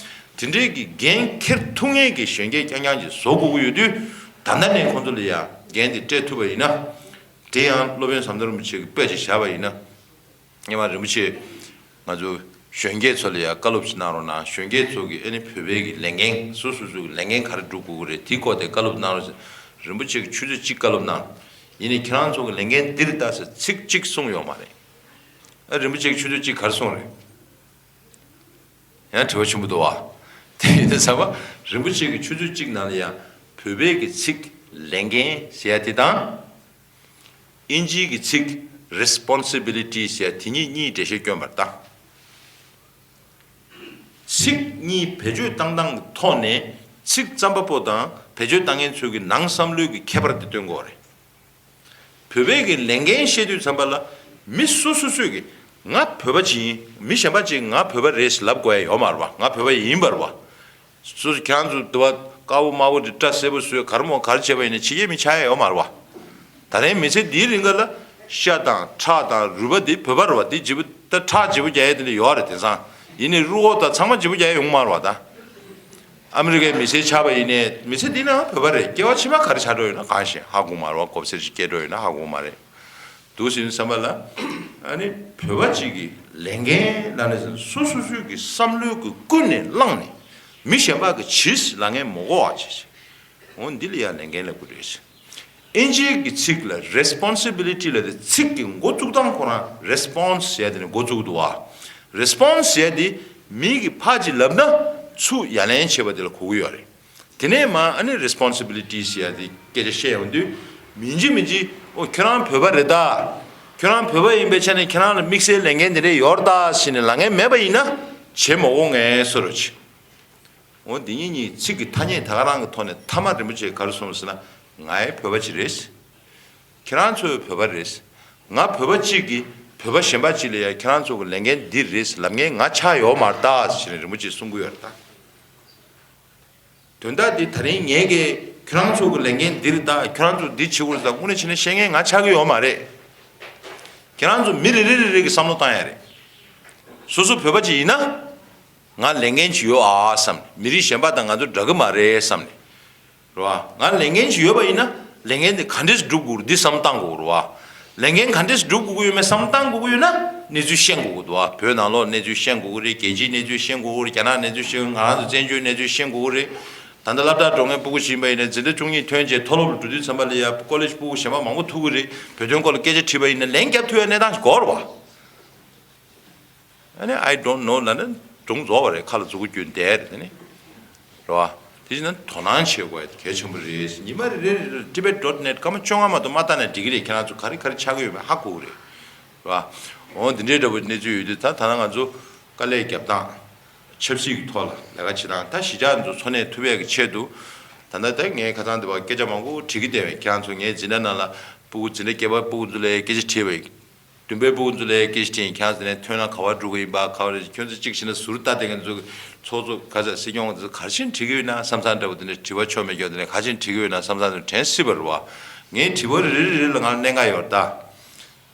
དེ་འདྲའི་གི་འགན་འཁྱེར་ཐུབ་མཁན་གྱི་གཞོན་སྐྱེས་རྐྱང་རྐྱང་ཅིག་བཟོ་དགོས་ཀྱི་ཡོད་དུས། ད་ལྟ་ནས་ཁོང་ཚོ་ལ་ཡ་འགན་དེ་སྤྲད་ཐུབ་པ་ཡིན་ན། དེ་ཡང་སློབ་དཔོན་ཟམ་གདོང་རིན་པོ་ཆེ་གིས་དཔེ་ཅིག་བཞག་པ་ཡིན་ན། སྔོན་མ་རིན་པོ་ཆེས་ང་ཚོ་གཞོན་སྐྱེས་ཚོ་ལ་ཡང་བཀའ་སློབ་ཅིག་གནང་རོགས་གནང་། གཞོན་སྐྱེས་ཚོ་གིས་ཨ་ནི་བོད་པའི་གི་ལས་འགན། སོ་སོ་སོ་སོའི་ལས་འགན་ག་རེ་སྒྲུབ་དགོས་ཀྱི་རེད། དེའི་སྐོར་དེ་བཀའ་སློབ་གནང་རོགས། རིན་པོ་ཆེ་གིས་ཆུ་ཚོད་གཅིག་བཀའ་སློབ་གནང་། ཡིན་ནའི་ཁྱེད་རང་ཚོ་གི་ལས་འགན་འདི་རེད་ད་ཟེར་ཚིག་གཅིག་གསུངས་ཡོད་མ་རེད། ཨ་རིན་པོ་ཆེ་གིས་ཆུ་ཚོད་གཅིག་ག་རེ་གསུངས་རེད། ཡང་དྲི་བ་ཆེན་པོ་འདུག་བ། དེ་ཡིན་དུས་ཙམ་པ་རིན་པོ་ཆེ་གིས་ཆུ་ཚོད་གཅིག་ནང་ལ་ཡང་བོད་པའི་གི་ཚིག་ལས་འགན་ཟེར་ཡ་དེ་དང་། ཨིན་ཇིའི་གི་ཚིག་responsibility་ཟེར་དེ་གཉིས་གཉིས་འགྲེལ་བཤད་བསྐྱོན་པ་རེད་ད། ཚིག་གཉིས་བེད་སྤྱོད་བཏང་སྟངས་ཀྱི་ཐོག་ནས་ཚིག་རྩམ་པ་པོ་དང་བེད་སྤྱོད་བཏང་མཁན་ཚོའི་གི་ནང་བསམ་བློའི་གི་ཁྱད་པར་དེ་སྟོན་དགོས་རེད། བོད་པའི་གི་ལས་འགན་བཤད་དུས་ཙམ་པ་ལ་མི་སོ་སོ་སོས་གི་ང་བོད་པ་ཅིག་ཡིན། མི་གཞན་པ་ཅིག་ང་བོད་པ་རེད་ཟེར་ལབ་དགོས་ཡ་ཡོད་མ་རེད་བ། ང་བོད་པ་ཡིན་པ་རེད་བ། སོ་སོ་ཁྱེད་རང་ཚོ་དུ་བ་དཀར་པོ་དམར་པོ་དེ་སྐྲ་སེར་པོ་བཟོས་ག་རེ་མོ་ག་རེ་བྱས་པ་ཡིན་ན་ཕྱི་རྒྱལ་མི་ཆགས་ཡ་ཡོད་མ་རེད་བ། ད་རིང་མི་ཚེ་འདིའི་རིང་ག་ལ་ཤ་དང་ཁྲག་དང་རུས་པ་འདི་བོད་པ་རེད་བ། འདི་བརྗེ་པོ་ད་ཁྲག་བརྗེ་པོ་རྒྱག་ཡ་དེ་འདྲ་ཡོད་རེད། དེང་སང་ཡིན་ནའི་རུས་ཁོག་དང་ཚང་མ་བརྗེ་པོ་རྒྱག་ཡ་ཡོང་མ་རེད་བ་ད། ཨ་མི་རི་ཀའི་མི་སེར་ཆགས་པ་ཡིན་ནའི་མི་ཚེ་འདི་ན་བོད་པ་རེད། སྐྱེ་བ་ཕྱི་མ་ག་རེ་ཆགས་འགྲོ་ཡོད་ན་གང་ཤེས། ཧ་གོ་མ་རེད་བ། གོ་ཚེར་ཞིག་སྐྱེ་འགྲོ་ཡོད་ན་ཧ་གོ་མ་རེད། འདུག་ཟིན་བསམ་པ་ལ། ཨ་ནི་བོད་པ་གཅིག་གི་ལས་འགན་ལ་ནི་སོ་སོ་སོའི་གི་བསམ་བློའི་གི་ཀུན་ནས་བསླངས་ནས་མི་གཞན་པ་གི་བྱིས་ལ་ངན་མ་གོ་བ་བྱེད་བྱེད། འོ་འདི་ལ་ཡང་ལས་འགན་ལ་དགོས་རེད། ཨིན་ཇིའི་གི་ཚིག་ལ་responsibility་ལ་དེ་ཚིག་གི་འགོ་བཙུགས་སྟངས་ཁོ་རང་response་ཟེར་དེ་ནས་འགོ་བཙུགས་འདུག་བ། Response་ཟེར་དེ་མི་གི་ཕ་ཅིག་ལབ་ན་ ཚུར་ཡ་ལན་བྱེད་པ་དེ་ལ་གོ་གི་ཡོད་རེད། དེ་ནས་མ་ཨ་ནི་responsibilities ཟེར་ཡ་དེ་སྐད་ཆ་བཤད་ཡོང་དུས། མིན་གཅིག་མིན་གཅིག་ཨོ་ཁྱོད་རང་བོད་པ་རེད་ད། ཁྱོད་རང་བོད་པ་ཡིན་པའི་ཆ་ནས་ཁྱེད་རང་ལ་དམིགས་བསལ་ལས་འགན་དེ་འདྲས་ཡོད་རེད་ད་ཟེར་ནས་ལབ་མཁན་མེད་པ་ཡིན་ན་བྱེད་མ་དགོས་ངས་ཟེར་རོ་ཆེ། འོ་འདི་གཉིས་གཉིས་ཚིག་གི་ཐ་སྙད་ད་ག་རང་གི་ཐོག་ནས་མཐའ་མ་རིན་པོ་ཆེས་ག་རེ་གསུངས་ཟེར་ན། ང་ཡང་བོད་པ་ཅིག་རེད། ཁྱེད་རང་ཚོ་བོད་པ་རེད། ང་བོད་པ་གཅིག་གིས་བོད་པ་གཞན་པ་གཅིག་ལ་ཡང་ཁྱེད་རང་ཚོ་གི་ལས་འགན་འདི་རེད་ལབ་མཁན་ང་ཆགས་ཡོད་མ་རེད་ད་ཟེར་ནས་རིན་པོ་ཆེས་གསུང་གི་ཡོད་རེད་ད། དོན་དག་འདི་ད་རིང་ངས་ཀྱིས་ཁྱེད་རང་ཚོ་གི་ལས་འགན་འདི་རེད་ད། ཁྱེད་རང་ཚོ་འདི་བྱེད་དགོས་རེད་ད་དངོས་གནས་བྱས་ན་བཤད་མཁན་ང་ཆགས་ཀྱི་ཡོད་མ་རེད། ཁྱེད་རང་ཚོ་མི་རེ་རེ་རེ་རེ་གི་བསམ་བློ་བཏང་ཡ་རེད། སོ་སོ་བོད་པ་ཅིག་ཡིན་ན། ང་ལས་འགན་ཅིག་ཡོད་ཨ་བསམ་ནས། མི་རིགས་གཞན་པ་དང་ང་ཚོ་འདྲ་གི་མ་རེད་བསམ་ནས། རེད་བ། ང་ལས་འགན་ཅིག་ཡོད་པ་ཡིན་ན། ལས་འགན་དེ་ག་འདྲས་སྒྲུབ་དགོས་རེད་འདི་བསམ་བཏང་དགོས་རེད་བ། ལས་འགན་ག་འདྲས་སྒྲུབ་དགོས་ཀྱི་ཡོད་མེད་བསམ་བཏང་དགོས་ཀྱི་ཡོད་ན་གནས་ཚུལ་ཤེས་དགོས་ཀྱི་འདུག་བ། བོད་ནང་ལོགས་གནས་ཚུལ་ཤེས་དགོས་ཀྱི་རེད། རྒྱལ་སྤྱིའི་གནས་ཚུལ་ཤེས་དགོས་ཀྱི་རེད། རྒྱ་ནག་གནས་ཚུལ་ཤེས་དགོས། ང་རང་ཚོ་བཙན་བྱོལ་གནས་ཚུལ་ཤེས་དགོས་ཀྱི་རེད། ད་ལྟ་སློབ་གྲྭ་འགྲོ་མཁན་སྤུ་གུ་ཞིག་ཡིན་པ་ཡིན་ན། འཛིན་གྲྭ་བཅུ་གཉིས་ཐོན་རྗེས་མཐོ་སློབ་ལ་འགྲོ་དུས་ཙམ་པ་ལ་ཡ་ཀོ་ལེཇ་སྤུ་གུ་གཞན་པ་མང་པོ་ཐུག་གི་རེད། བོད་དོན་སྐོར་ལ་སྐད་ཆ་དྲིས་པ་ཡིན་ན་ལན་རྒྱབ་ཐུབ་ཡ་གནས་སྟངས་ཤིག་དགོས་རེད་བ། ཨ་ནི་I don't know ལབ་ན་སྒྲུང་རྫོགས་པ་རེད། ཁ་ལ་མཛུ་གུ་རྒྱུག་བསྡད་རེད་དེ་ནི། རེད་བ། དེ་བཞིན་ན་དོ་སྣང་བྱེད་དགོས་ཡ་དེ་གལ་ཆེན་པོ་རེད། ཉི་མ་རེ་རེ་རེ་རེ་Tibet dot net སྐར་མ་བཅོ་ལྔ་མ་གཏོགས་མ་བལྟས་ན་འགྲིག་གི་རེད། ཁྱེད་རང་ཚོ་ག་རེ་ག་རེ་ཆགས་ཀྱི་ཡོད་མེད་ཧ་གོ་གི་རེད། རེད་བ། འོ་འདི་འདྲའི་འདྲ་པོ་གནས་ཚུལ་ཡོད་དུས་ད་ད་ལྟ་ང་ཚོ་དཀའ་ལས་རྒྱབ་སྟངས། ཆབ་སྲིད་ཀྱི་ཐོག་ལ་ལས་ཀ་བྱེད་སྟངས། ད་གཞིས་ཆགས་ཚོ་འཚོ་གནས་ཐུབ་ཡས་ཀྱི་ཆེད་དུ། ད་ལྟ་ད་ངའི་ཁ་སང་དེ་བ་སྐད་ཆ་མང་པོ་དྲི་གི་བསྡད་པས། ཁྱེད་རང་ཚོ་ངའི་འཛིན་གྲྭ་ནང་ལ་སྤུ་གུ་འཛིན་གྲྭ་བརྒྱད་པ་སྤུ་གུ་ཚོ་ལ་སྐད་ཆ་དྲིས་པ་ཡིན། བདུན་པའི་སྤུ་གུ་ཚོ་ལ་སྐད་ཆ་དྲིས་ཡིན། ཁྱེད་རང་ཚོ་ནས་ཐོན་ན་ག་པར་འགྲོ་གི་ཡིན་པ། ག་པར་རེད། ཁྱོད་ཚོ་གཅིག་བྱས་ན་ཟུར་ལྟ་བསྡད་མཁན་ཚོ་ཚོགས་གཙོ་ག་ཚོད་སྲིད་སྐྱོང་ཚོ་ག་རེ་བྱས་ནས་དྲི་གི་ཡོད་ན་བསམ་བསམ་འདྲ་པོ། དེ་འདྲ་དྲི་བ་ཆོ་མེད་རྒྱུ་དེ་འདྲ་ག་རེ་བྱས་ནས་དྲི་གི་ཡོད་ན་བསམ་བསམ་འདྲ་དྲན་སྲིད་པ་རེད་བ། ངའི་དྲི་བ་རེ་རེ་རེ་ལ་ང་གནད་འགག་ཡོད་རེད་ད།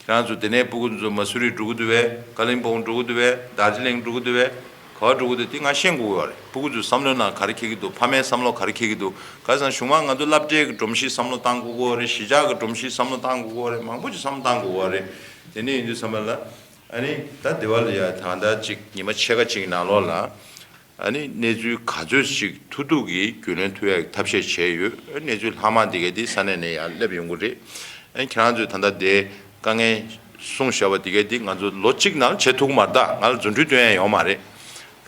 ཁྱེད་རང་ཚོ་དེ་ནས་སྤུ་གུ་ཚོ་མ་སུ་རི་འགྲོ་གི་འདུག་བས། ཀ་ལིང་པོང་འགྲོ་གི་འདུག་བས། དར་ཇི་ལིང་འགྲོ་གི་འདུག་བས། ག་པར་འགྲོ་གི་འདུག་དེ་ང་ཤེས་དགོས་ཀྱི་ཡོད་རེད། སྤུ་གུ་ཚོའི་བསམ་བློའི་ནང་ག་རེ་འཁྱེར་གྱི་འདུག་ཕ་མའི་བསམ་བློ་ག་རེ་འཁྱེར་གྱི་འདུག་ག་རེ་ཟེར་ན་གཞུང་མང་ང་ཚོ་སློབ་གྲྭའི་གི་སྒྲོམ་གཞི་བསམ་བློ་བཏང་དགོས་ཀྱི་ཡོད་རེད། གཞིས་ཆགས་ཀྱི་སྒྲོམ་གཞི་བསམ་བློ་བཏང་དགོས་ཀྱི་ཡོད་རེད། མང་པོ་ཅིག་བསམ་བློ་བཏང་དགོས་ཀྱི་ཡོད་རེད། དེ་འདྲ་ཡིན་དུས་ཙམ་པ་ལ། ཨ་ནི་ད་དེ་བ་ལ་ཡ་ད་ལྟ་ཅིག་ཉི་མ་ཕྱེད་ཀ་ཅིག་ནང་ལོགས་ལ། ཨ་ནི་གནས་ཚུལ་ག་ཚོད་ཅིག་ཐུག་ཐུག་གིས་རྒྱུས་ལོན་ཐུབ་ཡག་གི་ཐབས་ཤེས་བྱས་ཡོད། གནས་ཚུལ་ལྷག་མ་འདི་གའི་འདི་ས་གནས་ནས་ཡར་སླེབས་ཡོང་གི་རེད། ཨ་ནི་ཁྱེད་རང་ཚོས་ད་ལྟ་དེ་དཀའ་ངལ་གསུངས་བཞག་པ་འདི་གའི་འདི་ང་ཚོ་ལོ་གཅིག་ནང་བྱེད་ཐུབ་ཀྱི་མ་རེད་ད། ང་ལ་རྫུ་འཕྲུལ་སྟོན་ཡ་ཡོད་མ་རེད། རེད་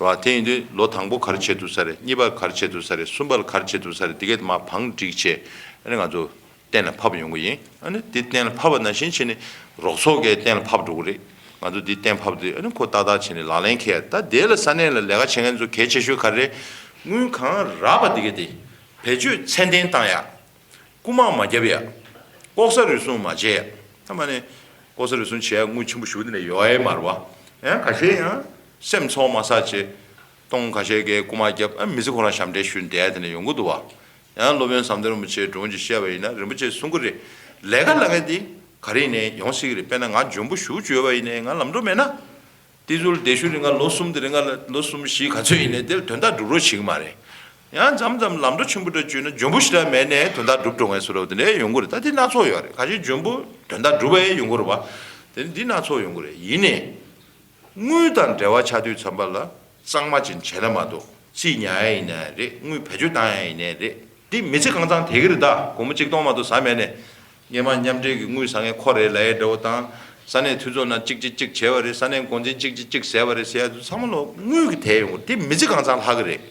བ། དེ་ཡིན་དུས་ལོ་དང་པོ་ག་རེ་བྱེད་ཐུབ་ས་རེད། གཉིས་པ་ག་རེ་བྱེད་ཐུབ་ས་རེད། གསུམ་པ་ལ་ག་རེ་བྱེད་ཐུབ་ས་རེད། འདི་གའི་མར་བང་བསྒྲིགས་བྱས། ཨ་ནི་ང་ཚོ་གཏན་ལ་ཕབ་ཡོང་གི་ཡིན། ཨ་ནི་དེ་གཏན་ལ་ཕབ་པ་ནང་བཞིན་བྱས་ནས་རོགས་ཚོགས་ཀྱིས་གཏན་ལ་ཕབ་འགྲོ་གི་རེད། ང་ཚོ་འདི་གཏན་ཕབ་དུས་ཨ་ནི་ཁོ་ཏག་ཏག་བྱས་ནས་ལག་ལེན་འཁེལ་ཡ། ད་དེ་ལ་ས་གནས་ལ་ལས་ཀ་བྱེད་མཁན་ཚོ་གལ་ཆེ་ཤོས་ག་རེ་རེད། དངུལ་གང་རག་པ་དེ་ག་དེ་བེད་སྤྱོད་ཚད་ལྡན་བཏང་ཡ། རྐུ་མ་མ་བརྒྱབ་ཡ། ལྐོག་ཟ་རུལ་སུངས་མ་བྱེད་ཡ། ད་མ་ནས་ལྐོག་ཟ་རུལ་སུངས་བྱེད་ཡ་དངུལ་ཆེན་པོ་ཞེ་པོ་དེ་འདྲ་ཡོད་ཡ་མ་རེད་བ། ཡང་ཁ་ཤས་ཡང་སེམས་ཚོར་མ་ཟ་བྱས། སྟོང་ཁ་ཤས་ཀྱིས་རྐུ་མ་བརྒྱབ། ཨ་མི་ཚེ་ཁོ་རང་ཞབས་འདྲེན་ཞུས་བསྡད་ཡ་དེ་འདྲ་ཡོང་གི་འདུག་བ། ཡང་སློབ་དཔོན་ཟམ་གདོང་རིན་པོ་ཆེས་སྒྲུང་ཅིག་བཤད་པ་ཡིན་ན། རིན་པོ་ཆེས་གསུང་གི་རེད། ལས་ཀ་ལབ་མཁན་དེ་ག་རེ་ཡིན་ནའི་ཡོང་སྲིད་ཀྱི་རེད། དཔེར་ན་ང་འཇོན་པོ་ཞེ་པོ་ཅིག་ཡོད་པ་ཡིན་ནའི་ང་ལམ་འགྲོ་མེད་ན། དེ་ཚོ་ལ་སྡེ་ཤུལ་རིང་ག་ལོ་གསུམ་དེ་རིང་ག་ལ་ལོ་གསུམ་བཞི་ག་ཚོད་ཡིན་ནའི་དེ་ལ་དོན་དག་སྒྲུབ་རོགས་བྱེད་ཀྱི་མ་རེད། ཡང་མཚམས་མཚམས་ལམ་འགྲོ་ཆེན་པོ་འདྲ་བྱུང་ན་འཇོན་པོ་ཞེ་དྲག་མེད་ནའི་དོན་དག་སྒྲུབ་འགྲོ་མཁན་བཟོ་འདྲ་བོ་དེ་འདྲ་ཡོང་གི་རེད། ད་དེ་སྣ་ཚོགས་ཡོད་རེད། ཁ་ཤས་འཇོན་པོ་དོན་དག་སྒྲུབ་པ་ཡང་ཡོང་གི་རེད་བ། དེ་འདི་སྣ་ཚོགས་ཡོང་གི་རེད། ཡིན་ནའི། དངུལ་དང་འབྲེལ་བ་ཆགས་དུས་ཙམ་པ་ལ་གཙང་མ་ཅིག་བྱས་ན་མ་གཏོགས། རྩིས་ཉར་ཡ་ཡིན་ནའི་རེད། དངུལ་བེད་སྤྱོད་བཏང་ཡ་ཡིན་ནའི་རེད། འདི་མི་ཚེ་གང་ཚང་བསྡད་ཀྱི་རེད་ད། སྒོར་མོ་གཅིག་སྟོང་མ་གཏོགས་ཟ་མེད་ནས། སྔོན་མ་མཉམ་འབྲེལ་གྱི་དངུལ་ཟ་མཁན་ཁོ་རེད་ལབ་ཡ་འདྲ་བོ་དང་། ས་གནས་འཐུས་ཚོགས་ནང་གཅིག་གཅིག་གཅིག་བྱས་པ་རེད། ས་གནས་འགོ་འཛིན་གཅིག་གཅིག་གཅིག་བཟས་པ་རེད་ཟེར་ཡ་ཚོ་ཚང་མ་ལོ་དངུལ་གྱི་དེད་ཡོང་གི་རེད། འདི་མི་ཚེ་གང་ཚང་ལྷག་གི་རེད།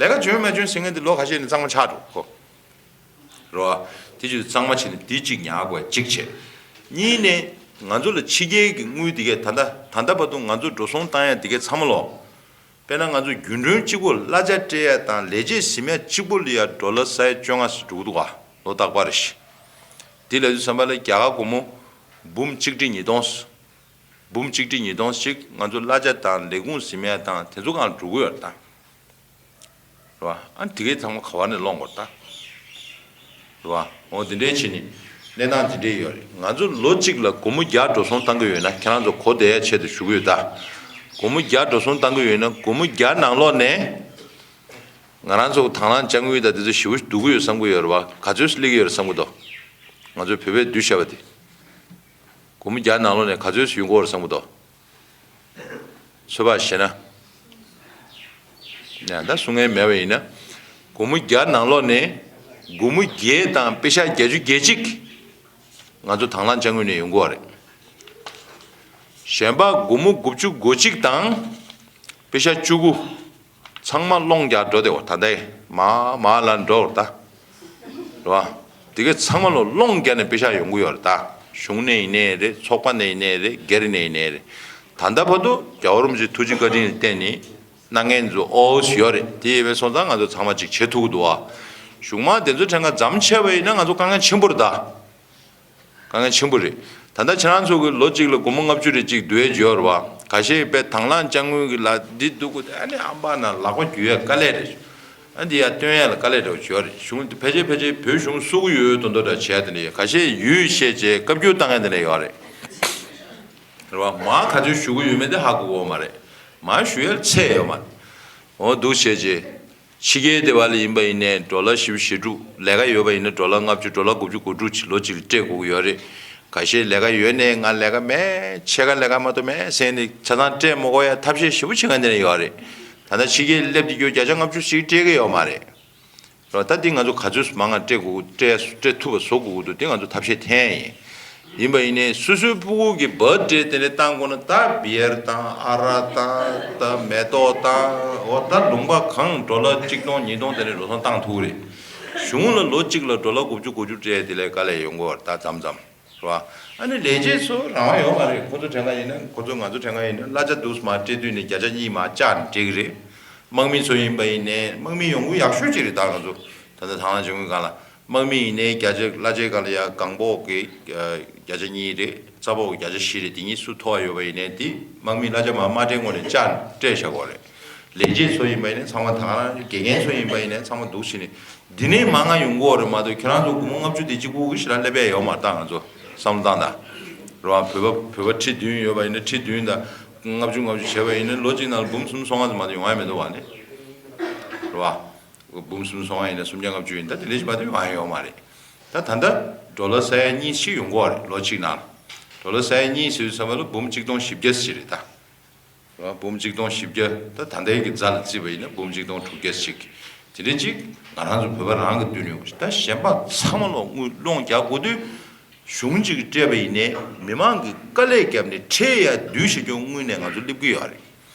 ལས་ཀ་འཇོན་མ་འཇོན་ཟེར་མཁན་འདི་ལོ་ཁ་ཤས་ནས་གཙང་མ་ཆགས་འགྲོ་ཁོ། རེད་བ། དེ་ཅིག་གཙང་མ་བྱས་ནས་དེ་གཅིག་ཉར་དགོས་གཅིག་བྱས། གཉིས་ནས། ང་ཚོ་ལ་ཕྱི་རྒྱལ་གྱི་དངུལ་དེ་གས་ད་ལྟ་ད་ལྟ་བར་དུ་ང་ཚོ་འགྲོ་སོང་བཏང་ཡ་དེ་གས་ཚང་མ་ལོ། དཔེར་ན་ང་ཚོ་རྒྱུན་གྲོན་གཅིག་པོ་གླ་ཆ་སྤྲད་ཡ་དང་ལས་བྱེད་ཟིན་ཡ་གཅིག་པོ་ལ་ཡ་ཌོ་ལར་ས་ཡ་བཅོ་ལྔ་ཞིག་འགྲོ་གི་འདུག་ག་ལོ་རྟག་པར་རེ་བཞིན། དེ་ལབ་དུས་ཙམ་པ་ལ་རྒྱ་གར་སྒོར་མོ་འབུམ་གཅིག་ཁྲི་ཉིས་སྟོང་། འབུམ་གཅིག་ཁྲི་ཉིས་སྟོང་ཞིག་ང་ཚོ་གླ་ཆ་དང་ལས་ཁུངས་ཟིན་ཡ་དང་དེ་ཚོ་གང་འགྲོ་གི་ཡོད་རེད་ད། རེད་བ། ཨ་དེ་གའི་ཚང་མ་ག་བ་ནས་སློང་དགོས་རེད་ད། རེད་བ། འོ་དེ་འདྲའི་བྱས་ནས་གནས་སྟངས་དེ་འདྲའི་ཡོད་རེད། ང་ཚོ་ལོ་གཅིག་ལ་སྒོར་མོ་བརྒྱ་འགྲོ་སོང་བཏང་གི་ཡོད་ན། ཁྱེད་རང་ཚོ་གོ་བདེ་ཡ་ཆེད་དུ་ཞུ་གི་ཡོད་ད། སྒོར་མོ་བརྒྱ་འགྲོ་སོང་བཏང་གི་ཡོད་ན་སྒོར་མོ་བརྒྱ་ནང་ལོགས་ནས། ང་རང་ཚོ་དང་བླངས་དཔྱ་དངུལ་དང་དེ་ཚོ་ཞེ་པོ་བསྡུ་གི་ཡོད་བསམ་གི་ཡོད་རེད་བ། ག་ཚོད་སླེབས་ཀྱི་ཡོད་རེད་བསམ་གི་འདུག་ང་ཚོས་བོད་པས་བསྡུས་བཞག་པ་དེ། སྒོར་མོ་བརྒྱ་ནང་ལོགས་ནས་ག་ཚོད་ཡོང་གི་ཡོད་རེད་བསམ་གི་འདུག་ཚོད་དཔག་བྱས་ན། ཡང་ད་གསུང་མཁན་མེད་པ་ཡིན་ན། སྒོར་མོ་བརྒྱ་ནང་ལོགས་ནས་སྒོར་མོ་བརྒྱད་དང་པེ་ཤ་བརྒྱད་ཅུ་གྱ་གཅིག་ང་ཚོ་དང་བླངས་དཔྱ་དངུལ་ནས་ཡོང་གི་ཡོད་རེད། གཞན་པ་སྒོར་མོ་དགུ་བཅུ་གོ་གཅིག་དང་པེ་ཤ་བཅུ་དགུ། ཚང་མ་སློང་རྒྱག་འགྲོ་བསྡད་པ། ད་ལྟའི་མ་མ་ལ་འགྲོ་བར་ད། རེད་བ། དེ་གའི་ཚང་མ་ལོ་སློང་རྒྱག་ནས་པེ་ཤག་ཡོང་གི་ཡོད་རེད་ད། གཞུང་ནས་ཡིན་ནའི་རེད། ཚོགས་པ་ནས་ཡིན་ནའི་རེད། སྒེར་ནས་ཡིན་ནའི་རེད། ད་ལྟ་བར་དུ་རྒྱལ་བ་རིན་པོ་ཆེའི་ཐུགས་རྗེ་བཀའ་དྲིན་ལ་བརྟེན་ནས་གནང་མཁན་ཚོ་ཨོ་ཡོད་རེད། དེ་ཡོད་པའི་སོང་ཙང་ང་ཚོ་ཚང་མ་ཅིག་བྱེད་ཐུབ་ཀྱི་འདུག་བ། གཞུང་མང་དེ་ཚོ་ཕྲན་ཁ་མཚམས་ཆད་པ་ཡིན་ན་ང་ཚོ་དཀའ་ངལ་ཆེན་པོ་རེད་ད། དཀའ་ངལ་ཆེན་པོ་རེད། ད་ལྟ་ཁྱེད་རང་ཚོ་གི་ལོ་གཅིག་ལ་སྒོར་མོ་ལྔ་བཅུ་རེ་གཅིག་བསྡུ་ཡས་ཡོད་རེད་བ། ཁ་ཤས་དཔེ་དང་བླངས་དཔྱ་དངུལ་གྱི་ལ་འདི་འདུག་གོ། ཨ་ནི་ཨམ་པ་ན་ལག་པ་འགྱུར་ཡས་དཀའ་ལས་རེད། ཨ་འདི་ཡ་སྟོན་ཡས་ལ་དཀའ་ལས་འདྲ་བོ་ཡོད་རེད། གཞུང་ཕལ་ཆེར་ཕལ་ཆེར་བོད་གཞུང་བསུ་གི་ཡོད་དོན་དོ་འདྲ་བྱས་དེ་འདྲ་ཡོད། ཁ་ཤས་ཡུལ་བཤད་བྱས་བཀའ་བཀྱོན་བཏང་ཡས་དེ་འདྲ་ཡོད་རེད། རེད་བ། མ་ག་ཚོད་ཞུ་གི་ཡོད་མེད་དེ་ཧ་གོ་གི་ཡོད་མ་རེད། མ་ཞུ་ཡས་ཚད་ཡོད་མ་རེད། འོ་འདུག་བྱས་རྗེས། ཕྱི་རྒྱལ་དེ་བ་ལ་ཡིན་པ་ཡིན་ནའི་ཌོ་ལར་བཞི་བཅུ་ཞེ་དྲུག་ལས་ཀ་ཡོད་པ་ཡིན་ན་ཌོ་ལར་ལྔ་བཅུ་ཌོ་ལར་དགུ་བཅུ་གོ་དྲུག་ཅིག་ལོ་གཅིག་ལ་སྤྲད་དགོས་ཀྱི་ཡོད་རེད། ཁ་ཤས་ལས་ཀ་ཡོད་ནའི་ང་ལས་ཀ་མེད། ཕྱེད་ཀ་ལས་ཀ་མ་གཏོགས་མེད་ཟེར་ནས་ཆ་ཚང་སྤྲད་མ་དགོས་ཡ་ཐབས་ཤེས་ཞེ་པོ་བྱེད་མཁན་དེ་འདྲ་ཡོད་རེད། ད་ལྟ་ཕྱི་རྒྱལ་སླེབས་དེ་རྒྱུ་བརྒྱ་ཆ་ལྔ་བཅུ་ཞིག་སྤྲད་ཀྱི་ཡོད་མ་རེད། རོ། ད་འདི་ང་ཚོ་ག་ཚོད་མང་ང་སྤྲད་དགོས། སྤྲད་སྤྲད་ཐུབ་པ་བཟོ་དགོས་ཀྱི་འདུག་འདི་ང་ཚོ་ཐབས་ཤེས་འཐེན་ཡིན། ཡིན་པ་ཡིན་ནའི་སོ་སོའི་ཕྲུ་གུ་གི་བར་ཌེ་དེ་འདྲ་བཏང་དགོས་ན། ད་བི་ཡར་དང་ཨ་རག་དང་ད་མེ་ཏོག་དང་། འོ་ད་ལུང་པ་གང་ཌོ་ལར་གཅིག་སྟོང་ཉིས་སྟོང་དེ་འདྲ་འགྲོ་སོང་བཏང་ཐུབ་རེད། གཞུང་ལ་ལོ་གཅིག་ལ་ཌོ་ལར་དགུ་བཅུ་གོ་བཅུ་སྤྲད་དེ་ལས་དཀའ་ལས་ཡོང་གི་ཡོད་རེད་ད་མཚམས་མཚམས། རེད་བ། ཨ་ནི་ལས་བྱེད་ཚོ་རང་དབང་ཡོད་མ་རེད། ཁོ་ཚོ་དྲན་ག་ཡིན་ན། ཁོ་ཚོ་ང་ཚོ་དྲན་ག་ཡིན་ན་གླ་ཆ་འདུག་སེ་མར་སྤྲད་དུས་ནས་བརྒྱ་ཆ་གཉིས་མར་བཅག་ནས་སྤྲད་ཀྱི་རེད། དམག་མི་ཚོ་ཡིན་པ་ཡིན་ནའི་དམག་མི་ཡོང་སྒོ་ཡག་ཤོས་ཅིག་རེད། ད་ང་ཚོ་ད་ལྟ་དང་བླངས་བྱེད་དགོས་གང་ལ། དམག་མི་ཡིན་ནའི་བརྒྱ་ཆ་གླ་ཆའི་སྒང་ལ་ཡ་གང་ཕོགས་ཀྱི་བརྒྱ་ཆ་གཉིས་རེད། རྩ་ཕོགས་ཀྱི་བརྒྱ་ཆ་བཞི་རེད། དེ་གཉིས་སུ་མཐོ་བ་ཡོད་པ་ཡིན་ནའི་དེ་དམག་མི་གླ་ཆ་མར་མ་སྤྲད་སྔོན་ནས་བཅག་ནས་སྤྲད་བཞག་དགོས་རེད། ལས་བྱེད་ཚོ་ཡིན་པ་ཡིན་ནའི་ཚང་མ་དང་བླངས། དགེ་རྒན་ཚོ་ཡིན་པ་ཡིན་ནའི་ཚང་མ་འདུག་སེ་བྱས་ནས། འདི་ནས་མང་ང་ཡོང་གི་ཡོད་རེད་མ་གཏོགས། ཁྱེད་རང་ཚོ་སྒོར་མོ་ལྔ་བཅུ་དེ་གཅིག་པུ་གི་ཞེ་དྲག་སླེབས་ཡས་ཡོད་མ་རེད་ད། ང་ཚོ་བསམ་བློ་བཏང་དང་། རེད་བ། བོད་པ་བོད་པ་ཁྲི་བདུན་ཡོད་པ་ཡིན་ན། ཁྲི་བདུན་དང་ལྔ་བཅུ་ལྔ་བཅུ་བྱས་པ་ཡིན་ན་ལོ་གཅིག་ནང་ལ་འབུམ་གསུམ་སོང་ང་ཙམ་མ་གཏོགས་ཡོང་ཡ་མི་འདུག་བ་ནི། རེད་བ། འབུམ་གསུམ་སོང་ང་ཡིན་ན་སུམ་བརྒྱ་ལྔ་བཅུ་ཡིན་ད། དེ་འདྲ་ཞིག་མ་གཏོགས་ཡོང་ཡ་ཡོད་མ་རེད། ད་ད་ལྟ་ཌོ་ལར་ས་ཡ་གཉིས་ཤིག་ཡོང་གི་ཡོད་རེད་ལོ་གཅིག་ནང་ལ། ཌོ་ལར་ས་ཡ་གཉིས་ཟེར་དུས་ཙམ་པ་ལ་འབུམ་གཅིག་སྟོང་བཞི་བརྒྱ་ཞིག་རེད་ད། འབུམ་གཅིག་སྟོང་བཞི་བརྒྱ། ད་ད་ལྟའི་གི་རྩ་ལ་བརྩིས་པ་ཡིན་ན་འབུམ་གཅིག་སྟོང་དྲུག་བརྒྱ་ཞིག་དེ་འདྲ་ཅིག་ང་རང་ཚོ་བོད་པ་རང་གི་མདུན་ནས་ཡོང་། ད་གཞན་པ་ཚང་མ་ལོ་དངུལ་སློང་རྒྱག་དགོས་དུས། གཞུང་གཅིག་སྤྲད་པ་ཡིན་ནའི་མི་མང་གིས་དཀའ་ལས་བརྒྱབ་ནས་ཁྲལ་ཡ་བསྡུས་བཞག་རྒྱུ་དངུལ་ནས་ང་ཚོ་སླེབས་ཀྱི་ཡོད་རེད།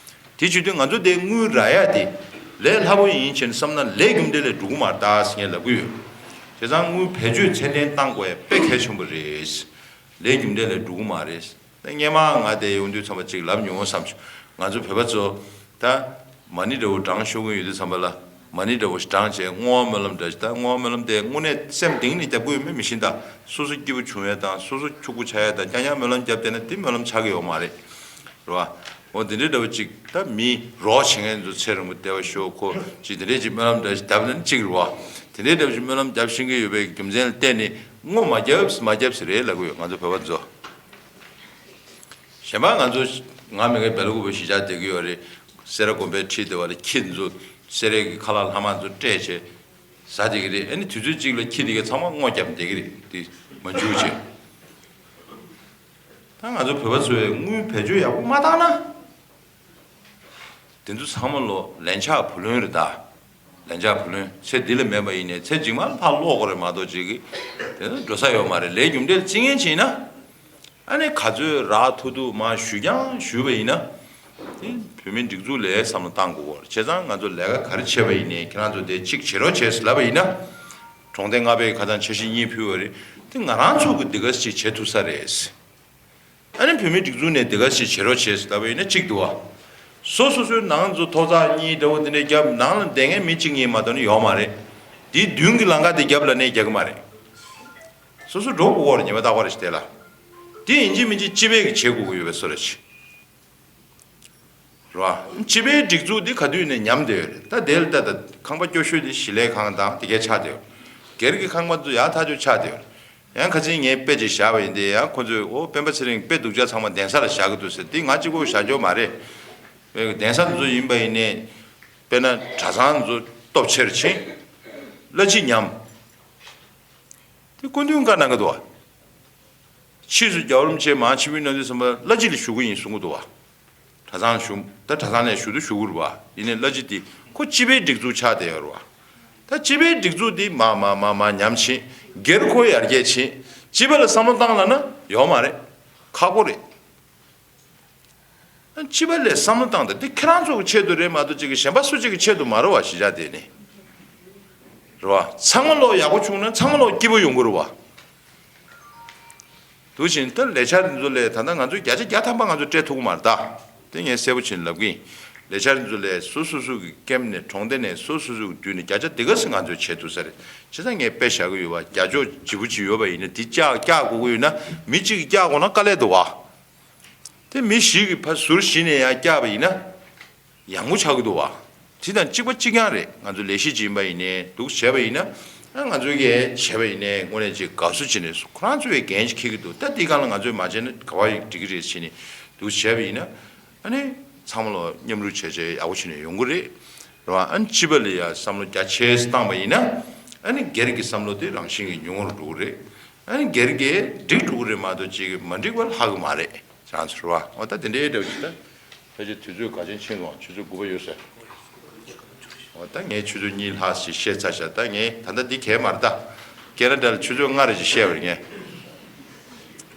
དེ་བྱེད་དུས་ང་ཚོ་དེ་དངུལ་རག་ཡ་དེ་ལས་སླ་པོ་ཡིན་བྱས་ནས་བསམ་ན་ལས་རྒྱུ་འབྲས་ལས་འགྲོ་གི་མ་རེད་ད་ཟེར་ངས་ལབ་ཀྱི་ཡོད། བྱས་ཙང་དངུལ་བེད་སྤྱོད་ཚད་ལྡན་གཏང་དགོས་ཡ་དཔེ་གལ་ཆེན་པོ་རེད། ལས་རྒྱུ་འབྲས་ལས་འགྲོ་གི་མ་རེད། ད་སྔས་མ་ང་དེ་ཡོང་དུས་ཙམ་པ་ཅིག་ལབ་མྱོང་བསམ་བྱུང་། ང་ཚོ་བོད་པ་ཚོ་ད་མ་ཎི་འདྲ་བོ་བགྲང་ཤོར་གྱི་ཡོད་དུས་ཙམ་པ་ལ། མ་ཎི་འདྲ་བོ་ཞིག་བགྲངས་བྱས་བསྔོ་བ་སྨོན་ལམ་འདྲ་ཞིག་ད་བསྔོ་བ་སྨོན་ལམ་དེ་དངོས་གནས་སེམས་གཏིང་ནས་རྒྱབ་ཀྱི་ཡོད་མེད་མི་ཤེས་ད། སོ་སོ་སྐྱིད་པོ་བྱུང་ཡས་དང་སོ་སོ་ཕྱུག་པོ་ཆགས་ཡས་དང་རྐྱང་རྐྱང་སྨོན་ལམ་བརྒྱབ་བསྡད་ན་དེ་སྨོན་ལམ་ཆགས་ཀྱི་ཡོད་མ་རེད། རེད་བ། འོ་དེ་འདྲའི་འདྲ་བོ་ཅིག་ད་མི་རོགས་བྱེད་མཁན་ཚོ་ཚེ་རིང་པོ་བདེ་བར་གཤེགས་ཁོ་ཅིག་དེ་འདྲས་ཅིག་སྨོན་ལམ་འདྲ་ཞིག་བརྒྱབ་ན་ཅིག་རེད་བ། དེ་འདྲའི་འདྲ་བོ་ཅིག་སྨོན་ལམ་བརྒྱབ་ཤེས་ཀྱི་ཡོད་པའི་རྒྱུ་མཚན་ལ་བརྟེན་ནས་བསྔོ་མ་བརྒྱབ་མ་བརྒྱབ་ཟེར་རེད་ལབ་ཀྱི་ཡོད་ང་ཚོ་བོད་པ་ཚོ། གཞན་པ་ང་ཚོ་ང་མི་དགའ་བལ་ལུགས་པ་གཞིས་ཆགས་བསྡད་ཀྱི་ཡོད་རེད། སེ་ར་དགོན་པའི་ཁྲི་དེ་བ་ལ་ཁྱི་ཚོ་སེ་རའི་གི་ཁ་ལག་ལྷག་མ་ཚོ་སྤྲད་བྱས་ཟ་བསྡད་ཀྱི་རེད། ཨ་ནི་དུས་ཚོད་གཅིག་ལ་ཁྱི་དེ་གའི་ཚང་མ་སྔོ་བརྒྱབ་བསྡད་ཀྱི་རེད། དེ་མ་འཇུ་བྱས། ད་ང་ཚོ་བོད་པ་ཚོས་དངུལ་བེད་སྤྱོད་ཡག་པོ་མ་བཏང་ན། དེ་ཚོ་ཚང་མ་ལོ་ལན་ཆགས་བུ་ལོན་རེད་ད། ལན་ཆགས་བུ་ལོན་ཚེ་འདི་ལ་མེད་པ་ཡིན་ནའི་ཚེ་རྗེས་མ་ལ་ཕར་སློག་དགོས་རེད་མ་གཏོགས་ཅིག་གི་དེ་ཚོ་འགྲོ་ས་ཡོད་མ་རེད། ལས་རྒྱུ་འབྲས་ལ་བརྩི་མཁན་བྱས་ན། ཨ་ནི་ག་ཚོད་རག་ཐུབ་ཐུབ་མར་ཞུ་རྐྱང་ཞུས་པ་ཡིན་ན། དེ་བོད་མིའི་སྒྲིག་འཛུགས་ལ་བསམ་བློ་བཏང་དགོས་ཀྱི་རེད། བྱས་ཙང་ང་ཚོ་ལས་ཀ་ག་རེ་བྱས་པ་ཡིན་ནའི་ཁྱེད་རང་ཚོ་དེ་གཅིག་བྱེད་རོགས་བྱས་ཟེར་ལབ་པ་ཡིན་ན། གྲོང་སྡེ་ལྔ་པའི་ཁ་སང་འཆར་གཞི་གཉིས་ཕུལ་བ་རེད། དེ་ང་རང་ཚོ་གི་འདི་ག་ཅིག་བྱེད་ཐུབ་ས་རེད། ཨ་ནི་བོད་མིའི་སྒྲིག་འཛུགས་ནས་འདི་ག་ཞིག་བྱེད་རོགས་བྱེད་ཟེར་ལབ་པ་ཡིན་ན་གཅིག་འདུག་བ། སོ་སོ་སོའི་ནང་ཚོ་ཐོག་བརྩེགས་གཉིས་འདྲ་བོ་འདི་འདྲའི་རྒྱབ་ནང་ལ་བསྡད་མཁན་མི་གཅིག་གཉིས་མ་གཏོགས་ནི་ཡོད་མ་རེད། དེའི་མདུན་གྱི་ལམ་ཁ་དེ་རྒྱབ་ལ་ནས་རྒྱག་གི་མ་རེད། སོ་སོ་འགྲོ་དགོས་ཀྱི་རེད། ཉི་མ་རྟག་པར་ཞིག་དེ་ལ། དེ་ཡིན་གཅིག་མིན་གཅིག་སྤྱི་པའི་གི་བྱེད་དགོས་ཀྱི་ཡོད་པའི་བཟོ་འདྲ་ཞིག་རེད་བ། སྤྱི་པའི་སྒྲིག་འཛུགས་འདི་ག་དུས་ནས་ཉམས་བསྡད་ཡོད་རེད། ད་དེ་ལ་ལྟ་ད་ཁང་པ་སྐྱོ་ཤོས་དེ་ཞི་ལའི་ཁང་དང་དེ་གའི་ཆགས་བསྡད་ཡོད། སྒེར་གྱི་ཁང་པ་ཚོ་ཡག་ཐག་ཆོད་ཆགས་བསྡད་ཡོད། ཡང་ཁ་སང་ངས་དཔེ་ཅིག་བཞག་པ་ཡིན་ཏེ། ཡང་ཁོ་ཚོས་འོ་སྤེན་པ་ཚེ་རིང་དཔེ་སྡུག་ཅག་ཚང་མ་གདན་ས་ལ་བཞག་གི་འདུག་ཟེར། དེ་ང་གཅིག་པོ་བཞག་རྒྱུ་མ་རེད། དཔེ་གདན་ས་དེ་ཚོ་ཡིན་པ་ཡིན་ནའི་དཔེར་ན་གྲྭ་ཚང་དེ་ཚོ་སྟོབས་ཆེར་ཕྱིན། གླ་སྤྱི་ཉམས། དེ་སྐུ་མདུན་བཀའ་གནང་གི་འདུག་བ། ཕྱིས་སུ་རྒྱལ་བ་རིན་པོ་ཆེ་མར་ཆིབས་བསྒྱུར་གནང་དུས་ཙམ་པ་གླ་སྤྱི་ལ་ཞུ་གི་ཡིན་གསུང་གི་འདུག་བ། གྲྭ་ཚང་ཞུ་ད་གྲྭ་ཚང་ནས་ཞུ་དུ་ཞུ་གི་རེད་བ། ཡིན་ནའི་གླ་སྤྱི་དེ་ཁོ་སྤྱི་པའི་སྒྲིག་འཛུགས་ཆགས་བསྡད་ཡོད་རེད་བ། ད་སྤྱི་པའི་སྒྲིག་འཛུགས་དེ་མ་མ་མ་མ་ཉམས་ཕྱིན། སྒེར་ཁོ་ཡར་རྒྱས་ཕྱིན། སྤྱི་པ་ལ་བསམ་བློ་བཏང་ལབ་ན་ཡོད་མ་རེད། ཁག་པོ་རེད། སྤྱི་པ་ལས་བསམ་བློ་བཏང་སྟེ་འདི་ཁྱེད་རང་ཚོ་གི་ཆེད་དུ་རེད་མ་གཏོགས་ཅིག་གི་གཞན་པ་སུ་གཅིག་གི་ཆེད་དུ་མ་རེད་བ། གཞིས་ཆགས་དེ་ནི་རེད་བ། ཚང་མ་ལོག་ཡག་པོ་བྱུང་ན་ཚང་མ་ལོག་སྐྱིད་པོ་ཡོང་གི་རེད་བ། འདུག་བཞིན་ད་ལས་འཆར་འདི་ཚོ་ལས་ད་ལྟ་ང་ཚོས་བརྒྱ་ཆ་བརྒྱ་ཐམ་པ་ང་ཚོས་སྤྲད་ཐུབ་ཀྱི་མ་རེད་ད། དེ་ངས་གསལ་པོ་བྱས་ནས་ལབ་གི་ཡིན། ལས་འཆར་འདི་ཚོ་ལས་སོ་སོ་སོ་གི་ཀེམ་ནས་གྲོང་སྡེ་ནས་སོ་སོ་སོ་གི་བསྡུས་ནས་བརྒྱ་ཆ་དེ་ག་ཚོད་ང་ཚོས་བྱས་ཐུབ་ས་རེད། བྱས་ཙང་ངས་དཔེ་བཞག་གི་ཡོད་པ། རྒྱ་ཅོག་ལྗིད་པོ་ཅིག་ཡོད་པ་ཡིན་ན་དེ་བཀྱག་བཀྱག་དགོས་ཀྱི་ཡོད་ན་མི་གཅིག་གིས་བཀྱག་དགོས་ན་དཀའ་ལས་འདུག་བ། དེ་མི་བཞི་གིས་ཕར་ཟུར་བཞི་ནས་ཡང་བཀྱག་པ་ཡིན་ན། ཡང་མོ་ཆགས་ཀྱི་འདུག་བ། དེ་དང་གཅིག་པ་གཅིག་རྐྱང་རེད། ང་ཚོ་ལས་གཞི་ཅིག་ཡིན་པ་ཡིན་ནའི་འདུག་བྱས་པ་ཡིན་ན། ཨ་ང་ཚོའི་གིས་བྱས་པ་ཡིན་ནའི་དངོས་གནས་ཅིག་དགའ་བསུ་བྱས་ནས་ཁོ་རང་ཚོའི་འགན་ཅིག་འཁྱེར་གྱི་འདུག་ད་དེའི་སྒང་ལ་ང་ཚོས་མ་བྱས་ན་ག་བ་ཡིན་འགྲིག་གི་རེད་བྱས་ནས་འདུག་བྱས་པ་ཡིན་ན། ཨ་ནི་ཚང་མ་ལ་མཉམ་རུབ་བྱས་བྱས་ཡག་པོ་བྱས་ནས་ཡོང་གི་རེད། རེད་བ། ཨ་ནི་སྤྱི་པ་ལ་ཡ་བསམ་བློ་རྒྱ་ཆེ་བཏང་པ་ཡིན་ན། ཨ་ནི་སྒེར་གྱི་བསམ་བློ་དེ་རང་བཞིན་གྱིས་ཉུང་རུ་འགྲོ་གི་རེད། ཨ་ནི་སྒེར་གྱིས་འགྲིག་འགྲོ་གི་རེད་མ་གཏོགས་ཅིག་མ་འགྲིག་པ་ལྷག་གི་མ་རེད། ཁྱེད་རང་ཚོ་རེད་བ། འོ་ད་དེ་འདྲའི་འདྲ་བོ་ཞིག་ད། ཕལ་ཆེར་དུས་ཚོད་ག་ཅན་ཕྱིན་སོང་། ཆུ་ཚོད་དགུ་པ་ཡོད་ཟེར། འོ་ད་ངས་ཆུ་ཚོད་གཉིས་ལྷག་ཞིག་བཤད་ཚར་ཤག་ད་ངས་ད་ལྟ་འདི་གས་མ་རེད་ད། ཁེ་ན་ཌ་ལ་ཆུ་ཚོད་ལྔ་རེ་ཞིག་བཤད་པ་རེད་ངས།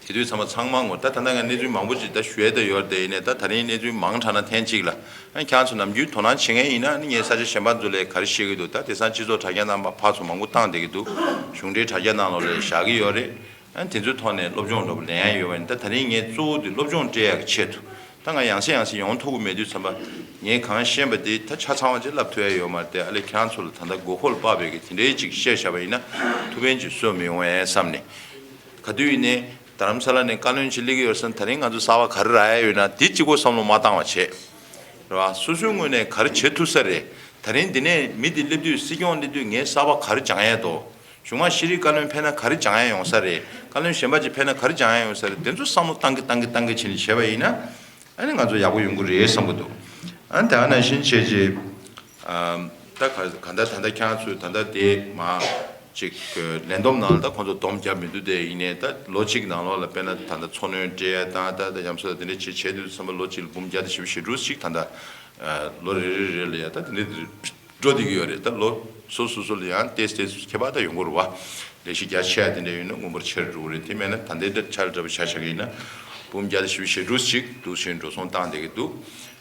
དེ་དུས་ཚང་མ་ཚང་མ་ངོ་ད་ད་ལྟ་ངས་གནས་ཚུལ་མང་པོ་ཅིག་ད་ཞུ་ཡས་ད་ཡོད་རེད་དེ། ཡིན་ནའི་ད་ད་རིང་གནས་ཚུལ་མང་དྲགས་ན་ཐེངས་གཅིག་ལ། ཨ་ཁྱེད་རང་ཚོ་ནམ་རྒྱུན་དོ་སྣང་བྱེད་མཁན་ཡིན་ན་ཨ་ནི་ངས་ས་ཆ་གཞན་པ་ཚོ་ལ་ག་རེ་བཤད་ཀྱི་འདུག་ད་དེང་སང་སྤྱི་ཚོགས་དྲ་རྒྱ་ནང་ཕར་ཚུར་མང་པོ་བཏང་བསྡད་ཀྱི་འདུག་གཞུང་འབྲེལ་དྲ་རྒྱ་ནང་ལོགས་ལ་བཞག་གི་ཡོད་རེད། ཨ་ནི་དེ་ཚོའི་ཐོག་ནས་སློབ་སྦྱོང་འདྲ་པོ་ལེན་ཡ་ཡོད་པ་ཡིན་ན། ད་ད་རིང་ངས་གཙོ་བོ་དེ་སློབ་སྦྱོང་སྤྲད་ཡག་གི་ཆེད་དུ། ད་ང་ཡང་སེ་ཡང་སེ་ཡོང་ཐུབ་ཀྱི་མེད་དུས་ཙམ་པ། ངས་གང་ཤེས་པ་དེ་ད་ཆ་ཚང་བ་ཅིག་ལབ་ཐུབ་ཡ་ཡོད་མ་རེད་དེ། ཨ་ལས་ཁྱེད་རང་ཚོ་ལ་ད་ལྟ་མགོ་སྐོར་ལ་དཔག་པའི་གི་དེ་འདྲའི་ཅིག་བཤད་བཞག་པ་ཡིན་ན་ཐུགས་ཕན་ཅིག་གསོས་མི་ཡོང་བས་བསམ་ནས། ག་དུས་ཡིན་ནའི་རྡ་རམ་ས་ལ་ནས་བཀའ་བློན་ཅིག་སླེབས་ཀྱི་ཡོད་ཙང་ད་རིང་ང་ཚོ་གསར་པ་ག་རེ་རག་ཡ་ཡོད་ན་དེ་གཅིག་པོ་བསམ་བློ་མ་བཏང་བ་བྱས། རེད་བ། སོ་སོའི་ངོས་ནས་ག་རེ་བྱེད་ཐུབ་ས་རེད། ད་རིང་འདི་ནས་མི་འདི་སླེབས་དུས་སྲིད་སྐྱོང་སླེབས་དུས་ངས་གསར་པ་ག་རེ་སྦྱང་ཡས་འདུག་གཞུག་མ་ཤེས་རིག་བཀའ་བློན་ཕེབས་ན་ག་རེ་སྦྱང་ཡས་ཡོང་ས་རེད། བཀའ་བློན་གཞན་པ་ཅིག་ཕེབས་ན་ག་རེ་སྦྱང་ཡས་ཡོང་ས་རེད། དེ་ཚོ་བསམ་བློ་བཏང་གི་བཏང་གི་བཏང་གི་བྱས་ནས་བྱས་པ་ཡིན་ན། ཨ་ནི་ང་ཚོ་ཡག་པོ་ཡོང་གི་རེད་བསམ་གི་འདུག་ཨ་ནི་དེ་ག་ནང་བཞིན་བྱས་རྗེས། ཨམ། ད་ག་ག་ད་ད་ལྟ་ཁྱེད་རང་ཚོས་ད་ལྟ་དེ་མ་ཅིག་ལས་བསྡོམས་ནང་ལ་ད་ཁོང་ཚོ་སྡོམ་བརྒྱབ་མི་འདུག་དེ་ཡིན་ནའི་ད་ལོ་གཅིག་ནང་ལོགས་ལ་དཔེར་ན་ད་ལྟ་འཚོ་སྣོན་སྤྲད་ཡ་དང་ད་ད་ཉམས་གསོ་དེ་འདྲ་བྱེད་བྱེད་དུས་ཙམ་པ་ལོ་གཅིག་ལ་འབུམ་བརྒྱ་དང་བཞི་བཅུ་ཞེ་དྲུག་ཅིག་ད་ལྟ་ལོ་རེ་རེ་རེ་ལ་ཡ་ད་དེ་འདྲ་འགྲོ་བསྡད་ཀྱི་ཡོད་རེད། ད་ལོ་སོ་སོ་སོ་ལ་ཡང་ཏོག་ཙམ་ཏོག་ཙམ་ཁྱད་པར་ད་ཡོང་གི་རེད་བ། ལས་གཞི་རྒྱ་ཆེ་བ་དེ་འདྲ་ཡོད་ན་མངོན་པར་ཆེ་རུ་འགྲོ་གི་རེད། དེ་མེད་ན་ད་ལྟའི་འདྲ་ཆ་ལ་འདྲ་པོ་ཆ་བཞག་གི་ཡིན་ན་འབུམ་བརྒྱ་དང་བཞི་བཅུ་ཞེ་དྲུག་ཅིག་འདུག་སེ་འགྲོ་སོང་བཏང་བསྡད་ཀྱི་འདུག་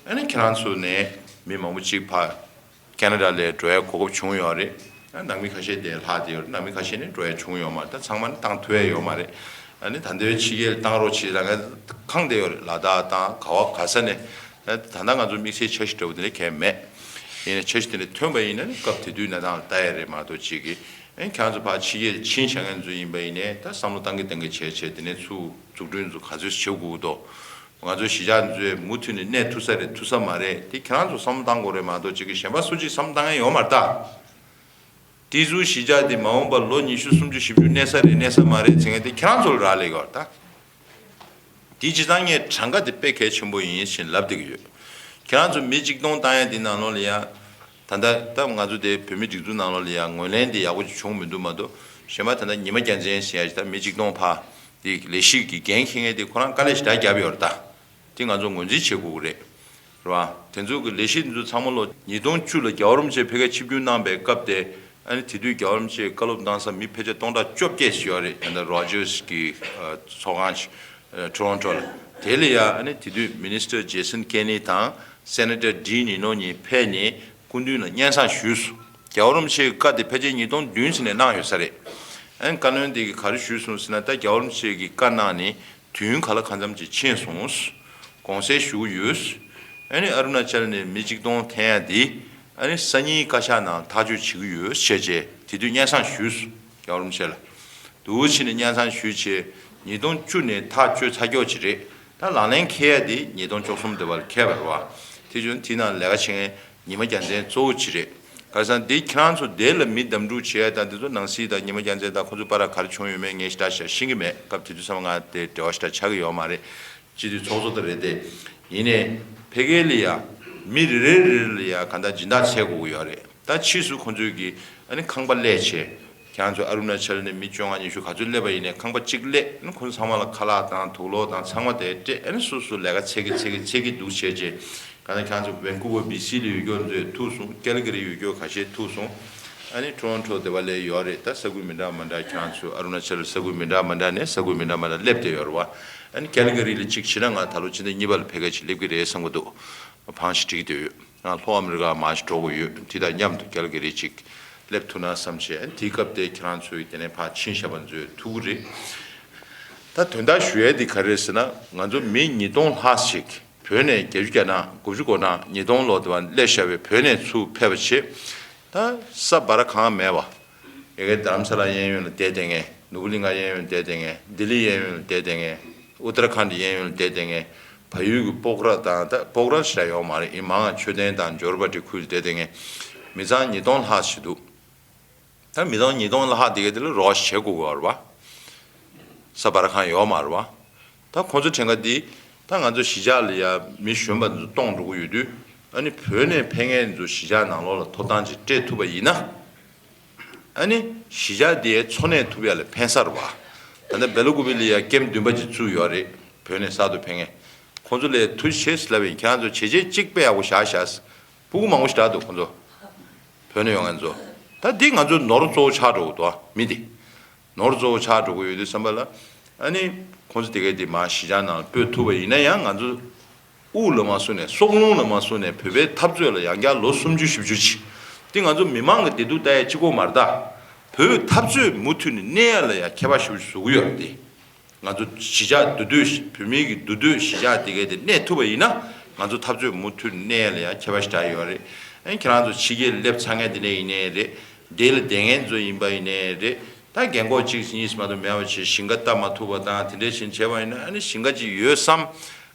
ཨ་ནི་ཁྱེད་རང་ཚོ་ནས་མི་མང་པོ་ཅིག་ཕར་ཁེ་ན་ཌ་ལ་འགྲོ་ཡ་གོ་སྐབས་བྱུང་ཡོད་རེད། ཨ་ནང་མི་ཁ་ཤས་དེ་ལྷག་བསྡད་ཡོད་རེད། ནང་མི་ཁ་ཤས་ནས་འགྲོ་ཡ་བྱུང་ཡོད་མ་རེད། ད་ཚང་མ་ནི་བཏང་ཐུབ་ཡ་ཡོད་མ་རེད། ཨ་ནི་ད་ལྟའི་ཕྱི་རྒྱལ་བཏང་རོགས་བྱེད་ལབ་མཁན་ཁེངས་བསྡད་ཡོད་རེད། ལ་དྭགས་དང་ག་བ་ག་ས་ནས། ཨ་ད་ལྟ་ང་ཚོ་དམིགས་བསལ་འཆར་གཞི་འདྲ་པོ་དེ་འདྲ་གང་ཡང་མེད། ཡིན་ནའི་འཆར་གཞི་དེ་འདྲ་ཐོན་པ་ཡིན་ན་ནི་སྐབས་དེ་དུས་གནས་སྟངས་ལ་ལྟ་ཡ་རེད་མ་གཏོགས་ཅིག་གིས། ཨ་ནི་ཁྱེད་རང་ཚོ་ཕར་ཕྱི་རྒྱལ་ཕྱིན་བཞག་མཁན་ཚོ་ཡིན་པ་ཡིན་ནའི་ད་བསམ་བློ་བཏང་གི་བཏང་གི་བྱས་བྱས་དེ་ནས་ཚུར་འཛུགས་སྐྲུན་ཚོ་ག་ཚོད་བྱེད་དགོས་འདུག་ང་ཚོ་གཞིས་ཆགས་ཚོས་མུ་མཐུད་ནས་གནས་ཐུབ་ས་རེད་ཐུབ་ས་མ་རེད་དེ་ཁྱེད་རང་ཚོ་བསམ་བློ་བཏང་དགོས་རེད་མ་གཏོགས་ཅིག་གིས་གཞན་པ་སུ་གཅིག་བསམ་བློ་བཏང་ཡ་ཡོད་མ་རེད་ད། དེ་ཚོའི་གཞིས་ཆགས་དེ་མ་འོངས་པར་ལོ་ཉི་ཤུ་སུམ་ཅུ་བཞི་བཅུ་གནས་ས་རེད་གནས་ས་མ་རེད་ཟེར་མཁན་དེ་ཁྱེད་རང་ཚོ་ལ་རག་ལས་ཀྱི་ཡོད་རེད་ད། དེ་སྤྱིར་བཏང་ངས་གྲངས་ཀ་དེ་དཔེ་གལ་ཆེན་པོ་ཡིན་ཞེས་ལབ་བསྡད་ཀྱི་ཡོད། ཁྱེད་རང་ཚོ་མི་གཅིག་སྟོང་བཏང་ཡ་དེ་ནང་ལོགས་ལ་ཡ། ད་ལྟ་ད་ང་ཚོ་དེ་བོད་མི་སྒྲིག་འཛུགས་ནང་ལོགས་ལ་ཡ་ངོས་ལེན་དེ་ཡག་པོ་ཅིག་བྱུང་མི་འདུག་མ་གཏོགས་གཞན་པ་ད་ལྟ་ཉི་མ་རྒྱལ་མཚན་ཟེར་ཡ་ཞིག་ད་མི་གཅིག་སྟོང་ཕར་དེ་ལས་གཞི་གི་འགན་འཁྱེར་མཁན་དེ་ཁོ་རང་དཀའ་ལས་ཞེ་དྲག་བརྒྱབ་ཡོད་རེད་ད། དེ་ང་ཚོ་ངོས་འཛིན་བྱེད་དགོས་ཀྱི་རེད། རེད་བ། དེ་ཚོ་གི་ལས་གཞི་འདི་ཚོ་ཚང་མ་ལོ་ཉིས་སྟོང་བཅུ་ལ་རྒྱལ་བ་རིན་པོ་ཆེ་ཕ་གིར་ཆིབས་བསྒྱུར་གནང་པའི་སྐབས་དེ། ཨ་ནི་དེ་དུས་རྒྱལ་བ་རིན་པོ་ཆེས་བཀའ་སློབ་གནང་ས་མི་ཕལ་ཆེར་སྟོང་ཕྲག་བཅོ་བརྒྱད་ཞིག་ཡོད་རེད། ད་ལྟ་Rogers་གི་ཚོགས་ཁང་ཞིག་Toronto་ལ། དེ་ལ་ཡ་ཨ་ནི་དེ་དུས་Minister Jason Kenney་དང་Senator Dean Inouye་གཉིས་ཕེབས་ནས་སྐུ་མདུན་ལ་སྙན་སེང་ཞུས་སོང་། རྒྱལ་བ་རིན་པོ་ཆེའི་བཀའ་དེ་ཕལ་ཆེར་ཉིས་སྟོང་བདུན་ཙམ་ནས་གནང་ཡོད་ས་རེད། ཨ་ནི་བཀའ་བློན་དེ་གིས་ག་རེ་ཞུས་སོང་ཟེར་ན། ད་རྒྱལ་བ་རིན་པོ་ཆེ་གིས་བཀའ་གནང་ནས། དུས་ཡུན་ག་ལ་གང་འཚམ་ཅིག་ཕྱིན་སོང་། དགོངས་སེལ་ཞུ་གི་ཡོད། ཨ་ནི་ཨ་རུ་ན་ཅལ་ནས་མི་གཅིག་སྟོང་འཐེན་ཡ་དེ་ཨ་ནི་སང་ཉིན་བཀའ་ཤག་ནང་ཐག་གཅོད་བྱེད་ཀྱི་ཡོད་ཞེས་བྱས་དེ་དུས་སྙན་སེང་ཞུས་སོང་། རྒྱལ་བ་རིན་པོ་ཆེ་ལ། འདུག་བྱས་ནས་སྙན་སེང་ཞུས་བྱས་ཉིས་སྟོང་བཅུ་ནས་ཐག་གཅོད་ཚར་ཀྱོག་ཅིག་རེད། ད་ལག་ལེན་འཁེལ་ཡ་དེ་ཉིས་སྟོང་བཅུ་གསུམ་དེ་བར་འཁེལ་བ་རེད་བ། དེ་བཞིན་དེ་ནང་ལས་ཀ་བྱེད་མཁན་ཉི་མ་རྒྱལ་མཚན་གཙོ་བོ་ཅིག་རེད། ག་རེ་ཟེར་ན་འདི་ཁྱེད་རང་ཚོ་དེ་ལ་མི་བདམས་སྒྲུག་བྱེད་ཡ་དང་འདི་ཚོ་ནང་སྲིད་དང་ཉི་མ་རྒྱལ་མཚན་དང་ཁོ་ཚོ་བར་ལ་ག་རེ་བྱུང་ཡོད་མེད་ངས་ཞེ་དྲག་ཤེས་ཀྱི་མེད། སྐབས་དེ་དུས་ཙམ་ང་དེ་འབྲེལ་བ་ཞེ་དྲག་ཆགས་ཀྱི་ཡོད་མ་རེད། སྤྱི་འཐུས་ཚོགས་གཙོ་དེ་རེད་དེ། ཡིན་ནའི་ཕ་གི་ལ་ཡ་མི་རེ་རེ་རེ་རེ་ལ་ཡ་གང་ལྟར་སྦྱིན་བདག་འཚོལ་དགོས་ཀྱི་ཡོད་རེད། ད་ཕྱིས་སུ་ཁོ་ཚོས་ཀྱི་ཨ་ནི་ཁང་པ་གླས་བྱས། ཁྱེད་རང་ཚོ་ཨ་རུ་ན་ཅལ་ནས་མི་བཅོ་ལྔ་ཉི་ཤུ་ག་ཚོད་སླེབས་པ་ཡིན་ནའི་ཁང་པ་གཅིག་གླས། ཨ་ནི་ཁོ་ཚོ་ཚང་མ་ལ་ཁ་ལག་དང་དུག་ལོག་དང་ཚང་མ་དེ་སྤྲད། ཨ་ནི་སོ་སོ་ལས་ཀ་འཚོལ་གི་འཚོལ་གི་འཚོལ་གི་འདུག་བྱས་རྗེས། གང་ལྟར་ཁྱེད་རང་ཚོ་ཝན་ཀུ་ཝར་བི་སི་ལ་ཡོད་རྒྱུ་ཚོ་ཐུག་སོང་། ཀལ་ག་རི་ཡོད་རྒྱུ་ཁ་ཤས་ཐུག་སོང་། ཨ་ནི་ཊོ་རོན་ཊོ་དེ་བ་ལས་ཡོད་རེད། ད་ས་ཁུལ་མི་འདྲ་མི་འདྲ་ཁྱེད་རང་ཚོ་ཨ་རུ་ན་ཅལ་ས་ཁུལ་མི་འདྲ་མི་འདྲ་ནས་ས་ཁུལ་མི་འདྲ་མི་འདྲ་སླེབས་བསྡད་ཡོད་རེད་བ། ཨ་ནི་ཀལ་ག་རི་ལ་གཅིག་བྱས་ན་ང་ད་ལོ་ཕྱི་ཟླ་གཉིས་པ་ལ་ཕ་གི་ཅིག་སླེབས་ཀྱི་རེད་བསམ་གྱི་འདུག་བང་ཞིག་སྒྲིག་བསྡད་ཡོད། ང་ལྷོ་ཨ་མི་རི་ཀ་མར་ཞིག་འགྲོ་དགོས་ཡོད། དེ་དང་མཉམ་དུ་ཀལ་ག་རི་ཅིག་སླེབས་ཐུབ་ན་བསམ་བྱས། ཨ་ནི་དེའི་སྐབས་དེ་ཁྱེད་རང་ཚོས་དེ་ནས་ཕར་ཕྱིན་བཞག་པ་ཚོས་ཐུགས་ཁུར་རེད། ད་དོན་དག་ཞུ་ཡས་འདི་ག་རེ་རེད་ཟེར་ན། ང་ཚོ་མི་ཉིས་སྟོང་ལྷག་ཞིག་བོད་ནས་བརྒྱད་ཅུ་གྱ་ནང་དགུ་བཅུ་གོ་ནང་ཉིས་སྟོང་ལོ་དེ་བ་སླེབས་བཞག་པའི་བོད་ནས་ཚུར་ཕེབས་པ་བྱས། ད་ས་བར་གང་མེད་པ། ཡ་གི་རྡ་རམ་ས་ལ་གཡས་གཡོན་ལ་བསྡད་བསྡད་མཁན། ནོར་བུ་གླིང་ག་གཡས་གཡོན་ལ་བསྡད་བསྡད་མཁན། ལྡི་ལི་གཡས་གཡོན་ལ་བསྡད་བསྡད་མཁན། ཨུ་ཏར་ཁཱན་གཡས་གཡོན་ལ་བསྡད་བསྡད་མཁན། བལ་ཡུལ་གྱི་སྤོག་ར་དང་ད་སྤོག་ར་ཞེ་དྲག་ཡོད་མ་རེད། ཡིན་མང་མཆོད་རྟེན་དང་འབྱོར་པ་འདྲ་ཁུལ་བསྡད་བསྡད་མཁན་མི་ཚང་ཉིས་སྟོང་ལྷག་ཞིག་འདུག་ད་མི་ཚང་ཉིས་སྟོང་ལྷག་དེ་ག་དེ་ལ་རོགས་བྱེད་དགོས་ཀྱི་ཡོད་རེད་བ། ས་བར་གང་ཡོད་མ་རེད་བ། ད་ཁོང་ཚོ་ཕྲན་ཁ་འདི་ད་ང་ཚོ་གཞིས་ཆགས་ལ་ཡ་མི་གཞོན་པ་ཚོ་གཏོང་འགྲོ་གི་ཡོད་དུས། ཨ་ནི་བོད་ནས་ཕེབས་མཁན་ཚོ་གཞིས་ཆགས་ནང་ལོགས་ལ་ཐོབ་ཐང་ཅིག་སྤྲད་ཐུབ་པ་ཡིན་ན། ཨ་ནི་གཞིས་ཆགས་དེའི་འཚོ་གནས་ཐུབ་ཡ་ལ་ཕན་ས་རེད་བ། ད་ལྟ་སྦེ་ལ་ཀུ་པེ་ལ་ཡ་ཀེམ་བདུན་པ་ཅིག་བཙུགས་ཡོད་རེད། བོད་ནས་གསར་དུ་ཕེབས་མཁན་ཁོང་ཚོ་ལ་ཐུགས་རྗེ་ཆེ་ཟེར་ལབ་ཡིན། ཁྱེད་རང་ཚོ་བྱས་རྗེས་གཅིག་དཔེ་ཡག་པོ་བཞག་བཞག་སྤུ་གུ་མང་པོ་ཞིག་རག་འདུག་ཁོང་ཚོ་བོད་ནས་ཡོང་མཁན་ཚོ། ད་འདི་ང་ཚོ་ནོར་གཙོ་བོ་ཆགས་འགྲོ་གི་འདུག་མི་འདི་ནོར་གཙོ་བོ་ཆགས་འགྲོ་གི་ཡོད་དུས་ཙམ་པ་ལ། ཨ་ནི་ཁོང་ཚོ་དེ་གའི་དེ་མར་གཞིས་ཆགས་ནང་སྤོས་ཐུབ་པ་ཡིན་ན་ཡང་། ང་ཚོ་དབུགས་ལ་མ་སོང་ནས་སྲོག་རླུང་ལ་མ་སོང་ནས་བོད་པའི་འཐབ་རྩོད་ལ་ཡང་བསྐྱར་ལོ་སུམ་ཅུ་བཞི་བཅུ་ཅིག་འདི་ང་ཚོ་མི་མང་གི་བདེ་སྡུག་ལྟ་ཡ་གཅིག་པོ་མ་རེད་ད། བོད་འཐབ་རྩོད་མུ་མཐུད་ནས་གནས་ཡ་ལ་ཡང་ཁྱད་པར་ཞེ་པོ་ཅིག་བཟོ་གི་ཡོད་རེད་དེ། ང་ཚོ་གཞིས་ཆགས་འདུས་སྡོད། བོད་མིའི་གི་འདུས་སྡོད་གཞིས་ཆགས་དེ་གའི་དེ་གནས་ཐུབ་པ་ཡིན་ན། ང་ཚོ་འཐབ་རྩོད་མུ་མཐུད་གནས་ལ་ཡང་ཁྱད་པར་ཞེ་དྲག་ཡོད་རེད། ཨ་ནི་ཁྱེད་རང་ཚོ་ཕྱི་རྒྱལ་སླེབས་ཚར་མཁན་དེ་འདྲ་ཡིན་ནའི་རེད། འདི་ལ་བསྡད་མཁན་ཚོ་ཡིན་པ་ཡིན་ནའི་རེད། ད་རྒན་གོག་གཅིག་གཉིས་མ་གཏོགས་མེད་པ་བྱས། ཞིང་ཁ་བཏབ་མ་ཐུབ་པ་དང་དེ་འདྲ་བཞིན་བྱས་པ་ཡིན་ན། ཨ་ནི་ཞིང་ཁ་ཅིག་ཡོད་བསམ་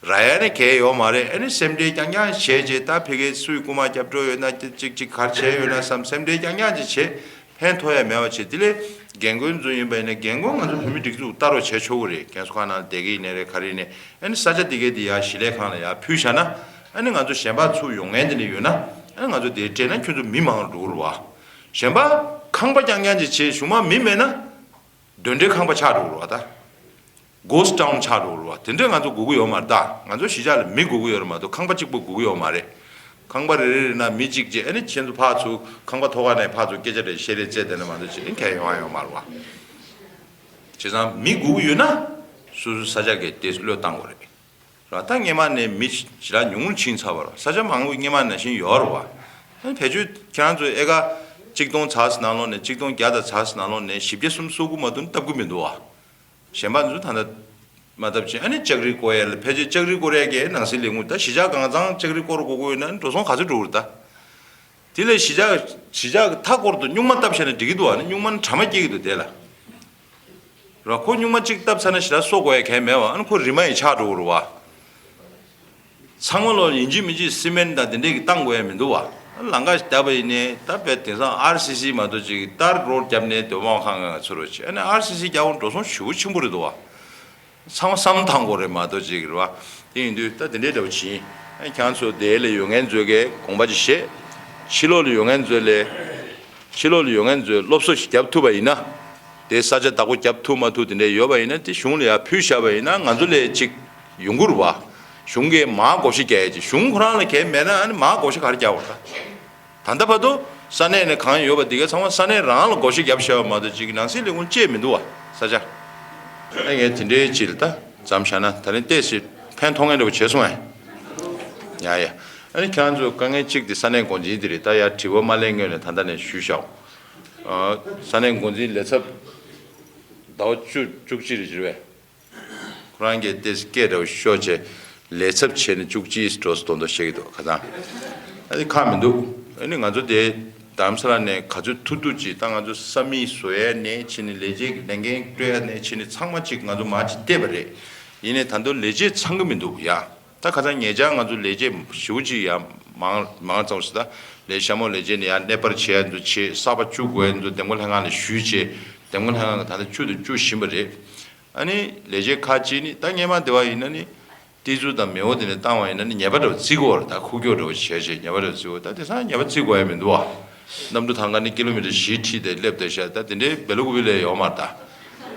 རག་ཡ་ནི་གལ་ཡོད་མ་རེད། ཨ་ནི་སེམས་ཁྲལ་རྐྱང་རྐྱང་བྱས་བྱས། ད་ཕ་གིར་སུས་རྐུ་མ་རྒྱབ་འགྲོ་ཡོད་ན། ཅིག་ཅིག་ག་རེ་བྱས་ཡོད་ན་བསམ། སེམས་ཁྲལ་རྐྱང་རྐྱང་ཅིག་བྱས། ཕན་ཐོགས་ཡ་མེད་པ་བྱས། དེ་ལས་རྒན་རྒོན་ཚོ་ཡིན་པ་ཡིན་ན། རྒན་རྒོན་ང་ཚོ་བོད་མི་སྒྲིག་འཛུགས་ལྟ་རོགས་བྱས་ཆོག་གི་རེད། རྒན་གསོ་ཁང་ནང་བསྡད་ཀྱི་ཡིན་ནའི་རེད། ག་རེ་ཡིན་ནའི། ཨ་ནི་ས་ཆ་དེ་གའི་དེ་ཡར་ཞིང་ལས་ཁང་ལ་ཡར་ཕུལ་བཞག་ན། ཨ་ནི་ང་ཚོ་གཞན་པ་ཚུར་ཡོང་མཁན་དེ་འདྲ་ཡོད་ན། ཨ་ནི་ང་ཚོ་དེ་སྤྲད་ན་ཁྱོད་ཚོ་མི་མང་རུ་འགྲོ་གི་རེད་བ། གཞན་པ་ཁང་པ་རྐྱང་རྐྱང་ཅིག་བྱས། གཞུང་མང་མི་མེད་ན། གདོན་འདྲེ་ཁང་པ་ཆགས་འགྲོ་གི་རེད་བ། ད་Ghost Town ཆགས་འགྲོ་གི་རེད་བ། དེ་འདྲས་ང་ཚོ་དགོས་ཀྱི་ཡོད་མ་རེད་ད། ང་ཚོ་གཞིས་ཆགས་ལ་མི་དགོས་ཀྱི་ཡོད་རེད་མ་གཏོགས་ཁང་པ་གཅིག་པོ་དགོས་ཀྱི་ཡོད་མ་རེད། ཁང་པ་རེ་རེ་རེ་ན་མི་གཅིག་བྱས། ཨ་ནི་ཁྱེད་ཚོ་ཕར་ཚུར་ཁང་པ་ཐོག་ཁ་ནས་ཕར་ཚུར་སྐད་ཆ་རེ་བཤད་རེས་བྱས་བསྡད་ན་མ་གཏོགས་ཅིག་ཨ་ནི་གང་ཡང་ཡོང་ཡ་ཡོད་མ་རེད་བ། བྱས་ཙང་མི་དགོས་ཀྱི་ཡོད་ན་སོ་སོའི་ས་ཆ་གི་དེ་བློས་བཏང་དགོས་རེད། ར་ད་སྔས་མ་ནས་མི་ཞེ་དྲག་ཉུང་ངུར་ཕྱིན་ཚར་བ་རེད། ས་ཆ་མང་པོ་སྔས་མ་ནང་བཞིན་ཡོད་རེད་བ། ཨ་ནི་བེད་སྤྱོད་ཁྱེད་རང་ཚོ་ཨེ་ཀར་གཅིག་སྟོང་ཚར་ཙམ་ནང་ལོགས་ནས། གཅིག་སྟོང་བརྒྱ་དང་ཚར་ཙམ་ནང་ལོགས་ནས་བཞི་བརྒྱ་སུམ་ཅུ་སོ་དགུ་མ་གཏོགས་བཏབ་ཀྱི་མི་འདུག་བ། གཞན་པ་ཚོ་ད་ལྟ་མ་བཏབ་ཅིང་། ཨ་ནི་ལྕགས་རི་བསྐོར་ཡ་ལ། ཕལ་ཆེར་ལྕགས་རི་བསྐོར་ཡ་གི་ནང་སྲིད་ལས་ཁུངས། ད་གཞིས་ཆགས་གང་ཚང་ལྕགས་རི་བསྐོར་དགོས་ཀྱི་ཡོད་ན་འགྲོ་སོང་ག་ཚོད་འགྲོ་གི་རེད་ད། དེ་ལས་གཞིས་ཆགས་གཞིས་ཆགས་ཀྱི་མཐའ་སྐོར་དུ་སྨྱུག་མ་བཏབ་བཞག་ན་འགྲིག་གི་འདུག་བ། ཨ་ནི་སྨྱུག་མ་ནི་དྲ་མ་སྐྱེ་གི་འདུག་དེ་ལ། ར་ཁོ་སྨྱུག་མ་གཅིག་བཏབ་ཚར་ན་ཞེ་དྲག་གསོ་དགོས་ཡ་གང་ཡང་མེད་བ། ཨ་ནི་ཁོ་རི་མ་ཡིས་ཆགས་འགྲོ་གི་རེད་བ། ཚང་མ་ལོ་ཡིན་གཅིག་མིན་གཅིག་སི་མེན་དང་དེ་འདྲས་ཀྱི་བཏང་དགོས་ཡ་མི་འདུག་བ། ལམ་ཁ་བརྒྱབ་པ་ཡིན་ནའི་ད་དཔེ་དེང་སང་ཨར་སི་སི་མ་གཏོགས་ཅིག་ཏར་རོཌ་བརྒྱབ་ནས་སྡོད་མ་ཁང་ཁང་ཚུར་རོགས་བྱེད། ཨ་ནི་ཨར་སི་སི་རྒྱག་འོང་འགྲོ་སོང་ཞེ་པོ་ཆེན་པོ་རེད་འདུག་བ། ཚང་མ་བསམ་བཏང་དགོས་རེད་མ་གཏོགས་ཅིག་རེད་བ། དེ་ཡིན་དུས་ད་དེ་འདྲས་འདྲ་བོ་བྱིན། ཨ་ནི་ཁྱེད་རང་ཚོ་དེ་ལ་ཡོད་མཁན་ཚོས་གི་དགོངས་པ་ཅིག་བཞེས། ཕྱི་ལོགས་ལ་ཡོད་མཁན་ཚོ་ལས། ཕྱི་ལོགས་ལ་ཡོད་མཁན་ཚོས་སློབ་གསོ་ཞིག་བརྒྱབ་ཐུབ་པ་ཡིན་ན། དེ་ས་ཆ་བདག་པོ་བརྒྱབ་ཐུབ་མ་ཐུབ་དེ་འདྲ་ཡོད་པ་ཡིན་ན། དེ་གཞུང་ལ་ཡར་ཕུལ་བཞག་པ་ཡིན་ན་ང་ཚོ་ལས་ཅིག་ཡོང་གི་རེད་བ། གཞུང་གིས་མར་བགོ་བཤའ་རྒྱག་ཡ་ཅིག་གཞུང་ཁོ་རང་ལ་གལ་མེད་ན། ཨ་ནི་མར་བགོ་བཤའ་ག་རེ་རྒྱག་པ་རེད་ད། ད་ལྟ་བར་དུ་ས་གནས་ནས་གང་ཡོད་པ་དེ་ག་ཚང་མ་ས་གནས་རང་ལ་བགོ་བཤའ་བརྒྱབ་བཞག་པ་མ་གཏོགས་ཅིག་ནང་སྲིད་ལས་ཁུངས་བཅས་མི་འདུག་བ། ས་ཆ། ཨ་ངས་དེ་འདྲའི་ཅིག་ལ་ད་མཚམས་བཞག་ན། ད་ནི་ཏོག་ཙམ་ཕན་ཐོགས་མཁན་འདྲ་བོ་བྱས་སོང་ངས། ཡ་ཡ། ཨ་ནི་ཁྱེད་རང་ཚོ་དཀའ་ངལ་གཅིག་དེ་ས་གནས་འགོ་འཛིན་དེ་རེད། ད་ཡར་དྲི་བ་མ་གླེང་སྔོན་ནས་ད་ལྟ་ནས་ཞུས་བཞག་ཨ། ས་གནས་འགོ་འཛིན་ལས་ཚབ་ཟླ་བ་བཅུ་བཅུ་གཅིག་རེད་ཟེར་བས། ཁོ་རང་གིས་ཏོག་ཙམ་སྐད་འདྲ་བོ་ཤོར་བྱས། ལས་ཚབ་བྱས་ནས་བཅུ་གཅིག་འགྲོ་སོང་མདོག་མདོག་བཤད་ཀྱི་འདུག་ཁ་སང་། ཨ་ནི་ཁག་མི་འདུག་ཨ་ནི་ང་ཚོ་དེ་རྡ་རམ་ས་ལ་ནས་ག་ཚོད་ཐུབ་ཐུབ་ཅིག་ད་ང་ཚོ་ས་མིག་བཟོ་ཡས་ནས་བྱས་ནས། ལས་བྱེད་ཀྱི་ལས་འགན་སྤྲོད་ཡས་ནས་བྱས་ནས། ཚང་མ་ཅིག་ང་ཚོ་མར་ཅིག་བལྟས་པ་རེད། ཡིན་ནའི་ད་དུང་ལས་བྱེད་ཚང་གི་མི་འདུག་ཡ། ད་ཁ་སང་ཉེ་ཆར་ང་ཚོ་ལས་བྱེད་ཞེ་པོ་ཅིག་ཡར་མང་མང་ཙམ་ཞིག་ད་ལས་ཤ་མོ་ལས་བྱེད་ནས་ཡར་གནས་སྤར་བྱེད་ཡ་འདུག་བྱས། གསར་པ་བཅུག་དགོས་ཡ་འདུག་འདེམས་བསྐོ་ལྷན་ཁང་ལ་ཞུས་བྱས། འདེམས་བསྐོ་ལྷན་ཁང་གིས་ད་ལྟ་བཅུག་དང་བཅུག་བཞིན་པ་རེད། ཨ་ནི་ལས་བྱེད་ཁག་ཅིག་ནི་ད་སྔས་མ་དེ་བ་ཡིན་ན་ནི། ཏི་ཙུ་དང་མེའོ་དེ་ནས་བཏང་བ་ཡིན་ན་ནི་ཉེས་པ་འདྲ་བོ་བརྩི་གི་ཡོད་རེད། ད་ཁུག་ཀྱོག་འདྲ་བོ་བྱས་བྱས་ཉེས་པ་འདྲ་བོ་བརྩི་གི་ཡོད། ད་དེང་སང་ཉེས་པ་བརྩི་དགོས་ཡ་མི་འདུག་བ། གནམ་གྲུ་ཐང་ག་ནི་ཀི་ལོ་མི་ཊར་བཞི་ཁྲི་དེ་སླེབས་བསྡད་ཤག་ད་དེ་འདྲའི་སྦེ་ལ་ཀུ་པི་ལ་ཡོད་མ་རེད་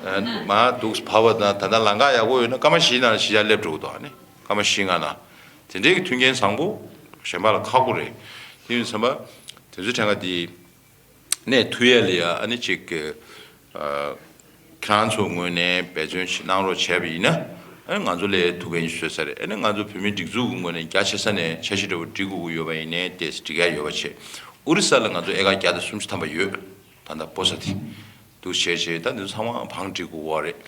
ད། མར་འདུག་བབས་པ་དང་། ད་ལྟ་ལམ་ཁ་ཡག་པོ་ཡོད་ན་སྐར་མ་བཞིའི་ནང་ལ་གཞིས་ཆགས་སླེབས་འགྲོ་གི་འདུག་ཨ་ནི་སྐར་མ་བཞི་ལྔ་ནང་། དེ་འདྲའི་གི་མཐུན་རྐྱེན་བཟང་པོ་གཞན་པ་ལ་ཁག་པོ་རེད། དེ་ཡིན་ཙང་ད་དེ་ཚོའི་ཕྲན་ཁ་དེ། གནས་ཐུབ་ཡས་ལ་ཡ་ཨ་ནི་ཅིག་གི་ཨ་ཁྱེད་རང་ཚོ་ངོས་ནས་འབད་བརྩོན་ཞིག་གནང་རོགས་བྱས་པ་ཡིན་ན། ཨ་ནི་ང་ཚོ་ལས་ཐུབ་མཁན་ཞིག་བཟོས་ས་རེད། ཨ་ནི་ང་ཚོ་བོད་མིའི་སྒྲིག་འཛུགས་ཀྱི་ངོས་ནས་རྒྱ་ཆེ་ས་ནས་འཆར་གཞི་འདྲ་བོ་སྒྲིག་དགོས་ཀྱི་ཡོད་པ་ཡིན་ནའི་ཏོག་ཙམ་སྒྲིག་ཡ་ཡོད་པ་བྱས། ཨོ་རི་ས་ལ་ང་ཚོ་ཨེ་ཀར་བརྒྱ་དང་སུམ་ཅུ་ཐམ་པ་ཡོད། ད་ལྟ་སྤོ་ས་དེ་འདུག་བྱས་བྱས་ད་འདི་ཚོ་ཚང་མ་བང་སྒྲིག་དགོས་པ་རེད།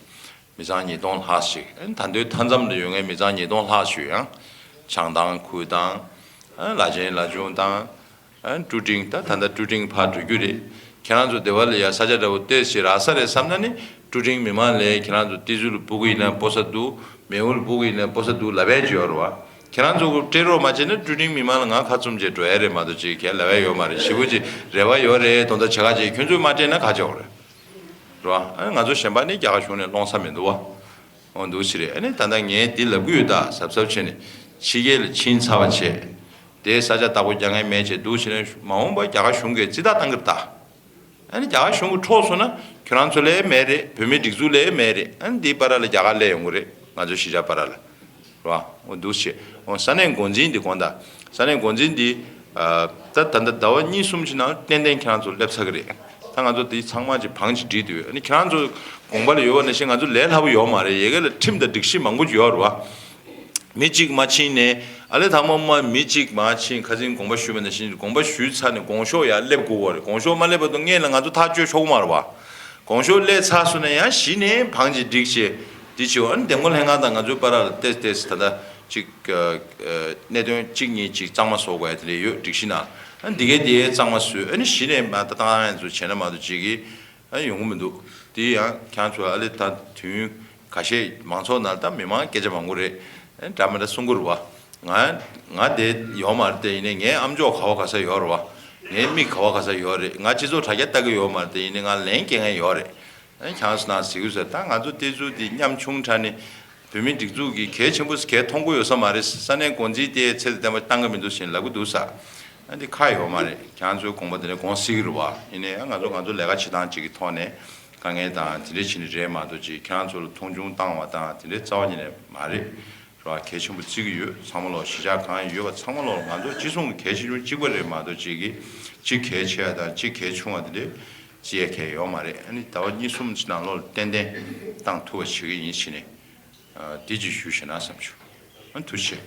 མི་ཚང་ཉིས་སྟོང་ལྷག་ཞིག་ཨ་ནི་ད་ལྟའི་མཐའ་མཚམས་དུ་ཡོད་མཁན་མི་ཚང་ཉིས་སྟོང་ལྷག་ཞིག་ཡང་ཆང་དང་ཁུལ་དང་། ཨ་ལ་ཆེན་ལ་ཆུང་དང་། ཨ་ཀྲུ་ཀྲིང་ད་ད་ལྟ་ཀྲུ་ཀྲིང་ཕར་འགྲོ་རྒྱུ་རེད། ཁྱེད་རང་ཚོ་སྡེ་བ་ལ་ཡ་ས་ཆ་འདྲ་བོ་ཏོག་ཙམ་རག་ས་རེད་བསམ་ན་ནི་ཀྲུ་ཀྲིང་མི་མང་ལས་ཁྱེད་རང་ཚོ་ཏི་ཛུ་ལ་སྤོ་གི་ཡིན་ན་སྤོ་ས་འདུག་མེའུ་ལ་སྤོ་གི་ཡིན་ན་སྤོ་ས་འདུག་ལབ་ཡས་ཅིག་ཡོད་རེད་བ། ཁྱེད་རང་ཚོ་སྤྲད་རོགས་མ་བྱས་ན་ཀྲུ་ཀྲིང་མི་མང་ལ་ང་ཁ་བཙུམ་བྱས་འགྲོ་ཡ་རེད་མ་གཏོགས་ཅིག་གས་ལབ་ཡ་ཡོད་མ་རེད། ཞེ་པོ་ཅིག་རེ་བ་ཡོད་རེད། དོན་དག་བྱེད་ག་བྱེད་ཁྱོད་ཚོས་མ་སྤྲད་ན་ག་བྱེད་འོ་རེད། རེད་བ། ཨ་ནི་ང་ཚོ་གཞན་པ་ནི་རྒྱ་གར་གཞུང་ནས་སློང་ས་མི་འདུག་བ། འོ་འདུག་ཟེར་རེད། ཨ་ནི་ད་ལྟ་ངས་འདི་ལབ་ཀྱི་ཡོད་ད་གཟབ་གཟབ་བྱས་ནས་ཕྱི་རྒྱལ་ལ་ཕྱིན་ཚར་བ་བྱས། དེའི་ས་ཆ་བདག་པོ་རྒྱག་མཁན་མེད་བྱས་འདུག་བྱས་ནས་མ་འོངས་པར་རྒྱ་གར་གཞུང་གིས་རྩིས་རྟགས་བཏང་གི་རེད་ད། ཨ་ནི་རྒྱ་གར་གཞུང་གིས་འཕྲོག་སོང་ན་ཁྱོད་རང་ཚོ་ལས་མེད་རེད། བོད་མིའི་སྒྲིག་འཛུགས་ལས་མེད་རེད། ཨ་ནི་འདིའི་བར་ལ་རྒྱ་གར་སླེབས་ཡོང་གི་རེད། ང་ཚོ་གཞིས་ཆགས་བར་ལ། རེད་བ། འོ་འདུག་བྱས། འོ་ས་གནས་འགོ་འཛིན་འདི་དགོངས་དག་ས་གནས་འགོ་འཛིན་འདི། ཨ་ད་ད་ལྟ་ཟླ་བ་གཉིས་གསུམ་ཕྱིན་ན་ཏན་ཏན་ཁྱེད་རང་ཚོ་སླེབས་ཚར་གི་རེད། ད་ང་ཚོ་འདི་ཚང་མ་ཅིག་བང་ཅིག་སྒྲིག་འདུག་ཨ་ནི་ཁྱེད་རང་ཚོ་དགོངས་པ་ལ་ཡོད་པ་ནང་བཞིན་ང་ཚོ་ལས་སླ་པོ་ཡོད་མ་རེད། ཡ་གི་ལ་ཁྲིམས་དང་སྒྲིག་གཞི་མང་པོ་ཅིག་ཡོད་རེད་བ། མི་གཅིག་མ་ཕྱིན་ནས་ཨ་ལས་ད་མ་མ་མི་གཅིག་མ་ཕྱིན། ཁ་སང་དགོངས་པ་ཞུས་པ་ནང་བཞིན་དགོངས་པ་ཞུས་ཚར་ནས་དགོངས་ཞུ་ཡར་སླེབས་དགོས་པ་རེད། དགོངས་ཞུ་མ་སླེབས་བར་དུ་སྔོན་ལ་ང་ཚོ་ཐག་གཅོད་ཆོག་གི་མ་རེད་བ། དགོངས་ཞུ་སླེབས་ཚར་སོང་ན་ཡང་གཞི་ནས་བང་ཅིག་སྒྲིག་བྱས་འདི་བྱེད་འོ། ཨ་ནི་འདེམས་བསྐོ་ལྷན་ཁང་དང་ང་ཚོའི་བར་ལ་ཏོག་ཙམ་ཏོག་ཙམ་ད་ལྟ་ཅིག་ཨ་ཨ་གནད་དོན་གཅིག་གཉིས་ཅིག་གཙང་མ་བཟོ་དགོས་ཡ་དེ་འདྲ་ཡོད་སྒྲིག་གཞི་ནང་། ཨ་ནི་འདི་གའི་དེ་གཙང་མ་བཟོས། ཨ་ནི་གཞི་ནས་མ་ད་བཏང་ཡ་ཚོ་བྱས་ན་མ་གཏོགས་ཅིག་གིས་ཨ་ཡོང་གི་མི་འདུག་དེ་ཡང་ཁྱེད་ཚོ་ཨ་ལས་ད་དུས་ཡུན་ཁ་ཤས་མང་ཚོགས་ནང་ད་མི་མང་སྐད་ཆ་མང་པོ་རེད། ཨ་ནི་འདྲ་མི་འདྲ་གསུང་གི་རེད་བ། ང་ང་དེ་ཡོད་མ་རེད་དེ། ཡིན་ནའི་ངའི་ཨམ་ཅོག་ག་བ་ག་ས་ཡོད་རེད་བ། ངའི་མིག་ག་བ་ག་ས་ཡོད་རེད། ང་སྤྱི་ཚོགས་དྲ་རྒྱ་ལྟ་གི་ཡོད་མ་རེད་དེ། ཡིན་ནའི་ང་ལན་སྐྱེལ་མཁན་ཡོད་རེད། ཨ་ནི་ཁྱེད་ཚོ་ནང་གཟིགས་དགོས་ཟེར། ད་ང་ཚོ་དེ་ཚོ་དེ་ཉམ་ཆུང་དྲགས་ནས་བོད་མིའི་སྒྲིག་འཛུགས་ཀྱི་གལ་ཆེན་པོ་གལ་མཐོང་གི་ཡོད་ས་མ་རེད། ས་གནས་འགོ་འཛིན་དེ་ཚད་དེ་བསྟན་པ་བཏང་གི་མི་འདུག་ཟེར་ལབ་གི་འདུག་ས། ཨ་འདི་ཁག་ཡོད་མ་རེད། ཁྱེད་ཚོའི་དགོངས་པ་དེ་འདྲ་དགོངས་སྲིད་ཀྱི་རེད་བ། ཡིན་ནའི་ང་ཚོ་ང་ཚོ་ལས་ཀ་བྱེད་སྟངས་གཅིག་གི་ཐོག་ནས་དཀའ་ངལ་དང་དེ་འདྲ་བྱེད་ནི་རེད་མ་གཏོགས་ཅིག་ཁྱེད་རང་ཚོ་ལ་མཐོང་ཆུང་བཏང་བ་དང་དེ་འདྲའི་རྩ་བ་ཉིད་ནས་མ་རེད། རེད་བ། གལ་ཆེན་པོ་བརྩི་གི་ཡོད། ཚང་མ་ལོག་གཞིས་ཆགས་གང་ཡོད་པ་ཚང་མ་ལོག་ང་ཚོ་ཅི་སོང་གི་གལ་ཆེ་ཆུང་གཅིག་པ་རེད་མ་གཏོགས་ཅིག་གི་གཅིག་གལ་ཆེ་བ་དང་གཅིག་གལ་ཆུང་བ་དེ་འདྲ་བརྩི་ཡ་གལ་ཡོད་མ་རེད། ཨ་ནི་ཟླ་བ་གཉིས་གསུམ་ནང་ལོགས་ལ་ཏན་ཏན་བཏང་ཐུབ་པ་བྱེད་ཀྱི་ཡིན་བྱས་ནས། ཨ་དེ་ཅིག་ཞུ་ཤེས་ན་བསམ་བྱུང་། ཨ་ཐུགས་རྗེ་ཆེ།